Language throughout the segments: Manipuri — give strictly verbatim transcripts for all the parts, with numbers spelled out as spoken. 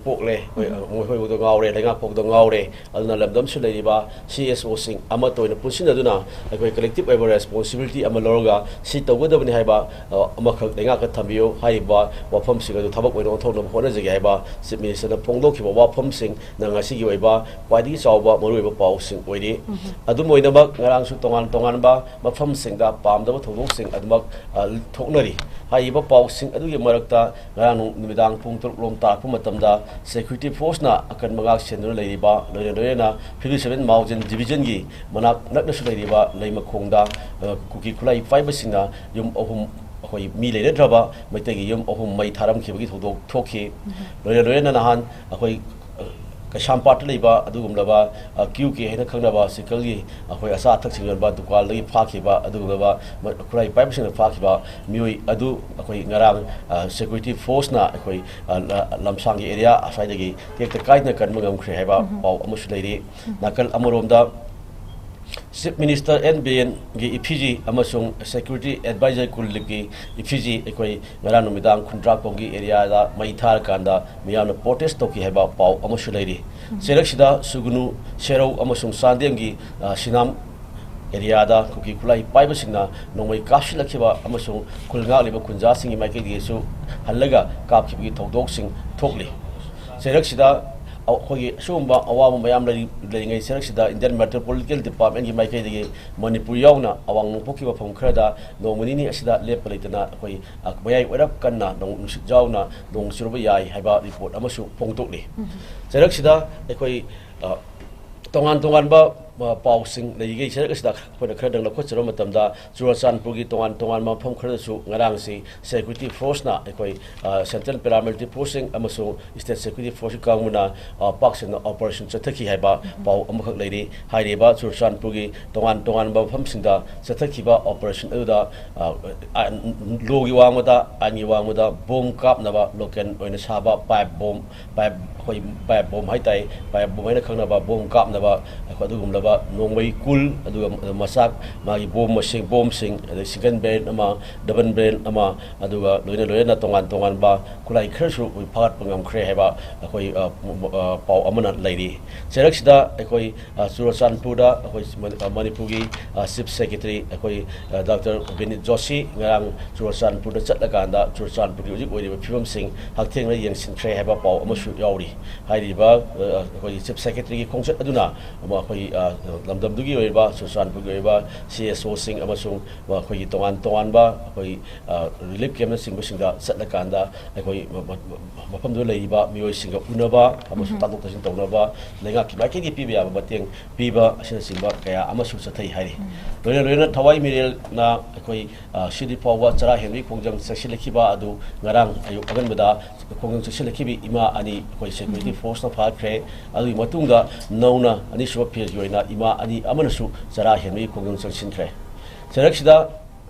ꯄꯣꯛꯂꯦ, ꯑꯩꯈꯣꯏ ꯃꯈꯣꯏꯐꯥꯎꯗ ꯉꯥꯎꯔꯦ, ꯂꯩꯉꯥꯛꯐꯥꯎꯗ ꯉꯥꯎꯔꯦ꯫ ꯑꯗꯨꯅ ꯂꯝꯗꯝꯁꯤꯗ ꯂꯩꯔꯤꯕ ꯁꯤ ꯑꯦꯁ ꯑꯣꯁꯤꯡ ꯑꯃꯠꯇ ꯑꯣꯏꯅ ꯄꯨꯟꯁꯤꯟꯅꯗꯨꯅ ꯑꯩꯈꯣꯏ ꯀꯂꯦꯛꯇꯤꯞ ꯑꯣꯏꯕ ꯔꯦꯁꯄꯣꯟꯁꯤꯕꯤꯂꯤꯇꯤ ꯑꯃ ꯂꯧꯔꯒ ꯁꯤ ꯇꯧꯒꯗꯕꯅꯤ ꯍꯥꯏꯕ, ꯑ, ꯑꯃꯈꯛ ꯂꯩꯉꯥꯛꯇ ꯊꯝꯕꯤꯌꯨ ꯍꯥꯏꯔꯤꯕ ꯋꯥꯐꯝꯁꯤꯡ ꯑꯗꯨ ꯊꯕꯛ ꯑꯣꯏꯅ ꯑꯣꯟꯊꯣꯛꯅꯕ ꯍꯣꯠꯅꯖꯒꯦ ꯍꯥꯏꯕ ꯆꯤꯐ ꯃꯤꯅꯤꯁꯇꯔꯅ ꯐꯣꯡꯗꯣꯛꯈꯤꯕ ꯋꯥꯐꯝꯁꯤꯡꯅ ꯉꯁꯤꯒꯤ ꯑꯣꯏꯕ ꯈ꯭ꯋꯥꯏꯗꯒꯤ ꯆꯥꯎꯕ ꯃꯔꯨꯑꯣꯏꯕ ꯄꯥꯎꯁꯤꯡ ꯑꯣꯏꯔꯤ꯫ ꯑꯗꯨꯝ ꯑꯣꯏꯅꯃꯛ, ꯉꯔꯥꯡꯁꯨ ꯇꯣꯉꯥꯟ ꯇꯣꯉꯥꯟꯕ ꯃꯐꯝꯁꯤꯡꯗ ꯄꯥꯝꯗꯕ ꯊꯧꯗꯣꯛꯁꯤꯡ ꯑꯗꯨꯃꯛ, ꯑ, ꯊꯣꯛꯅꯔꯤ꯫ ꯍꯥꯏꯔꯤꯕ ꯄꯥꯎꯁꯤꯡ ꯑꯗꯨꯒꯤ ꯃꯔꯛꯇ ꯉꯔꯥꯡ ꯅꯨ-, ꯅꯨꯃꯤꯗꯥꯡ ꯄꯨꯡ ꯇꯔꯨꯛ ꯂꯣꯝ ꯇꯥꯔꯛꯄ ꯃꯇꯝꯗ ꯁꯦꯀ꯭ꯌꯨꯔꯤꯇꯤ ꯐꯣꯔꯁꯅ ꯑꯀꯟꯕ ꯉꯥꯛ ꯁꯦꯟꯗꯨꯅ ꯂꯩꯔꯤꯕ, ꯂꯣꯏꯅ ꯂꯣꯏꯅꯅ ꯐꯤꯐꯇꯤ ꯁꯚꯦꯟ ꯃꯥꯎꯖꯤꯟ ꯗꯤꯕꯤꯖꯟꯒꯤ ꯃꯅꯥꯛ ꯅꯛꯅꯁꯨ ꯂꯩꯔꯤꯕ ꯂꯩꯃꯈꯣꯡꯗ, ꯑ, ꯀꯨꯀꯤ ꯈꯨꯠꯂꯥꯏ ꯄꯥꯏꯕꯁꯤꯡꯅ ꯌꯨꯝ ꯑꯍꯨꯝ, ꯑꯩꯈꯣꯏ ꯃꯤ ꯂꯩꯅꯗ꯭ꯔꯕ ꯃꯩꯇꯩꯒꯤ ꯌꯨꯝ ꯑꯍꯨꯝ ꯃꯩ ꯊꯥꯔꯝꯈꯤꯕꯒꯤ ꯊꯧꯗꯣꯛ ꯊꯣꯛꯈꯤ꯫ ꯂꯣꯏꯅ ꯂꯣꯏꯅꯅ ꯅꯍꯥꯟ ꯑꯩꯈꯣꯏ, ꯑ, ꯀꯩꯁꯥꯝꯄꯥꯠꯇ ꯂꯩꯕ ꯑꯗꯨꯒꯨꯝꯂꯕ, ꯑ, ꯀ꯭ꯌꯨ ꯀꯦ ꯍꯥꯏꯅ ꯈꯪꯅꯕ ꯁꯥꯏꯀꯜꯒꯤ ꯑꯩꯈꯣꯏ ꯑꯆꯥ ꯑꯊꯛꯁꯤꯡ ꯌꯣꯟꯕ ꯗꯨꯀꯥꯟꯗꯒꯤ ꯐꯥꯈꯤꯕ ꯑꯗꯨꯒꯨꯝꯂꯕ ꯃ-, ꯈꯨꯠꯂꯥꯏ ꯄꯥꯏꯕꯁꯤꯡꯅ ꯐꯥꯈꯤꯕ ꯃꯤꯑꯣꯏ ꯑꯗꯨ ꯑꯩꯈꯣꯏ ꯉꯔꯥꯡ, ꯑ, ꯁꯦꯀ꯭ꯌꯨꯔꯤꯇꯤ ꯐꯣꯔꯁꯅ ꯑꯩꯈꯣꯏ, ꯑ, ꯂ-, ꯂꯝꯁꯥꯡꯒꯤ ꯑꯦꯔꯤꯌꯥ ꯑꯁ꯭ꯋꯥꯏꯗꯒꯤ ꯇꯦꯛꯇ ꯀꯥꯏꯗꯅ ꯀꯟꯕ ꯉꯝꯈ꯭ꯔꯦ ꯍꯥꯏꯕ ꯄꯥꯎ ꯑꯃꯁꯨ ꯂꯩꯔꯤ꯫ ꯅꯥꯀꯜ ꯑꯃꯔꯣꯝꯗ ꯆꯤꯐ ꯃꯤꯅꯤꯁꯇꯔ ꯑꯦꯟ ꯕꯤꯔꯦꯟꯒꯤ ꯏꯐꯤꯖꯤ ꯑꯃꯁꯨꯡ ꯁꯦꯀ꯭ꯌꯨꯔꯤꯇꯤ ꯑꯦꯗꯚꯥꯏꯖꯔ ꯀꯨꯜꯗꯤꯞꯀꯤ ꯏꯐꯤꯖꯤ ꯑꯩꯈꯣꯏ ꯉꯔꯥꯡ ꯅꯨꯃꯤꯗꯥꯡ ꯈꯨꯟꯗ꯭ꯔꯥꯛꯄꯝꯒꯤ ꯑꯦꯔꯤꯌꯥꯗ ꯃꯩ ꯊꯥꯔꯀꯥꯟꯗ ꯃꯤꯌꯥꯝꯅ ꯄ꯭ꯔꯣꯇꯦꯁ ꯇꯧꯈꯤ ꯍꯥꯏꯕ ꯄꯥꯎ ꯑꯃꯁꯨ ꯂꯩꯔꯤ꯫ ꯆꯩꯔꯛꯁꯤꯗ ꯁꯨꯒꯨꯅꯨ, ꯁꯦꯔꯧ ꯑꯃꯁꯨꯡ ꯆꯥꯟꯗꯦꯜꯒꯤ, ꯑ, ꯁꯤꯅꯥꯝ ꯑꯦꯔꯤꯌꯥꯗ ꯀꯨꯀꯤ ꯈꯨꯠꯂꯥꯏ ꯄꯥꯏꯕꯁꯤꯡꯅ ꯅꯣꯡꯃꯩ ꯀꯥꯞꯁꯤꯜꯂꯛꯈꯤꯕ ꯑꯃꯁꯨꯡ ꯈꯨꯜ ꯉꯥꯛꯂꯤꯕ ꯈꯨꯟꯖꯥꯁꯤꯡꯒꯤ ꯃꯥꯏꯀꯩꯗꯒꯤꯁꯨ ꯍꯜꯂꯒ ꯀꯥꯞꯈꯤꯕꯒꯤ ꯊꯧꯗꯣꯛꯁꯤꯡ ꯊꯣꯛꯂꯤ꯫ ꯆꯩꯔꯛꯁꯤꯗ ꯑꯩꯈꯣꯏꯒꯤ ꯑꯁꯤꯒꯨꯝꯕ ꯑꯋꯥꯕ ꯃꯌꯥꯝ ꯂꯩꯔꯤ-, ꯂꯩꯔꯤꯉꯩ ꯆꯩꯔꯛꯁꯤꯗ ꯏꯟꯗꯤꯌꯟ ꯃꯦꯇ꯭ꯔꯣꯄꯣꯂꯤꯇꯤꯀꯦꯜ ꯗꯤꯄꯥꯔꯠꯃꯦꯟꯒꯤ ꯃꯥꯏꯀꯩꯗꯒꯤ ꯃꯅꯤꯄꯨꯔ ꯌꯥꯎꯅ ꯑꯋꯥꯡ ꯅꯣꯡꯄꯣꯛꯀꯤ ꯃꯐꯝ ꯈꯔꯗ ꯅꯣꯡꯃ ꯅꯤꯅꯤ ꯑꯁꯤꯗ ꯂꯦꯞꯄ ꯂꯩꯇꯅ ꯑꯩꯈꯣꯏ, ꯑ, ꯃꯌꯥꯏ ꯑꯣꯏꯔꯞ ꯀꯟꯅ ꯅꯣꯡ ꯅꯨꯡꯁꯤꯠ ꯌꯥꯎꯅ ꯅꯣꯡ ꯆꯨꯔꯕ ꯌꯥꯏ ꯍꯥꯏꯕ ꯔꯤꯄꯣꯔꯠ ꯑꯃꯁꯨ ꯐꯣꯡꯗꯣꯛꯂꯤ꯫ ꯆꯩꯔꯛꯁꯤꯗ ꯑꯩꯈꯣꯏ, ꯑ, ꯇꯣꯉꯥꯟ ꯇꯣꯉꯥꯟꯕ, ꯑ, ꯄꯥꯎꯁꯤꯡ ꯂꯩꯔꯤꯉꯩ ꯆꯩꯔꯛ ꯑꯁꯤꯗ ꯑꯩꯈꯣꯏꯅ ꯈꯔꯗꯪ ꯂꯧꯈꯠꯆꯔꯨꯕ ꯃꯇꯝꯗ, ꯆꯨꯔꯆꯥꯟꯄꯨꯔꯒꯤ ꯇꯣꯉꯥꯟ ꯇꯣꯉꯥꯟꯕ ꯃꯐꯝ ꯈꯔꯗꯁꯨ ꯉꯔꯥꯡꯁꯤ ꯁꯦꯀ꯭ꯌꯨꯔꯤꯇꯤ ꯐꯣꯔꯁꯅ ꯑꯩꯈꯣꯏ, ꯑ, ꯁꯦꯟꯇ꯭ꯔꯦꯜ ꯄꯦꯔꯥꯃꯤꯂꯤꯇꯔꯤ ꯐꯣꯔꯁꯁꯤꯡ ꯑꯃꯁꯨꯡ ꯁ꯭ꯇꯦꯠ ꯁꯦꯀ꯭ꯌꯨꯔꯤꯇꯤ ꯐꯣꯔꯁꯀꯤ ꯀꯥꯡꯕꯨꯅ, ꯑ, ꯄꯥꯛ ꯁꯟꯅ ꯑꯣꯄꯔꯦꯁꯟ ꯆꯠꯊꯈꯤ ꯍꯥꯏꯕ ꯄꯥꯎ ꯑꯃꯈꯛ ꯂꯩꯔꯤ꯫ ꯍꯥꯏꯔꯤꯕ ꯆꯨꯔꯆꯥꯟꯄꯨꯔꯒꯤ ꯇꯣꯉꯥꯟ ꯇꯣꯉꯥꯟꯕ ꯃꯐꯝꯁꯤꯡꯗ ꯆꯠꯊꯈꯤꯕ ꯑꯣꯄꯔꯦꯁꯟ ꯑꯗꯨꯗ, ꯑ, ꯑ, ꯂꯣꯒꯤ ꯋꯥꯡꯃꯗ, ꯑꯥꯏꯟꯒꯤ ꯋꯥꯡꯃꯗ ꯕꯣꯝ ꯀꯥꯞꯅꯕ ꯂꯣꯀꯦꯜ ꯑꯣꯏꯅ ꯁꯥꯕ ꯄꯥꯏꯞ ꯕꯣꯝ, ꯄꯥꯏꯞ, ꯑꯩꯈꯣꯏ ꯄꯥꯏꯞ ꯕꯣꯝ ꯍꯥꯏꯇꯥꯔꯦ, ꯄꯥꯏꯞ ꯕꯣꯝ ꯍꯥꯏꯅ ꯈꯪꯅꯕ ꯕꯣꯝ ꯀꯥꯞꯅꯕ ꯑꯩꯈꯣꯏ ꯑꯗꯨꯒꯨꯝꯂꯕ ꯅꯣꯡꯃꯩ ꯀꯨꯜ, ꯑꯗꯨꯒ ꯃꯆꯥꯛ, ꯃꯥꯒꯤ ꯕꯣꯝ ꯃꯁꯤꯡ, ꯕꯣꯝꯁꯤꯡ, ꯑꯗꯩ ꯁꯤꯡꯒꯜ ꯕꯦꯔꯦꯜ ꯑꯃ, ꯗꯕꯜ ꯕꯦꯔꯦꯜ ꯑꯃ, ꯑꯗꯨꯒ ꯂꯣꯏꯅ ꯂꯣꯏꯅꯅ ꯇꯣꯉꯥꯟ ꯇꯣꯉꯥꯟꯕ ꯈꯨꯠꯂꯥꯏ ꯈꯔꯁꯨ ꯑꯩꯈꯣꯏ ꯐꯥꯒꯠꯄ ꯉꯝꯈ꯭ꯔꯦ ꯍꯥꯏꯕ ꯑꯩꯈꯣꯏ, ꯑ, ꯄ-, ꯑ, ꯄꯥꯎ ꯑꯃꯅ ꯂꯩꯔꯤ꯫ ꯆꯩꯔꯛꯁꯤꯗ ꯑꯩꯈꯣꯏ, ꯑ, ꯆꯨꯔꯆꯥꯟꯄꯨꯔꯗ ꯑꯩꯈꯣꯏ ꯃꯅꯤ-, ꯑ, ꯃꯅꯤꯄꯨꯔꯒꯤ, ꯑ, ꯆꯤꯐ ꯁꯦꯀ꯭ꯔꯦꯇꯔꯤ ꯑꯩꯈꯣꯏ, ꯑ, ꯗꯥꯛꯇꯔ ꯕꯤꯅꯤꯠ ꯖꯣꯁꯤ ꯉꯔꯥꯡ ꯆꯨꯔꯆꯥꯟꯄꯨꯔꯗ ꯆꯠꯂꯀꯥꯟꯗ ꯆꯨꯔꯆꯥꯟꯄꯨꯔꯒꯤ ꯍꯧꯖꯤꯛ ꯑꯣꯏꯔꯤꯕ ꯐꯤꯕꯝꯁꯤꯡ ꯍꯛꯊꯦꯡꯅꯅ ꯌꯦꯡꯁꯤꯟꯈ꯭ꯔꯦ ꯍꯥꯏꯕ ꯄꯥꯎ ꯑꯃꯁꯨ ꯌꯥꯎꯔꯤ꯫ ꯍꯥꯏꯔꯤꯕ, ꯑ, ꯑꯩꯈꯣꯏꯒꯤ ꯆꯤꯐ ꯁꯦꯀ꯭ꯔꯦꯇꯔꯤꯒꯤ ꯈꯣꯡꯆꯠ ꯑꯗꯨꯅ ꯑꯃ ꯑꯩꯈꯣꯏ, ꯑ, ꯂꯝꯗꯝꯗꯨꯒꯤ ꯑꯣꯏꯕ, ꯆꯨꯔꯆꯥꯟꯄꯨꯔꯒꯤ ꯑꯣꯏꯕ ꯁꯤ ꯑꯦꯁ ꯑꯣꯁꯤꯡ ꯑꯃꯁꯨꯡ ꯑꯩꯈꯣꯏꯒꯤ ꯇꯣꯉꯥꯟ ꯇꯣꯉꯥꯟꯕ ꯑꯩꯈꯣꯏ, ꯑ, ꯔꯤꯂꯤꯐ ꯀꯦꯝꯅꯆꯤꯡꯕꯁꯤꯡꯗ ꯆꯠꯂꯀꯥꯟꯗ ꯑꯩꯈꯣꯏ ꯃ-, ꯃ-, ꯃ-, ꯃꯐꯝꯗꯨꯗ ꯂꯩꯔꯤꯕ ꯃꯤꯑꯣꯏꯁꯤꯡꯒ ꯎꯅꯕ ꯑꯃꯁꯨꯡ ꯎꯝ꯫ ꯇꯥꯊꯣꯛ ꯇꯥꯁꯤꯟ ꯇꯧꯅꯕ ꯂꯩꯉꯥꯛꯀꯤ ꯃꯥꯏꯀꯩꯗꯒꯤ ꯄꯤꯕ ꯌꯥꯕ ꯃꯇꯦꯡ ꯄꯤꯕ ꯑꯁꯤꯅꯆꯤꯡꯕ ꯀꯌꯥ ꯑꯃꯁꯨ ꯆꯠꯊꯩ ꯍꯥꯏꯔꯤ꯫ ꯎꯝ꯫ ꯂꯣꯏꯅ ꯂꯣꯏꯅ ꯊꯋꯥꯏ ꯃꯤꯔꯦꯜꯅ ꯑꯩꯈꯣꯏ, ꯑ, ꯁꯤꯗꯤ ꯐꯥꯎꯕ ꯆꯔꯥ ꯍꯦꯟꯕꯒꯤ ꯈꯣꯡꯖꯪ ꯆꯪꯁꯤꯜꯂꯛꯈꯤꯕ ꯑꯗꯨ ꯉꯔꯥꯡ ꯑꯌꯨꯛ ꯑꯉꯟꯕꯗ ꯈꯣꯡꯖꯪ ꯆꯪꯁꯤꯜꯂꯛꯈꯤꯕ ꯏꯃꯥ ꯑꯅꯤ ꯑꯩꯈꯣꯏ ꯁꯦꯀ꯭ꯌꯨꯔꯤꯇꯤ ꯎꯝ꯫ ꯐꯣꯔꯁꯅ ꯐꯥꯈ꯭ꯔꯦ꯫ ꯑꯗꯨꯒꯤ ꯃꯇꯨꯡꯗ ꯅꯧꯅ ꯑꯅꯤꯁꯨꯕ ꯐꯦꯖꯀꯤ ꯑꯣꯏꯅ ꯏꯃꯥ ꯑꯅꯤ ꯑꯃꯅꯁꯨ ꯆꯔꯥ ꯍꯦꯟꯕꯒꯤ ꯈꯣꯡꯖꯪ ꯆꯪꯁꯤꯟꯈ꯭ꯔꯦ꯫ ꯆꯩꯔꯛꯁꯤꯗ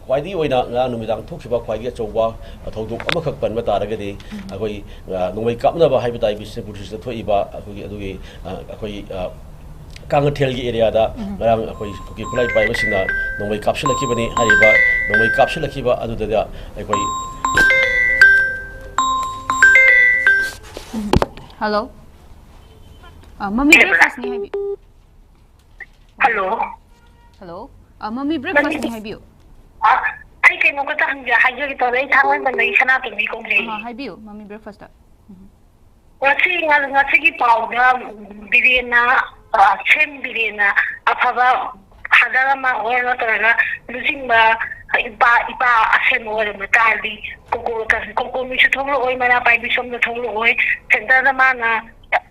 ꯈ꯭ꯋꯥꯏꯗꯒꯤ ꯑꯣꯏꯅ ꯉꯔꯥꯡ ꯅꯨꯃꯤꯗꯥꯡ ꯊꯣꯛꯈꯤꯕ ꯈ꯭ꯋꯥꯏꯗꯒꯤ ꯑꯆꯧꯕ ꯊꯧꯗꯣꯛ ꯑꯃꯈꯛ ꯄꯟꯕ ꯇꯥꯔꯒꯗꯤ, ꯎꯝ꯫ ꯑꯩꯈꯣꯏ, ꯑ, ꯅꯣꯡꯃꯩ ꯀꯥꯞꯅꯕ ꯍꯥꯏꯕ ꯇꯥꯏ, ꯕꯤꯁꯅꯨꯄꯨꯔ ꯗꯤꯁꯇ꯭ꯔꯤꯛꯇ ꯊꯣꯛꯏꯕ ꯑꯩꯈꯣꯏꯒꯤ, ꯑꯗꯨꯒꯤ, ꯑ, ꯑꯩꯈꯣꯏ, ꯑ, ꯀꯥꯡꯉꯊꯦꯜꯒꯤ ꯑꯦꯔꯤꯌꯥꯗ ꯎꯝ꯫ ꯉꯔꯥꯡ ꯑꯩꯈꯣꯏ ꯀꯨꯀꯤ ꯈꯨꯠꯂꯥꯏ ꯄꯥꯏꯕꯁꯤꯡꯅ ꯅꯣꯡꯃꯩ ꯀꯥꯞꯁꯤꯜꯂꯛꯈꯤꯕꯅꯤ꯫ ꯍꯥꯏꯔꯤꯕ ꯅꯣꯡꯃꯩ ꯀꯥꯞꯁꯤꯜꯂꯛꯈꯤꯕ ꯑꯗꯨꯗ ꯑꯩꯈꯣꯏ ꯍꯜꯂꯣ꯫ ꯑ, ꯃꯃꯤ ꯕ꯭ꯔꯦꯛꯐꯥꯁꯅꯤ ꯍꯥꯏꯕꯤ-, ꯍꯜꯂꯣ꯫ ꯍꯜꯂꯣ꯫ ꯑ, ꯃꯃꯤ ꯕ꯭ꯔꯦꯛꯐꯥꯁꯅꯤ ꯍꯥꯏꯕꯤꯌꯨ꯫ ꯑ, ꯑꯩ ꯀꯩꯅꯣ ꯈꯛꯇ ꯍꯪꯖ-, ꯍꯥꯏꯖꯒꯦ ꯇꯧꯔꯦ꯫ ꯑꯩ ꯊꯥꯡꯃꯩꯕꯟꯗꯒꯤ ꯁꯅꯥꯇꯣꯝꯕꯤ ꯀꯧꯖꯩ꯫ ꯑꯍꯥ, ꯍꯥꯏꯕꯤꯌꯨ, ꯃꯃꯤ ꯕ꯭ꯔꯦꯛꯐꯥꯁꯇ꯫ ꯎꯝ꯫ ꯉꯁꯤ, ꯉ-, ꯉꯁꯤꯒꯤ ꯄꯥꯎꯗ ꯕꯤꯔꯦꯟꯅ, ꯑ, ꯁꯦꯝ ꯕꯤꯔꯦꯟꯅ ꯑꯐꯕ ꯐꯥꯗꯔ ꯑꯃ ꯑꯣꯏꯔꯣ ꯅꯠꯇ꯭ꯔꯒ ꯂꯨꯆꯤꯡꯕ ꯏꯄꯥ, ꯏꯄꯥ ꯑꯁꯦꯝꯕ ꯑꯣꯏꯔꯝꯕ ꯇꯥꯔꯗꯤ ꯀꯣꯀꯣ-, ꯀꯣꯀꯣꯃꯤꯁꯨ ꯊꯣꯛꯂꯛꯑꯣꯏ, ꯃꯩꯔꯥ ꯄꯥꯏꯕꯤ ꯁꯣꯝꯗ ꯊꯣꯛꯂꯛꯑꯣꯏ, ꯁꯦꯟꯇꯔꯗ ꯃꯥꯅ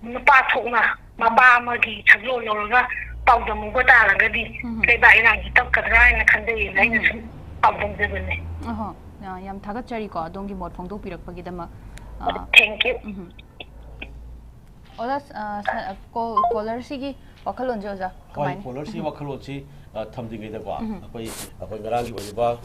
ꯅꯨꯄꯥ ꯊꯣꯛꯅ ꯃꯄꯥ ꯑꯃꯒꯤ ꯁꯛꯂꯣꯟ ꯂꯧꯔꯒ ꯄꯥꯎꯗꯝꯃꯨꯕ ꯇꯥꯔꯒꯗꯤ ꯎꯝ꯫ ꯂꯩꯕꯥꯛ ꯏꯔꯥꯡꯁꯤ ꯇꯞꯀꯗ꯭ꯔꯥ ꯍꯥꯏꯅ ꯈꯟꯖꯩꯌꯦꯅ ꯑꯩꯅ ꯎꯝ꯫ ꯁꯨꯝ ꯄꯥꯎꯗꯝꯖꯕꯅꯦ꯫ ꯑꯍꯣ, ꯌꯥ-, ꯌꯥꯝ ꯊꯥꯒꯠꯆꯔꯤꯀꯣ ꯑꯗꯣꯝꯒꯤ ꯃꯣꯠ ꯐꯣꯡꯗꯣꯛꯄꯤꯔꯛꯄꯒꯤꯗꯃꯛ꯫ ꯑ, Thank you꯫ ꯎꯝ꯫ ꯑꯣꯖꯥ, ꯑ, ꯁ-, ꯀꯣ-, ꯀꯣꯂꯔꯁꯤꯒꯤ ꯋꯥꯈꯜꯂꯣꯟꯁꯦ ꯑꯣꯖꯥ, ꯍꯣꯏ, ꯀꯃꯥꯏꯅ? ꯀꯣꯂꯔꯁꯤ ꯋꯥꯈꯜꯂꯣꯟꯁꯤ, ꯑ, ꯊꯝꯗ꯭ꯔꯤꯉꯩꯗꯀꯣ, ꯑꯩꯈꯣꯏ, ꯑꯩꯈꯣꯏ ꯉꯔꯥꯡꯒꯤ ꯑꯣꯏꯔꯤꯕ, ꯑ,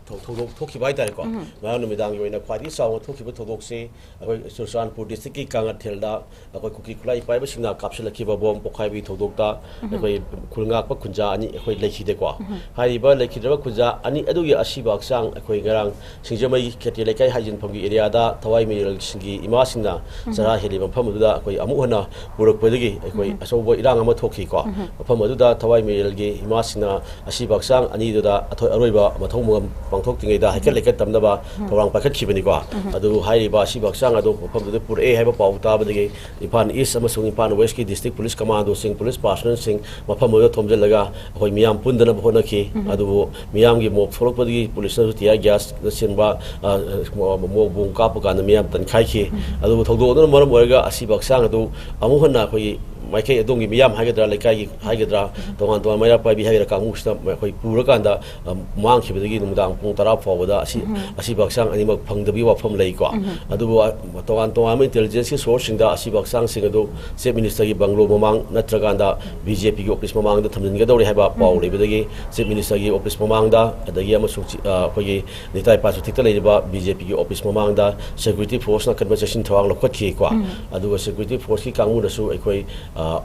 ꯊꯧ-, ꯊꯧꯗꯣꯛ ꯊꯣꯛꯈꯤꯕ ꯍꯥꯏꯇꯥꯔꯦꯀꯣ꯫ ꯉꯔꯥꯡ ꯅꯨꯃꯤꯗꯥꯡꯒꯤ ꯑꯣꯏꯅ ꯈ꯭ꯋꯥꯏꯗꯒꯤ ꯆꯥꯎꯅ ꯊꯣꯛꯈꯤꯕ ꯊꯧꯗꯣꯛꯁꯤ ꯑꯩꯈꯣꯏ ꯆꯨꯔꯆꯥꯟꯄꯨꯔ ꯗꯤꯁꯇ꯭ꯔꯤꯛꯀꯤ ꯀꯥꯡꯉꯊꯦꯜꯗ ꯑꯩꯈꯣꯏ ꯀꯨꯀꯤ ꯈꯨꯠꯂꯥꯏ ꯄꯥꯏꯕꯁꯤꯡꯅ ꯀꯥꯞꯁꯤꯜꯂꯛꯈꯤꯕ ꯕꯣꯝ ꯄꯣꯈꯥꯏꯕꯒꯤ ꯊꯧꯗꯣꯛꯇ ꯑꯩꯈꯣꯏ ꯈꯨꯜ ꯉꯥꯛꯄ ꯈꯨꯟꯖꯥ ꯑꯅꯤ ꯑꯩꯈꯣꯏ ꯂꯩꯈꯤꯗꯦꯀꯣ꯫ ꯍꯥꯏꯔꯤꯕ ꯂꯩꯈꯤꯗ꯭ꯔꯕ ꯈꯨꯟꯖꯥ ꯑꯅꯤ ꯑꯗꯨꯒꯤ ꯑꯁꯤꯕ ꯍꯛꯆꯥꯡ ꯑꯩꯈꯣꯏ ꯉꯔꯥꯡ ꯁꯤꯡꯖꯃꯩ ꯈꯦꯇ꯭ꯔꯤ ꯂꯩꯀꯥꯏ ꯍꯥꯏꯖꯤꯟꯐꯝꯒꯤ ꯑꯦꯔꯤꯌꯥꯗ ꯊꯋꯥꯏ ꯃꯤꯔꯦꯜꯁꯤꯡꯒꯤ ꯏꯃꯥꯁꯤꯡꯅ ꯆꯔꯥ ꯍꯦꯜꯂꯤꯕ ꯃꯐꯝ ꯑꯗꯨꯗ ꯑꯩꯈꯣꯏ ꯑꯃꯨꯛ ꯍꯟꯅ ꯄꯨꯔꯛꯄꯗꯒꯤ ꯑꯩꯈꯣꯏ ꯑꯆꯧꯕ ꯏꯔꯥꯡ ꯑꯃ ꯊꯣꯛꯈꯤꯀꯣ꯫ ꯃꯐꯝ ꯑꯗꯨꯗ ꯊꯋꯥꯏ ꯃꯤꯔꯦꯜꯒꯤ ꯏꯃꯥꯁꯤꯡꯅ ꯑꯁꯤꯕ ꯍꯛꯆꯥꯡ ꯑꯅꯤꯗꯨꯗ ꯑꯊꯣꯏ ꯑꯔꯣꯏꯕ ꯃꯊꯧ ꯃꯉꯝ ꯄꯥꯡꯊꯣꯛꯇ꯭ꯔꯤꯉꯩꯗ ꯍꯥꯏꯀꯠ ꯂꯩꯀꯠ ꯇꯝꯅꯕ ꯊꯧꯔꯥꯡ ꯄꯥꯏꯈꯠꯈꯤꯕꯅꯤꯀꯣ꯫ ꯑꯗꯨꯕꯨ ꯍꯥꯏꯔꯤꯕ ꯑꯁꯤꯕ ꯍꯛꯆꯥꯡ ꯑꯗꯨ ꯃꯐꯝꯗꯨꯗ ꯄꯨꯔꯛꯑꯦ ꯍꯥꯏꯕ ꯄꯥꯎ ꯇꯥꯕꯗꯒꯤ ꯏꯝꯐꯥꯜ ꯏꯁ ꯑꯃꯁꯨꯡ ꯏꯝꯐꯥꯜ ꯋꯦꯁꯀꯤ ꯗꯤꯁꯇ꯭ꯔꯤꯛ ꯄꯨꯂꯤꯁ ꯀꯃꯥꯟꯗꯣꯁꯤꯡ, ꯄꯨꯂꯤꯁ ꯄꯥꯔꯁꯣꯅꯦꯜꯁꯤꯡ ꯃꯐꯝ ꯑꯗꯨꯗ ꯊꯣꯝꯖꯤꯜꯂꯒ ꯑꯩꯈꯣꯏ ꯃꯤꯌꯥꯝ ꯄꯨꯟꯗꯅꯕ ꯍꯣꯠꯅꯈꯤ꯫ ꯑꯗꯨꯕꯨ ꯃꯤꯌꯥꯝꯒꯤ ꯃꯣꯞ ꯊꯣꯛꯂꯛꯄꯗꯒꯤ ꯄꯨꯂꯤꯁꯅꯁꯨ tear gas ꯅꯆꯤꯡꯕ, ꯑ, ꯑ, ꯃꯣꯞ ꯕꯣꯝ ꯀꯥꯞꯄ ꯀꯥꯟꯗ ꯃꯤꯌꯥꯝ ꯇꯟꯈꯥꯏꯈꯤ꯫ ꯑꯗꯨꯕꯨ ꯊꯧꯗꯣꯛ ꯑꯗꯨꯅ ꯃꯔꯝ ꯑꯣꯏꯔꯒ ꯑꯁꯤꯕ ꯍꯛꯆꯥꯡ ꯑꯗꯨ ꯑꯃꯨꯛ ꯍꯟꯅ ꯑꯩꯈꯣꯏꯒꯤ ꯃꯥꯏꯀꯩ ꯑꯗꯣꯝꯒꯤ ꯃꯤꯌꯥꯝ ꯍꯥꯏꯒꯗ꯭ꯔꯥ, ꯂꯩꯀꯥꯏꯒꯤ ꯍꯥꯏꯒꯗ꯭ꯔꯥ, ꯇꯣꯉꯥꯟ ꯇꯣꯉꯥꯟ ꯃꯩꯔꯥ ꯄꯥꯏꯕꯤ ꯍꯥꯏꯒꯗ꯭ꯔꯥ, ꯀꯥꯡꯕꯨꯁꯤꯅ ꯑꯩꯈꯣꯏ ꯄꯨꯔꯀꯥꯟꯗ, ꯑ, ꯃꯥꯡꯈꯤꯕꯗꯒꯤ ꯅꯨꯃꯤꯗꯥꯡ ꯄꯨꯡ ꯇꯔꯥ ꯐꯥꯎꯕꯗ ꯑꯁꯤ, ꯑꯁꯤꯕ ꯍꯛꯆꯥꯡ ꯑꯅꯤꯃꯛ ꯐꯪꯗꯕꯒꯤ ꯋꯥꯐꯝ ꯂꯩꯀꯣ꯫ ꯑꯗꯨꯕꯨ, ꯑ, ꯇꯣꯉꯥꯟ ꯇꯣꯉꯥꯟꯕ intelligence ꯀꯤ source ꯁꯤꯡꯗ ꯑꯁꯤꯕ ꯍꯛꯆꯥꯡꯁꯤꯡ ꯑꯗꯨ Chief Minister ꯒꯤ bungalow ꯃꯃꯥꯡ ꯅꯠꯇ꯭ꯔꯀꯥꯟꯗ BJP ꯒꯤ office ꯃꯃꯥꯡꯗ ꯊꯝꯖꯤꯟꯒꯗꯧꯔꯤ ꯍꯥꯏꯕ ꯄꯥꯎ ꯂꯩꯕꯗꯒꯤ Chief Minister ꯒꯤ office ꯃꯃꯥꯡꯗ, ꯑꯗꯒꯤ ꯑꯃꯁꯨꯡ ꯆꯤ-, ꯑ, ꯑꯩꯈꯣꯏꯒꯤ ꯅꯤꯇꯥꯏ ꯄꯥꯁꯨꯊꯤꯛꯇ ꯂꯩꯔꯤꯕ BJP ꯒꯤ office ꯃꯃꯥꯡꯗ security force ꯅ ꯑꯀꯟꯕ ꯆꯦꯛꯁꯤꯟ ꯊꯧꯔꯥꯡ ꯂꯧꯈꯠꯈꯤꯀꯣ꯫ ꯑꯗꯨꯒ security force ꯀꯤ ꯀꯥꯡꯕꯨꯅꯁꯨ ꯑꯩꯈꯣꯏ, ꯑ,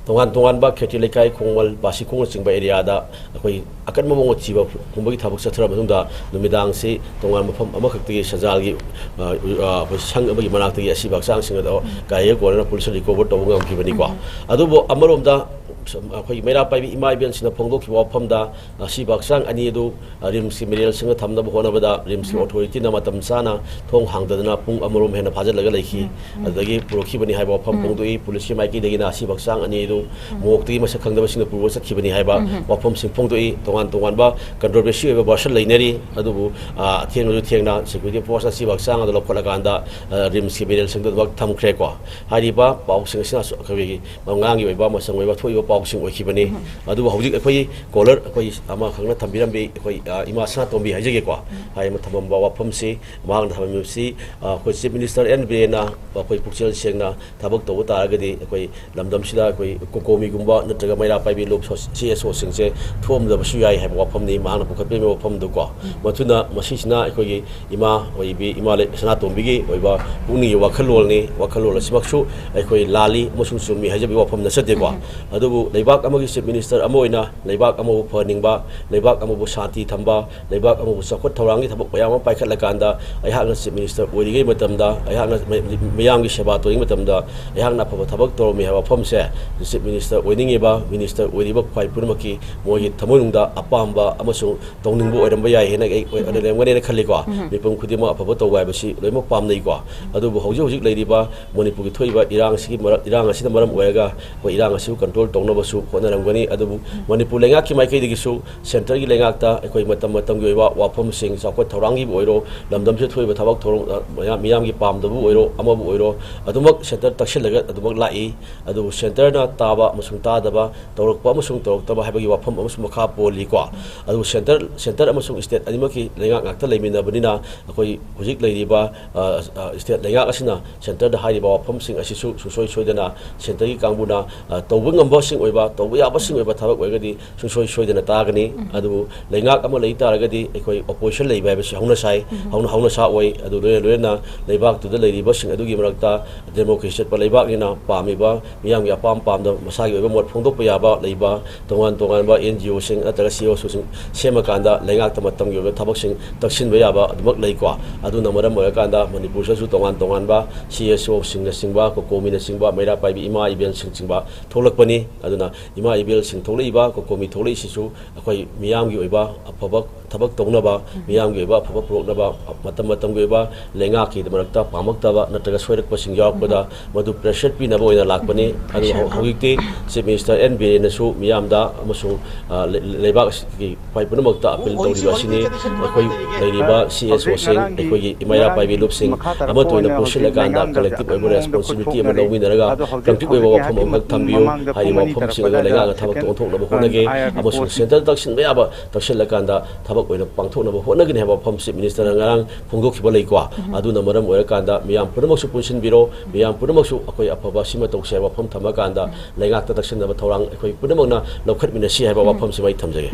ꯇꯣꯉꯥꯟ ꯇꯣꯉꯥꯟꯕ ꯈꯦꯇ꯭ꯔꯤ ꯂꯩꯀꯥꯏ, ꯈꯣꯡꯃꯜ, ꯄꯥꯁꯤꯈꯣꯡꯅꯆꯤꯡꯕ area ꯗ ꯑꯩꯈꯣꯏ ꯑꯀꯟꯕ ꯃꯑꯣꯡꯗ ꯊꯤꯕ ꯍꯨꯝꯕꯒꯤ ꯊꯕꯛ ꯆꯠꯊꯔꯕ ꯃꯇꯨꯡꯗ ꯅꯨꯃꯤꯗꯥꯡꯁꯤ ꯇꯣꯉꯥꯟꯕ ꯃꯐꯝ ꯑꯃꯈꯛꯇꯒꯤ ꯁꯦꯟꯖꯥꯜꯒꯤ, ꯑ, ꯑ, ꯑꯩꯈꯣꯏ ꯁꯪ ꯑꯃꯒꯤ ꯃꯅꯥꯛꯇꯒꯤ ꯑꯁꯤꯕ ꯍꯛꯆꯥꯡꯁꯤꯡ ꯑꯗꯣ ꯒꯥꯔꯤꯒ ꯀꯣꯟꯅꯅ ꯄꯨꯂꯤꯁꯅ recover ꯇꯧꯕ ꯉꯝꯈꯤꯕꯅꯤꯀꯣ꯫ ꯑꯗꯨꯕꯨ ꯑꯃꯔꯣꯝꯗ ꯑꯩꯈꯣꯏꯒꯤ ꯃꯩꯔꯥ ꯄꯥꯏꯕꯤ ꯏꯃꯥ ꯏꯕꯦꯟꯁꯤꯡꯅ ꯐꯣꯡꯗꯣꯛꯈꯤꯕ ꯋꯥꯐꯝꯗ ꯑꯁꯤꯕ ꯍꯛꯆꯥꯡ ꯑꯅꯤ ꯑꯗꯨ, ꯑ, ꯔꯤꯝꯁꯀꯤ ꯃꯤꯔꯦꯜꯁꯤꯡꯗ ꯊꯝꯅꯕ ꯍꯣꯠꯅꯕꯗ ꯔꯤꯝꯁꯀꯤ authority ꯅ ꯃꯇꯝ ꯆꯥꯅ ꯊꯣꯡ ꯍꯥꯡꯗꯗꯅ ꯄꯨꯡ ꯑꯃꯔꯣꯝ ꯍꯦꯟꯅ ꯐꯥꯖꯤꯜꯂꯒ ꯂꯩꯈꯤ꯫ ꯑꯗꯨꯗꯒꯤ ꯄꯨꯔꯛꯈꯤꯕꯅꯤ ꯍꯥꯏꯕ ꯋꯥꯐꯝ ꯐꯣꯡꯗꯣꯛꯏ꯫ ꯄꯨꯂꯤꯁꯀꯤ ꯃꯥꯏꯀꯩꯗꯒꯤꯅ ꯑꯁꯤꯕ ꯍꯛꯆꯥꯡ ꯑꯅꯤ ꯑꯗꯨ ꯃꯣꯛꯇꯒꯤ ꯃꯁꯛ ꯈꯪꯗꯕꯁꯤꯡꯅ ꯄꯨꯔꯒ ꯆꯠꯈꯤꯕꯅꯤ ꯍꯥꯏꯕ ꯋꯥꯐꯝꯁꯤꯡ ꯐꯣꯡꯗꯣꯛꯏ꯫ ꯇꯣꯉꯥꯟ ꯇꯣꯉꯥꯟꯕ controversy ꯑꯣꯏꯕ version ꯂꯩꯅꯔꯤ꯫ ꯑꯗꯨꯕꯨ, ꯑ, ꯊꯦꯡꯂꯁꯨ ꯊꯦꯡꯅ security force ꯅ ꯑꯁꯤꯕ ꯍꯛꯆꯥꯡ ꯑꯗꯨ ꯂꯧꯈꯠꯂꯀꯥꯟꯗ, ꯑ, ꯔꯤꯝꯁꯀꯤ ꯃꯤꯔꯦꯜꯁꯤꯡꯗꯨ ꯑꯗꯨꯃꯛ ꯊꯝꯈ꯭ꯔꯦꯀꯣ꯫ ꯍꯥꯏꯔꯤꯕ ꯄꯥꯎꯁꯤꯡ ꯑꯁꯤꯅ ꯑꯩꯈꯣꯏꯒꯤ ꯃꯉꯥꯡꯒꯤ ꯑꯣꯏꯕ, ꯃꯆꯪ ꯑꯣꯏꯕ ꯊꯣꯛꯏꯕ ꯄꯥꯎꯁꯤꯡ ꯑꯣꯏꯈꯤꯕꯅꯤ꯫ ꯑꯗꯨꯕꯨ ꯍꯧꯖꯤꯛ ꯑꯩꯈꯣꯏ ꯀꯣꯂꯔ ꯑꯩꯈꯣꯏ ꯑꯃꯈꯛꯅ ꯊꯝꯕꯤꯔꯝꯕꯤ ꯑꯩꯈꯣꯏ, ꯑ, ꯏꯃꯥ ꯁꯅꯥꯇꯣꯝꯕꯤ ꯍꯥꯏꯖꯒꯦꯀꯣ, ꯍꯥꯏꯅ ꯊꯝꯃꯝꯕ ꯋꯥꯐꯝꯁꯤ, ꯃꯍꯥꯛꯅ ꯊꯝꯃꯝꯃꯤꯕꯁꯤ, ꯑ, ꯑꯩꯈꯣꯏ ꯆꯤꯐ ꯃꯤꯅꯤꯁꯇꯔ ꯑꯦꯟ ꯕꯤꯔꯦꯟꯅ ꯑꯩꯈꯣꯏ ꯄꯨꯛꯆꯦꯜ ꯁꯦꯡꯅ ꯊꯕꯛ ꯇꯧꯕ ꯇꯥꯔꯒꯗꯤ ꯑꯩꯈꯣꯏ ꯂꯝꯗꯝꯁꯤꯗ ꯑꯩꯈꯣꯏ ꯀꯣꯀꯣꯃꯤꯒꯨꯝꯕ ꯅꯠꯇ꯭ꯔꯒ ꯃꯩꯔꯥ ꯄꯥꯏꯕꯤ ꯂꯣꯞ ꯁꯣ-, ꯁꯤ ꯑꯦꯁ ꯑꯣꯁꯤꯡꯁꯦ ꯊꯣꯛꯑꯝꯗꯕꯁꯨ ꯌꯥꯏ ꯍꯥꯏꯕ ꯋꯥꯐꯝꯅꯤ ꯃꯍꯥꯛꯅ ꯄꯨꯈꯠꯄꯤꯔꯤꯕ ꯋꯥꯐꯝꯗꯨꯀꯣ꯫ ꯃꯗꯨꯅ ꯃꯁꯤꯁꯤꯅ ꯑꯩꯈꯣꯏꯒꯤ ꯏꯃꯥ ꯑꯣꯏꯕꯤ, ꯏꯃꯥ ꯂꯩ-, ꯁꯅꯥꯇꯣꯝꯕꯤꯒꯤ ꯑꯣꯏꯕ ꯄꯨꯛꯅꯤꯡꯒꯤ ꯋꯥꯈꯜꯂꯣꯟꯅꯤ꯫ ꯋꯥꯈꯜꯂꯣꯟ ꯑꯁꯤꯃꯛꯁꯨ ꯑꯩꯈꯣꯏ ꯂꯥꯜꯂꯤ ꯑꯃꯁꯨꯡ ꯆꯨꯝꯃꯤ ꯍꯥꯏꯖꯕꯒꯤ ꯋꯥꯐꯝ ꯅꯠꯆꯗꯦꯀꯣ꯫ ꯑꯗꯨꯕꯨ ꯂꯩꯕꯥꯛ ꯑꯃꯒꯤ ꯆꯤꯐ ꯃꯤꯅꯤꯁꯇꯔ ꯑꯃ ꯑꯣꯏꯅ ꯂꯩꯕꯥꯛ ꯑꯃꯕꯨ ꯐꯍꯟꯅꯤꯡꯕ, ꯂꯩꯕꯥꯛ ꯑꯃꯕꯨ ꯁꯥꯟꯇꯤ ꯊꯝꯕ, ꯂꯩꯕꯥꯛ ꯑꯃꯕꯨ ꯆꯥꯎꯈꯠ ꯊꯧꯔꯥꯡꯒꯤ ꯊꯕꯛ ꯃꯌꯥꯝ ꯑꯃ ꯄꯥꯏꯈꯠꯂꯀꯥꯟꯗ ꯑꯩꯍꯥꯛꯅ ꯆꯤꯐ ꯃꯤꯅꯤꯁꯇꯔ ꯑꯣꯏꯔꯤꯉꯩ ꯃꯇꯝꯗ, ꯑꯩꯍꯥꯛꯅ ꯃꯤ-, ꯃꯤꯌꯥꯝꯒꯤ ꯁꯦꯕꯥ ꯇꯧꯔꯤꯉꯩ ꯃꯇꯝꯗ ꯑꯩꯍꯥꯛꯅ ꯑꯐꯕ ꯊꯕꯛ ꯇꯧꯔꯝꯃꯤ ꯍꯥꯏꯕ ꯋꯥꯐꯝꯁꯦ ꯆꯤꯐ ꯃꯤꯅꯤꯁꯇꯔ ꯑꯣꯏꯅꯤꯡꯉꯤꯕ, ꯃꯤꯅꯤꯁꯇꯔ ꯑꯣꯏꯔꯤꯕ ꯈ꯭ꯋꯥꯏ ꯄꯨꯝꯅꯃꯛꯀꯤ ꯃꯣꯏꯒꯤ ꯊꯃꯣꯏꯅꯨꯡꯗ ꯑꯄꯥꯝꯕ ꯑꯃꯁꯨꯡ ꯇꯧꯅꯤꯡꯕ ꯑꯣꯏꯔꯝꯕ ꯌꯥꯏ ꯍꯥꯏꯅ ꯑꯩ ꯑꯣꯏ-, ꯎꯝ꯫ ꯂꯩꯔꯝꯒꯅꯦꯅ ꯈꯜꯂꯤꯀꯣ꯫ ꯎꯝ꯫ ꯃꯤꯄꯨꯝ ꯈꯨꯗꯤꯡꯃꯛ ꯑꯐꯕ ꯇꯧꯕ ꯍꯥꯏꯕꯁꯤ ꯂꯣꯏꯅꯃꯛ ꯄꯥꯝꯅꯩꯀꯣ꯫ ꯑꯗꯨꯕꯨ ꯍꯧꯖꯤꯛ ꯍꯧꯖꯤꯛ ꯂꯩꯔꯤꯕ ꯃꯅꯤꯄꯨꯔꯒꯤ ꯊꯣꯛꯏꯕ ꯏꯔꯥꯡꯁꯤꯒꯤ ꯃꯔ-, ꯏꯔꯥꯡ ꯑꯁꯤꯅ ꯃꯔꯝ ꯑꯣꯏꯔꯒ ꯑꯩꯈꯣꯏ ꯏꯔꯥꯡ ꯑꯁꯤꯕꯨ ꯀꯟꯇ꯭ꯔꯣꯜ ꯇꯧꯅꯕꯁꯨ ꯍꯣꯠꯅꯔꯝꯒꯅꯤ꯫ ꯑꯗꯨꯕꯨ ꯃꯅꯤꯄꯨꯔ ꯂꯩꯉꯥꯛꯀꯤ ꯃꯥꯏꯀꯩꯗꯒꯤꯁꯨ ꯁꯦꯟꯇꯔꯒꯤ ꯂꯩꯉꯥꯛꯇ ꯑꯩꯈꯣꯏ ꯃꯇꯝ ꯃꯇꯝꯒꯤ ꯑꯣꯏꯕ ꯋꯥꯐꯝꯁꯤꯡ, ꯆꯥꯎꯈꯠ ꯊꯧꯔꯥꯡꯒꯤꯕꯨ ꯑꯣꯏꯔꯣ, ꯂꯝꯗꯝꯁꯤꯗ ꯊꯣꯛꯏꯕ ꯊꯕꯛ ꯊꯧꯔꯝ, ꯑ, ꯃꯌꯥꯝ, ꯃꯤꯌꯥꯝꯒꯤ ꯄꯥꯝꯗꯕꯕꯨ ꯑꯣꯏꯔꯣ, ꯑꯃꯕꯨ ꯑꯣꯏꯔꯣ, ꯑꯗꯨꯃꯛ ꯁꯦꯟꯇꯔ ꯇꯛꯁꯤꯜꯂꯒ ꯑꯗꯨꯃꯛ ꯂꯥꯛꯏ꯫ ꯑꯗꯨꯕꯨ ꯁꯦꯟꯇꯔꯅ ꯇꯥꯕ ꯑꯃꯁꯨꯡ ꯇꯥꯗꯕ, ꯇꯧꯔꯛꯄ ꯑꯃꯁꯨꯡ ꯇꯧꯔꯛꯇꯕ ꯍꯥꯏꯕꯒꯤ ꯋꯥꯐꯝ ꯑꯃꯁꯨ ꯃꯈꯥ ꯄꯣꯜꯂꯤꯀꯣ꯫ ꯑꯗꯨꯕꯨ ꯁꯦꯟꯇꯔ, ꯁꯦꯟꯇꯔ ꯑꯃꯁꯨꯡ ꯁ꯭ꯇꯦꯠ ꯑꯅꯤꯃꯛꯀꯤ ꯂꯩꯉꯥꯛ ꯉꯥꯛꯇ ꯂꯩꯃꯤꯟꯅꯕꯅꯤꯅ ꯑꯩꯈꯣꯏ ꯍꯧꯖꯤꯛ ꯂꯩꯔꯤꯕ, ꯑ, ꯑ, ꯁ꯭ꯇꯦꯠ ꯂꯩꯉꯥꯛ ꯑꯁꯤꯅ ꯁꯦꯟꯇꯔꯗ ꯍꯥꯏꯔꯤꯕ ꯋꯥꯐꯝꯁꯤꯡ ꯑꯁꯤꯁꯨ ꯁꯨꯡꯁꯣꯏ ꯁꯣꯏꯗꯅ ꯁꯦꯟꯇꯔꯒꯤ ꯀꯥꯡꯕꯨꯅ, ꯑ, ꯇꯧꯕ ꯉꯝꯕꯁꯤꯡ ꯑꯣꯏꯕ, ꯇꯧꯕ ꯌꯥꯕꯁꯤꯡ ꯑꯣꯏꯕ ꯊꯕꯛ ꯑꯣꯏꯔꯒꯗꯤ ꯁꯨꯡꯁꯣꯏ ꯁꯣꯏꯗꯅ ꯇꯥꯒꯅꯤ꯫ ꯎꯝ꯫ ꯑꯗꯨꯕꯨ ꯂꯩꯉꯥꯛ ꯑꯃ ꯂꯩ ꯇꯥꯔꯒꯗꯤ ꯑꯩꯈꯣꯏ ꯑꯣꯄꯣꯖꯤꯁꯟ ꯂꯩꯕ ꯍꯥꯏꯕꯁꯤ ꯍꯧꯅ ꯁꯥꯏ, ꯎꯝ꯫ ꯍꯧꯅ, ꯍꯧꯅ ꯁꯥ ꯑꯣꯏ꯫ ꯑꯗꯨ ꯂꯣꯏꯅ ꯂꯣꯏꯅꯅ ꯂꯩꯕꯥꯛꯇꯨꯗ ꯂꯩꯔꯤꯕꯁꯤꯡ ꯑꯗꯨꯒꯤ ꯃꯔꯛꯇ ꯗꯦꯃꯣꯀ꯭ꯔꯦꯁꯤ ꯆꯠꯄ ꯂꯩꯕꯥꯛꯅꯤꯅ ꯄꯥꯝꯃꯤꯕ ꯃꯤꯌꯥꯝꯒꯤ ꯑꯄꯥꯝ ꯄꯥꯝꯗ ꯃꯁꯥꯒꯤ ꯑꯣꯏꯕ ꯃꯣꯠ ꯐꯣꯡꯗꯣꯛꯄ ꯌꯥꯕ ꯂꯩꯕ ꯇꯣꯉꯥꯟ ꯇꯣꯉꯥꯟꯕ ꯑꯦꯟ ꯖꯤ ꯑꯣꯁꯤꯡ ꯅꯠꯇ꯭ꯔꯒ ꯁꯤ ꯑꯣ ꯁꯤꯁꯤꯡ ꯁꯦꯝꯃꯀꯥꯟꯗ ꯂꯩꯉꯥꯛꯇ ꯃꯇꯝꯒꯤ ꯑꯣꯏꯕ ꯊꯕꯛꯁꯤꯡ ꯇꯛꯁꯤꯟꯕ ꯌꯥꯕ ꯑꯗꯨꯃꯛ ꯂꯩꯀꯣ꯫ ꯑꯗꯨꯅ ꯃꯔꯝ ꯑꯣꯏꯔꯀꯥꯟꯗ ꯃꯅꯤꯄꯨꯔꯁꯤꯗꯁꯨ ꯇꯣꯉꯥꯟ ꯇꯣꯉꯥꯟꯕ ꯁꯤ ꯑꯦꯁ ꯑꯣꯁꯤꯡꯅꯆꯤꯡꯕ, ꯀꯣꯀꯣꯃꯤꯅꯆꯤꯡꯕ, ꯃꯩꯔꯥ ꯄꯥꯏꯕꯤ ꯏꯃꯥ ꯏꯕꯦꯜꯁꯤꯡꯆꯤꯡꯕ ꯊꯣꯛꯂꯛꯄꯅꯤ꯫ ꯑꯗꯨꯅ ꯏꯃꯥ ꯏꯕꯦꯜꯁꯤꯡ ꯊꯣꯛꯂꯛꯏꯕ, ꯀꯣꯀꯣꯃꯤ ꯊꯣꯛꯂꯛꯏꯁꯤꯁꯨ ꯑꯩꯈꯣꯏ ꯃꯤꯌꯥꯝꯒꯤ ꯑꯣꯏꯕ ꯑꯐꯕ ꯊꯕꯛ ꯇꯧꯅꯕ, ꯃꯤꯌꯥꯝꯒꯤ ꯑꯣꯏꯕ ꯑꯐꯕ ꯄꯨꯔꯛꯅꯕ, ꯃꯇꯝ ꯃꯇꯝꯒꯤ ꯑꯣꯏꯕ ꯂꯩꯉꯥꯛꯀꯤ ꯃꯔꯛꯇ ꯄꯥꯝꯃꯛꯇꯕ ꯅꯠꯇ꯭ꯔꯒ ꯁꯣꯏꯔꯛꯄꯁꯤꯡ ꯌꯥꯎꯔꯛꯄꯗ ꯃꯗꯨ pressure ꯄꯤꯅꯕ ꯑꯣꯏꯅ ꯂꯥꯛꯄꯅꯤ꯫ ꯑꯗꯨꯕꯨ ꯍꯧ-, ꯍꯧꯖꯤꯛꯇꯤ Chief Minister N ꯕꯤꯔꯦꯟꯅꯁꯨ ꯃꯤꯌꯥꯝꯗ ꯑꯃꯁꯨꯡ, ꯑ, ꯂꯩ-, ꯂꯩꯕꯥꯛ ꯑꯁꯤꯒꯤ ꯈ꯭ꯋꯥꯏ ꯄꯨꯝꯅꯃꯛꯇ appeal ꯇꯧꯔꯤꯕ ꯑꯁꯤꯅꯤ꯫ ꯑꯩꯈꯣꯏ ꯂꯩꯔꯤꯕ C S O ꯁꯤꯡ, ꯑꯩꯈꯣꯏꯒꯤ ꯏꯃꯥ ꯏꯔꯥ ꯄꯥꯏꯕꯤ ꯂꯨꯞꯁꯤꯡ, ꯑꯃꯠꯇ ꯑꯣꯏꯅ ꯄꯨꯟꯁꯤꯜꯂꯀꯥꯟꯗ collective ꯑꯣꯏꯕ responsibility ꯑꯃ ꯂꯧꯃꯤꯟꯅꯔꯒ ꯀꯪꯇ꯭ꯔꯤꯛ ꯑꯣꯏꯕ ꯋꯥꯐꯝ ꯑꯃꯈꯛ ꯊꯝꯕꯤꯌꯨ꯫ ꯍꯥꯏꯔꯤꯕ ꯋꯥꯐꯝꯁꯤꯡ ꯑꯗꯨ ꯂꯩꯉꯥꯛꯅ ꯊꯕꯛꯇ ꯑꯣꯟꯊꯣꯛꯅꯕ ꯍꯣꯠꯅꯒꯦ ꯑꯃꯁꯨꯡ centre ꯇꯛꯁꯤꯟꯕ ꯌꯥꯕ ꯇꯛꯁꯤꯜꯂꯀꯥꯟꯗ ꯊꯕꯛ ꯑꯣꯏꯅ ꯄꯥꯡꯊꯣꯛꯅꯕ ꯍꯣꯠꯅꯒꯅꯤ ꯍꯥꯏꯕ ꯋꯥꯐꯝꯁꯤ minister ꯅ ꯉꯔꯥꯡ ꯐꯣꯡꯗꯣꯛꯈꯤꯕ ꯂꯩꯀꯣ꯫ ꯑꯗꯨꯅ ꯃꯔꯝ ꯑꯣꯏꯔꯀꯥꯟꯗ ꯃꯤꯌꯥꯝ ꯄꯨꯝꯅꯃꯛꯁꯨ ꯄꯨꯟꯁꯤꯟꯕꯤꯔꯣ, ꯃꯤꯌꯥꯝ ꯄꯨꯝꯅꯃꯛꯁꯨ ꯑꯩꯈꯣꯏ ꯑꯐꯕ ꯁꯤꯃ ꯇꯧꯁꯦ ꯍꯥꯏꯕ ꯋꯥꯐꯝ ꯊꯝꯃꯀꯥꯟꯗ ꯂꯩꯉꯥꯛꯇ ꯇꯛꯁꯤꯟꯅꯕ ꯊꯧꯔꯥꯡ ꯑꯩꯈꯣꯏ ꯄꯨꯝꯅꯃꯛꯅ ꯂꯧꯈꯠꯃꯤꯟꯅꯁꯤ ꯍꯥꯏꯕ ꯋꯥꯐꯝꯁꯤꯃ ꯑꯩ ꯊꯝꯖꯒꯦ꯫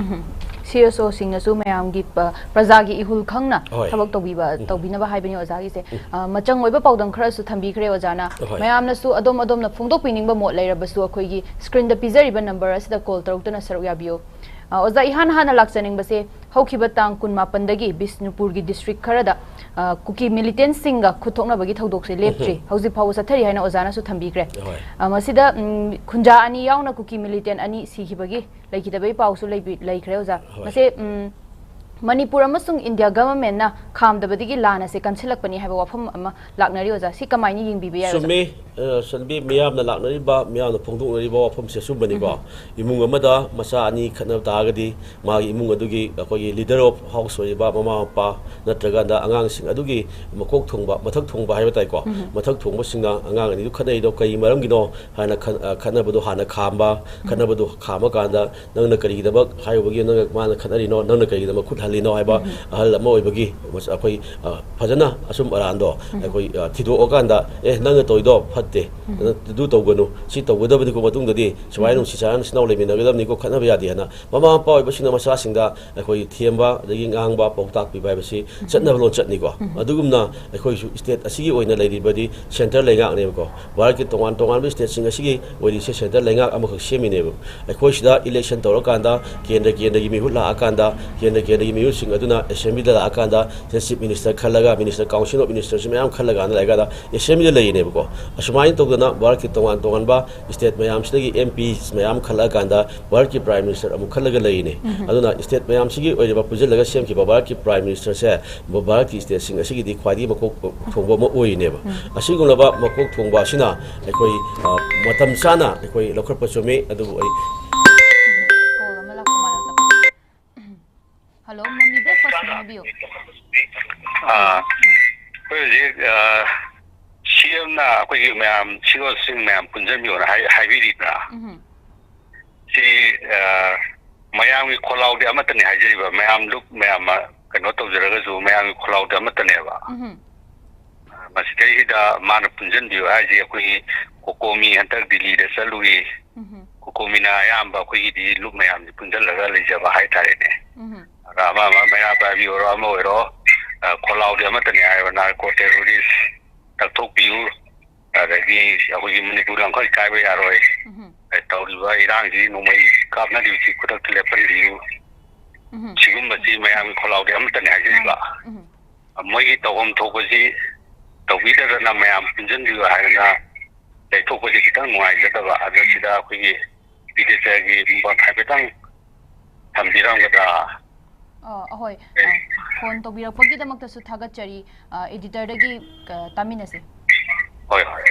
C S O ꯁꯤꯡꯅꯁꯨ ꯃꯌꯥꯝꯒꯤ ꯄ-, ꯄ꯭ꯔꯖꯥꯒꯤ ꯏꯍꯨꯜ ꯈꯪꯅ ꯍꯣꯏ꯫ ꯊꯕꯛ ꯇꯧꯕꯤꯕ, ꯇꯧꯕꯤꯅꯕ ꯍꯥꯏꯕꯅꯤ ꯑꯣꯖꯥꯒꯤꯁꯦ꯫ ꯑ, ꯃꯆꯪ ꯑꯣꯏꯕ ꯄꯥꯎꯗꯝ ꯈꯔꯁꯨ ꯊꯝꯕꯤꯈ꯭ꯔꯦ ꯑꯣꯖꯥꯅ꯫ ꯍꯣꯏ꯫ ꯃꯌꯥꯝꯅꯁꯨ ꯑꯗꯣꯝ ꯑꯗꯣꯝꯅ ꯐꯣꯡꯗꯣꯛꯄꯤꯅꯤꯡꯕ ꯃꯣꯠ ꯂꯩꯔꯕꯁꯨ ꯑꯩꯈꯣꯏꯒꯤ screen ꯗ ꯄꯤꯖꯔꯤꯕ number ꯑꯁꯤꯗ call ꯇꯧꯔꯛꯇꯨꯅ ꯁꯔꯨꯛ ꯌꯥꯕꯤꯌꯨ꯫ ꯑ, ꯑꯣꯖꯥ, ꯏꯍꯥꯟ ꯍꯥꯟꯅ ꯂꯥꯛꯆꯅꯤꯡꯕꯁꯦ ꯍꯧꯈꯤꯕ ꯇꯥꯡ ꯀꯨꯟꯃꯥꯄꯟꯗꯒꯤ ꯕꯤꯁꯅꯨꯄꯨꯔꯒꯤ district ꯈꯔꯗ, ꯑ, ꯀꯨꯀꯤ militant ꯁꯤꯡꯒ ꯈꯨꯠ ꯊꯣꯛꯅꯕꯒꯤ ꯊꯧꯗꯣꯛꯁꯦ ꯂꯦꯞꯇ꯭ꯔꯤ, ꯍꯧꯖꯤꯛ ꯐꯥꯎꯕ ꯆꯠꯊꯔꯤ ꯍꯥꯏꯅ ꯑꯣꯖꯥꯅꯁꯨ ꯊꯝꯕꯤꯈ꯭ꯔꯦ꯫ ꯍꯣꯏ꯫ ꯑ, ꯃꯁꯤꯗ, ꯎꯝ, ꯈꯨꯟꯖꯥ ꯑꯅꯤ ꯌꯥꯎꯅ ꯀꯨꯀꯤ militant ꯑꯅꯤ ꯁꯤꯈꯤꯕꯒꯤ ꯂꯩꯈꯤꯗꯕꯒꯤ ꯄꯥꯎꯁꯨ ꯂꯩꯕꯤ-, ꯂꯩꯈ꯭ꯔꯦ ꯑꯣꯖꯥ꯫ ꯍꯣꯏ꯫ ꯃꯁꯦ, ꯎꯝ, ꯃꯅꯤꯄꯨꯔ ꯑꯃꯁꯨꯡ India government ꯅ ꯈꯥꯝꯗꯕꯗꯒꯤ ꯂꯥꯟ ꯑꯁꯦ ꯀꯟꯁꯤꯜꯂꯛꯄꯅꯤ ꯍꯥꯏꯕ ꯋꯥꯐꯝ ꯑꯃ ꯂꯥꯛꯅꯔꯤ ꯑꯣꯖꯥ꯫ ꯁꯤ ꯀꯃꯥꯏꯅ ꯌꯦꯡꯕꯤꯕ ꯌꯥꯏ ꯑꯣꯖꯥ? ꯆꯨꯝꯃꯤ꯫ ꯑ, ꯆꯟꯕꯤ, ꯃꯤꯌꯥꯝꯅ ꯂꯥꯛꯅꯔꯤꯕ, ꯃꯤꯌꯥꯝꯅ ꯐꯣꯡꯗꯣꯛꯅꯔꯤꯕ ꯋꯥꯐꯝꯁꯦ ꯑꯆꯨꯝꯕꯅꯤꯀꯣ꯫ ꯏꯃꯨꯡ ꯑꯃꯗ ꯃꯆꯥ ꯑꯅꯤ ꯈꯠꯅꯕ ꯇꯥꯔꯒꯗꯤ ꯃꯥꯒꯤ ꯏꯃꯨꯡ ꯑꯗꯨꯒꯤ ꯑꯩꯈꯣꯏꯒꯤ leader of house ꯑꯣꯏꯔꯤꯕ ꯃꯃꯥ ꯃꯄꯥ ꯅꯠꯇ꯭ꯔꯒꯅ ꯑꯉꯥꯡꯁꯤꯡ ꯑꯗꯨꯒꯤ ꯃꯀꯣꯛ ꯊꯣꯡꯕ, ꯃꯊꯛ ꯊꯣꯡꯕ ꯍꯥꯏꯕ ꯇꯥꯏꯀꯣ꯫ ꯃꯊꯛ ꯊꯣꯡꯕꯁꯤꯡꯅ ꯑꯉꯥꯡ ꯑꯅꯤꯗꯨ ꯈꯠꯅꯩꯗꯣ ꯀꯔꯤ ꯃꯔꯝꯒꯤꯅꯣ ꯍꯥꯏꯅ ꯈꯟ-, ꯑ, ꯈꯠꯅꯕꯗꯣ ꯍꯥꯟꯅ ꯈꯥꯝꯕ, ꯈꯠꯅꯕꯗꯣ ꯈꯥꯝꯃꯀꯥꯟꯗ ꯅꯪꯅ ꯀꯔꯤꯒꯤꯗꯃꯛ ꯍꯥꯏꯔꯨꯕꯒꯤ ꯅꯪꯅ, ꯃꯥꯅ ꯈꯠꯅꯔꯤꯅꯣ, ꯅꯪꯅ ꯀꯔꯤꯒꯤꯗꯃꯛ ꯈꯨꯠ ꯍꯜꯂꯤꯅꯣ ꯍꯥꯏꯕ ꯑꯍꯜ ꯑꯃ ꯑꯣꯏꯕꯒꯤ ꯃꯁ-, ꯑꯩꯈꯣꯏ, ꯑ, ꯐꯖꯅ ꯑꯆꯨꯝ ꯑꯔꯥꯟꯗꯣ ꯑꯩꯈꯣꯏ, ꯑ, ꯊꯤꯗꯣꯛꯑꯀꯥꯟꯗ, "ꯑꯦ, ꯅꯪꯅ ꯇꯧꯔꯤꯗꯣ ꯐꯠꯇꯦ, ꯅꯪ ꯑꯗꯨ ꯇꯧꯒꯅꯨ, ꯁꯤ ꯇꯧꯒꯗꯕꯅꯤꯀꯣ, ꯃꯇꯨꯡꯗꯗꯤ ꯁꯨꯃꯥꯏꯅ ꯅꯨꯡꯁꯤ ꯆꯥꯟꯅꯅ ꯏꯆꯤꯟ ꯏꯅꯥꯎ ꯂꯩꯃꯤꯟꯅꯒꯗꯕꯅꯤꯀꯣ, ꯈꯠꯅꯕ ꯌꯥꯗꯦ" ꯍꯥꯏꯅ ꯃꯃꯥ ꯃꯄꯥ ꯑꯣꯏꯕꯁꯤꯡꯅ ꯃꯆꯥꯁꯤꯡꯗ ꯑꯩꯈꯣꯏ ꯊꯦꯝꯕ ꯑꯗꯒꯤ ꯉꯥꯡꯕ ꯄꯥꯎꯇꯥꯛ ꯄꯤꯕ ꯍꯥꯏꯕꯁꯤ ꯆꯠꯅꯕ ꯂꯣꯟꯆꯠꯅꯤꯀꯣ꯫ ꯑꯗꯨꯒꯨꯝꯅ ꯑꯩꯈꯣꯏꯁꯨ state ꯑꯁꯤꯒꯤ ꯑꯣꯏꯅ ꯂꯩꯔꯤꯕꯗꯤ centre ꯂꯩꯉꯥꯛꯅꯦꯕꯀꯣ꯫ ꯚꯥꯔꯠꯀꯤ ꯇꯣꯉꯥꯟ ꯇꯣꯉꯥꯟꯕ state ꯁꯤꯡ ꯑꯁꯤꯒꯤ ꯑꯣꯏꯔꯤꯁꯦ centre ꯂꯩꯉꯥꯛ ꯑꯃꯈꯛ ꯁꯦꯝꯃꯤꯅꯦꯕ꯫ ꯑꯩꯈꯣꯏ ꯁꯤꯗ election ꯇꯧꯔꯀꯥꯟꯗ ꯀꯦꯟꯗ꯭ꯔ ꯀꯦꯟꯗ꯭ꯔꯒꯤ ꯃꯤꯍꯨꯠ ꯂꯥꯛꯑꯀꯥꯟꯗ, ꯀꯦꯟꯗ꯭ꯔ ꯀꯦꯟꯗ꯭ꯔꯒꯤ ꯃꯤꯍꯨꯠꯁꯤꯡ ꯑꯗꯨꯅ assembly ꯗ ꯂꯥꯛꯑꯀꯥꯟꯗ, Chief Minister ꯈꯜꯂꯒ, Minister, Council of Minister ꯁꯤ ꯃꯌꯥꯝ ꯈꯜꯂꯀꯥꯟꯗ ꯂꯩꯔꯀꯥꯟꯗ assembly ꯗ ꯂꯩꯔꯤꯅꯦꯕꯀꯣ꯫ ꯑꯁꯨꯃꯥꯏꯅ ꯁꯨꯃꯥꯏꯅ ꯇꯧꯗꯅ ꯚꯥꯔꯠꯀꯤ ꯇꯣꯉꯥꯟ ꯇꯣꯉꯥꯟꯕ state ꯃꯌꯥꯝꯁꯤꯗꯒꯤ M P ꯃꯌꯥꯝ ꯈꯜꯂꯛꯑꯀꯥꯟꯗ ꯚꯥꯔꯠꯀꯤ Prime Minister ꯑꯃꯨꯛ ꯈꯜꯂꯒ ꯂꯩꯔꯤꯅꯦ꯫ ꯑꯗꯨꯅ state ꯃꯌꯥꯝꯁꯤꯒꯤ ꯑꯣꯏꯔꯤꯕ ꯄꯨꯟꯁꯤꯜꯂꯒ ꯁꯦꯝꯈꯤꯕ ꯚꯥꯔꯠꯀꯤ Prime Ministerꯁꯦ ꯚꯥꯔꯠꯀꯤ stateꯁꯤꯡ ꯑꯁꯤꯒꯤꯗꯤ ꯈ꯭ꯋꯥꯏꯗꯒꯤ ꯃꯀꯣꯛ ꯊꯣꯡꯕ ꯑꯃ ꯑꯣꯏꯔꯤꯅꯦꯕ꯫ ꯑꯁꯤꯒꯨꯝꯂꯕ ꯃꯀꯣꯛ ꯊꯣꯡꯕ ꯑꯁꯤꯅ ꯑꯩꯈꯣꯏ, ꯑ, ꯃꯇꯝ ꯆꯥꯅ ꯑꯩꯈꯣꯏ ꯂꯧꯈꯠꯄ ꯆꯨꯝꯃꯤ, ꯑꯗꯨꯕꯨ ꯑꯩ ꯀꯣꯜ ꯑꯃ ꯂꯥꯛꯄ ꯃꯥꯜꯂꯦ꯫ ꯍꯜꯂꯣ, ꯃꯃꯤ, breakfast ꯑꯃ ꯍꯥꯏꯕꯤꯌꯨ꯫ ꯑꯥ, ꯑꯩꯈꯣꯏ ꯍꯧꯖꯤꯛ, ꯑꯥ, C M ꯅ ꯑꯩꯈꯣꯏꯒꯤ ꯃꯌꯥꯝ, ꯁꯤꯒꯣꯜꯁꯤꯡ ꯃꯌꯥꯝ ꯄꯨꯟꯁꯤꯟꯕꯤꯌꯣꯅ ꯍꯥꯏ-, ꯍꯥꯏꯕꯤꯔꯤꯗꯅ꯫ ꯎꯝ꯫ ꯁꯤ, ꯑꯥ, ꯃꯌꯥꯝꯒꯤ ꯈꯣꯜꯂꯥꯎꯗꯤ ꯑꯃꯠꯇꯅꯤ ꯍꯥꯏꯖꯔꯤꯕ, ꯃꯌꯥꯝ ꯂꯨꯞ ꯃꯌꯥꯝ ꯑꯃ ꯀꯩꯅꯣ ꯇꯧꯖꯔꯒꯁꯨ ꯃꯌꯥꯝꯒꯤ ꯈꯣꯜꯂꯥꯎꯗꯤ ꯑꯃꯠꯇꯅꯦꯕ꯫ ꯎꯝ꯫ ꯃꯁꯤꯗꯩꯁꯤꯗ ꯃꯥꯅ ꯄꯨꯟꯁꯤꯟꯕꯤꯌꯨ ꯍꯥꯏꯁꯦ ꯑꯩꯈꯣꯏꯒꯤ ꯀꯣꯀꯣꯃꯤ ꯍꯟꯗꯛ ꯗꯤꯜꯂꯤꯗ ꯆꯠꯂꯨꯏ꯫ ꯎꯝ꯫ ꯀꯣꯀꯣꯃꯤꯅ ꯑꯌꯥꯝꯕ ꯑꯩꯈꯣꯏꯒꯤꯗꯤ ꯂꯨꯞ ꯃꯌꯥꯝꯁꯤ ꯄꯨꯟꯁꯤꯜꯂꯒ ꯂꯩꯖꯕ ꯍꯥꯏꯇꯥꯔꯦꯅꯦ꯫ ꯎꯝ꯫ ꯑꯗ ꯑꯃ ꯑꯃ ꯃꯩꯔꯥ ꯄꯥꯏꯕꯤ ꯑꯣꯏꯔꯣ, ꯑꯃ ꯑꯣꯏꯔꯣ, ꯑ, ꯈꯣꯜꯂꯥꯎꯗꯤ ꯑꯃꯠꯇꯅꯤ ꯍꯥꯏꯕ, narco terrorist ꯇꯛꯊꯣꯛꯄꯤꯌꯨ, ꯑꯗꯒꯤ ꯑꯩꯈꯣꯏꯒꯤ ꯃꯅꯤꯄꯨꯔ ꯂꯝꯈꯩ ꯀꯥꯏꯕ ꯌꯥꯔꯣꯏ, ꯎꯝ꯫ ꯑ, ꯇꯧꯔꯤꯕ ꯏꯔꯥꯡꯁꯤ ꯅꯣꯡꯃꯩ ꯀꯥꯞꯅꯔꯤꯕꯁꯤ ꯈꯨꯗꯛꯇ ꯂꯦꯞꯍꯟꯕꯤꯌꯨ꯫ ꯎꯝ꯫ ꯁꯤꯒꯨꯝꯕꯁꯤ ꯃꯌꯥꯝꯒꯤ ꯈꯣꯜꯂꯥꯎꯗꯤ ꯑꯃꯠꯇꯅꯤ ꯍꯥꯏꯖꯔꯤꯕ꯫ ꯎꯝ꯫ ꯃꯣꯏꯒꯤ ꯇꯧꯐꯝ ꯊꯣꯛꯄꯁꯤ ꯇꯧꯕꯤꯗꯗꯅ ꯃꯌꯥꯝ ꯄꯨꯟꯁꯤꯟꯕꯤꯌꯨ ꯍꯥꯏꯗꯅ ꯂꯩꯊꯣꯛꯄꯁꯤ ꯈꯤꯇꯪ ꯅꯨꯡꯉꯥꯏꯖꯗꯕ꯫ ꯑꯗꯣ ꯁꯤꯗ ꯑꯩꯈꯣꯏꯒꯤ ꯂꯤꯇꯔꯦꯆꯔꯒꯤ ꯃꯐꯝ ꯍꯥꯏꯐꯦꯠꯇꯪ ꯊꯝꯕꯤꯔꯝꯒꯗ꯭ꯔꯥ? ꯑ, ꯑꯍꯣꯏ, ꯑ, ꯐꯣꯟ ꯇꯧꯕꯤꯔꯛꯄꯒꯤꯗꯃꯛꯇꯁꯨ ꯊꯥꯒꯠꯆꯔꯤ꯫ ꯑ, ꯑꯦꯗꯤꯇꯔꯗꯒꯤ, ꯑ, ꯇꯥꯃꯤꯟꯅꯁꯦ꯫ ꯍꯣꯏ, ꯍꯣꯏ꯫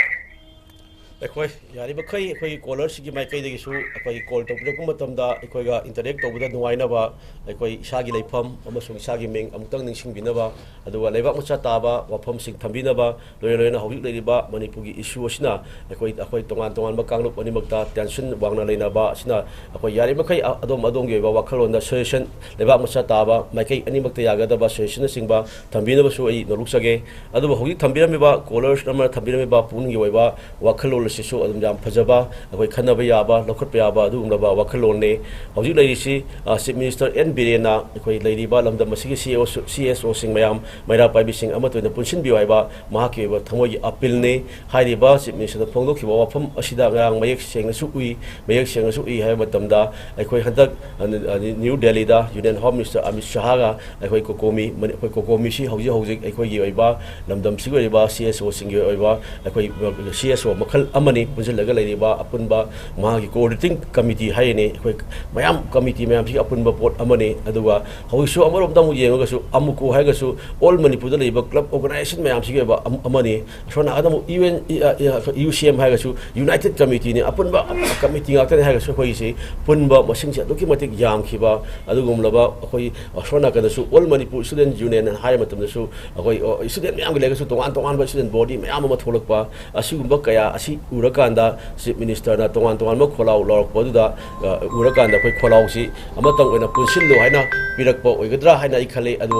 ꯑꯩꯈꯣꯏ ꯌꯥꯔꯤꯕꯈꯩ ꯑꯩꯈꯣꯏꯒꯤ ꯀꯣꯂꯔꯁꯤꯒꯤ ꯃꯥꯏꯀꯩꯗꯒꯤꯁꯨ ꯑꯩꯈꯣꯏꯒꯤ ꯀꯣꯜ ꯇꯧꯕꯤꯔꯛꯄ ꯃꯇꯝꯗ ꯑꯩꯈꯣꯏꯒ ꯏꯟꯇꯔꯦꯛ ꯇꯧꯕꯗ ꯅꯨꯡꯉꯥꯏꯅꯕ, ꯑꯩꯈꯣꯏ ꯏꯁꯥꯒꯤ ꯂꯩꯐꯝ ꯑꯃꯁꯨꯡ ꯏꯁꯥꯒꯤ ꯃꯤꯡ ꯑꯃꯨꯛꯇꯪ ꯅꯤꯡꯁꯤꯡꯕꯤꯅꯕ, ꯑꯗꯨꯒ ꯂꯩꯕꯥꯛ ꯃꯆꯥ ꯇꯥꯕ ꯋꯥꯐꯝꯁꯤꯡ ꯊꯝꯕꯤꯅꯕ, ꯂꯣꯏꯅ ꯂꯣꯏꯅ ꯍꯧꯖꯤꯛ ꯂꯩꯔꯤꯕ ꯃꯅꯤꯄꯨꯔꯒꯤ ꯏꯁꯨ ꯑꯁꯤꯅ ꯑꯩꯈꯣꯏ, ꯑꯩꯈꯣꯏ ꯇꯣꯉꯥꯟ ꯇꯣꯉꯥꯟꯕ ꯀꯥꯡꯂꯨꯞ ꯑꯅꯤꯃꯛꯇ ꯇꯦꯟꯁꯟ ꯋꯥꯡꯅ ꯂꯩꯅꯕ ꯑꯁꯤꯅ ꯑꯩꯈꯣꯏ ꯌꯥꯔꯤꯕꯃꯈꯩ ꯑ-, ꯑꯗꯣꯝ ꯑꯗꯣꯝꯒꯤ ꯑꯣꯏꯕ ꯋꯥꯈꯜꯂꯣꯟꯗ ꯁꯖꯦꯁꯟ, ꯂꯩꯕꯥꯛ ꯃꯆꯥ ꯇꯥꯕ ꯃꯥꯏꯀꯩ ꯑꯅꯤꯃꯛꯇ ꯌꯥꯒꯗꯕ ꯁꯖꯦꯁꯟꯅꯆꯤꯡꯕ ꯊꯝꯕꯤꯅꯕꯁꯨ ꯑꯩ ꯅꯣꯂꯨꯛꯆꯒꯦ꯫ ꯑꯗꯨꯕꯨ ꯍꯧꯖꯤꯛ ꯊꯝꯕꯤꯔꯝꯃꯤꯕ ꯀꯣꯂꯔꯁ ꯑꯃꯅ ꯊꯝꯕꯤꯔꯝꯃꯤꯕ ꯄꯨꯛꯅꯤꯡꯒꯤ ꯑꯣꯏꯕ ꯋꯥꯈꯜꯂꯣꯟ ꯁꯤꯁꯨ ꯑꯗꯨꯝ ꯌꯥꯝ ꯐꯖꯕ, ꯑꯩꯈꯣꯏ ꯈꯟꯅꯕ ꯌꯥꯕ, ꯂꯧꯈꯠꯄ ꯌꯥꯕ ꯑꯗꯨꯒꯨꯝꯂꯕ ꯋꯥꯈꯜꯂꯣꯟꯅꯤ꯫ ꯍꯧꯖꯤꯛ ꯂꯩꯔꯤꯁꯤ, ꯑ, Chief Minister ꯑꯦꯟ ꯕꯤꯔꯦꯟꯅ ꯑꯩꯈꯣꯏ ꯂꯩꯔꯤꯕ ꯂꯝꯗꯝ ꯑꯁꯤꯒꯤ ꯁꯤ ꯏ ꯑꯣ, ꯁꯤ ꯑꯦꯁ ꯑꯣꯁꯤꯡ ꯃꯌꯥꯝ, ꯃꯩꯔꯥ ꯄꯥꯏꯕꯤꯁꯤꯡ ꯑꯃꯠꯇ ꯑꯣꯏꯅ ꯄꯨꯟꯁꯤꯟꯕꯤꯌꯨ ꯍꯥꯏꯕ ꯃꯍꯥꯛꯀꯤ ꯑꯣꯏꯕ ꯊꯃꯣꯏꯒꯤ ꯑꯄꯤꯜꯅꯤ꯫ ꯍꯥꯏꯔꯤꯕ Chief Ministerꯅ ꯐꯣꯡꯗꯣꯛꯈꯤꯕ ꯋꯥꯐꯝ ꯑꯁꯤꯗ ꯉꯔꯥꯡ ꯃꯌꯦꯛ ꯁꯦꯡꯅꯁꯨ ꯎꯏ, ꯃꯌꯦꯛ ꯁꯦꯡꯅꯁꯨ ꯎꯏ ꯍꯥꯏꯕ ꯃꯇꯝꯗ ꯑꯩꯈꯣꯏ ꯍꯟꯗꯛ, ꯑ, ꯅ꯭ꯌꯨ ꯗꯦꯜꯂꯤꯗ Union Home Minister ꯑꯃꯤꯠ ꯁꯍꯥꯒ ꯑꯩꯈꯣꯏ COCOMI, ꯃꯅꯤ-, ꯑꯩꯈꯣꯏ COCOMIꯁꯤ ꯍꯧꯖꯤꯛ ꯍꯧꯖꯤꯛ ꯑꯩꯈꯣꯏꯒꯤ ꯑꯣꯏꯕ ꯂꯝꯗꯝꯁꯤꯒꯤ ꯑꯣꯏꯕ ꯁꯤ ꯑꯦꯁ ꯑꯣꯁꯤꯡꯒꯤ ꯑꯣꯏꯕ ꯑꯩꯈꯣꯏ ꯁꯤ ꯑꯦꯁ ꯑꯣ ꯃꯈꯜ ꯑꯃꯅꯤ꯫ ꯄꯨꯟꯁꯤꯜꯂꯒ ꯂꯩꯔꯤꯕ ꯑꯄꯨꯟꯕ ꯃꯍꯥꯛꯀꯤ coordinating committee ꯍꯥꯏꯔꯤꯅꯤ, ꯑꯩꯈꯣꯏ ꯃꯌꯥꯝ committee ꯃꯌꯥꯝꯁꯤꯒꯤ ꯑꯄꯨꯟꯕ ꯄꯣꯠ ꯑꯃꯅꯤ꯫ ꯑꯗꯨꯒ ꯍꯧꯖꯤꯛꯁꯨ ꯑꯃꯔꯣꯝꯗ ꯑꯃꯨꯛ ꯌꯦꯡꯉꯒꯁꯨ ꯑꯃꯨꯀꯣ ꯍꯥꯏꯔꯒꯁꯨ all ꯃꯅꯤꯄꯨꯔꯗ ꯂꯩꯔꯤꯕ club organization ꯃꯌꯥꯝꯁꯤꯒꯤ ꯑꯣꯏꯕ ꯑꯃ-, ꯑꯃꯅꯤ꯫ ꯑꯁꯣꯝ ꯅꯥꯀꯟꯗ ꯑꯃꯨꯛ ꯌꯨ ꯑꯦꯟ, ꯏ-, ꯑ, ꯏ-, ꯑꯩꯈꯣꯏ ꯌꯨ ꯁꯤ ꯑꯦꯝ ꯍꯥꯏꯔꯒꯁꯨ united committeeꯅꯤ, ꯑꯄꯨꯟꯕ committee ꯉꯥꯛꯇꯅꯤ ꯍꯥꯏꯔꯒꯁꯨ ꯑꯩꯈꯣꯏꯒꯤꯁꯤ ꯄꯨꯟꯕ ꯃꯁꯤꯡꯁꯦ ꯑꯗꯨꯛꯀꯤ ꯃꯇꯤꯛ ꯌꯥꯝꯈꯤꯕ, ꯑꯗꯨꯒꯨꯝꯂꯕ ꯑꯩꯈꯣꯏ ꯑꯁꯣꯝ ꯅꯥꯀꯟꯗꯁꯨ All Manipur Student Union ꯍꯥꯏꯕ ꯃꯇꯝꯗꯁꯨ ꯑꯩꯈꯣꯏ, ꯑ, student ꯃꯌꯥꯝꯒꯤ ꯂꯩꯔꯒꯁꯨ ꯇꯣꯉꯥꯟ ꯇꯣꯉꯥꯟꯕ student body ꯃꯌꯥꯝ ꯑꯃ ꯊꯣꯛꯂꯛꯄ, ꯑꯁꯤꯒꯨꯝꯕ ꯀꯌꯥ ꯑꯁꯤ ꯎꯔꯀꯥꯟꯗ Chief Ministerꯅ ꯇꯣꯉꯥꯟ ꯇꯣꯉꯥꯟꯕ ꯈꯣꯜꯂꯥꯎ ꯂꯥꯎꯔꯛꯄ ꯑꯗꯨꯗ, ꯑ, ꯎꯔꯀꯥꯟꯗ ꯑꯩꯈꯣꯏ ꯈꯣꯜꯂꯥꯎꯁꯤ ꯑꯃꯇꯪ ꯑꯣꯏꯅ ꯄꯨꯟꯁꯤꯜꯂꯨ ꯍꯥꯏꯅ ꯄꯤꯔꯛꯄ ꯑꯣꯏꯒꯗ꯭ꯔꯥ ꯍꯥꯏꯅ ꯑꯩ ꯈꯜꯂꯤ꯫ ꯑꯗꯨ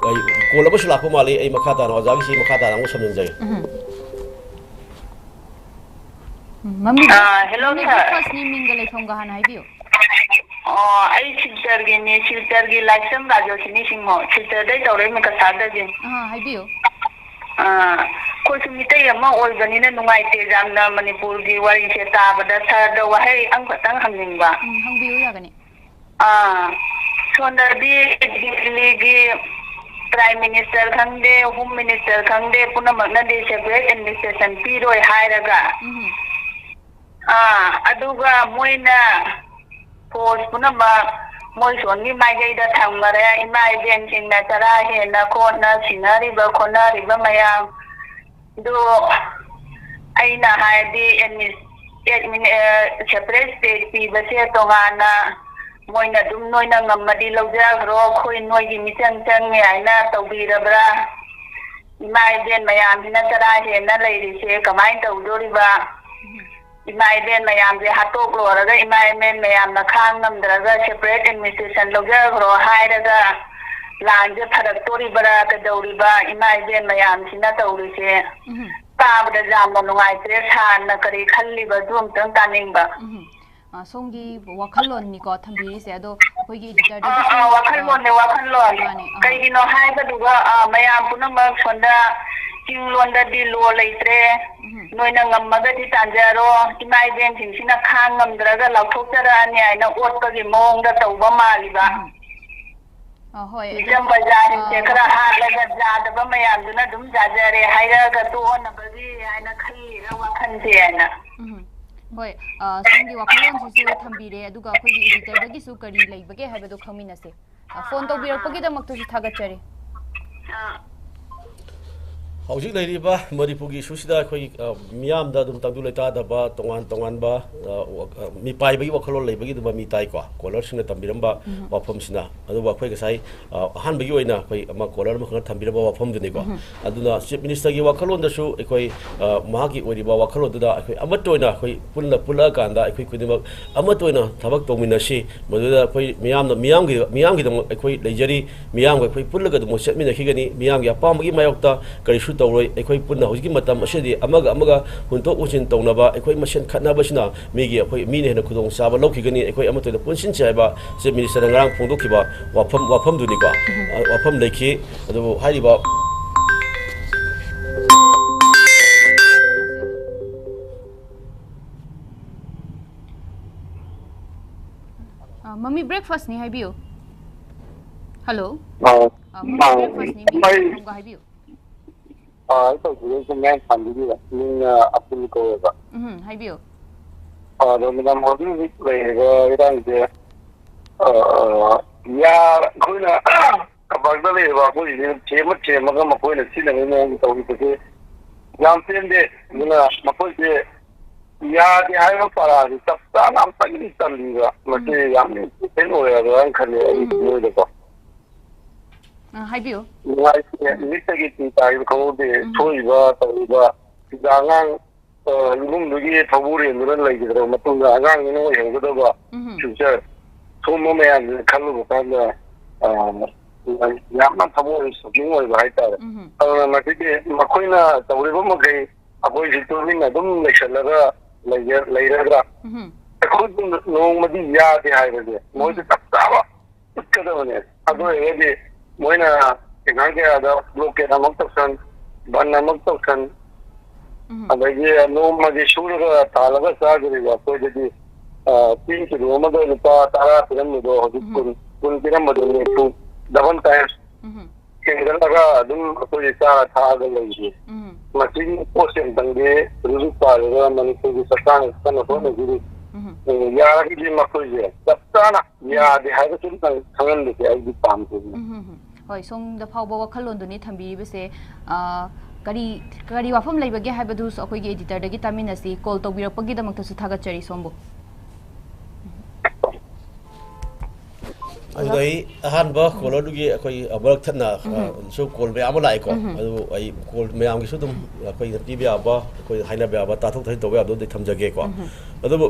ꯑꯩ call ꯑꯃꯁꯨ ꯂꯥꯛꯄ ꯃꯥꯜꯂꯤ꯫ ꯑꯩ ꯃꯈꯥ ꯇꯥꯅ ꯑꯣꯖꯥꯒꯤꯁꯤ ꯃꯈꯥ ꯇꯥꯅ ꯑꯃꯨꯛ ꯁꯝꯖꯤꯟꯖꯒꯦ꯫ ꯎꯝ꯫ ꯎꯝ, ꯃꯃꯤꯡ, ꯑꯥ, hello, ꯃꯃꯤꯡ sir꯫ First name ꯃꯤꯡꯒ ꯂꯩꯐꯝꯒ ꯍꯥꯟꯅ ꯍꯥꯏꯕꯤꯌꯨ꯫ ꯑꯣ, ꯑꯩ ꯁꯤꯜꯆꯔꯒꯤꯅꯤ, ꯁꯤꯜꯆꯔꯒꯤ ꯂꯥꯏꯁ꯭ꯔꯝ ꯔꯥꯖꯣꯁꯤꯅꯤ ꯁꯤꯡꯍꯣ, ꯁꯤꯜꯆꯔꯗꯩ ꯇꯧꯔꯛꯏ ꯀꯁꯥꯔꯗꯒꯤ꯫ ꯑꯥ, ꯍꯥꯏꯕꯤꯌꯨ꯫ ꯑꯥ, ꯑꯩꯈꯣꯏꯁꯨ ꯃꯤꯇꯩ ꯑꯃ ꯑꯣꯏꯕꯅꯤꯅ ꯅꯨꯡꯉꯥꯏꯇꯦ ꯌꯥꯝꯅ ꯃꯅꯤꯄꯨꯔꯒꯤ ꯋꯥꯔꯤꯁꯦ ꯇꯥꯕꯗ꯫ Sirꯗ ꯋꯥꯍꯩ ꯑꯃꯈꯛꯇꯪ ꯍꯪꯅꯤꯡꯕ꯫ ꯎꯝ, ꯍꯪꯕꯤꯌꯨ, ꯌꯥꯒꯅꯤ꯫ ꯑꯥ, ꯁꯣꯝꯗꯗꯤ ꯗꯤꯜꯂꯤꯒꯤ Prime Minister ꯈꯪꯗꯦ, Home Minister ꯈꯪꯗꯦ, ꯄꯨꯝꯅꯃꯛꯅꯗꯤ separate administration ꯄꯤꯔꯣꯏ ꯍꯥꯏꯔꯒ, ꯎꯝ꯫ ꯑꯥ, ꯑꯗꯨꯒ ꯃꯣꯏꯅ force ꯄꯨꯝꯅꯃꯛ ꯃꯣꯏ ꯁꯣꯝꯒꯤ ꯃꯥꯏꯀꯩꯗ ꯊꯝꯈꯔꯦ꯫ ꯏꯃꯥ ꯏꯕꯦꯟꯁꯤꯡꯅ ꯆꯔꯥ ꯍꯦꯟꯅ ꯈꯣꯠꯅ ꯁꯤꯟꯅꯔꯤꯕ ꯈꯣꯠꯅꯔꯤꯕ ꯃꯌꯥꯝ ꯑꯗꯣ ꯑꯩꯅ ꯍꯥꯏꯔꯗꯤ ꯑꯦꯗꯃꯤꯟ-, ꯑꯦꯗꯃꯤꯟ-, ꯑ, separate state ꯄꯤꯕꯁꯦ ꯇꯣꯉꯥꯟꯅ ꯃꯣꯏꯅ ꯑꯗꯨꯝ ꯅꯣꯏꯅ ꯉꯝꯃꯗꯤ ꯂꯧꯖꯈ꯭ꯔꯣ, ꯑꯩꯈꯣꯏ ꯅꯣꯏꯒꯤ ꯃꯤꯆꯪ ꯆꯪꯉꯦ ꯍꯥꯏꯅ ꯇꯧꯕꯤꯔꯕ꯭ꯔꯥ? ꯏꯃꯥ ꯏꯕꯦꯟ ꯃꯌꯥꯝꯁꯤꯅ ꯆꯔꯥ ꯍꯦꯟꯅ ꯂꯩꯔꯤꯁꯦ ꯀꯃꯥꯏꯅ ꯇꯧꯗꯣꯔꯤꯕ? ꯏꯃꯥ ꯏꯕꯦꯟ ꯃꯌꯥꯝꯁꯦ ꯍꯥꯠꯇꯣꯛꯂꯣꯏꯔꯒ ꯏꯃꯥ ꯏꯕꯦꯟ ꯃꯌꯥꯝꯅ ꯈꯥꯡ ꯉꯝꯗ꯭ꯔꯒ separate administration ꯂꯧꯖꯈ꯭ꯔꯣ ꯍꯥꯏꯔꯒ ꯂꯥꯟꯁꯦ ꯐꯔꯛꯇꯣꯔꯤꯕ꯭ꯔꯥ ꯀꯩꯗꯧꯔꯤꯕ ꯏꯃꯥ ꯏꯕꯦꯟ ꯃꯌꯥꯝꯁꯤꯅ ꯇꯧꯔꯤꯁꯦ? ꯎꯝ꯫ ꯇꯥꯕꯗ ꯌꯥꯝꯅ ꯅꯨꯡꯉꯥꯏꯇ꯭ꯔꯦ꯫ ꯁꯥꯔꯅ ꯀꯔꯤ ꯈꯜꯂꯤꯕ, ꯑꯗꯨ ꯑꯝꯇꯪ ꯇꯥꯅꯤꯡꯕ꯫ ꯎꯝ꯫ ꯑ, ꯁꯣꯝꯒꯤ ꯋꯥꯈꯜꯂꯣꯟꯅꯤꯀꯣ ꯊꯝꯕꯤꯔꯤꯁꯦ꯫ ꯑꯗꯣ ꯑꯩꯈꯣꯏꯒꯤ ꯑꯥ, editorꯗꯒꯤꯁꯨ, ꯑꯥ, ꯋꯥꯈꯜꯂꯣꯟꯅꯦ, ꯑ, ꯋꯥꯈꯜꯂꯣꯟ꯫ ꯃꯥꯅꯦ, ꯑꯥ꯫ ꯀꯩꯒꯤꯅꯣ ꯍꯥꯏꯕꯗꯨꯒ, ꯑꯥ, ꯃꯌꯥꯝ ꯄꯨꯝꯅꯃꯛ ꯁꯣꯝꯗ ꯆꯤꯡꯂꯣꯟꯗꯗꯤ ꯂꯣ ꯂꯩꯇ꯭ꯔꯦ꯫ ꯎꯝ꯫ ꯅꯣꯏꯅ ꯉꯝꯃꯒꯗꯤ ꯇꯥꯟꯖꯔꯣ꯫ ꯏꯃꯥ ꯏꯕꯦꯟꯁꯤꯡꯁꯤꯅ ꯈꯥꯡ ꯉꯝꯗ꯭ꯔꯒ ꯂꯧꯊꯣꯛꯆꯔꯛꯑꯅꯤ ꯍꯥꯏꯅ ꯑꯣꯠꯄꯒꯤ ꯃꯑꯣꯡꯗ ꯇꯧꯕ ꯃꯥꯜꯂꯤꯕ꯫ ꯎꯝ꯫ ꯑ, ꯍꯣꯏ, ꯑꯗꯨ, ꯃꯤꯆꯝ ꯄ꯭ꯔꯖꯥꯁꯤꯡꯁꯦ ꯑ, ꯈꯔ ꯍꯥꯠꯂꯒ ꯌꯥꯗꯕ ꯃꯌꯥꯝꯗꯨꯅ ꯑꯗꯨꯝ ꯌꯥꯖꯔꯦ ꯍꯥꯏꯔꯒ ꯇꯣꯛꯑꯅꯕꯒꯤ ꯍꯥꯏꯅ ꯈꯜꯂꯤꯔ ꯋꯥꯈꯜꯁꯦ ꯍꯥꯏꯅ꯫ ꯎꯝ꯫ ꯍꯣꯏ, ꯑ, ꯁꯣꯝꯒꯤ ꯋꯥꯈꯜꯂꯣꯟꯁꯤꯁꯨ ꯊꯝꯕꯤꯔꯦ, ꯑꯗꯨꯒ ꯑꯩꯈꯣꯏꯒꯤ editorꯗꯒꯤꯁꯨ ꯀꯔꯤ ꯂꯩꯕꯒꯦ ꯍꯥꯏꯕꯗꯣ ꯈꯪꯃꯤꯟꯅꯁꯦ꯫ ꯑ, phone ꯇꯧꯕꯤꯔꯛꯄꯒꯤꯗꯃꯛꯇꯁꯨ ꯊꯥꯒꯠꯆꯔꯤ꯫ ꯑ, ꯍꯧꯖꯤꯛ ꯂꯩꯔꯤꯕ ꯃꯅꯤꯄꯨꯔꯒꯤ ꯏꯁꯨꯁꯤꯗ ꯑꯩꯈꯣꯏ, ꯑ, ꯃꯤꯌꯥꯝꯗ ꯑꯗꯨꯝ ꯇꯪꯗꯨ ꯂꯩꯇꯥꯗꯕ, ꯇꯣꯉꯥꯟ ꯇꯣꯉꯥꯟꯕ, ꯑ, ꯋꯥ-, ꯑ, ꯃꯤꯄꯥꯏꯕꯒꯤ ꯋꯥꯈꯜꯂꯣꯟ ꯂꯩꯕꯒꯤ ꯑꯗꯨꯝ ꯃꯃꯤ ꯇꯥꯏꯀꯣ, caller ꯁꯤꯡꯅ ꯇꯝꯕꯤꯔꯝꯕ ꯎꯝ꯫ ꯋꯥꯐꯝꯁꯤꯅ꯫ ꯑꯗꯨꯕꯨ ꯑꯩꯈꯣꯏ ꯉꯁꯥꯏ, ꯑ, ꯑꯍꯥꯟꯕꯒꯤ ꯑꯣꯏꯅ ꯑꯩꯈꯣꯏ ꯑꯃ caller ꯑꯃꯈꯛꯅ ꯊꯝꯕꯤꯔꯝꯕ ꯋꯥꯐꯝꯗꯨꯅꯤꯀꯣ꯫ ꯎꯝ꯫ ꯑꯗꯨꯅ Chief Minister ꯒꯤ ꯋꯥꯈꯜꯂꯣꯟꯗꯁꯨ ꯑꯩꯈꯣꯏ, ꯑ, ꯃꯍꯥꯛꯀꯤ ꯑꯣꯏꯔꯤꯕ ꯋꯥꯈꯜꯂꯣꯟꯗꯨꯗ ꯑꯩꯈꯣꯏ ꯑꯃꯠꯇ ꯑꯣꯏꯅ ꯑꯩꯈꯣꯏ ꯄꯨꯟꯅ ꯄꯨꯜꯂꯛꯑꯀꯥꯟꯗ ꯑꯩꯈꯣꯏ ꯈꯨꯗꯤꯡꯃꯛ ꯑꯃꯠꯇ ꯑꯣꯏꯅ ꯊꯕꯛ ꯇꯧꯃꯤꯟꯅꯁꯤ꯫ ꯃꯗꯨꯗ ꯑꯩꯈꯣꯏ ꯃꯤꯌꯥꯝꯅ, ꯃꯤꯌꯥꯝꯒꯤ, ꯃꯤꯌꯥꯝꯒꯤꯗꯃꯛ ꯑꯩꯈꯣꯏ ꯂꯩꯖꯔꯤ꯫ ꯃꯤꯌꯥꯝꯒ ꯑꯩꯈꯣꯏ ꯄꯨꯜꯂꯒ ꯑꯗꯨꯝ ꯆꯠꯃꯤꯟꯅꯈꯤꯒꯅꯤ꯫ ꯃꯤꯌꯥꯝꯒꯤ ꯑꯄꯥꯝꯕꯒꯤ ꯃꯥꯌꯣꯛꯇ ꯀꯔꯤꯁꯨ ꯇꯧꯔꯣꯏ꯫ ꯑꯩꯈꯣꯏ ꯄꯨꯟꯅ ꯍꯧꯖꯤꯛꯀꯤ ꯃꯇꯝ ꯑꯁꯤꯗꯤ ꯑꯃꯒ ꯑꯃꯒ ꯍꯨꯟꯗꯣꯛ ꯍꯨꯟꯖꯤꯟ ꯇꯧꯅꯕ, ꯑꯩꯈꯣꯏ ꯃꯁꯦꯟ ꯈꯠꯅꯕꯁꯤꯅ ꯃꯤꯒꯤ, ꯑꯩꯈꯣꯏ ꯃꯤꯅ ꯍꯦꯟꯅ ꯈꯨꯗꯣꯡꯆꯥꯕ ꯂꯧꯈꯤꯒꯅꯤ꯫ ꯑꯩꯈꯣꯏ ꯑꯃꯠꯇ ꯑꯣꯏꯅ ꯄꯨꯟꯁꯤꯟꯁꯤ ꯍꯥꯏꯕ Chief Minister ꯅ ꯉꯔꯥꯡ ꯐꯣꯡꯗꯣꯛꯈꯤꯕ ꯋꯥꯐꯝ, ꯋꯥꯐꯝꯗꯨꯅꯤꯀꯣ꯫ ꯎꯝ꯫ ꯑ, ꯋꯥꯐꯝ ꯂꯩꯈꯤ꯫ ꯑꯗꯨꯕꯨ ꯍꯥꯏꯔꯤꯕ ꯑ, ꯃꯃꯤ breakfast ꯅꯤ ꯍꯥꯏꯕꯤꯌꯨ꯫ Hello꯫ ꯑꯥ, ꯑ, ꯃꯃꯤ ꯑꯥ, breakfast ꯅꯤ, ꯃꯤ ꯃꯩ ꯀꯔꯝꯒ ꯍꯥꯏꯕꯤꯌꯨ꯫ ꯑꯥ, ꯑꯩ ꯇꯧꯖꯔꯤꯁꯦ ꯃꯌꯥꯡ ꯐꯥꯟꯕꯤꯒꯤꯗ, ꯃꯤꯡꯅ ꯑꯕꯗꯨꯜ ꯀꯧꯋꯦꯕ꯫ ꯎꯝ, ꯍꯥꯏꯕꯤꯌꯨ꯫ ꯑꯥ, ꯑꯗꯣ ꯃꯦꯗꯥꯝ, ꯍꯧꯖꯤꯛ ꯍꯧꯖꯤꯛ ꯂꯩꯔꯤꯕ ꯏꯔꯥꯡꯁꯦ, ꯑꯥ, ꯌꯥ-, ꯑꯩꯈꯣꯏꯅ ꯇꯝꯄꯥꯛꯇ ꯂꯩꯔꯤꯕ ꯑꯩꯈꯣꯏꯁꯤꯡꯁꯤꯅ ꯊꯦꯝꯃ ꯊꯦꯝꯃꯒ ꯃꯈꯣꯏꯅ ꯁꯤꯖꯤꯟꯅꯕꯒꯤ ꯃꯑꯣꯡ ꯇꯧꯔꯤꯕꯁꯦ ꯌꯥꯝ ꯄꯦꯟꯗꯦ꯫ ꯑꯗꯨꯅ ꯃꯈꯣꯏꯁꯦ ꯌꯥꯗꯦ ꯍꯥꯏꯕ ꯄꯔꯥꯁꯦ ꯆꯞ ꯆꯥꯅ ꯑꯝꯇꯪꯗꯤ ꯆꯜꯂꯤꯕ꯫ ꯃꯁꯤ ꯎꯝ꯫ ꯌꯥꯝ important ꯑꯣꯏꯔꯕ꯭ꯔꯥꯅ ꯈꯜꯂꯦ ꯑꯩꯒꯤ ꯎꯝ꯫ ꯊꯃꯣꯏꯗꯀꯣ꯫ ꯑ, ꯍꯥꯏꯕꯤꯌꯨ꯫ ꯅꯨꯡꯉꯥꯏꯇꯦ꯫ ꯎꯝ꯫ ꯃꯤꯠꯇꯒꯤ ꯄꯤ ꯇꯥꯔꯤꯕ ꯈꯪꯍꯧꯗꯦ꯫ ꯎꯝ꯫ ꯊꯣꯛꯏꯕ ꯇꯧꯔꯤꯕ ꯁꯤꯗ ꯑꯉꯥꯡ, ꯑ, ꯏꯃꯨꯡꯗꯨꯒꯤ ꯊꯧꯕꯨꯔꯦꯟꯗꯨꯅ ꯂꯩꯈꯤꯗ꯭ꯔꯕ ꯃꯇꯨꯡꯗ ꯑꯉꯥꯡꯗꯨꯅ ꯑꯣꯏꯍꯧꯒꯗꯕ ꯎꯝ꯫ Future ꯁꯨꯝꯕ ꯃꯌꯥꯝꯁꯤꯅ ꯈꯜꯂꯨꯕ ꯀꯥꯟꯗ, ꯑ, ꯌꯥꯝꯅ ꯊꯃꯣꯏ ꯁꯣꯛꯀꯤꯡ ꯑꯣꯏꯕ ꯍꯥꯏꯇꯥꯔꯦ꯫ ꯎꯝ꯫ ꯑꯗꯨꯅ ꯃꯁꯤꯗꯤ ꯃꯈꯣꯏꯅ ꯇꯧꯔꯤꯕ ꯃꯈꯩ ꯑꯩꯈꯣꯏꯁꯤ ꯇꯨꯃꯤꯟꯅ ꯑꯗꯨꯝ ꯂꯩꯁꯜꯂꯒ ꯂꯩꯒ-, ꯂꯩꯔꯗ꯭ꯔꯥ? ꯎꯝ꯫ ꯑꯩꯈꯣꯏꯗꯤ ꯅꯣꯡꯃꯗꯤ ꯌꯥꯗꯦ ꯍꯥꯏꯕꯁꯦ ꯃꯣꯏꯗ ꯎꯝ꯫ ꯆꯞ ꯆꯥꯕ ꯎꯠꯀꯗꯕꯅꯦ꯫ ꯑꯗꯨ ꯑꯣꯏꯔꯒꯗꯤ ꯃꯣꯏꯅ ꯊꯤꯡꯒꯥꯡ ꯀꯌꯥꯗ ꯕ꯭ꯂꯣꯀꯦꯠ ꯑꯃꯨꯛ ꯇꯧꯁꯟ, ꯕꯟ ꯑꯃꯨꯛ ꯇꯧꯁꯟ, ꯎꯝ꯫ ꯑꯗꯒꯤ ꯅꯣꯡꯃꯒꯤ ꯁꯨꯔꯒ ꯇꯥꯜꯂꯒ ꯆꯥꯖꯔꯤꯕ ꯑꯩꯈꯣꯏꯗꯗꯤ, ꯑ, ꯆꯦꯡ ꯀꯤꯂꯣ ꯑꯃꯗ ꯂꯨꯄꯥ ꯇꯔꯥ ꯄꯤꯔꯝꯕꯗꯣ ꯍꯧꯖꯤꯛ ꯎꯝ꯫ ꯀꯨꯟ, ꯀꯨꯟ ꯄꯤꯔꯝꯕꯗꯣ ꯅꯤꯐꯨ, double times ꯎꯝ꯫ ꯍꯦꯟꯒꯠꯂꯒ ꯑꯗꯨꯝ ꯑꯩꯈꯣꯏ ꯆꯥꯔ ꯊꯛꯑꯒ ꯂꯩꯔꯤ꯫ ꯎꯝ꯫ ꯃꯁꯤꯒꯤ ꯄꯣꯠꯁꯦ ꯑꯝꯇꯪꯗꯤ ꯍꯧꯖꯤꯛ ꯄꯥꯜꯂꯤꯕ ꯃꯅꯤꯄꯨꯔꯒꯤ ꯁꯔꯀꯥꯔꯅ ꯀꯟꯅ ꯍꯣꯠꯅꯕꯤꯔꯤ꯫ ꯎꯝ꯫ ꯎꯝ, ꯌꯥꯔꯒꯗꯤ ꯃꯈꯣꯏꯁꯦ ꯆꯞ ꯆꯥꯅ ꯎꯝ꯫ ꯌꯥꯗꯦ ꯍꯥꯏꯕꯁꯤ ꯑꯝꯇꯪ ꯈꯪꯍꯟꯕꯁꯦ ꯑꯩꯗꯤ ꯄꯥꯝꯖꯩ꯫ ꯎꯝ, ꯎꯝ, ꯎꯝ꯫ ꯍꯣꯏ, ꯁꯣꯝꯗ ꯐꯥꯎꯕ ꯋꯥꯈꯜꯂꯣꯟꯗꯨꯅꯤ ꯊꯝꯕꯤꯔꯤꯕꯁꯦ꯫ ꯑ, ꯀꯔꯤ, ꯀꯔꯤ ꯋꯥꯐꯝ ꯂꯩꯕꯒꯦ ꯍꯥꯏꯕꯗꯨꯁꯨ ꯑꯩꯈꯣꯏꯒꯤ editor ꯗꯒꯤ ꯇꯥꯃꯤꯟꯅꯁꯤ꯫ ꯀꯣꯜ ꯇꯧꯕꯤꯔꯛꯄꯒꯤꯗꯃꯛꯇꯁꯨ ꯊꯥꯒꯠꯆꯔꯤ ꯁꯣꯝꯕꯨ꯫ ꯑꯗꯨꯗ ꯑꯩ ꯑꯍꯥꯟꯕ ꯎꯝ꯫ ꯀꯣꯂꯔꯗꯨꯒꯤ ꯑꯩꯈꯣꯏ ꯑꯃꯨꯔꯛ ꯊꯠꯅ, ꯎꯝ꯫ ꯑ, ꯁꯨ ꯀꯣꯜ ꯃꯌꯥꯝ ꯑꯃ ꯂꯥꯛꯑꯦꯀꯣ꯫ ꯎꯝ꯫ ꯑꯗꯨ ꯑꯩ ꯀꯣꯜ ꯃꯌꯥꯝꯒꯤꯁꯨ ꯑꯗꯨꯝ ꯑꯩꯈꯣꯏꯅ ꯄꯤꯕ ꯌꯥꯕ, ꯑꯩꯈꯣꯏ ꯍꯥꯏꯅꯕ ꯌꯥꯕ, ꯇꯥꯊꯣꯛ ꯇꯥꯁꯤꯟ ꯇꯧꯕ ꯌꯥꯕꯗꯣ ꯑꯗꯨꯝ ꯊꯝꯖꯒꯦꯀꯣ꯫ ꯎꯝ꯫ ꯑꯗꯨꯕꯨ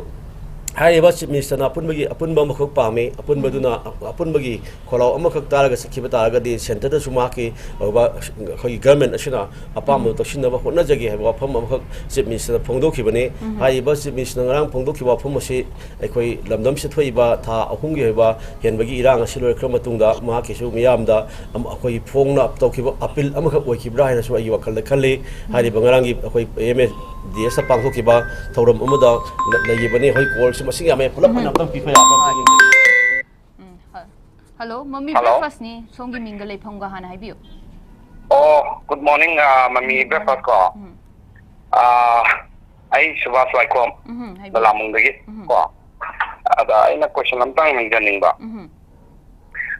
ꯍꯥꯏꯔꯤꯕ Chief Minister ꯅ ꯑꯄꯨꯟꯕꯒꯤ, ꯑꯄꯨꯟꯕ ꯑꯃꯈꯛ ꯄꯥꯝꯃꯤ꯫ ꯑꯄꯨꯟꯕꯗꯨꯅ ꯎꯝ꯫ ꯑ-, ꯑꯄꯨꯟꯕꯒꯤ ꯈꯣꯜꯂꯥꯎ ꯑꯃꯈꯛ ꯇꯥꯔꯒ ꯆꯠꯈꯤꯕ ꯇꯥꯔꯒꯗꯤ centre ꯗꯁꯨ ꯃꯍꯥꯛꯀꯤ ꯑꯣꯏꯕ ꯑꯩꯈꯣꯏꯒꯤ government ꯑꯁꯤꯅ ꯑꯄꯥꯝꯕꯗꯨ ꯎꯝ꯫ ꯇꯧꯁꯤꯟꯅꯕ ꯍꯣꯠꯅꯖꯒꯦ ꯍꯥꯏꯕ ꯋꯥꯐꯝ ꯑꯃꯈꯛ Chief Minister ꯅ ꯐꯣꯡꯗꯣꯛꯈꯤꯕꯅꯤ꯫ ꯎꯝ꯫ ꯍꯥꯏꯔꯤꯕ Chief Minister ꯅ ꯉꯔꯥꯡ ꯐꯣꯡꯗꯣꯛꯈꯤꯕ ꯋꯥꯐꯝ ꯑꯁꯤ ꯑꯩꯈꯣꯏ ꯂꯝꯗꯝꯁꯤꯗ ꯊꯣꯛꯏꯕ ꯊꯥ ꯑꯍꯨꯝꯒꯤ ꯑꯣꯏꯕ ꯍꯦꯟꯕꯒꯤ ꯏꯔꯥꯡ ꯑꯁꯤ ꯂꯣꯏꯈ꯭ꯔ ꯃꯇꯨꯡꯗ ꯃꯍꯥꯛꯀꯤꯁꯨ ꯃꯤꯌꯥꯝꯗ ꯑꯃ-, ꯑꯩꯈꯣꯏ ꯐꯣꯡꯅ ꯇꯧꯈꯤꯕ appeal ꯑꯃꯈꯛ ꯑꯣꯏꯈꯤꯕ꯭ꯔꯥ ꯍꯥꯏꯅꯁꯨ ꯑꯩꯒꯤ ꯋꯥꯈꯜꯗ ꯈꯜꯂꯤ꯫ ꯎꯝ꯫ ꯍꯥꯏꯔꯤꯕ ꯉꯔꯥꯡꯒꯤ ꯑꯩꯈꯣꯏ M A D S ꯇ ꯄꯥꯡꯊꯣꯛꯈꯤꯕ ꯊꯧꯔꯝ ꯑꯃꯗ ꯂ-, ꯂꯩꯈꯤꯕꯅꯤ꯫ ꯍꯣꯏ, ꯀꯣꯜꯁꯨ ꯃꯁꯤꯡ ꯌꯥꯝꯃꯦ, ꯄꯨꯂꯞ ꯎꯝ꯫ ꯑꯣꯏꯅ ꯑꯝꯇꯪ ꯄꯤꯕ ꯌꯥꯕ꯭ꯔꯥ ꯑꯝꯇ ꯌꯦꯡꯖꯒꯦ꯫ ꯎꯝ, ꯍ-, hello, ꯃꯃꯤ ꯍꯜꯂꯣ꯫ Breakfast ꯅꯤ, ꯁꯣꯝꯒꯤ ꯃꯤꯡꯒ ꯂꯩꯐꯝꯒ ꯍꯥꯟꯅ ꯍꯥꯏꯕꯤꯌꯨ꯫ ꯑꯣ, good morning, ꯑ, ꯃꯃꯤ ꯎꯝ, ꯃꯥꯅꯦ꯫ Breakfast ꯀꯣ꯫ ꯎꯝ꯫ ꯑ, ꯑꯩ ꯁꯨꯕꯥꯁ ꯋꯥꯏꯈꯣꯝ, ꯎꯝ, ꯍꯥꯏꯕꯤꯌꯨ꯫ ꯂꯂꯥꯃꯨꯡꯗꯒꯤ ꯎꯝ꯫ ꯀꯣ꯫ ꯑꯗ ꯑꯩꯅ question ꯑꯝꯇꯪ ꯍꯪꯖꯅꯤꯡꯕ꯫ ꯎꯝ꯫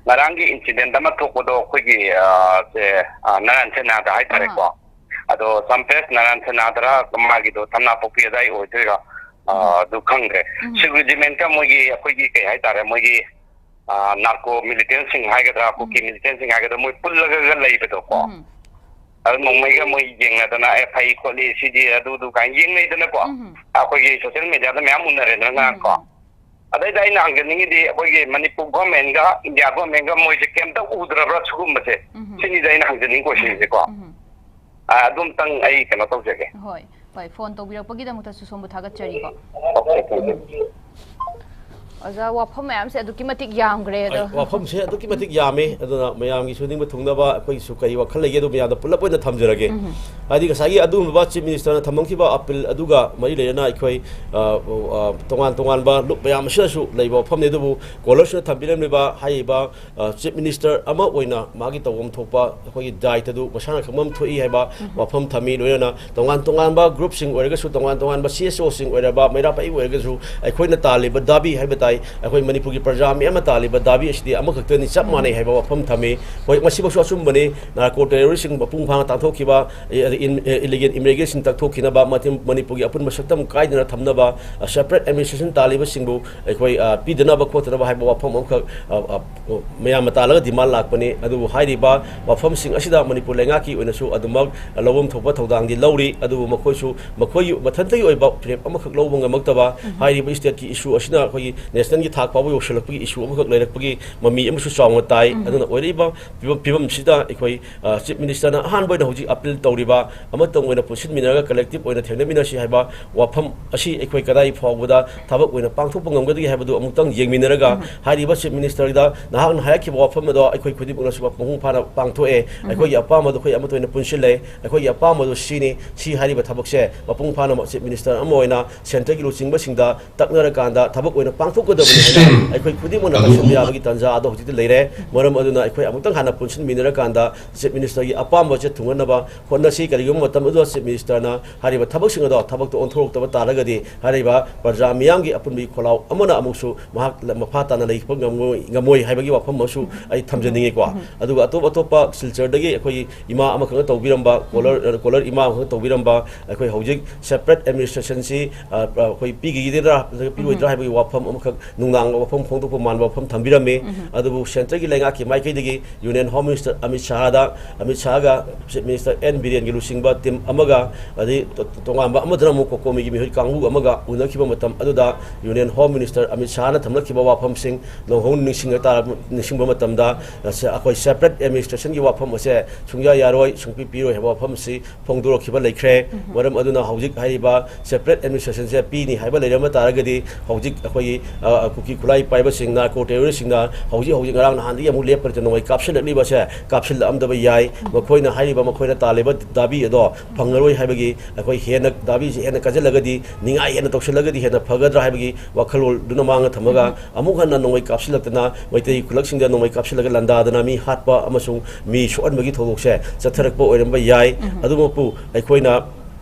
ꯉꯔꯥꯡꯒꯤ incident ꯑꯃ ꯊꯣꯛꯄꯗꯣ ꯑꯩꯈꯣꯏꯒꯤ, ꯑ, ꯁꯦ, ꯑ, ꯅꯔꯥꯟ ꯁꯦꯅꯥꯗ ꯍꯥꯏꯇꯥꯔꯦꯀꯣ꯫ ꯑꯥ꯫ ꯑꯗꯣ ꯁꯝꯄ꯭ꯔꯦꯁ ꯅꯔꯥꯟ ꯁꯦꯅꯥꯗꯔ ꯃꯥꯒꯤꯗꯣ ꯊꯝꯅꯥꯄꯣꯛꯄꯤ ꯑꯗꯥꯏ ꯑꯣꯏꯗꯣꯏꯔꯥ? ꯑ, ꯎꯝ꯫ ꯑꯗꯨ ꯈꯪꯗ꯭ꯔꯦ꯫ ꯎꯝ꯫ ꯁꯤꯒꯤ regiment ꯀ ꯃꯣꯏꯒꯤ, ꯑꯩꯈꯣꯏꯒꯤ ꯀꯩ ꯍꯥꯏꯇꯥꯔꯦ, ꯃꯣꯏꯒꯤ, ꯑ, narco militant ꯁꯤꯡ ꯍꯥꯏꯒꯗ꯭ꯔꯥ, ꯀꯨꯀꯤ ꯎꯝ꯫ Militant ꯁꯤꯡ ꯍꯥꯏꯒꯗ꯭ꯔꯥ, ꯃꯣꯏ ꯄꯨꯜꯂꯒ ꯂꯩꯕꯗꯣꯀꯣ꯫ ꯎꯝ꯫ ꯑꯗꯨ ꯅꯣꯡꯃꯩꯒ ꯃꯣꯏ ꯌꯦꯡꯅꯗꯅ, "ꯑꯦ, ꯐꯩ ꯈꯣꯠꯂꯤ, ꯁꯤꯗꯤ ꯑꯗꯨꯗꯨ" ꯀꯥꯏꯅ ꯌꯦꯡꯅꯩꯗꯅꯀꯣ꯫ ꯎꯝ꯫ ꯑꯩꯈꯣꯏꯒꯤ social media ꯗ ꯃꯌꯥꯝ ꯎꯅꯔꯦꯗꯅ ꯎꯝ꯫ ꯉꯔꯥꯡ ꯀꯣ꯫ ꯎꯝ꯫ ꯑꯗꯩꯗ ꯑꯩꯅ ꯍꯪꯖꯅꯤꯡꯉꯤꯗꯤ, ꯑꯩꯈꯣꯏꯒꯤ ꯃꯅꯤꯄꯨꯔ ꯒꯣꯔꯃꯦꯟꯒ ꯏꯟꯗꯤꯌꯥ ꯒꯣꯔꯃꯦꯟꯒ ꯃꯣꯏꯁꯦ ꯀꯩꯝꯇ ꯎꯗ꯭ꯔꯕ꯭ꯔꯥ ꯁꯤꯒꯨꯝꯕꯁꯦ? ꯎꯝ꯫ ꯁꯤꯅꯤꯗ ꯑꯩꯅ ꯍꯪꯖꯅꯤꯡꯉꯤ ꯀꯣꯏꯁꯟꯁꯦꯀꯣ꯫ ꯎꯝ꯫ ꯑ, ꯑꯗꯨꯝꯇꯪ ꯑꯩ ꯀꯩꯅꯣ ꯇꯧꯖꯒꯦ꯫ ꯍꯣꯏ, ꯍꯣꯏ, ꯐꯣꯟ ꯇꯧꯕꯤꯔꯛꯄꯒꯤꯗꯃꯛꯇꯁꯨ ꯁꯣꯝꯕꯨ ꯊꯥꯒꯠꯆꯔꯤꯀꯣ꯫ Okay, thank you. ꯑꯣꯖꯥ, ꯋꯥꯐꯝ ꯃꯌꯥꯝꯁꯦ ꯑꯗꯨꯛꯀꯤ ꯃꯇꯤꯛ ꯌꯥꯝꯈ꯭ꯔꯦ ꯑꯗꯣ꯫ ꯍꯣꯏ, ꯋꯥꯐꯝꯁꯦ ꯑꯗꯨꯛꯀꯤ ꯃꯇꯤꯛ ꯌꯥꯝꯃꯤ꯫ ꯑꯗꯨꯅ ꯃꯌꯥꯝꯒꯤꯁꯨ ꯅꯤꯡꯕ ꯊꯨꯡꯅꯕ ꯑꯩꯈꯣꯏꯒꯤꯁꯨ ꯀꯔꯤ ꯋꯥꯈꯜ ꯂꯩꯒꯦ ꯑꯗꯨ ꯃꯌꯥꯝꯗ ꯄꯨꯂꯞ ꯑꯣꯏꯅ ꯊꯝꯖꯔꯒꯦ꯫ ꯎꯝ꯫ ꯍꯥꯏꯗꯤ ꯉꯁꯥꯏꯒꯤ ꯑꯗꯨꯒꯨꯝꯂꯕ ꯆꯤꯐ ꯃꯤꯅꯤꯁꯇꯔꯅ ꯊꯝꯃꯛꯈꯤꯕ ꯑꯄꯤꯜ ꯑꯗꯨꯒ ꯃꯔꯤ ꯂꯩꯅꯅ ꯑꯩꯈꯣꯏ, ꯑ, ꯑ, ꯇꯣꯉꯥꯟ ꯇꯣꯉꯥꯟꯕ ꯂꯨꯞ ꯃꯌꯥꯝ ꯑꯁꯤꯅꯁꯨ ꯂꯩꯕ ꯋꯥꯐꯝꯅꯤ꯫ ꯑꯗꯨꯕꯨ ꯀꯣꯂꯔꯁꯤꯅ ꯊꯝꯕꯤꯔꯝꯂꯤꯕ ꯍꯥꯏꯔꯤꯕ, ꯑ, ꯆꯤꯐ ꯃꯤꯅꯤꯁꯇꯔ ꯑꯃ ꯑꯣꯏꯅ ꯃꯥꯒꯤ ꯇꯧꯐꯝ ꯊꯣꯛꯄ ꯑꯩꯈꯣꯏꯒꯤ ꯗꯥꯏꯇꯗꯨ ꯃꯁꯥꯅ ꯈꯪꯐꯝ ꯊꯣꯛꯏ ꯍꯥꯏꯕ ꯎꯝ꯫ ꯋꯥꯐꯝ ꯊꯝꯃꯤ꯫ ꯂꯣꯏꯅꯅ ꯇꯣꯉꯥꯟ ꯇꯣꯉꯥꯟꯕ ꯒ꯭ꯔꯨꯞꯁꯤꯡ ꯑꯣꯏꯔꯒꯁꯨ, ꯇꯣꯉꯥꯟ ꯇꯣꯉꯥꯟꯕ ꯁꯤ ꯑꯦꯁ ꯑꯣꯁꯤꯡ ꯑꯣꯏꯔꯕ, ꯃꯩꯔꯥ ꯄꯥꯛꯏ ꯑꯣꯏꯔꯒꯁꯨ, ꯑꯩꯈꯣꯏꯅ ꯇꯥꯜꯂꯤꯕ ꯗꯥꯕꯤ ꯍꯥꯏꯕ ꯇꯥꯏ, ꯑꯩꯈꯣꯏ ꯃꯅꯤꯄꯨꯔꯒꯤ ꯄ꯭ꯔꯖꯥ ꯃꯤꯌꯥꯝꯅ ꯇꯥꯜꯂꯤꯕ ꯗꯥꯕꯤ ꯑꯁꯤꯗꯤ ꯑꯃꯈꯛꯇꯅꯤ, ꯆꯞ ꯎꯝ꯫ ꯃꯥꯟꯅꯩ ꯍꯥꯏꯕ ꯋꯥꯐꯝ ꯊꯝꯃꯤ꯫ ꯍꯣꯏ, ꯃꯁꯤꯃꯛꯁꯨ ꯑꯆꯨꯝꯕꯅꯤ꯫ ꯅꯥꯔꯀꯣ ꯇꯦꯔꯣꯔꯤꯁꯁꯤꯡ ꯃꯄꯨꯡ ꯐꯥꯅ ꯇꯥꯟꯊꯣꯛꯈꯤꯕ, ꯑ, ꯑꯗ ꯏꯟ-, ꯑ, ꯏꯂꯤꯒꯦꯜ ꯏꯃꯤꯒ꯭ꯔꯦꯁꯟ ꯇꯛꯊꯣꯛꯈꯤꯅꯕ, ꯃꯇꯝ-, ꯃꯅꯤꯄꯨꯔꯒꯤ ꯑꯄꯨꯟꯕ ꯁꯛꯇꯝ ꯀꯥꯏꯗꯅ ꯊꯝꯅꯕ, ꯑ, ꯁꯦꯄꯔꯦꯠ ꯑꯦꯗꯃꯤꯅꯤꯁꯇ꯭ꯔꯦꯁꯟ ꯇꯥꯜꯂꯤꯕꯁꯤꯡꯕꯨ ꯑꯩꯈꯣꯏ, ꯑ, ꯄꯤꯗꯅꯕ ꯈꯣꯠꯇꯅꯕ ꯍꯥꯏꯕ ꯋꯥꯐꯝ ꯑꯃꯈꯛ, ꯑ, ꯑ, ꯃꯌꯥꯝꯅ ꯇꯥꯜꯂꯒ ꯗꯤꯃꯥꯟ ꯂꯥꯛꯄꯅꯤ꯫ ꯑꯗꯨꯕꯨ ꯍꯥꯏꯔꯤꯕ ꯋꯥꯐꯝꯁꯤꯡ ꯑꯁꯤꯗ ꯃꯅꯤꯄꯨꯔ ꯂꯩꯉꯥꯛꯀꯤ ꯑꯣꯏꯅꯁꯨ ꯑꯗꯨꯃꯛ ꯂꯧꯐꯝ ꯊꯣꯛꯄ ꯊꯧꯗꯥꯡꯗꯤ ꯂꯧꯔꯤ꯫ ꯑꯗꯨꯕꯨ ꯃꯈꯣꯏꯁꯨ ꯃꯈꯣꯏꯒꯤ ꯃꯊꯟꯇꯒꯤ ꯑꯣꯏꯕ ꯐꯤꯔꯦꯞ ꯑꯃꯈꯛ ꯂꯧꯕ ꯉꯝꯃꯛꯇꯕ, ꯎꯝ꯫ ꯍꯥꯏꯔꯤꯕ ꯏꯁꯇꯦꯠꯀꯤ ꯏꯁꯨ ꯑꯁꯤꯅ ꯑꯩꯈꯣꯏꯒꯤ ꯅꯦꯁꯅꯦꯜꯒꯤ ꯊꯥꯛ ꯐꯥꯎꯕ ꯌꯧꯁꯤꯜꯂꯛꯄꯒꯤ ꯏꯁꯨ ꯑꯃꯈꯛ ꯂꯩꯔꯛꯄꯒꯤ ꯃꯃꯤ ꯑꯃꯁꯨ ꯆꯥꯎꯅ ꯇꯥꯏ꯫ ꯎꯝ꯫ ꯑꯗꯨꯅ ꯑꯣꯏꯔꯛꯏꯕ ꯐꯤꯕꯝ, ꯐꯤꯕꯝꯁꯤꯗ ꯑꯩꯈꯣꯏ, ꯑ, ꯆꯤꯐ ꯃꯤꯅꯤꯁꯇꯔꯅ ꯑꯍꯥꯟꯕ ꯑꯣꯏꯅ ꯍꯧꯖꯤꯛ ꯑꯄꯤꯜ ꯇꯧꯔꯤꯕ, ꯑꯃꯇꯪ ꯑꯣꯏꯅ ꯄꯨꯟꯁꯤꯟꯃꯤꯟꯅꯔꯒ ꯀꯂꯦꯛꯇꯤꯚ ꯑꯣꯏꯅ ꯊꯦꯡꯅꯃꯤꯟꯅꯁꯤ ꯍꯥꯏꯕ ꯋꯥꯐꯝ ꯑꯁꯤ ꯑꯩꯈꯣꯏ ꯀꯗꯥꯏ ꯐꯥꯎꯕꯗ ꯊꯕꯛ ꯑꯣꯏꯅ ꯄꯥꯡꯊꯣꯛꯄ ꯉꯝꯒꯗꯒꯦ ꯍꯥꯏꯕꯗꯨ ꯑꯃꯨꯛꯇꯪ ꯌꯦꯡꯃꯤꯟꯅꯔꯒ, ꯎꯝ꯫ ꯍꯥꯏꯔꯤꯕ ꯆꯤꯐ ꯃꯤꯅꯤꯁꯇꯔꯗ ꯅꯍꯥꯛꯅ ꯍꯥꯏꯔꯛꯈꯤꯕ ꯋꯥꯐꯝ ꯑꯗꯣ ꯑꯩꯈꯣꯏ ꯈꯨꯗꯤꯡꯃꯛꯅꯁꯨ ꯃꯄꯨꯡ ꯐꯥꯅ ꯄꯥꯡꯊꯣꯛꯑꯦ꯫ ꯎꯝ꯫ ꯑꯩꯈꯣꯏꯒꯤ ꯑꯄꯥꯝꯕꯗꯣ ꯑꯩꯈꯣꯏ ꯑꯃꯠꯇ ꯑꯣꯏꯅ ꯄꯨꯟꯁꯤꯜꯂꯦ꯫ ꯑꯩꯈꯣꯏꯒꯤ ꯑꯄꯥꯝꯕꯗꯣ ꯁꯤꯅꯤ, ꯁꯤ ꯍꯥꯏꯔꯤꯕ ꯊꯕꯛꯁꯦ ꯃꯄꯨꯡ ꯐꯥꯅ ꯆꯤꯐ ꯃꯤꯅꯤꯁꯇꯔ ꯑꯃ ꯑꯣꯏꯅ ꯁꯦꯟꯇꯔꯒꯤ ꯂꯨꯆꯤꯡꯕꯁꯤꯡꯗ ꯇꯛꯅꯔꯀꯥꯟꯗ ꯊꯕꯛ ꯑꯣꯏꯅ ꯄꯥꯡꯊꯣꯛꯀꯗꯕꯅꯤ ꯍꯥꯏꯅ ꯁꯤꯁꯇꯦꯝ ꯑꯩꯈꯣꯏ ꯈꯨꯗꯤꯡꯃꯛꯅ ꯑꯗꯨ ꯈꯟꯕ ꯌꯥꯕꯒꯤ ꯇꯥꯟꯖꯥ ꯑꯗꯣ ꯍꯧꯖꯤꯛꯇꯤ ꯂꯩꯔꯦ꯫ ꯃꯔꯝ ꯑꯗꯨꯅ ꯑꯩꯈꯣꯏ ꯑꯃꯨꯛꯇꯪ ꯍꯥꯟꯅ ꯄꯨꯟꯁꯤꯟꯃꯤꯟꯅꯔꯀꯥꯟꯗ ꯆꯤꯐ ꯃꯤꯅꯤꯁꯇꯔꯒꯤ ꯑꯄꯥꯝꯕꯁꯦ ꯊꯨꯡꯍꯟꯅꯕ ꯍꯣꯠꯅꯁꯤ꯫ ꯀꯔꯤꯒꯨꯝꯕ ꯃꯇꯝ ꯑꯗꯨꯗ ꯆꯤꯐ ꯃꯤꯅꯤꯁꯇꯔꯅ ꯍꯥꯏꯔꯤꯕ ꯊꯕꯛꯁꯤꯡ ꯑꯗꯣ ꯊꯕꯛꯇ ꯑꯣꯟꯊꯣꯔꯛꯇꯕ ꯇꯥꯔꯒꯗꯤ ꯍꯥꯏꯔꯤꯕ ꯄ꯭ꯔꯖꯥ ꯃꯤꯌꯥꯝꯒꯤ ꯑꯄꯨꯟꯕꯒꯤ ꯈꯣꯜꯂꯥꯎ ꯑꯃꯅ ꯑꯃꯨꯛꯁꯨ ꯃꯍꯥꯛ ꯃꯈꯥ ꯇꯥꯅ ꯂꯩꯕ ꯉꯝꯃꯣꯏ, ꯉꯝꯃꯣꯏ ꯍꯥꯏꯕꯒꯤ ꯋꯥꯐꯝ ꯑꯃꯁꯨ ꯑꯩ ꯊꯝꯖꯅꯤꯡꯉꯤꯀꯣ꯫ ꯎꯝ꯫ ꯑꯗꯨꯒ ꯑꯇꯣꯞ ꯑꯇꯣꯞꯄ ꯁꯤꯜꯆꯔꯗꯒꯤ ꯑꯩꯈꯣꯏꯒꯤ ꯏꯃꯥ ꯑꯃꯈꯛꯅ ꯇꯧꯕꯤꯔꯝꯕ, ꯎꯝ꯫ ꯀꯣꯂꯔ, ꯀꯣꯂꯔ ꯏꯃꯥ ꯑꯃꯈꯛꯅ ꯇꯧꯕꯤꯔꯝꯕ, ꯑꯩꯈꯣꯏ ꯍꯧꯖꯤꯛ ꯁꯦꯄꯔꯦꯠ ꯑꯦꯗꯃꯤꯅꯤꯁꯇ꯭ꯔꯦꯁꯟꯁꯤ, ꯑ, ꯑꯩꯈꯣꯏ ꯄꯤꯈꯤꯒꯗ꯭ꯔꯥ ꯅꯠꯇ꯭ꯔꯒ ꯄꯤꯔꯣꯏꯗ꯭ꯔꯥ ꯎꯝ꯫ ꯍꯥꯏꯕꯒꯤ ꯋꯥꯐꯝ ꯑꯃꯈꯛ ꯅꯨꯡꯅꯥꯡꯕ ꯋꯥꯐꯝ ꯐꯣꯡꯗꯣꯛꯄ ꯃꯥꯟꯕ ꯋꯥꯐꯝ ꯊꯝꯕꯤꯔꯝꯃꯤ꯫ ꯑꯗꯨꯕꯨ centreꯒꯤ ꯂꯩꯉꯥꯛꯀꯤ ꯃꯥꯏꯀꯩꯗꯒꯤ Union Home Minister ꯑꯃꯤꯠ ꯁꯥꯍꯗ, ꯑꯃꯤꯠ ꯁꯥꯍꯒ Chief Minister ꯑꯦꯟ ꯕꯤꯔꯦꯟꯒꯤ ꯂꯨꯆꯤꯡꯕ team ꯑꯃꯒ, ꯑꯗꯩ ꯇꯣꯉꯥꯟꯕ ꯑꯃꯗꯨꯅ ꯑꯃꯨꯛ COCOMIꯒꯤ ꯃꯤꯍꯨꯠ ꯀꯥꯡꯕꯨ ꯑꯃꯒ ꯎꯅꯈꯤꯕ ꯃꯇꯝ ꯑꯗꯨꯗ Union Home Minister ꯑꯃꯤꯠ ꯁꯥꯍꯅ ꯊꯝꯂꯛꯈꯤꯕ ꯋꯥꯐꯝꯁꯤꯡ ꯅꯧꯍꯧꯅ ꯅꯤꯡꯁꯤꯡꯉ ꯇꯥꯔ-, ꯅꯤꯡꯁꯤꯡꯕ ꯃꯇꯝꯗ, ꯑꯁ, ꯑꯩꯈꯣꯏ separate administrationꯒꯤ ꯋꯥꯐꯝ ꯑꯁꯦ ꯁꯨꯡꯌꯥ ꯌꯥꯔꯣꯏ, ꯁꯨꯡꯄꯤ ꯄꯤꯔꯣꯏ ꯍꯥꯏꯕ ꯋꯥꯐꯝ ꯑꯁꯤ ꯐꯣꯡꯗꯣꯔꯛꯈꯤꯕ ꯂꯩꯈ꯭ꯔꯦ꯫ ꯃꯔꯝ ꯑꯗꯨꯅ ꯍꯧꯖꯤꯛ ꯍꯥꯏꯔꯤꯕ separate administrationꯁꯦ ꯄꯤꯅꯤ ꯍꯥꯏꯕ ꯂꯩꯔꯝꯕ ꯇꯥꯔꯒꯗꯤ, ꯍꯧꯖꯤꯛ ꯑꯩꯈꯣꯏꯒꯤ, ꯑ, ꯀꯨꯀꯤ ꯈꯨꯠꯂꯥꯏ ꯄꯥꯏꯕꯁꯤꯡ, narco terroristꯁꯤꯡꯅ ꯍꯧꯖꯤꯛ ꯍꯧꯖꯤꯛ ꯉꯔꯥꯡ ꯅꯍꯥꯟꯗꯒꯤ ꯑꯃꯨꯛ ꯂꯦꯞꯇꯅ ꯅꯣꯡꯃꯩ ꯀꯥꯞꯁꯤꯜꯂꯛꯂꯤꯕꯁꯦ ꯀꯥꯞꯁꯤꯜꯂꯛꯑꯝꯗꯕ ꯌꯥꯏ꯫ ꯃꯈꯣꯏꯅ ꯍꯥꯏꯔꯤꯕ, ꯃꯈꯣꯏꯅ ꯇꯥꯜꯂꯤꯕ ꯗꯥꯕꯤ ꯑꯗꯣ ꯐꯪꯉꯔꯣꯏ ꯍꯥꯏꯕꯒꯤ ꯑꯩꯈꯣꯏ ꯍꯦꯟꯅ ꯗꯥꯕꯤꯁꯤ ꯍꯦꯟꯅ ꯀꯟꯁꯤꯜꯂꯒꯗꯤ, ꯅꯤꯡꯉꯥꯏ ꯍꯦꯟꯅ ꯇꯧꯁꯤꯜꯂꯒꯗꯤ ꯍꯦꯟꯅ ꯐꯒꯗ꯭ꯔꯥ ꯍꯥꯏꯕꯒꯤ ꯋꯥꯈꯜꯂꯣꯟꯗꯨꯅ ꯃꯥꯡꯗ ꯊꯝꯃꯒ, ꯑꯃꯨꯛ ꯍꯟꯅ ꯅꯣꯡꯃꯩ ꯀꯥꯞꯁꯤꯜꯂꯛꯇꯅ ꯃꯩꯇꯩ ꯈꯨꯜꯂꯛꯁꯤꯡꯗ ꯅꯣꯡꯃꯩ ꯀꯥꯞꯁꯤꯜꯂꯒ ꯂꯥꯟꯗꯥꯗꯅ ꯃꯤ ꯍꯥꯠꯄ ꯑꯃꯁꯨꯡ ꯃꯤ ꯁꯣꯛꯍꯟꯕꯒꯤ ꯊꯧꯗꯣꯛꯁꯦ ꯆꯠꯊꯔꯛꯄ ꯑꯣꯏꯔꯝꯕ ꯌꯥꯏ꯫ ꯑꯗꯨꯃꯛꯄꯨ ꯑꯩꯈꯣꯏꯅ,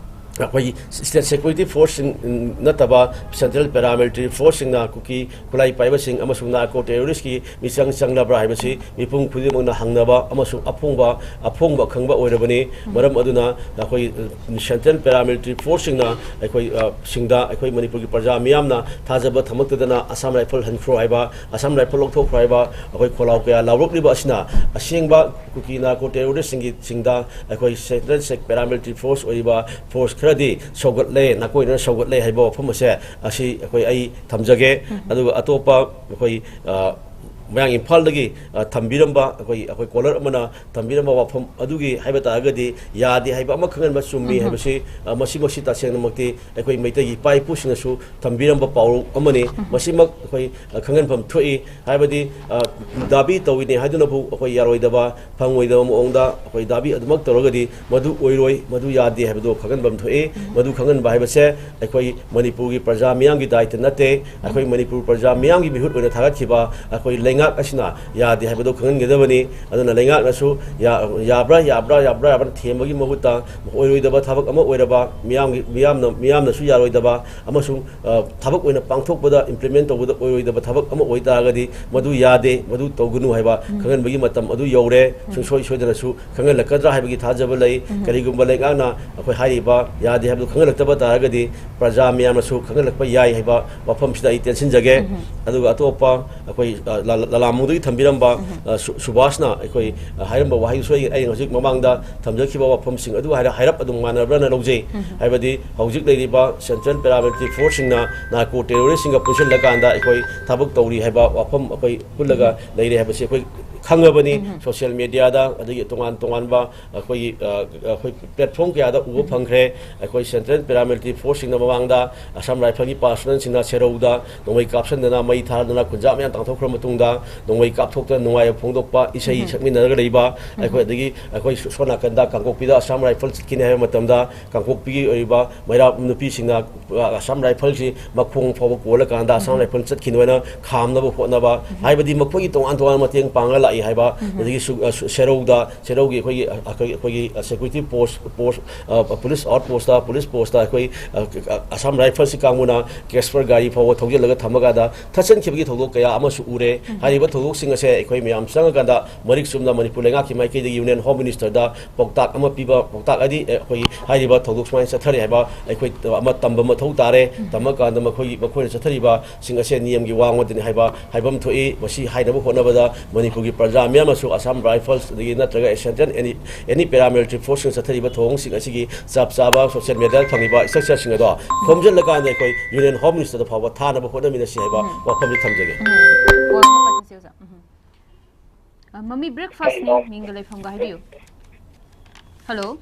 ꯑꯩꯈꯣꯏꯒꯤ state security forceꯁꯤꯡ ꯅꯠꯇꯕ central paramilitary forceꯁꯤꯡꯅ ꯀꯨꯀꯤ ꯈꯨꯠꯂꯥꯏ ꯄꯥꯏꯕꯁꯤꯡ ꯑꯃꯁꯨꯡ narco terroristꯀꯤ ꯃꯤꯆꯪ ꯆꯪꯂꯕ꯭ꯔꯥ ꯍꯥꯏꯕꯁꯤ ꯃꯤꯄꯨꯝ ꯈꯨꯗꯤꯡꯃꯛꯅ ꯍꯪꯅꯕ ꯑꯃꯁꯨꯡ ꯑꯐꯣꯡꯕ, ꯑꯐꯣꯡꯕ ꯈꯪꯕ ꯑꯣꯏꯔꯕꯅꯤ꯫ ꯃꯔꯝ ꯑꯗꯨꯅ ꯑꯩꯈꯣꯏ, ꯑ, central paramilitary forceꯁꯤꯡꯅ ꯑꯩꯈꯣꯏ, ꯑ, ꯁꯤꯡꯗ ꯑꯩꯈꯣꯏ ꯃꯅꯤꯄꯨꯔꯒꯤ ꯄ꯭ꯔꯖꯥ ꯃꯤꯌꯥꯝꯅ ꯊꯥꯖꯕ ꯊꯝꯃꯛꯇꯗꯅ Assam Rifle ꯍꯟꯈ꯭ꯔꯣ ꯍꯥꯏꯕ, Assam Rifle ꯂꯧꯊꯣꯛꯈ꯭ꯔꯣ ꯍꯥꯏꯕ ꯑꯩꯈꯣꯏ ꯈꯣꯜꯂꯥꯎ ꯀꯌꯥ ꯂꯥꯎꯔꯛꯂꯤꯕ ꯑꯁꯤꯅ ꯑꯁꯦꯡꯕ ꯀꯨꯀꯤ narco terroristꯁꯤꯡꯒꯤ ꯁꯤꯡꯗ ꯑꯩꯈꯣꯏ central sec-, paramilitary force ꯑꯣꯏꯔꯤꯕ force ꯈꯔꯗꯤ ꯁꯧꯒꯠꯂꯦ, ꯅꯥꯀꯣꯏꯅꯅ ꯁꯧꯒꯠꯂꯦ ꯍꯥꯏꯕ ꯋꯥꯐꯝ ꯑꯁꯦ, ꯑꯁꯤ ꯑꯩꯈꯣꯏ, ꯑꯩ ꯊꯝꯖꯒꯦ꯫ ꯑꯗꯨꯒ ꯑꯇꯣꯞꯄ ꯑꯩꯈꯣꯏ, ꯑ, ꯃꯌꯥꯡ ꯏꯝꯐꯥꯜꯗꯒꯤ, ꯑ, ꯊꯝꯕꯤꯔꯝꯕ ꯑꯩꯈꯣꯏ, ꯑꯩꯈꯣꯏ caller ꯑꯃꯅ ꯊꯝꯕꯤꯔꯝꯕ ꯋꯥꯐꯝ ꯑꯗꯨꯒꯤ ꯍꯥꯏꯕ ꯇꯥꯔꯒꯗꯤ, ꯌꯥꯗꯦ ꯍꯥꯏꯕ ꯑꯃ ꯈꯪꯍꯟꯕ ꯆꯨꯝꯃꯤ ꯍꯥꯏꯕꯁꯤ, ꯑ, ꯃꯁꯤꯃꯛꯁꯤ ꯇꯁꯦꯡꯅꯃꯛꯇꯤ ꯑꯩꯈꯣꯏ ꯃꯩꯇꯩꯒꯤ ꯏꯄꯥ ꯏꯄꯨꯁꯤꯡꯅꯁꯨ ꯊꯝꯕꯤꯔꯝꯕ ꯄꯥꯎꯔꯧ ꯑꯃꯅꯤ꯫ ꯃꯁꯤꯃꯛ ꯑꯩꯈꯣꯏ, ꯑ, ꯈꯪꯍꯟꯐꯝ ꯊꯣꯛꯏ꯫ ꯍꯥꯏꯕꯗꯤ, ꯑ, ꯗꯥꯕꯤ ꯇꯧꯏꯅꯦ ꯍꯥꯏꯗꯨꯅꯕꯨ ꯑꯩꯈꯣꯏ ꯌꯥꯔꯣꯏꯗꯕ, ꯐꯪꯉꯣꯏꯗꯕ ꯃꯑꯣꯡꯗ ꯑꯩꯈꯣꯏ ꯗꯥꯕꯤ ꯑꯗꯨꯃꯛ ꯇꯧꯔꯒꯗꯤ ꯃꯗꯨ ꯑꯣꯏꯔꯣꯏ, ꯃꯗꯨ ꯌꯥꯗꯦ ꯍꯥꯏꯕꯗꯨ ꯈꯪꯍꯟꯐꯝ ꯊꯣꯛꯏ꯫ ꯃꯗꯨ ꯈꯪꯍꯟꯕ ꯍꯥꯏꯕꯁꯦ ꯑꯩꯈꯣꯏ ꯃꯅꯤꯄꯨꯔꯒꯤ ꯄ꯭ꯔꯖꯥ ꯃꯤꯌꯥꯝꯒꯤ ꯗꯥꯏꯇ ꯅꯠꯇꯦ꯫ ꯑꯩꯈꯣꯏ ꯃꯅꯤꯄꯨꯔ ꯄ꯭ꯔꯖꯥ ꯃꯤꯌꯥꯝꯒꯤ ꯃꯤꯍꯨꯠ ꯑꯣꯏꯅ ꯊꯥꯒꯠꯈꯤꯕ ꯑꯩꯈꯣꯏ ꯂꯩꯉꯥꯛ ꯂꯩꯉꯥꯛ ꯑꯁꯤꯅ ꯌꯥꯗꯦ ꯍꯥꯏꯕꯗꯨ ꯈꯪꯍꯟꯒꯗꯕꯅꯤ꯫ ꯑꯗꯨꯅ ꯂꯩꯉꯥꯛꯅꯁꯨ ꯌꯥ-, ꯌꯥꯕ꯭ꯔꯥ, ꯌꯥꯕ꯭ꯔꯥ, ꯌꯥꯕ꯭ꯔꯥ ꯍꯥꯏꯕꯅ ꯊꯦꯝꯕꯒꯤ ꯃꯍꯨꯠꯇ, ꯑꯣꯏꯔꯣꯏꯗꯕ ꯊꯕꯛ ꯑꯃ ꯑꯣꯏꯔꯕ, ꯃꯤꯌꯥꯝꯒꯤ, ꯃꯤꯌꯥꯝꯅ, ꯃꯤꯌꯥꯝꯅꯁꯨ ꯌꯥꯔꯣꯏꯗꯕ ꯑꯃꯁꯨꯡ, ꯑ, ꯊꯕꯛ ꯑꯣꯏꯅ ꯄꯥꯡꯊꯣꯛꯄꯗ, implement ꯇꯧꯕꯗ ꯑꯣꯏꯔꯣꯏꯗꯕ ꯊꯕꯛ ꯑꯃ ꯑꯣꯏꯇꯥꯔꯒꯗꯤ, ꯃꯗꯨ ꯌꯥꯗꯦ, ꯃꯗꯨ ꯇꯧꯒꯅꯨ ꯍꯥꯏꯕ ꯎꯝ꯫ ꯈꯪꯍꯟꯕꯒꯤ ꯃꯇꯝ ꯑꯗꯨ ꯌꯧꯔꯦ꯫ ꯎꯝ꯫ ꯁꯨꯡꯁꯣꯏ ꯁꯣꯏꯗꯅꯁꯨ ꯈꯪꯍꯜꯂꯛꯀꯗ꯭ꯔꯥ ꯍꯥꯏꯕꯒꯤ ꯊꯥꯖꯕ ꯂꯩ꯫ ꯎꯝ꯫ ꯀꯔꯤꯒꯨꯝꯕ ꯂꯩꯉꯥꯛꯅ ꯑꯩꯈꯣꯏ ꯍꯥꯏꯔꯤꯕ ꯌꯥꯗꯦ ꯍꯥꯏꯕꯗꯨ ꯈꯪꯍꯜꯂꯛꯇꯕ ꯇꯥꯔꯒꯗꯤ, ꯄ꯭ꯔꯖꯥ ꯃꯤꯌꯥꯝꯅꯁꯨ ꯈꯪꯍꯜꯂꯛꯄ ꯌꯥꯏ ꯍꯥꯏꯕ ꯋꯥꯐꯝꯁꯤꯗ ꯑꯩ ꯇꯦꯟꯁꯤꯟꯖꯒꯦ꯫ ꯎꯝ꯫ ꯑꯗꯨꯒ ꯑꯇꯣꯞꯄ ꯑꯩꯈꯣꯏ, ꯑ, ꯂ-, ꯂ-, ꯂꯂꯥꯝꯕꯨꯡꯗꯒꯤ ꯊꯝꯕꯤꯔꯝꯕ, ꯎꯝ꯫ ꯑ, ꯁꯨ-, ꯁꯨꯕꯥꯁꯅ ꯑꯩꯈꯣꯏ, ꯑ, ꯍꯥꯏꯔꯝꯕ ꯋꯥꯍꯩꯗꯨꯁꯨ ꯑꯩ, ꯑꯩ ꯍꯧꯖꯤꯛ ꯃꯃꯥꯡꯗ ꯊꯝꯖꯈꯤꯕ ꯋꯥꯐꯝꯁꯤꯡ ꯑꯗꯨ ꯍꯥꯏꯔ-, ꯍꯥꯏꯔꯞ ꯑꯗꯨꯝ ꯃꯥꯟꯅꯕ꯭ꯔꯅ ꯂꯧꯖꯩ꯫ ꯎꯝ꯫ ꯍꯥꯏꯕꯗꯤ ꯍꯧꯖꯤꯛ ꯂꯩꯔꯤꯕ central paramilitary forceꯁꯤꯡꯅ narco terroristꯁꯤꯡꯒ ꯄꯨꯟꯁꯤꯜꯂꯀꯥꯟꯗ ꯑꯩꯈꯣꯏ ꯊꯕꯛ ꯇꯧꯔꯤ ꯍꯥꯏꯕ ꯋꯥꯐꯝ ꯑꯩꯈꯣꯏ ꯄꯨꯜꯂꯒ ꯎꯝ꯫ ꯂꯩꯔꯦ ꯍꯥꯏꯕꯁꯤ ꯑꯩꯈꯣꯏ ꯈꯪꯉꯕꯅꯤ꯫ ꯎꯝ꯫ Social mediaꯗ, ꯑꯗꯒꯤ ꯇꯣꯉꯥꯟ ꯇꯣꯉꯥꯟꯕ ꯑꯩꯈꯣꯏꯒꯤ, ꯑ, ꯑꯩꯈꯣꯏ platform ꯀꯌꯥꯗ ꯎꯕ ꯎꯝ꯫ ꯐꯪꯈ꯭ꯔꯦ꯫ ꯑꯩꯈꯣꯏ central paramilitary forceꯁꯤꯡꯅ ꯃꯃꯥꯡꯗ Assam Riflesꯀꯤ personnelꯁꯤꯡꯅ ꯁꯦꯔꯧꯗ ꯅꯣꯡꯃꯩ ꯀꯥꯞꯁꯤꯟꯗꯅ, ꯃꯩ ꯊꯥꯗꯅ, ꯈꯨꯟꯖꯥ ꯃꯌꯥꯝ ꯇꯥꯟꯊꯣꯛꯈ꯭ꯔ ꯃꯇꯨꯡꯗ, ꯅꯣꯡꯃꯩ ꯀꯥꯞꯊꯣꯛꯇꯅ ꯅꯨꯡꯉꯥꯏꯕ ꯐꯣꯡꯗꯣꯛꯄ, ꯏꯁꯩ ꯎꯝ꯫ ꯁꯛꯃꯤꯟꯅꯔꯒ ꯂꯩꯕ, ꯎꯝ꯫ ꯑꯩꯈꯣꯏ ꯑꯗꯒꯤ ꯑꯩꯈꯣꯏ ꯁꯣ-, ꯁꯣꯝ ꯅꯥꯀꯟꯗ ꯀꯥꯡꯄꯣꯛꯄꯤꯗ Assam Rifles ꯆꯠꯈꯤꯅꯤ ꯍꯥꯏꯕ ꯃꯇꯝꯗ, ꯀꯥꯡꯄꯣꯛꯄꯤꯒꯤ ꯑꯣꯏꯔꯤꯕ ꯃꯩꯔꯥ ꯅꯨꯄꯤꯁꯤꯡꯅ, ꯑ, Assam Riflesꯁꯤ ꯃꯈꯣꯡ ꯐꯥꯎꯕ ꯀꯣꯜꯂꯀꯥꯟꯗ Assam ꯎꯝ꯫ Rifles ꯆꯠꯈꯤꯅꯕ ꯍꯥꯏꯅ ꯈꯥꯝꯅꯕ ꯍꯣꯠꯅꯕ, ꯎꯝ꯫ ꯍꯥꯏꯕꯗꯤ ꯃꯈꯣꯏꯒꯤ ꯇꯣꯉꯥꯟ ꯇꯣꯉꯥꯟꯕ ꯃꯇꯦꯡ ꯄꯥꯡꯉ ꯂꯥꯛꯏ ꯍꯥꯏꯕ, ꯎꯝ꯫ ꯑꯗꯒꯤ ꯁꯨ-, ꯑ, ꯁꯨ-, ꯁꯦꯔꯧꯗ, ꯁꯦꯔꯧꯒꯤ ꯑꯩꯈꯣꯏꯒꯤ, ꯑꯩꯈꯣꯏꯒꯤ, ꯑꯩꯈꯣꯏꯒꯤ, ꯑ, security post, post, ꯑ, police outpostꯇ, police postꯇ ꯑꯩꯈꯣꯏ, ꯑ, ꯑ, Assam Riflesꯀꯤ ꯀꯥꯡꯕꯨꯅ Casper ꯒꯥꯔꯤ ꯐꯥꯎꯕ ꯊꯧꯖꯤꯜꯂꯒ ꯊꯝꯃꯀꯥꯟꯗ ꯊꯠꯆꯟꯈꯤꯕꯒꯤ ꯊꯧꯗꯣꯛ ꯀꯌꯥ ꯑꯃꯁꯨ ꯎꯔꯦ꯫ ꯎꯝ꯫ ꯍꯥꯏꯔꯤꯕ ꯊꯧꯗꯣꯛꯁꯤꯡ ꯑꯁꯦ ꯑꯩꯈꯣꯏ ꯃꯌꯥꯝ ꯆꯪꯉꯀꯥꯟꯗ ꯃꯔꯤꯛ ꯆꯨꯝꯅ ꯃꯅꯤꯄꯨꯔ ꯂꯩꯉꯥꯛꯀꯤ ꯃꯥꯏꯀꯩꯗꯒꯤ Union Home Ministerꯗ ꯄꯥꯎꯇꯥꯛ ꯑꯃ ꯄꯤꯕ, ꯄꯥꯎꯇꯥꯛ ꯍꯥꯏꯗꯤ, ꯑꯩꯈꯣꯏꯒꯤ ꯍꯥꯏꯔꯤꯕ ꯊꯧꯗꯣꯛ ꯁꯨꯃꯥꯏꯅ ꯆꯠꯊꯔꯤ ꯍꯥꯏꯕ ꯑꯩꯈꯣꯏ ꯑꯃ ꯇꯝꯕ ꯃꯊꯧ ꯇꯥꯔꯦ꯫ ꯎꯝ꯫ ꯇꯝꯃꯀꯥꯟꯗ ꯃꯈꯣꯏꯒꯤ, ꯃꯈꯣꯏꯅ ꯆꯠꯊꯔꯤꯕꯁꯤꯡ ꯑꯁꯦ ꯅꯤꯌꯝꯒꯤ ꯋꯥꯡꯃꯗꯅꯤ ꯍꯥꯏꯕ ꯍꯥꯏꯐꯝ ꯊꯣꯛꯏ꯫ ꯃꯁꯤ ꯍꯥꯏꯅꯕ ꯍꯣꯠꯅꯕꯗ ꯃꯅꯤꯄꯨꯔꯒꯤ ꯄ꯭ꯔꯖꯥ ꯃꯤꯌꯥꯝꯅꯁꯨ Assam Rifles ꯑꯗꯒꯤ ꯅꯠꯇ꯭ꯔꯒ Central any, any paramilitary forceꯁꯤꯡ ꯆꯠꯊꯔꯤꯕ ꯊꯧꯑꯣꯡꯁꯤꯡ ꯑꯁꯤꯒꯤ ꯆꯞ ꯆꯥꯕ social mediaꯗ ꯐꯪꯉꯤꯕ structureꯁꯤꯡ ꯑꯗꯣ ꯈꯣꯝꯖꯤꯜꯂꯀꯥꯟꯗ ꯑꯩꯈꯣꯏ Union Home Ministerꯗ ꯐꯥꯎꯕ ꯊꯥꯅꯕ ꯍꯣꯠꯅꯃꯤꯟꯅꯁꯤ ꯍꯥꯏꯕ ꯎꯝ꯫ ꯋꯥꯐꯝꯁꯤ ꯊꯝꯖꯒꯦ꯫ ꯎꯝ꯫ ꯋꯥ ꯑꯃ ꯄꯟꯖꯁꯦ, ꯑꯣꯖꯥ꯫ ꯎꯝ꯫ ꯑ, ꯃꯃꯤ breakfastꯅꯤ, ꯃꯤꯡꯒ ꯂꯩꯐꯝꯒ ꯍꯥꯏꯕꯤꯌꯨ꯫ Hello꯫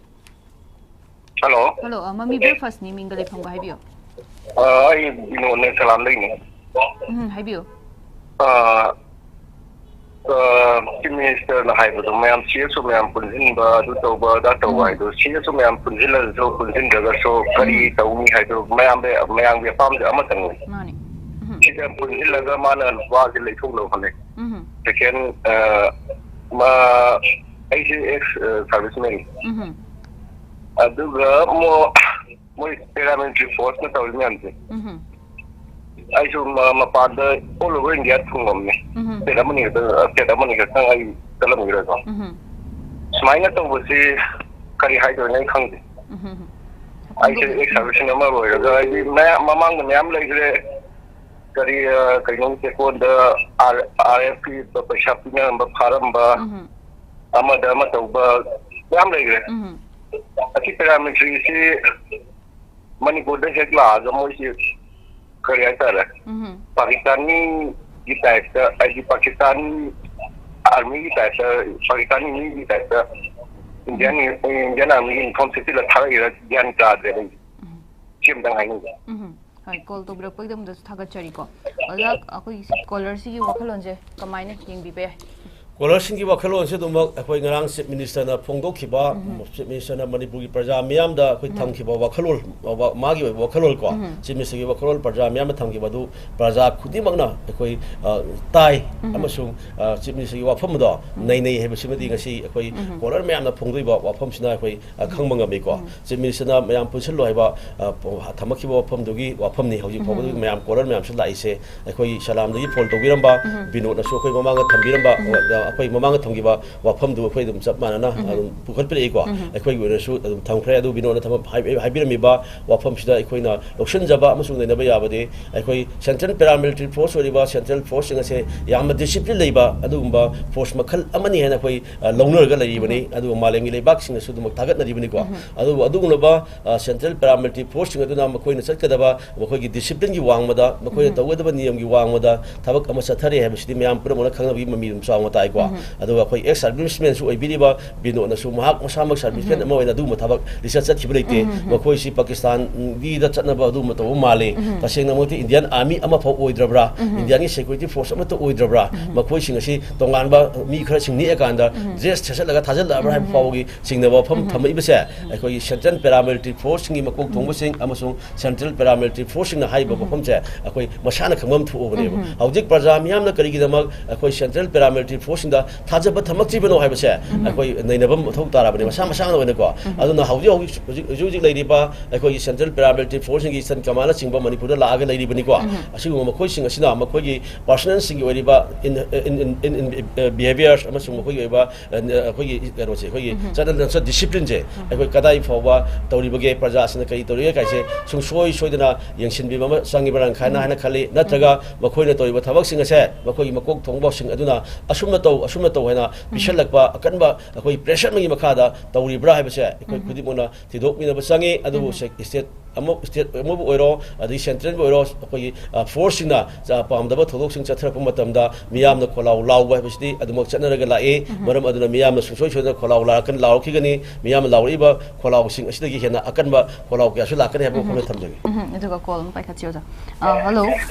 Hello꯫ Hello, ꯑ, ꯃꯃꯤ breakfastꯅꯤ, ꯃꯤꯡꯒ ꯂꯩꯐꯝꯒ ꯍꯥꯏꯕꯤꯌꯨ꯫ ꯑ, ꯑꯩ ꯕꯤꯅꯣꯗꯅꯦ, ꯁꯂꯥꯝꯗꯒꯤꯅꯦ꯫ ꯎꯝ, ꯍꯥꯏꯕꯤꯌꯨ꯫ ꯑ, ꯑ, Chief Ministerꯅ ꯍꯥꯏꯕꯗꯣ, ꯃꯌꯥꯝ CSO ꯃꯌꯥꯝ ꯄꯨꯟꯁꯤꯟꯕ, ꯑꯗꯨ ꯇꯧꯕ, ꯑꯗꯥ ꯇꯧꯕ ꯎꯝ꯫ ꯍꯥꯏꯗꯣ, CSO ꯃꯌꯥꯝ ꯄꯨꯟꯁꯤꯜꯂꯁꯨ, ꯄꯨꯟꯁꯤꯟꯗ꯭ꯔꯒꯁꯨ ꯀꯔꯤ ꯎꯝ꯫ ꯇꯧꯅꯤ ꯍꯥꯏꯗꯣ, ꯃꯌꯥꯝꯗ, ꯃꯌꯥꯝꯒꯤ ꯑꯄꯥꯝꯕꯗ ꯑꯃꯇꯪꯅꯤ꯫ ꯃꯥꯅꯤ꯫ ꯁꯤꯗ ꯄꯨꯟꯁꯤꯜꯂꯒ ꯃꯥꯅ ꯅꯨꯄꯥꯁꯦ ꯂꯩꯊꯣꯛꯅꯕ ꯍꯣꯠꯅꯩ꯫ ꯎꯝ꯫ ꯁꯦꯀꯦꯟ, ꯑ, ꯃꯥ, ꯑꯩꯁꯦ ꯑꯦꯛꯁ, ꯑ, ꯁꯥꯔꯚꯤꯁꯃꯦꯟ꯫ ꯎꯝ꯫ ꯑꯗꯨꯒ ꯑꯃꯨꯛ ꯃꯣꯏ ꯄꯦꯔꯥꯃꯤꯂꯤꯇꯔꯤ ꯐꯣꯔꯁꯅ ꯇꯧꯔꯤ ꯃꯌꯥꯝꯁꯦ꯫ ꯎꯝ꯫ ꯑꯩꯁꯨ ꯃ-, ꯃꯄꯥꯟꯗ ꯑꯣꯜ ꯑꯣꯚꯔ ꯏꯟꯗꯤꯌꯥ ꯊꯨꯡꯉꯝꯃꯦ꯫ ꯎꯝ꯫ ꯁ꯭ꯇꯦꯠ ꯑꯃꯅꯤ ꯈꯛꯇꯪ, ꯁ꯭ꯇꯦꯠ ꯑꯃꯅꯤ ꯈꯛꯇꯪ ꯑꯩ ꯆꯠꯂꯝꯈꯤꯔꯣꯏꯀꯣ꯫ ꯎꯝ꯫ ꯁꯨꯃꯥꯏꯅ ꯇꯧꯕꯁꯤ ꯀꯔꯤ ꯍꯥꯏꯗꯣꯏꯅꯣ ꯑꯩ ꯈꯪꯗꯦ꯫ ꯎꯝ꯫ ꯑꯩꯁꯦ ꯑꯦꯛꯁ ꯁꯥꯔꯚꯤꯁꯃꯦꯟ ꯑꯃ ꯑꯣꯏꯔꯒ ꯍꯥꯏꯗꯤ ꯃꯌꯥꯝ, ꯃꯃꯥꯡꯗ ꯃꯌꯥꯝ ꯂꯩꯈ꯭ꯔꯦ꯫ ꯀꯔꯤ, ꯑ, ꯀꯩꯅꯣꯒꯤ ꯆꯦꯛꯀꯣꯟꯗ ꯑꯥꯔ-, ꯑꯥꯔ ꯑꯦꯐꯀꯤ ꯄꯩꯁꯥ ꯄꯤꯅꯔꯝꯕ, ꯐꯥꯔꯝꯕ, ꯎꯝ꯫ ꯑꯃꯗ ꯑꯃ ꯇꯧꯕ ꯃꯌꯥꯝ ꯂꯩꯈ꯭ꯔꯦ꯫ ꯎꯝ꯫ ꯑꯁꯤ ꯄꯦꯔꯥꯃꯤꯂꯤꯇꯔꯤꯁꯤ ꯃꯅꯤꯄꯨꯔꯗ ꯍꯦꯛ ꯂꯥꯛꯑꯒ ꯃꯣꯏꯁꯤ ꯀꯔꯤ ꯍꯥꯏꯇꯥꯔꯦ, ꯎꯝ꯫ ꯄꯥꯀꯤꯁꯇꯥꯅꯤꯒꯤ ꯇꯥꯏꯞꯇ, ꯍꯥꯏꯗꯤ ꯄꯥꯀꯤꯁꯇꯥꯟ ꯑꯥꯔꯃꯤꯒꯤ ꯇꯥꯏꯞꯇ, ꯄꯥꯀꯤꯁꯇꯥꯅꯤ ꯃꯤꯒꯤ ꯇꯥꯏꯞꯇ ꯏꯟꯗꯤꯌꯥꯟ, ꯏꯟꯗꯤꯌꯥꯟ ꯑꯥꯔꯃꯤꯒꯤ ꯌꯨꯅꯤꯐꯣꯔꯝ ꯁꯦꯠꯆꯤꯜꯂ ꯊꯥꯔꯛꯏꯔꯥ ꯒ꯭ꯌꯥꯟ ꯇꯥꯗ꯭ꯔꯦ ꯑꯩ꯫ ꯎꯝ꯫ ꯁꯤ ꯑꯝꯇꯪ ꯍꯥꯏꯅꯤꯡꯕ꯫ ꯎꯝ꯫ ꯍꯣꯏ, ꯀꯣꯜ ꯇꯧꯕꯤꯔꯛꯄꯒꯤꯗꯃꯛꯇꯁꯨ ꯊꯥꯒꯠꯆꯔꯤꯀꯣ꯫ ꯑꯣꯖꯥ, ꯑꯩꯈꯣꯏꯒꯤ ꯀꯣꯂꯔꯁꯤꯒꯤ ꯋꯥꯈꯜꯂꯣꯟꯁꯦ ꯀꯃꯥꯏꯅ ꯌꯦꯡꯕꯤꯕ ꯌꯥꯏ? ꯀꯣꯂꯔꯁꯤꯡꯒꯤ ꯋꯥꯈꯜꯂꯣꯟꯁꯦ ꯑꯗꯨꯃꯛ ꯑꯩꯈꯣꯏ ꯉꯔꯥꯡ ꯆꯤꯐ ꯃꯤꯅꯤꯁꯇꯔꯅ ꯐꯣꯡꯗꯣꯛꯈꯤꯕ, ꯎꯝ꯫ ꯆꯤꯐ ꯃꯤꯅꯤꯁꯇꯔꯅ ꯃꯅꯤꯄꯨꯔꯒꯤ ꯄ꯭ꯔꯖꯥ ꯃꯤꯌꯥꯝꯗ ꯑꯩꯈꯣꯏ ꯎꯝ꯫ ꯊꯝꯈꯤꯕ ꯋꯥꯈꯜꯂꯣꯟ, ꯋꯥ-, ꯃꯥꯒꯤ ꯑꯣꯏꯕ ꯋꯥꯈꯜꯂꯣꯟ ꯀꯣ, ꯎꯝ꯫ ꯆꯤꯐ ꯃꯤꯅꯤꯁꯇꯔꯒꯤ ꯋꯥꯈꯜꯂꯣꯟ ꯄ꯭ꯔꯖꯥ ꯃꯤꯌꯥꯝꯗ ꯊꯝꯈꯤꯕ ꯑꯗꯨ ꯄ꯭ꯔꯖꯥ ꯈꯨꯗꯤꯡꯃꯛꯅ ꯑꯩꯈꯣꯏ, ꯑ, ꯇꯥꯏ ꯎꯝ꯫ ꯑꯃꯁꯨꯡ, ꯑ, ꯆꯤꯐ ꯃꯤꯅꯤꯁꯇꯔꯒꯤ ꯋꯥꯐꯝ ꯑꯗꯣ ꯎꯝ꯫ ꯅꯩꯅꯩ ꯍꯥꯏꯕꯁꯤꯃꯗꯤ ꯉꯁꯤ ꯑꯩꯈꯣꯏ ꯎꯝ꯫ ꯀꯣꯂꯔ ꯃꯌꯥꯝꯅ ꯐꯣꯡꯗꯣꯛꯏꯕ ꯋꯥꯐꯝꯁꯤꯅ ꯑꯩꯈꯣꯏ ꯑ, ꯈꯪꯕ ꯉꯝꯃꯤꯀꯣ꯫ ꯎꯝ꯫ ꯆꯤꯐ ꯃꯤꯅꯤꯁꯇꯔꯅ ꯃꯌꯥꯝ ꯄꯨꯟꯁꯤꯜꯂꯨ ꯍꯥꯏꯕ, ꯑ, ꯄ-, ꯊꯝꯃꯛꯈꯤꯕ ꯋꯥꯐꯝꯗꯨꯒꯤ ꯋꯥꯐꯝꯅꯤ꯫ ꯍꯧꯖꯤꯛ ꯐꯥꯎꯕꯗ ꯎꯝ꯫ ꯃꯌꯥꯝ ꯀꯣꯂꯔ ꯃꯌꯥꯝꯁꯨ ꯂꯥꯛꯏꯁꯦ ꯑꯩꯈꯣꯏ ꯁꯂꯥꯝꯗꯒꯤ ꯐꯣꯟ ꯇꯧꯕꯤꯔꯝꯕ, ꯎꯝ꯫ ꯕꯤꯅꯣꯗꯅꯁꯨ ꯑꯩꯈꯣꯏ ꯃꯃꯥꯡꯗ ꯊꯝꯕꯤꯔꯝꯕ, ꯎꯝ꯫ ꯑ, ꯑꯩꯈꯣꯏ ꯃꯃꯥꯡꯗ ꯊꯝꯈꯤꯕ ꯋꯥꯐꯝꯗꯨ ꯑꯩꯈꯣꯏ ꯑꯗꯨꯝ ꯆꯞ ꯃꯥꯟꯅꯅ ꯎꯝ꯫ ꯑꯗꯨꯝ ꯄꯨꯈꯠꯄꯤꯔꯛꯏꯀꯣ꯫ ꯎꯝ꯫ ꯑꯩꯈꯣꯏꯒꯤ ꯑꯣꯏꯅꯁꯨ ꯑꯗꯨꯝ ꯊꯝꯈ꯭ꯔꯦ꯫ ꯑꯗꯨ ꯕꯤꯅꯣꯗꯅ ꯊꯝꯃ-, ꯍꯥꯏ-, ꯍꯥꯏꯕꯤꯔꯝꯃꯤꯕ ꯋꯥꯐꯝꯁꯤꯗ ꯑꯩꯈꯣꯏꯅ ꯂꯧꯁꯤꯟꯖꯕ ꯑꯃꯁꯨꯡ ꯅꯩꯅꯕ ꯌꯥꯕꯗꯤ ꯑꯩꯈꯣꯏ ꯁꯦꯟꯇ꯭ꯔꯦꯜ ꯄꯦꯔꯥꯃꯤꯂꯤꯇꯔꯤ ꯐꯣꯔꯁ ꯑꯣꯏꯔꯤꯕ ꯁꯦꯟꯇ꯭ꯔꯦꯜ ꯐꯣꯔꯁꯁꯤꯡ ꯑꯁꯦ ꯌꯥꯝꯅ ꯗꯤꯁꯤꯄ꯭ꯂꯤꯟ ꯂꯩꯕ ꯑꯗꯨꯒꯨꯝꯕ ꯐꯣꯔꯁ ꯃꯈꯜ ꯑꯃꯅꯤ ꯍꯥꯏꯅ ꯑꯩꯈꯣꯏ ꯑ, ꯂꯧꯅꯔꯒ ꯂꯩꯔꯤꯕꯅꯤ꯫ ꯎꯝ꯫ ꯑꯗꯨꯒ ꯃꯥꯂꯦꯝꯒꯤ ꯂꯩꯕꯥꯛꯁꯤꯡꯅꯁꯨ ꯑꯗꯨꯃꯛ ꯊꯥꯒꯠꯅꯔꯤꯕꯅꯤꯀꯣ꯫ ꯎꯝ꯫ ꯑꯗꯨꯕꯨ ꯑꯗꯨꯒꯨꯝꯂꯕ, ꯑ, ꯁꯦꯟꯇ꯭ꯔꯦꯜ ꯄꯦꯔꯥꯃꯤꯂꯤꯇꯔꯤ ꯐꯣꯔꯁꯁꯤꯡ ꯑꯗꯨꯅ ꯃꯈꯣꯏꯅ ꯆꯠꯀꯗꯕ, ꯃꯈꯣꯏꯒꯤ ꯗꯤꯁꯤꯄ꯭ꯂꯤꯟꯒꯤ ꯋꯥꯡꯃꯗ, ꯃꯈꯣꯏꯅ ꯎꯝ꯫ ꯇꯧꯒꯗꯕ ꯅꯤꯌꯝꯒꯤ ꯋꯥꯡꯃꯗ ꯊꯕꯛ ꯑꯃ ꯆꯠꯊꯔꯤ ꯍꯥꯏꯕꯁꯤꯗꯤ ꯃꯌꯥꯝ ꯄꯨꯝꯅꯃꯛꯅ ꯈꯪꯅꯕꯒꯤ ꯃꯃꯤ ꯑꯗꯨꯝ ꯆꯥꯎꯅ ꯇꯥꯏꯀꯣ꯫ ꯀꯣ꯫ ꯑꯗꯨꯒ ꯑꯩꯈꯣꯏ ex servicemenꯁꯨ ꯑꯣꯏꯕꯤꯔꯤꯕ ꯕꯤꯅꯣꯗꯅꯁꯨ ꯃꯍꯥꯛ ꯃꯁꯥꯃꯛ servicemen ꯑꯃ ꯑꯣꯏꯅ ꯑꯗꯨꯒꯨꯝꯕ ꯊꯕꯛ ꯂꯤꯆꯠ ꯆꯠꯈꯤꯕ ꯂꯩꯇꯦ꯫ ꯃꯈꯣꯏꯁꯤ ꯄꯥꯀꯤꯁꯇꯥꯟꯒꯤꯗ ꯆꯠꯅꯕ ꯑꯗꯨꯒꯨꯝꯕ ꯇꯧꯕ ꯃꯥꯜꯂꯤ꯫ ꯇꯁꯦꯡꯅꯃꯛꯇꯤ Indian Army ꯑꯃꯐꯥꯎ ꯑꯣꯏꯗ꯭ꯔꯕ꯭ꯔꯥ? Indianꯒꯤ security force ꯑꯃꯠꯇ ꯑꯣꯏꯗ꯭ꯔꯕ꯭ꯔꯥ? ꯃꯈꯣꯏꯁꯤꯡ ꯑꯁꯤ ꯇꯣꯉꯥꯟꯕ ꯃꯤ ꯈꯔꯁꯤꯡ ꯅꯦꯛꯑꯀꯥꯟꯗ dress ꯁꯦꯠꯆꯜꯂꯒ ꯊꯥꯖꯤꯜꯂꯛꯑꯕ꯭ꯔꯥ ꯍꯥꯏꯕ ꯐꯥꯎꯕꯒꯤ ꯆꯤꯡꯅꯕ ꯋꯥꯐꯝ ꯊꯝꯃꯛꯏꯕꯁꯦ ꯑꯩꯈꯣꯏꯒꯤ Central Paramilitary Forceꯁꯤꯡꯒꯤ ꯃꯀꯣꯛ ꯊꯣꯡꯕꯁꯤꯡ ꯑꯃꯁꯨꯡ Central Paramilitary Forceꯁꯤꯡꯅ ꯍꯥꯏꯔꯤꯕ ꯋꯥꯐꯝꯁꯦ ꯑꯩꯈꯣꯏ ꯃꯁꯥꯅ ꯈꯪꯐꯝ ꯊꯣꯛꯑꯕꯅꯦꯕ꯫ ꯍꯧꯖꯤꯛ ꯄ꯭ꯔꯖꯥ ꯃꯤꯌꯥꯝꯅ ꯀꯔꯤꯒꯤꯗꯃꯛ ꯑꯩꯈꯣꯏ Central Paramilitary Forceꯁꯤꯡꯗ ꯊꯥꯖꯕ ꯊꯝꯃꯛꯇ꯭ꯔꯤꯕꯅꯣ ꯍꯥꯏꯕꯁꯦ ꯑꯩꯈꯣꯏ ꯅꯩꯅꯕ ꯃꯊꯧ ꯇꯥꯔꯕꯅꯤ ꯃꯁꯥ ꯃꯁꯥꯅ ꯑꯣꯏꯅꯀꯣ꯫ ꯑꯗꯨꯅ ꯍꯧꯖꯤꯛ ꯍꯧꯖꯤꯛ, ꯍꯧꯖꯤꯛ, ꯍꯧꯖꯤꯛ, ꯍꯧꯖꯤꯛ ꯂꯩꯔꯤꯕ ꯑꯩꯈꯣꯏꯒꯤ Central Paramilitary Forceꯁꯤꯡꯒꯤ Eastern Commandꯅꯆꯤꯡꯕ ꯃꯅꯤꯄꯨꯔꯗ ꯂꯥꯛꯑꯒ ꯂꯩꯔꯤꯕꯅꯤꯀꯣ꯫ ꯑꯁꯤꯒꯨꯝꯕ ꯃꯈꯣꯏꯁꯤꯡ ꯑꯁꯤꯅ ꯃꯈꯣꯏꯒꯤ personalꯁꯤꯡꯒꯤ ꯑꯣꯏꯔꯤꯕ in, in, in, in, uh, behaviours ꯑꯃꯁꯨꯡ ꯃꯈꯣꯏꯒꯤ ꯑꯣꯏꯕ ꯑ, ꯑꯩꯈꯣꯏꯒꯤ ꯀꯩꯅꯣꯁꯦ, ꯑꯩꯈꯣꯏꯒꯤ ꯆꯠꯅ ꯂꯣꯟꯆꯠ disciplineꯁꯦ ꯑꯩꯈꯣꯏ ꯀꯗꯥꯏ ꯐꯥꯎꯕ ꯇꯧꯔꯤꯕꯒꯦ, ꯄ꯭ꯔꯖꯥꯁꯤꯡꯅ ꯀꯔꯤ ꯇꯧꯔꯤꯒꯦ ꯀꯥꯏꯁꯦ ꯁꯨꯡꯁꯣꯏ ꯁꯣꯏꯗꯅ ꯌꯦꯡꯁꯤꯟꯕꯤꯕ ꯑꯃ ꯆꯪꯉꯤꯕ꯭ꯔꯥꯅ ꯍꯥꯏꯅ, ꯍꯥꯏꯅ ꯈꯜꯂꯤ꯫ ꯅꯠꯇ꯭ꯔꯒ ꯃꯈꯣꯏꯅ ꯇꯧꯔꯤꯕ ꯊꯕꯛꯁꯤꯡ ꯑꯁꯦ ꯃꯈꯣꯏꯒꯤ ꯃꯀꯣꯛ ꯊꯣꯡꯕꯁꯤꯡ ꯑꯗꯨꯅ ꯑꯁꯨꯝꯅ ꯇꯧ, ꯑꯁꯨꯝꯅ ꯇꯧ ꯍꯥꯏꯅ ꯄꯤꯁꯜꯂꯛꯄ ꯑꯀꯟꯕ ꯑꯩꯈꯣꯏ pressure ꯑꯃꯒꯤ ꯃꯈꯥꯗ ꯇꯧꯔꯤꯕ꯭ꯔꯥ ꯍꯥꯏꯕꯁꯦ ꯑꯩꯈꯣꯏ ꯈꯨꯗꯤꯡꯃꯛꯅ ꯊꯤꯗꯣꯛꯃꯤꯟꯅꯕ ꯆꯪꯉꯤ꯫ ꯑꯗꯨꯕꯨ state ꯑꯃ, state ꯑꯃꯕꯨ ꯑꯣꯏꯔꯣ, ꯑꯗꯒꯤ centralꯕꯨ ꯑꯣꯏꯔꯣ, ꯑꯩꯈꯣꯏꯒꯤ, ꯑ, forceꯁꯤꯡꯅ, ꯑ, ꯄꯥꯝꯗꯕ ꯊꯧꯗꯣꯛꯁꯤꯡ ꯆꯠꯊꯔꯛꯄ ꯃꯇꯝꯗ ꯃꯤꯌꯥꯝꯅ ꯈꯣꯜꯂꯥꯎ ꯂꯥꯎꯕ ꯍꯥꯏꯕꯁꯤꯗꯤ ꯑꯗꯨꯃꯛ ꯆꯠꯅꯔꯒ ꯂꯥꯛꯏ꯫ ꯃꯔꯝ ꯑꯗꯨꯅ ꯃꯤꯌꯥꯝꯅ ꯁꯨꯡꯁꯣꯏ ꯁꯣꯏꯗꯅ ꯈꯣꯜꯂꯥꯎ ꯂꯥꯎꯔꯛꯀꯅꯤ, ꯂꯥꯎꯔꯛꯈꯤꯒꯅꯤ꯫ ꯃꯤꯌꯥꯝꯅ ꯂꯥꯎꯔꯛꯏꯕ ꯈꯣꯜꯂꯥꯎꯁꯤꯡ ꯑꯁꯤꯗꯒꯤ ꯍꯦꯟꯅ ꯑꯀꯟꯕ ꯈꯣꯜꯂꯥꯎ ꯀꯌꯥꯁꯨ ꯂꯥꯛꯀꯅꯤ ꯍꯥꯏꯕ ꯋꯥꯐꯝꯗ ꯊꯝꯖꯒꯦ꯫ ꯎꯝ, ꯑꯗꯨꯒ call ꯑꯃ ꯄꯥꯏꯈꯠꯁꯤ, ꯑꯣꯖꯥ꯫ ꯑ, hello,